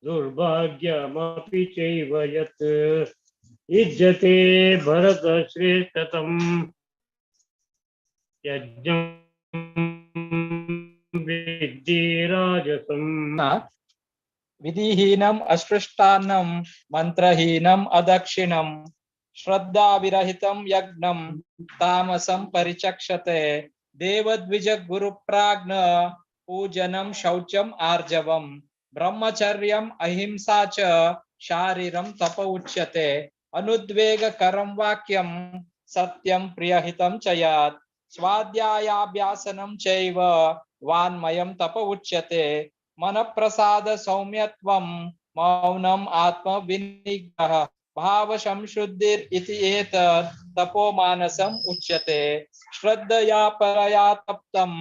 दुर्भाग्यमपि चैव यत् युज्यते भरतश्रेष्ठतं यज्ञं विद्धि राजसम्। विधिहीनम् अस्पृष्टान्नं मन्त्रहीनम् अदक्षिणं श्रद्धाविरहितं यज्ञं तामसं परिचक्षते। देवद्विज गुरुप्राज्ञ पूजनं शौचम् आर्जवं ब्रह्मचर्यम् अहिंसा च शारीरं तप उच्यते। अनुद्वेगकरं वाक्यं सत्यं प्रियहितं च यत् स्वाध्यायाभ्यासनं चैव वाङ्मयं तप उच्यते। मनप्रसाद सौम्यत्वं मौनम् आत्मविनिग्रहः भावसंशुद्धिरिति एतत् तपो मानसम् उच्यते। श्रद्धया परया तप्तं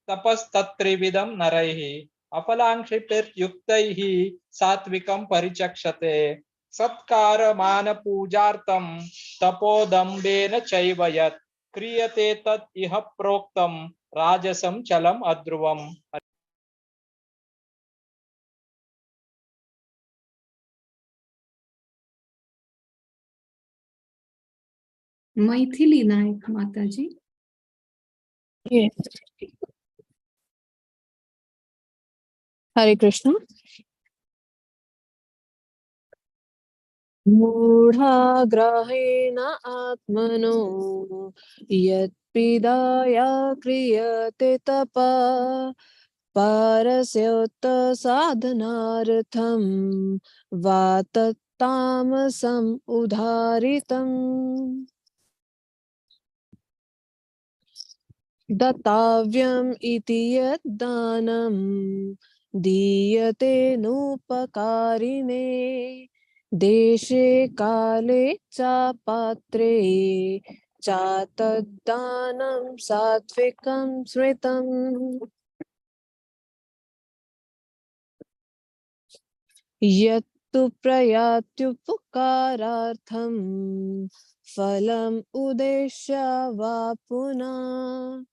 तपस्तत्त्रिविधं नरैः अफलांक्षिभिर्युक्तैः सात्विकं परिचक्षते। सत्कार मान पूजार्थं तपोदम्भेन चैव यत् क्रियते तत् इह प्रोक्तं राजसं चलम् अध्रुवम्। मैथिली नायक माताजी। Yes. Hare Krishna. मूढाग्रहेण आत्मनो यत्पिदाय क्रियते तप परस्योत साधनार्थं वा तत्तामसम् उदाहरितम्। दातव्यम् इति यद्दानं दीयते नोपकारिणे देशे काले च पात्रे च तद्दानं सात्विकं स्मृतम्। यत्तु प्रयात्युपकारार्थं फलम् उद्देश्य वा पुनः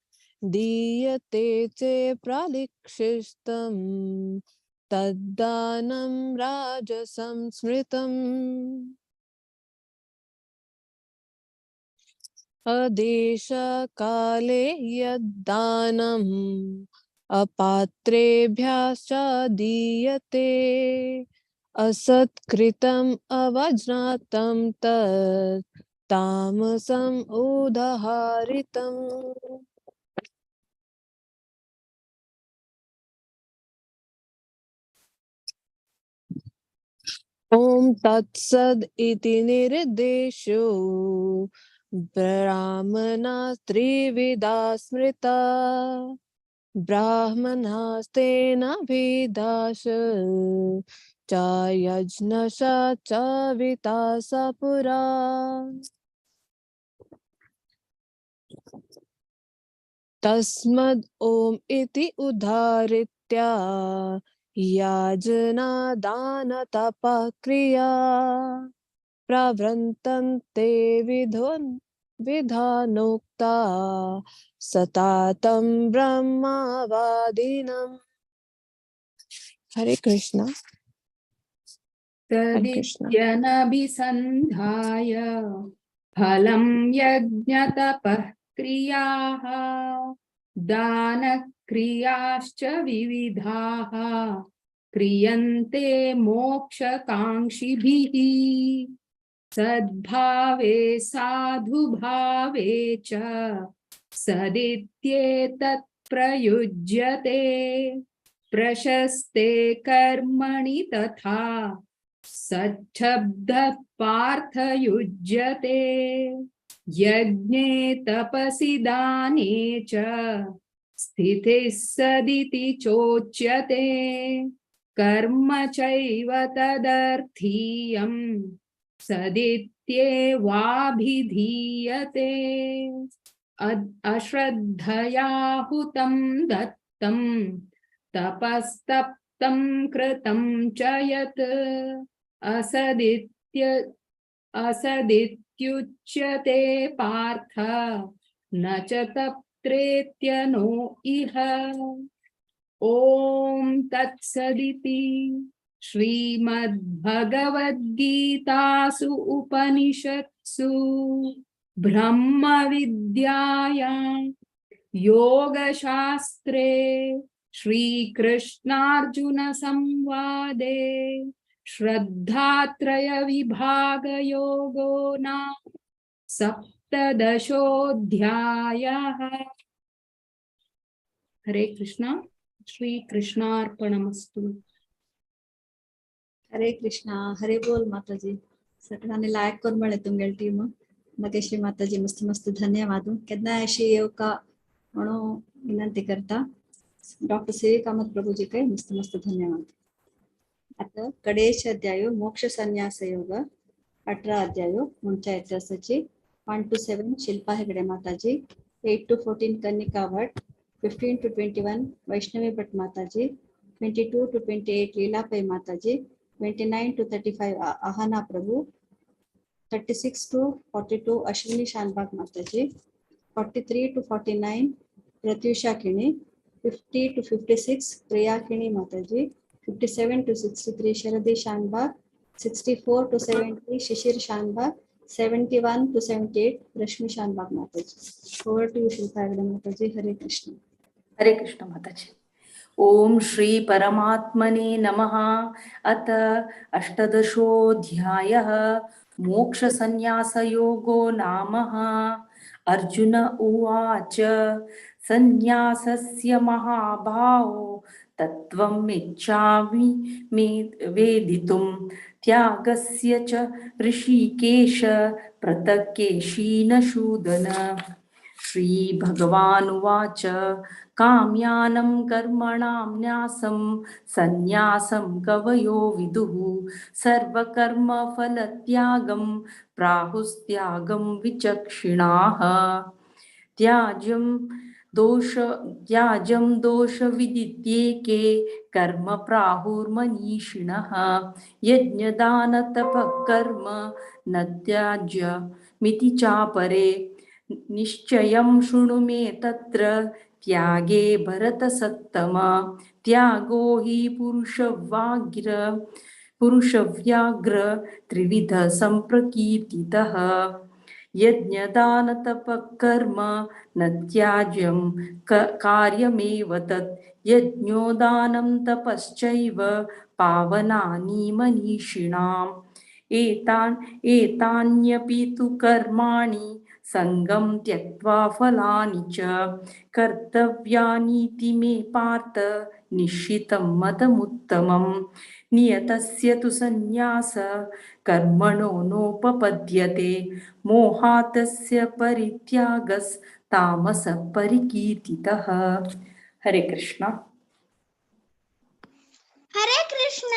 दीयते चे प्रालिक्षिष्टं तद्दानं राजसं स्मृतम्। अदेशकाले यद्दानम् अपात्रेभ्यश्च दीयते असत्कृतम् अवज्ञातं तत् तामसम् उदाहरितम्। ॐ तत्सद् इति निर्देशो ब्राह्मणा त्रिविधा स्मृता ब्राह्मणास्तेन भेदाश च यज्ञश च वितास पुरा। तस्मद् ॐ इति उदाहृत्य याजना दान तपः क्रिया प्रवृन्तन्ते विधानोक्ता सतातं ब्रह्मवादिनम्। हरे कृष्ण। हरे कृष्ण। तदित्यनभिसन्धाय फलं यज्ञतपः क्रियाः दानक्रियाश्च विविधाः क्रियन्ते मोक्षकाङ्क्षिभिः। सद्भावे साधुभावे च सदित्येतत् प्रयुज्यते। प्रशस्ते कर्मणि तथा सच्छब्दः पार्थयुज्यते। यज्ञे तपसि दाने च स्थितिः सदिति चोच्यते। कर्म चैव तदर्थीयं सदित्येवाभिधीयते। अश्रद्धया हुतं दत्तं तपस्तप्तं कृतं च यत् असदित्युच्यते पार्थ न च तप्त्रेत्य नो इह। ॐ तत्सदिति श्रीमद्भगवद्गीतासु उपनिषत्सु ब्रह्मविद्यायां योगशास्त्रे श्रीकृष्णार्जुन संवादे श्रद्धात्रय विभागयोगो नाम सप्तदशोऽध्यायः। हरे कृष्णा। श्री कृष्णार्पणमस्तु। हरे कृष्णा। हरे बोल माताजी। सगळ्यांनी लायक करून म्हळें तुमगेले टीम नागेश्री माताजी मस्त मस्त धन्यवाद। केन्ना अशी येवका म्हणून विनंती करता। डॉक्टर सी कामत प्रभुजी काय मस्त मस्त धन्यवाद। आता कडेश अध्याय मोक्ष संन्यास योग 18 अध्याय म्हणच्या इतिहासाची 1 to 7 Shilpa Hegde Mataji, 8 to 14 Kanika Bhat, 15 to 21 Vaishnavi Bhat Mataji, 22 to 28 Leela Pai Mataji, 29 to 35 Ahana Prabhu, 36 to 42 Ashwini Shanbhag Mataji, 43 to 49 Pratyusha Kini, 50 to 56 Priya Kini Mataji, 57 to 63 Sharadi Shanbhag, 64 to 70 Shishir Shanbhag, 71 to 78 Rashmi Shanbhag Mataji. Over to you Shilpa Hegde Mataji. Hare Krishna. Hare Krishna Mataji. Om Shri परमात्मने नमः। अत अष्टादशोऽध्यायः मोक्षसंन्यासयोगो नाम। अर्जुन उवाच संन्यासस्य महाभावो तत्त्वम् इच्छामि मे वेदितुं त्यागस्य च ऋषिकेश पृथक्केशीनशूदन। श्री भगवानुवाच काम्यानं कर्मणां न्यासं संन्यासं कवयो विदुः सर्वकर्मफलत्यागं प्राहुस्त्यागं विचक्षिणाः। त्याज्यं दोषविदित्येके कर्म प्राहुर्मनीषिणः यज्ञदानतपःकर्म न त्याज्यमिति चापरे। निश्चयं शृणु मे तत्र त्यागे भरतसत्तम त्यागो हि पुरुषव्याघ्र त्रिविध संप्रकीर्तितः। यज्ञदानतपःकर्म न त्याज्यं कार्यमेव तत् यज्ञोदानं तपश्चैव पावनानि मनीषिणाम्। एतान्यपि तु कर्माणि संगं त्यक्त्वा फलानि च कर्तव्यानीति मे पार्थ निश्चितं मतमुत्तमम्। नियतस्य तु संन्यास कर्मणो नोपपद्यते मोहातस्य परित्यागस्तामस परिकीर्तितः। हरे कृष्ण। हरे कृष्ण।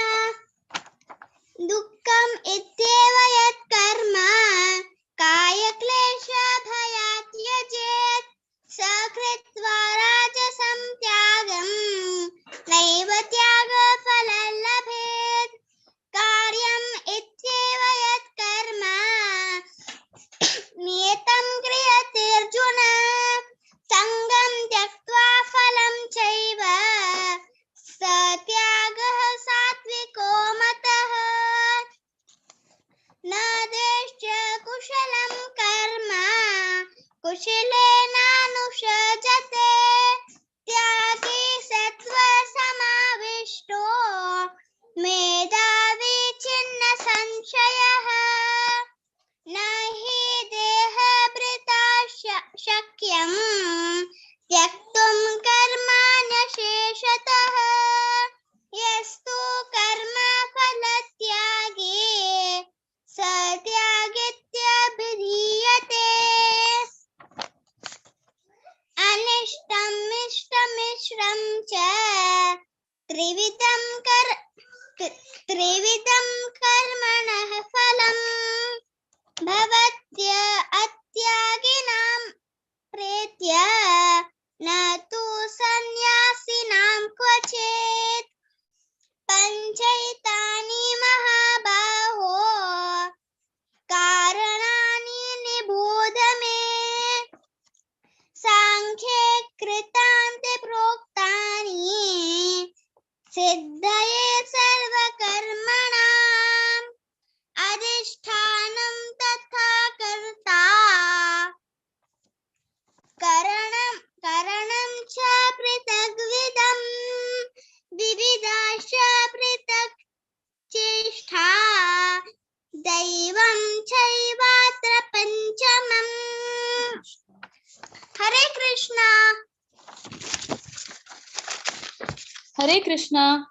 दुःखम् इत्येव यत् कर्म कायक्लेशभयात् त्यजेत् स कृत्वा राजसं त्यागं नैव त्यागफलं लभेत्। कार्यम् इत्येव यत् कर्म नियतं क्रियते अर्जुन सङ्गं त्यक्त्वा फलं चैव स त्यागः सात्विको मतः। न द्वेष्य कुशलं कर्म कुशलेनानुषजते त्यागी सत्त्वसमाविष्टो मेधावी छिन्न संशयः। कृष्ण. हरे कृष्णा.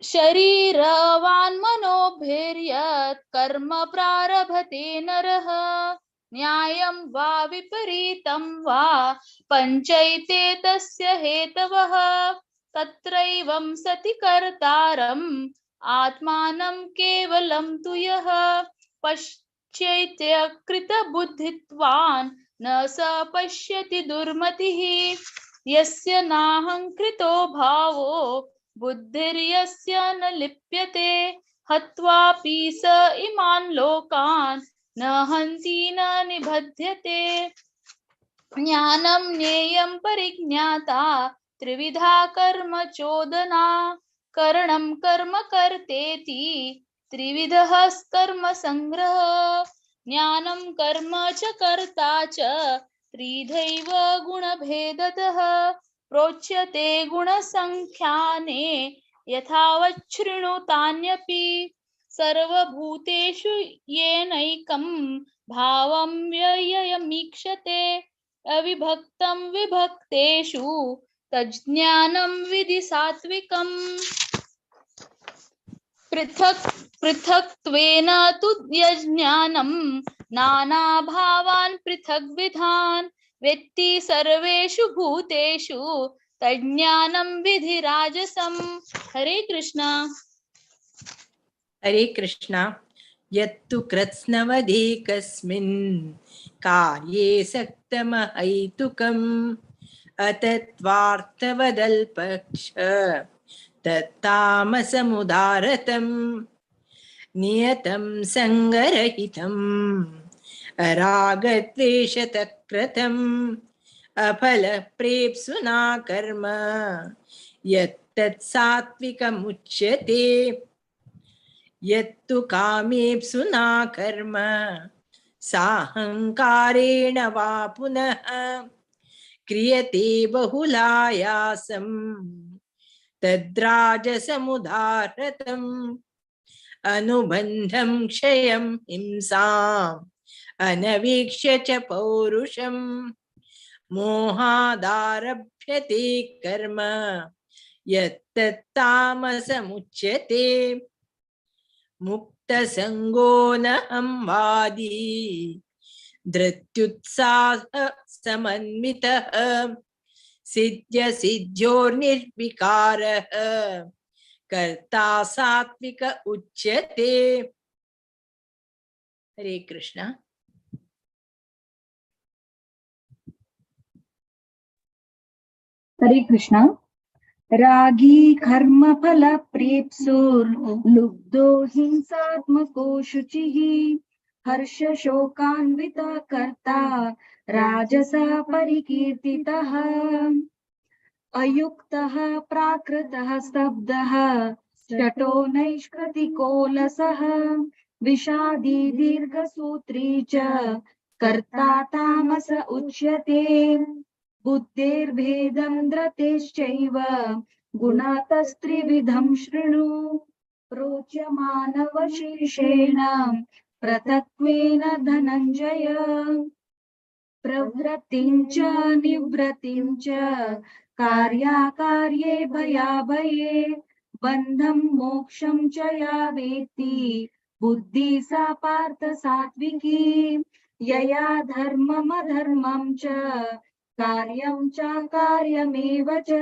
शरीरवान् मनोभिर्यत् कर्म प्रारभते नरः, न्यायं वा विपरीतं वा पञ्चैते तस्य हेतवः. तत्रैवं सति कर्तारम् आत्मानं केवलं तु यः पश्येत्यकृतबुद्धित्वान् न स पश्यति दुर्मतिः. यस्य नाहङ्कृतो भावो बुद्धिर्यस्य न लिप्यते, हत्वापि स इमान् लोकान् न हन्ति न निबध्यते. ज्ञानं ज्ञेयं परिज्ञाता त्रिविधा कर्म चोदना, करणं कर्म कर्तेति त्रिविधः कर्म संग्रह. ज्ञानं कर्म च कर्ता च त्रिधैव गुणभेदतः, प्रोच्यते गुणसंख्याने यथावच्छृणुतान्यपि. सर्वभूतेषु येनैकं भावं व्ययमीक्षते, अविभक्तं विभक्तेषु तज्ज्ञानं विधि सात्विकम्. पृथक् पृथक्त्वेन तु यज्ञानं नानाभावान् पृथग्विधान् वेत्ति सर्वेषु भूतेषु तज्ज्ञानं विधि राजसम्. हरे कृष्णा. हरे कृष्णा. यत्तु कृत्स्नवदेकस्मिन् कार्ये सक्तमहैतुकम् अतत्त्वार्थवदल्पक्ष तत्तामसमुदारतम्. नियतं सङ्गरहितम् अरागद्वेषतक्रतम् अफलप्रेप्सुना कर्म यत्तत् सात्विकमुच्यते. यत्तु कामेप्सुना कर्म साहङ्कारेण वा पुनः क्रियते बहुलायासं तद्राजसमुदाहृतम्. अनुबन्धं क्षयं हिंसाम् अनवीक्ष्य च पौरुषं मोहादारभ्यते कर्म यत्तत्तामसमुच्यते. मुक्तसङ्गो नहं वादी धृत्युत्साह समन्वितः सिद्ध्यसिद्ध्योर्निर्विकारः कर्ता सात्विक उच्यते. हरे कृष्णा. हरे कृष्णा. रागी कर्म फल प्रेप्सुर् लुब्धो हिंसात्मको शुचिः हर्ष शोकान्वितः कर्ता राजसा परिकीर्तितः. अयुक्तः प्राकृतः स्तब्धः शटो नैष्कृतिकोलसः विषादी दीर्घसूत्री च कर्ता तामस उच्यते. बुद्धेर्भेदं धृतेश्चैव गुणातस्त्रिविधं शृणु. प्रोच्यमानवशेषेण पृथक्त्वेन धनञ्जय. प्रवृत्तिं च निवृत्तिं च कार्याकार्ये भयाभये बन्धं मोक्षं च या वेत्ति बुद्धि सा पार्थ सात्विकी. यया धर्ममधर्मं च कार्यं च कार्यमेव च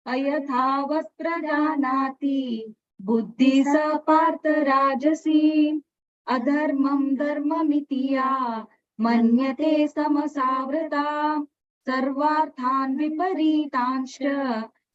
अयथावत् प्रजानाति बुद्धि सा पार्थ राजसी. अधर्मं धर्ममिति या मन्यते समसावृता सर्वार्थान् विपरीतांश्च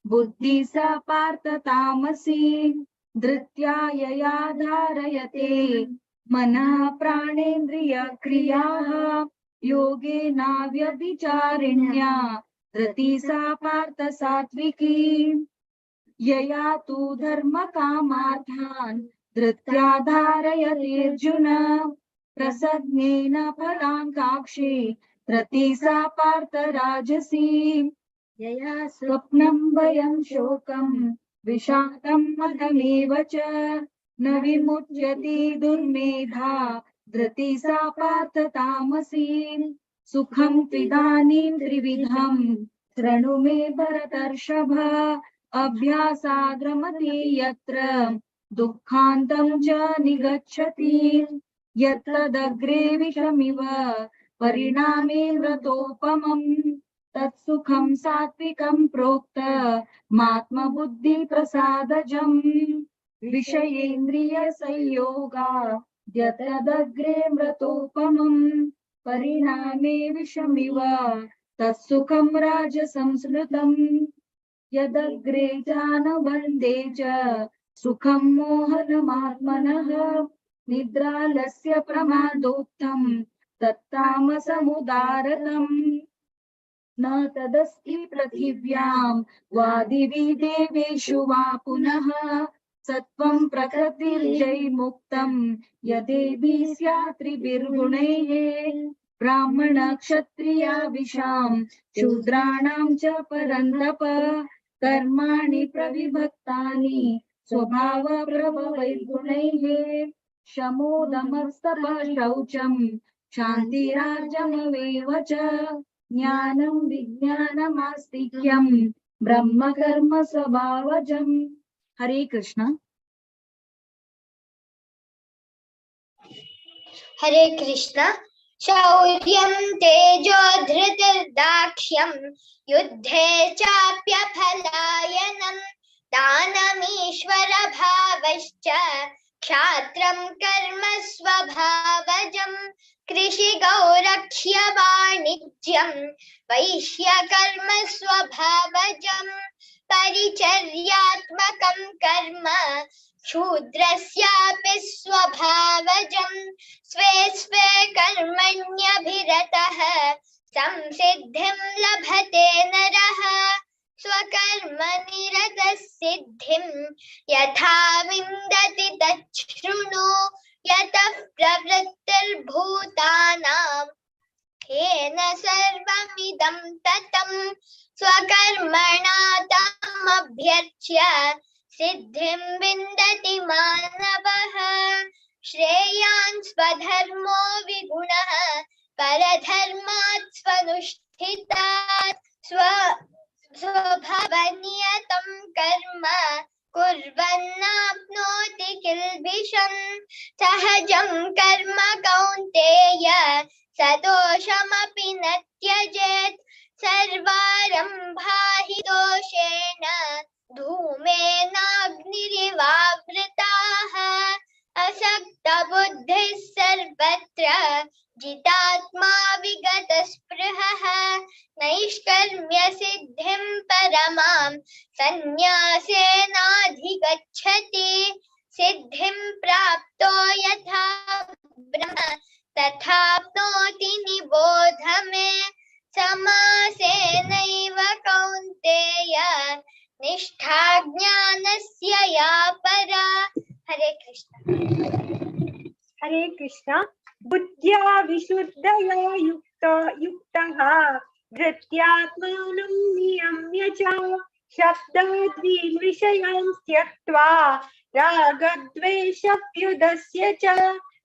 बुद्धि सा पार्थ तामसी. धृत्या यया धारयते मनः प्राणेन्द्रिय क्रियाः योगेनाव्यभिचारिण्या धृति सा पार्थ सात्विकी. यया तु धर्मकामार्थान् धृत्या धारयतेऽर्जुन प्रसन्नेन फलाङ्काक्षी धृति सा पार्थ राजसी. यया स्वप्नं भयं शोकं विषादं मदमेव च न विमुच्यति दुर्मेधा धृति सा पार्थ तामसी. सुखं त्विदानीं त्रिविधं शृणु मे भरतर्षभ। अभ्यासाद्रमति यत्र दुःखान्तं च निगच्छति। यत्तदग्रे विषमिव परिणामे मृतोपमम् तत्सुखं सात्विकं प्रोक्तमात्मबुद्धिप्रसादजम्। विषयेन्द्रिय संयोगा यतदग्रे मृतोपमम् परिणामे विषमिव तत्सुखं राजसंस्मृतम्। यदग्रे जानबन्धे च सुखं मोहनमात्मनः निद्रालस्य प्रमादोक्तं तत्तामसमुदारतम्। न तदस्ति पृथिव्यां वा दिवि देवेषु वा पुनः सत्त्वं प्रकृतिर्जैमुक्तं यदेभिः स्यात् त्रिभिर्गुणैः। ब्राह्मण क्षत्रिया विशां शूद्राणां च परन्तप कर्माणि प्रविभक्तानि स्वभाव प्रभवैर्गुणैः। शमोदमस्तपः शौचं शान्तिराजमवेव च ज्ञानं विज्ञानमास्तिक्यं ब्रह्म कर्म स्वभावजम्। हरे कृष्ण। हरे कृष्ण। शौर्यं तेजो धृतिर्दाक्ष्यं युद्धे चाप्यफलायनं दानमीश्वरभावश्च क्षात्रं कर्म स्वभावजं कृषिगौरक्ष्य वाणिज्यं वैश्यकर्म स्वभावजं परिचर्यात्मकं कर्म शूद्रस्यापि स्वभावजं स्वे स्वे कर्मण्यभिरतः संसिद्धिं लभते नरः। स्वकर्मनिरतः सिद्धिं यथा विन्दति तच्छृणु यतः प्रवृत्तिर्भूतानां येन सर्वमिदं ततं। स्वकर्मणा तमभ्यर्च्य सिद्धिं विन्दति मानवः। श्रेयान् स्वधर्मो विगुणः परधर्मात् स्वनुष्ठितात् स्वभावनियतं कर्म कुर्वन्नाप्नोति किल्बिषं। सहजं कर्म कौन्तेय सदोषमपि न त्यजेत्। सर्वारम्भा हि दोषेण धूमेनाग्निरिवावृताः। असक्तबुद्धिः सर्वत्र जितात्मा विगतस्पृहः। नैष्कर्म्यसिद्धिं परमां सन्न्यासेनाधिगच्छति। सिद्धिं प्राप्तो यथा ब्रह्म तथाप्नोति निबोध मे। समासेनैव कौन्तेय निष्ठा ज्ञानस्य या परा। हरे कृष्ण। हरे कृष्ण। बुद्ध्या विशुद्धया युक्तः धृत्यात्मानं नियम्य च शब्दादीन् विषयान् त्यक्त्वा रागद्वेषव्युधस्य च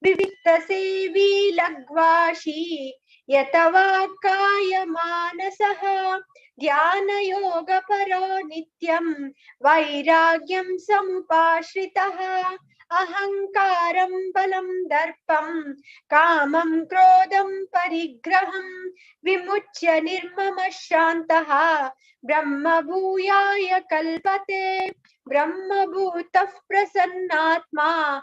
विविक्तसेवी लघ्वाशी यत वाक्कायमानसः। ध्यानयोगपरो नित्यं वैराग्यं समुपाश्रितः। अहंकारं बलं दर्पं कामं क्रोधं परिग्रहं विमुच्य निर्ममः शान्तः ब्रह्मभूयाय कल्पते। ब्रह्मभूतः प्रसन्नात्मा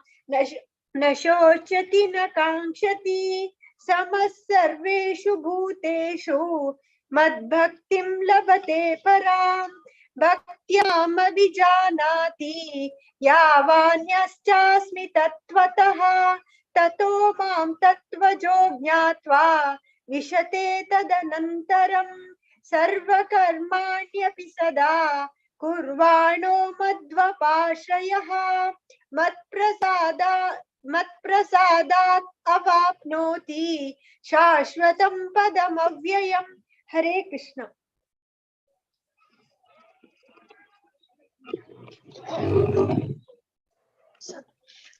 न शोचति न काङ्क्षति। समः सर्वेषु भूतेषु मद्भक्तिं लभते परां। भक्त्यामभिजानाति यावान्यश्चास्मि तत्त्वतः। ततो मां तत्त्वजो ज्ञात्वा विशते तदनन्तरं। सर्वकर्माण्यपि सदा कुर्वाणो मद्वपाश्रयः। मत्प्रसादात् अवाप्नोति शाश्वतं पदमव्ययम्। हरे कृष्ण।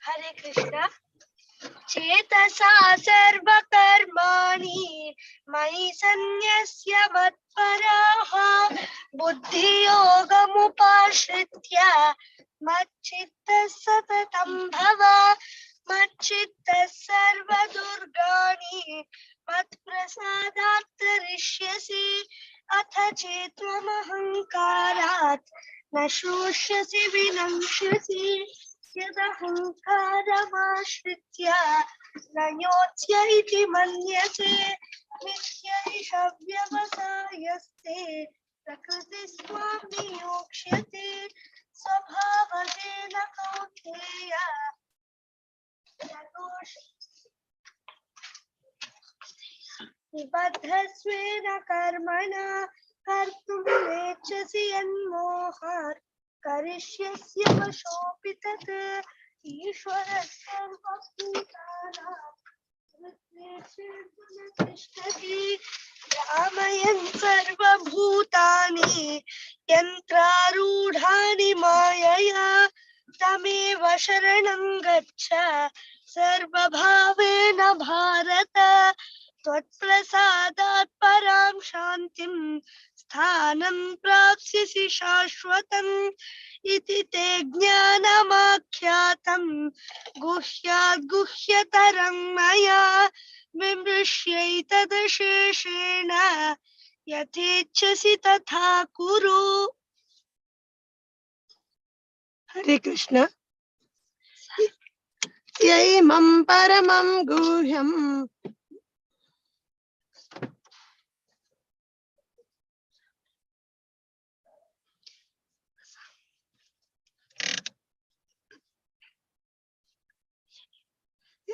हरे कृष्ण। चेतसा सर्वकर्माणि मयि सन्न्यस्य मत्पराः बुद्धियोगमुपाश्रित्य मच्चित्तः सततं भव मच्चित्तः सर्वदुर्गाणि मत्प्रसादात् तरिष्यसि। अथ चेत्त्वमहङ्कारात् न शोष्यसि विनंक्ष्यसि यदहङ्कारमाश्रित्य न योत्स्य इति मन्यसे मिथ्यैष व्यवसायस्ते प्रकृतिस्त्वां नियोक्ष्यते स्वभावजेन कौन्तेय निबद्धस्वेन कर्मणा कर्तुं नेच्छसि यन्मोहात् करिष्यस्य वशोऽपि तत्। ईश्वरः सर्वभूतानां हृद्देशेषु तिष्ठति भ्रामयन् सर्वभूतानि यन्त्रारूढानि मायया तमेव शरणं गच्छ सर्वभावेन भारत। त्वत्प्रसादात् परां शान्तिं स्थानं प्राप्स्यसि शाश्वतम् इति ते ज्ञानमाख्यातं गुह्याद् गुह्यतरं मया विमृश्यैतदशेषेण यथेच्छसि तथा कुरु। हरे कृष्ण। यैमं परमं गुह्यं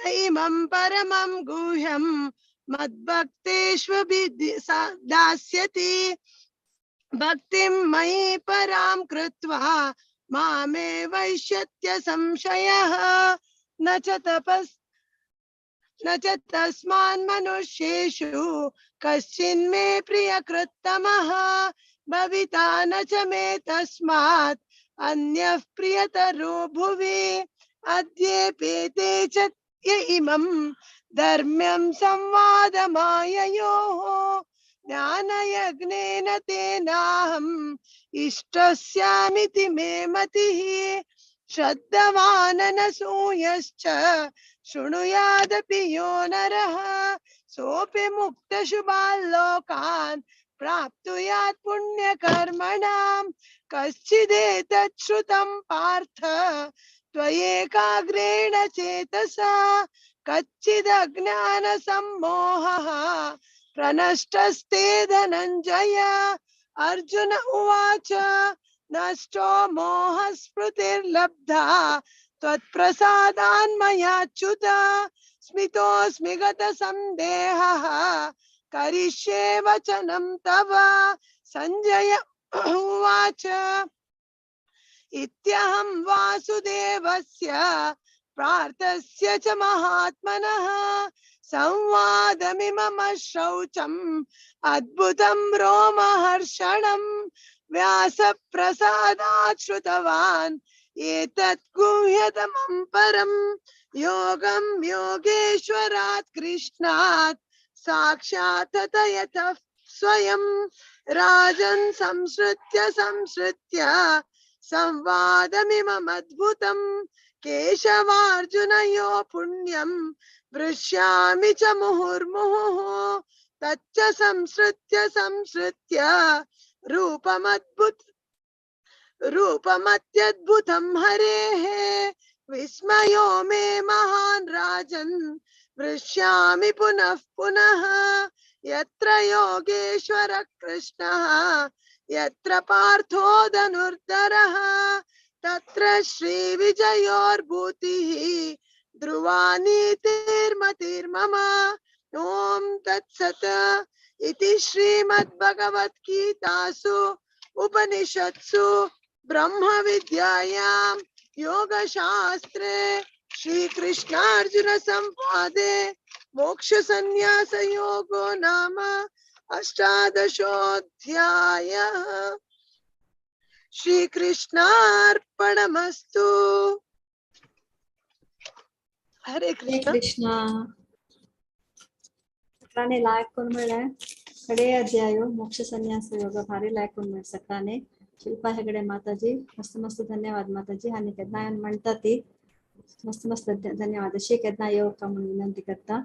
इमं परमं गुह्यं मद्भक्तेष्वभिदास्यति भक्तिं मयि परां कृत्वा मामे वैश्यत्य संशयः। न च तस्मान् मनुष्येषु कश्चिन्मे प्रियकृत्तमः भविता न च मे तस्मात् अन्यः प्रियतरो भुवि। अद्येपेते च य इमं धर्म्यं संवादमाययोः ज्ञानयज्ञेन तेनाहम् इष्टस्यामिति मे मतिः। श्रद्धावाननसूयश्च शृणुयादपि यो नरः सोऽपि मुक्तशुभान् लोकान् प्राप्नुयात् पुण्यकर्मणां। कश्चिदेतत् श्रुतं पार्थ त्वयेकाग्रेण चेतसा कच्चिदज्ञानसम्मोहः प्रनष्टस्ते धनञ्जय। अर्जुन उवाच नष्टो मोहस्मृतिर्लब्धा त्वत्प्रसादान्मयाच्युत स्मितोऽस्मि गतसन्देहः करिष्ये वचनं तव। सञ्जय उवाच इत्यहं वासुदेवस्य प्रार्थस्य च महात्मनः संवादमिममश्रौचम् अद्भुतं रोमहर्षणं व्यासप्रसादात् श्रुतवान् एतत् गुह्यतमं परं योगं योगेश्वरात् कृष्णात् साक्षात् तयतः स्वयं। राजन् संसृत्य संसृत्य संवादमिममद्भुतं केशवार्जुनयो पुण्यं वृष्यामि च मुहुर्मुहुः। तच्च संसृत्य संसृत्य रूपमत्यद्भुतं हरेः विस्मयो मे महान् राजन् वृष्यामि पुनः पुनः। यत्र योगेश्वर कृष्णः यत्र पार्थो धनुर्धरः तत्र श्रीविजयोर्भूतिः ध्रुवा नीतिर्मतिर्मम। ॐ तत्सत् इति श्रीमद्भगवद्गीतासु उपनिषत्सु ब्रह्मविद्यायां योगशास्त्रे श्रीकृष्णार्जुन संवादे मोक्षसंन्यासयोगो नाम अष्टादशोऽध्यायः। श्रीकृष्णार्पणमस्तु। हरे हरे कृष्ण. कृष्ण. सकाळने लायक कोण म्हळ्यार कडे अध्याय मोक्ष संन्यास योग भारी लायक कोण म्हळ्यार सकाळने शिल्पा हेगडे माताजी मस्त मस्त धन्यवाद माताजी. आनी केन्ना म्हणटा ती मस्त मस्त धन्यवाद. अशी केन्ना येवका म्हणून विनंती करता.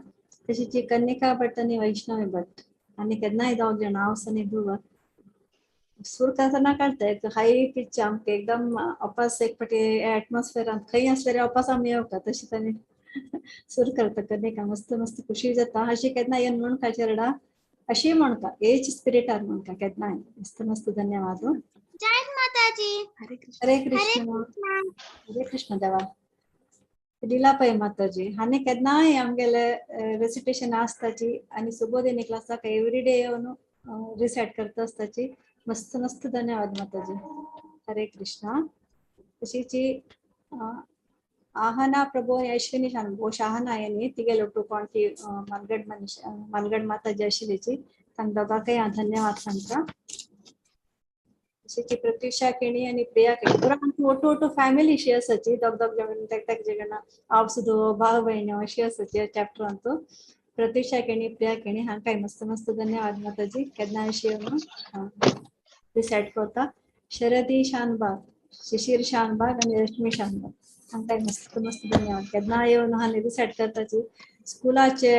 तशीच कन्यका भट आनी वैष्णवी भट आनी केन्नाय दोग जाण हांव आनी धुव सूर करतना काडटा एक हाय पिच आमकां एकदम अपास एक फाटी एटमॉस्फियरान खंय आसल्यार अपास आमी येवका तशी ताणी सूर करता. कन्यका मस्त मस्त खुशी जाता. अशी केन्ना येवन म्हणका चेरडा अशी म्हणका एच स्पिरिटार म्हणका केन्नाय. मस्त मस्त धन्यवाद. जय माताजी. हरे कृष्ण. हरे कृष्ण देवा. लीला पै माताजी आनी केन्नाय आमगेले रेसिटेशन आसताची आनी सुबोधिनी क्लासाक एवरी डे येवन रिसायट करता आसताची. मस्त मस्त धन्यवाद माताजी. हरे कृष्ण. तशीच आहना प्रभु आनी अश्विनी शान शाहना न्ही तिगेले ಒಟ್ಟು कोणती मालगड मनीष मालगड माताजी आशिल्लीची तांकां दोगांकय हांव धन्यवाद सांगता. तशीच प्रत्युषा केणी आनी प्रिया केणी पुरा आमची ಒಟ್ಟು ಒಟ್ಟು फ्यामिली अशी आसाची दोग दोग जाण तेक तेक जाणां हांव सुद्दां भाव भयण अशी आसाची चॅप्टर अंतू. प्रत्युषा केणी प्रिया केणी हांकांय मस्त मस्त धन्यवाद माताजी. केन्ना अशी येवन डिसायड करता. शरदी शानबाग शिशिर शानबाग आनी रश्मी शानबाग हांकांय मस्त मस्त धन्यवाद. केन्ना येवन हांव डिसायड करताची स्कुलाचे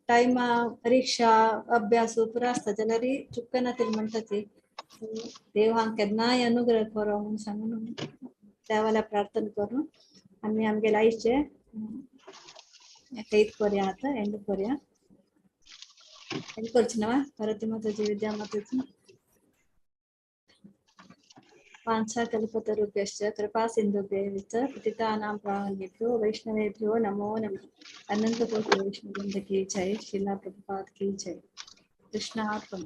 टायमा परीक्षा अभ्यास पुरा आसता जाल्यार चुकना तरी म्हणटा ती देव हांव केन्नाय अनुग्रह करो म्हणून सांगून देवाला प्रार्थना करून आमी आमगेले आयचे कैद करया आतां एंड करया. एंड करची ना भारती माताजी विद्या माताजी. वाञ्छाकल्पतरुभ्यश्च कृपा सिन्धुभ्यैव च पतितानां पावनेभ्यो वैष्णवेभ्यो नमो नमः. अनंत कोटि वैष्णववृंद की जय. श्रीला प्रभुपाद की जय. कृष्णार्पणम्.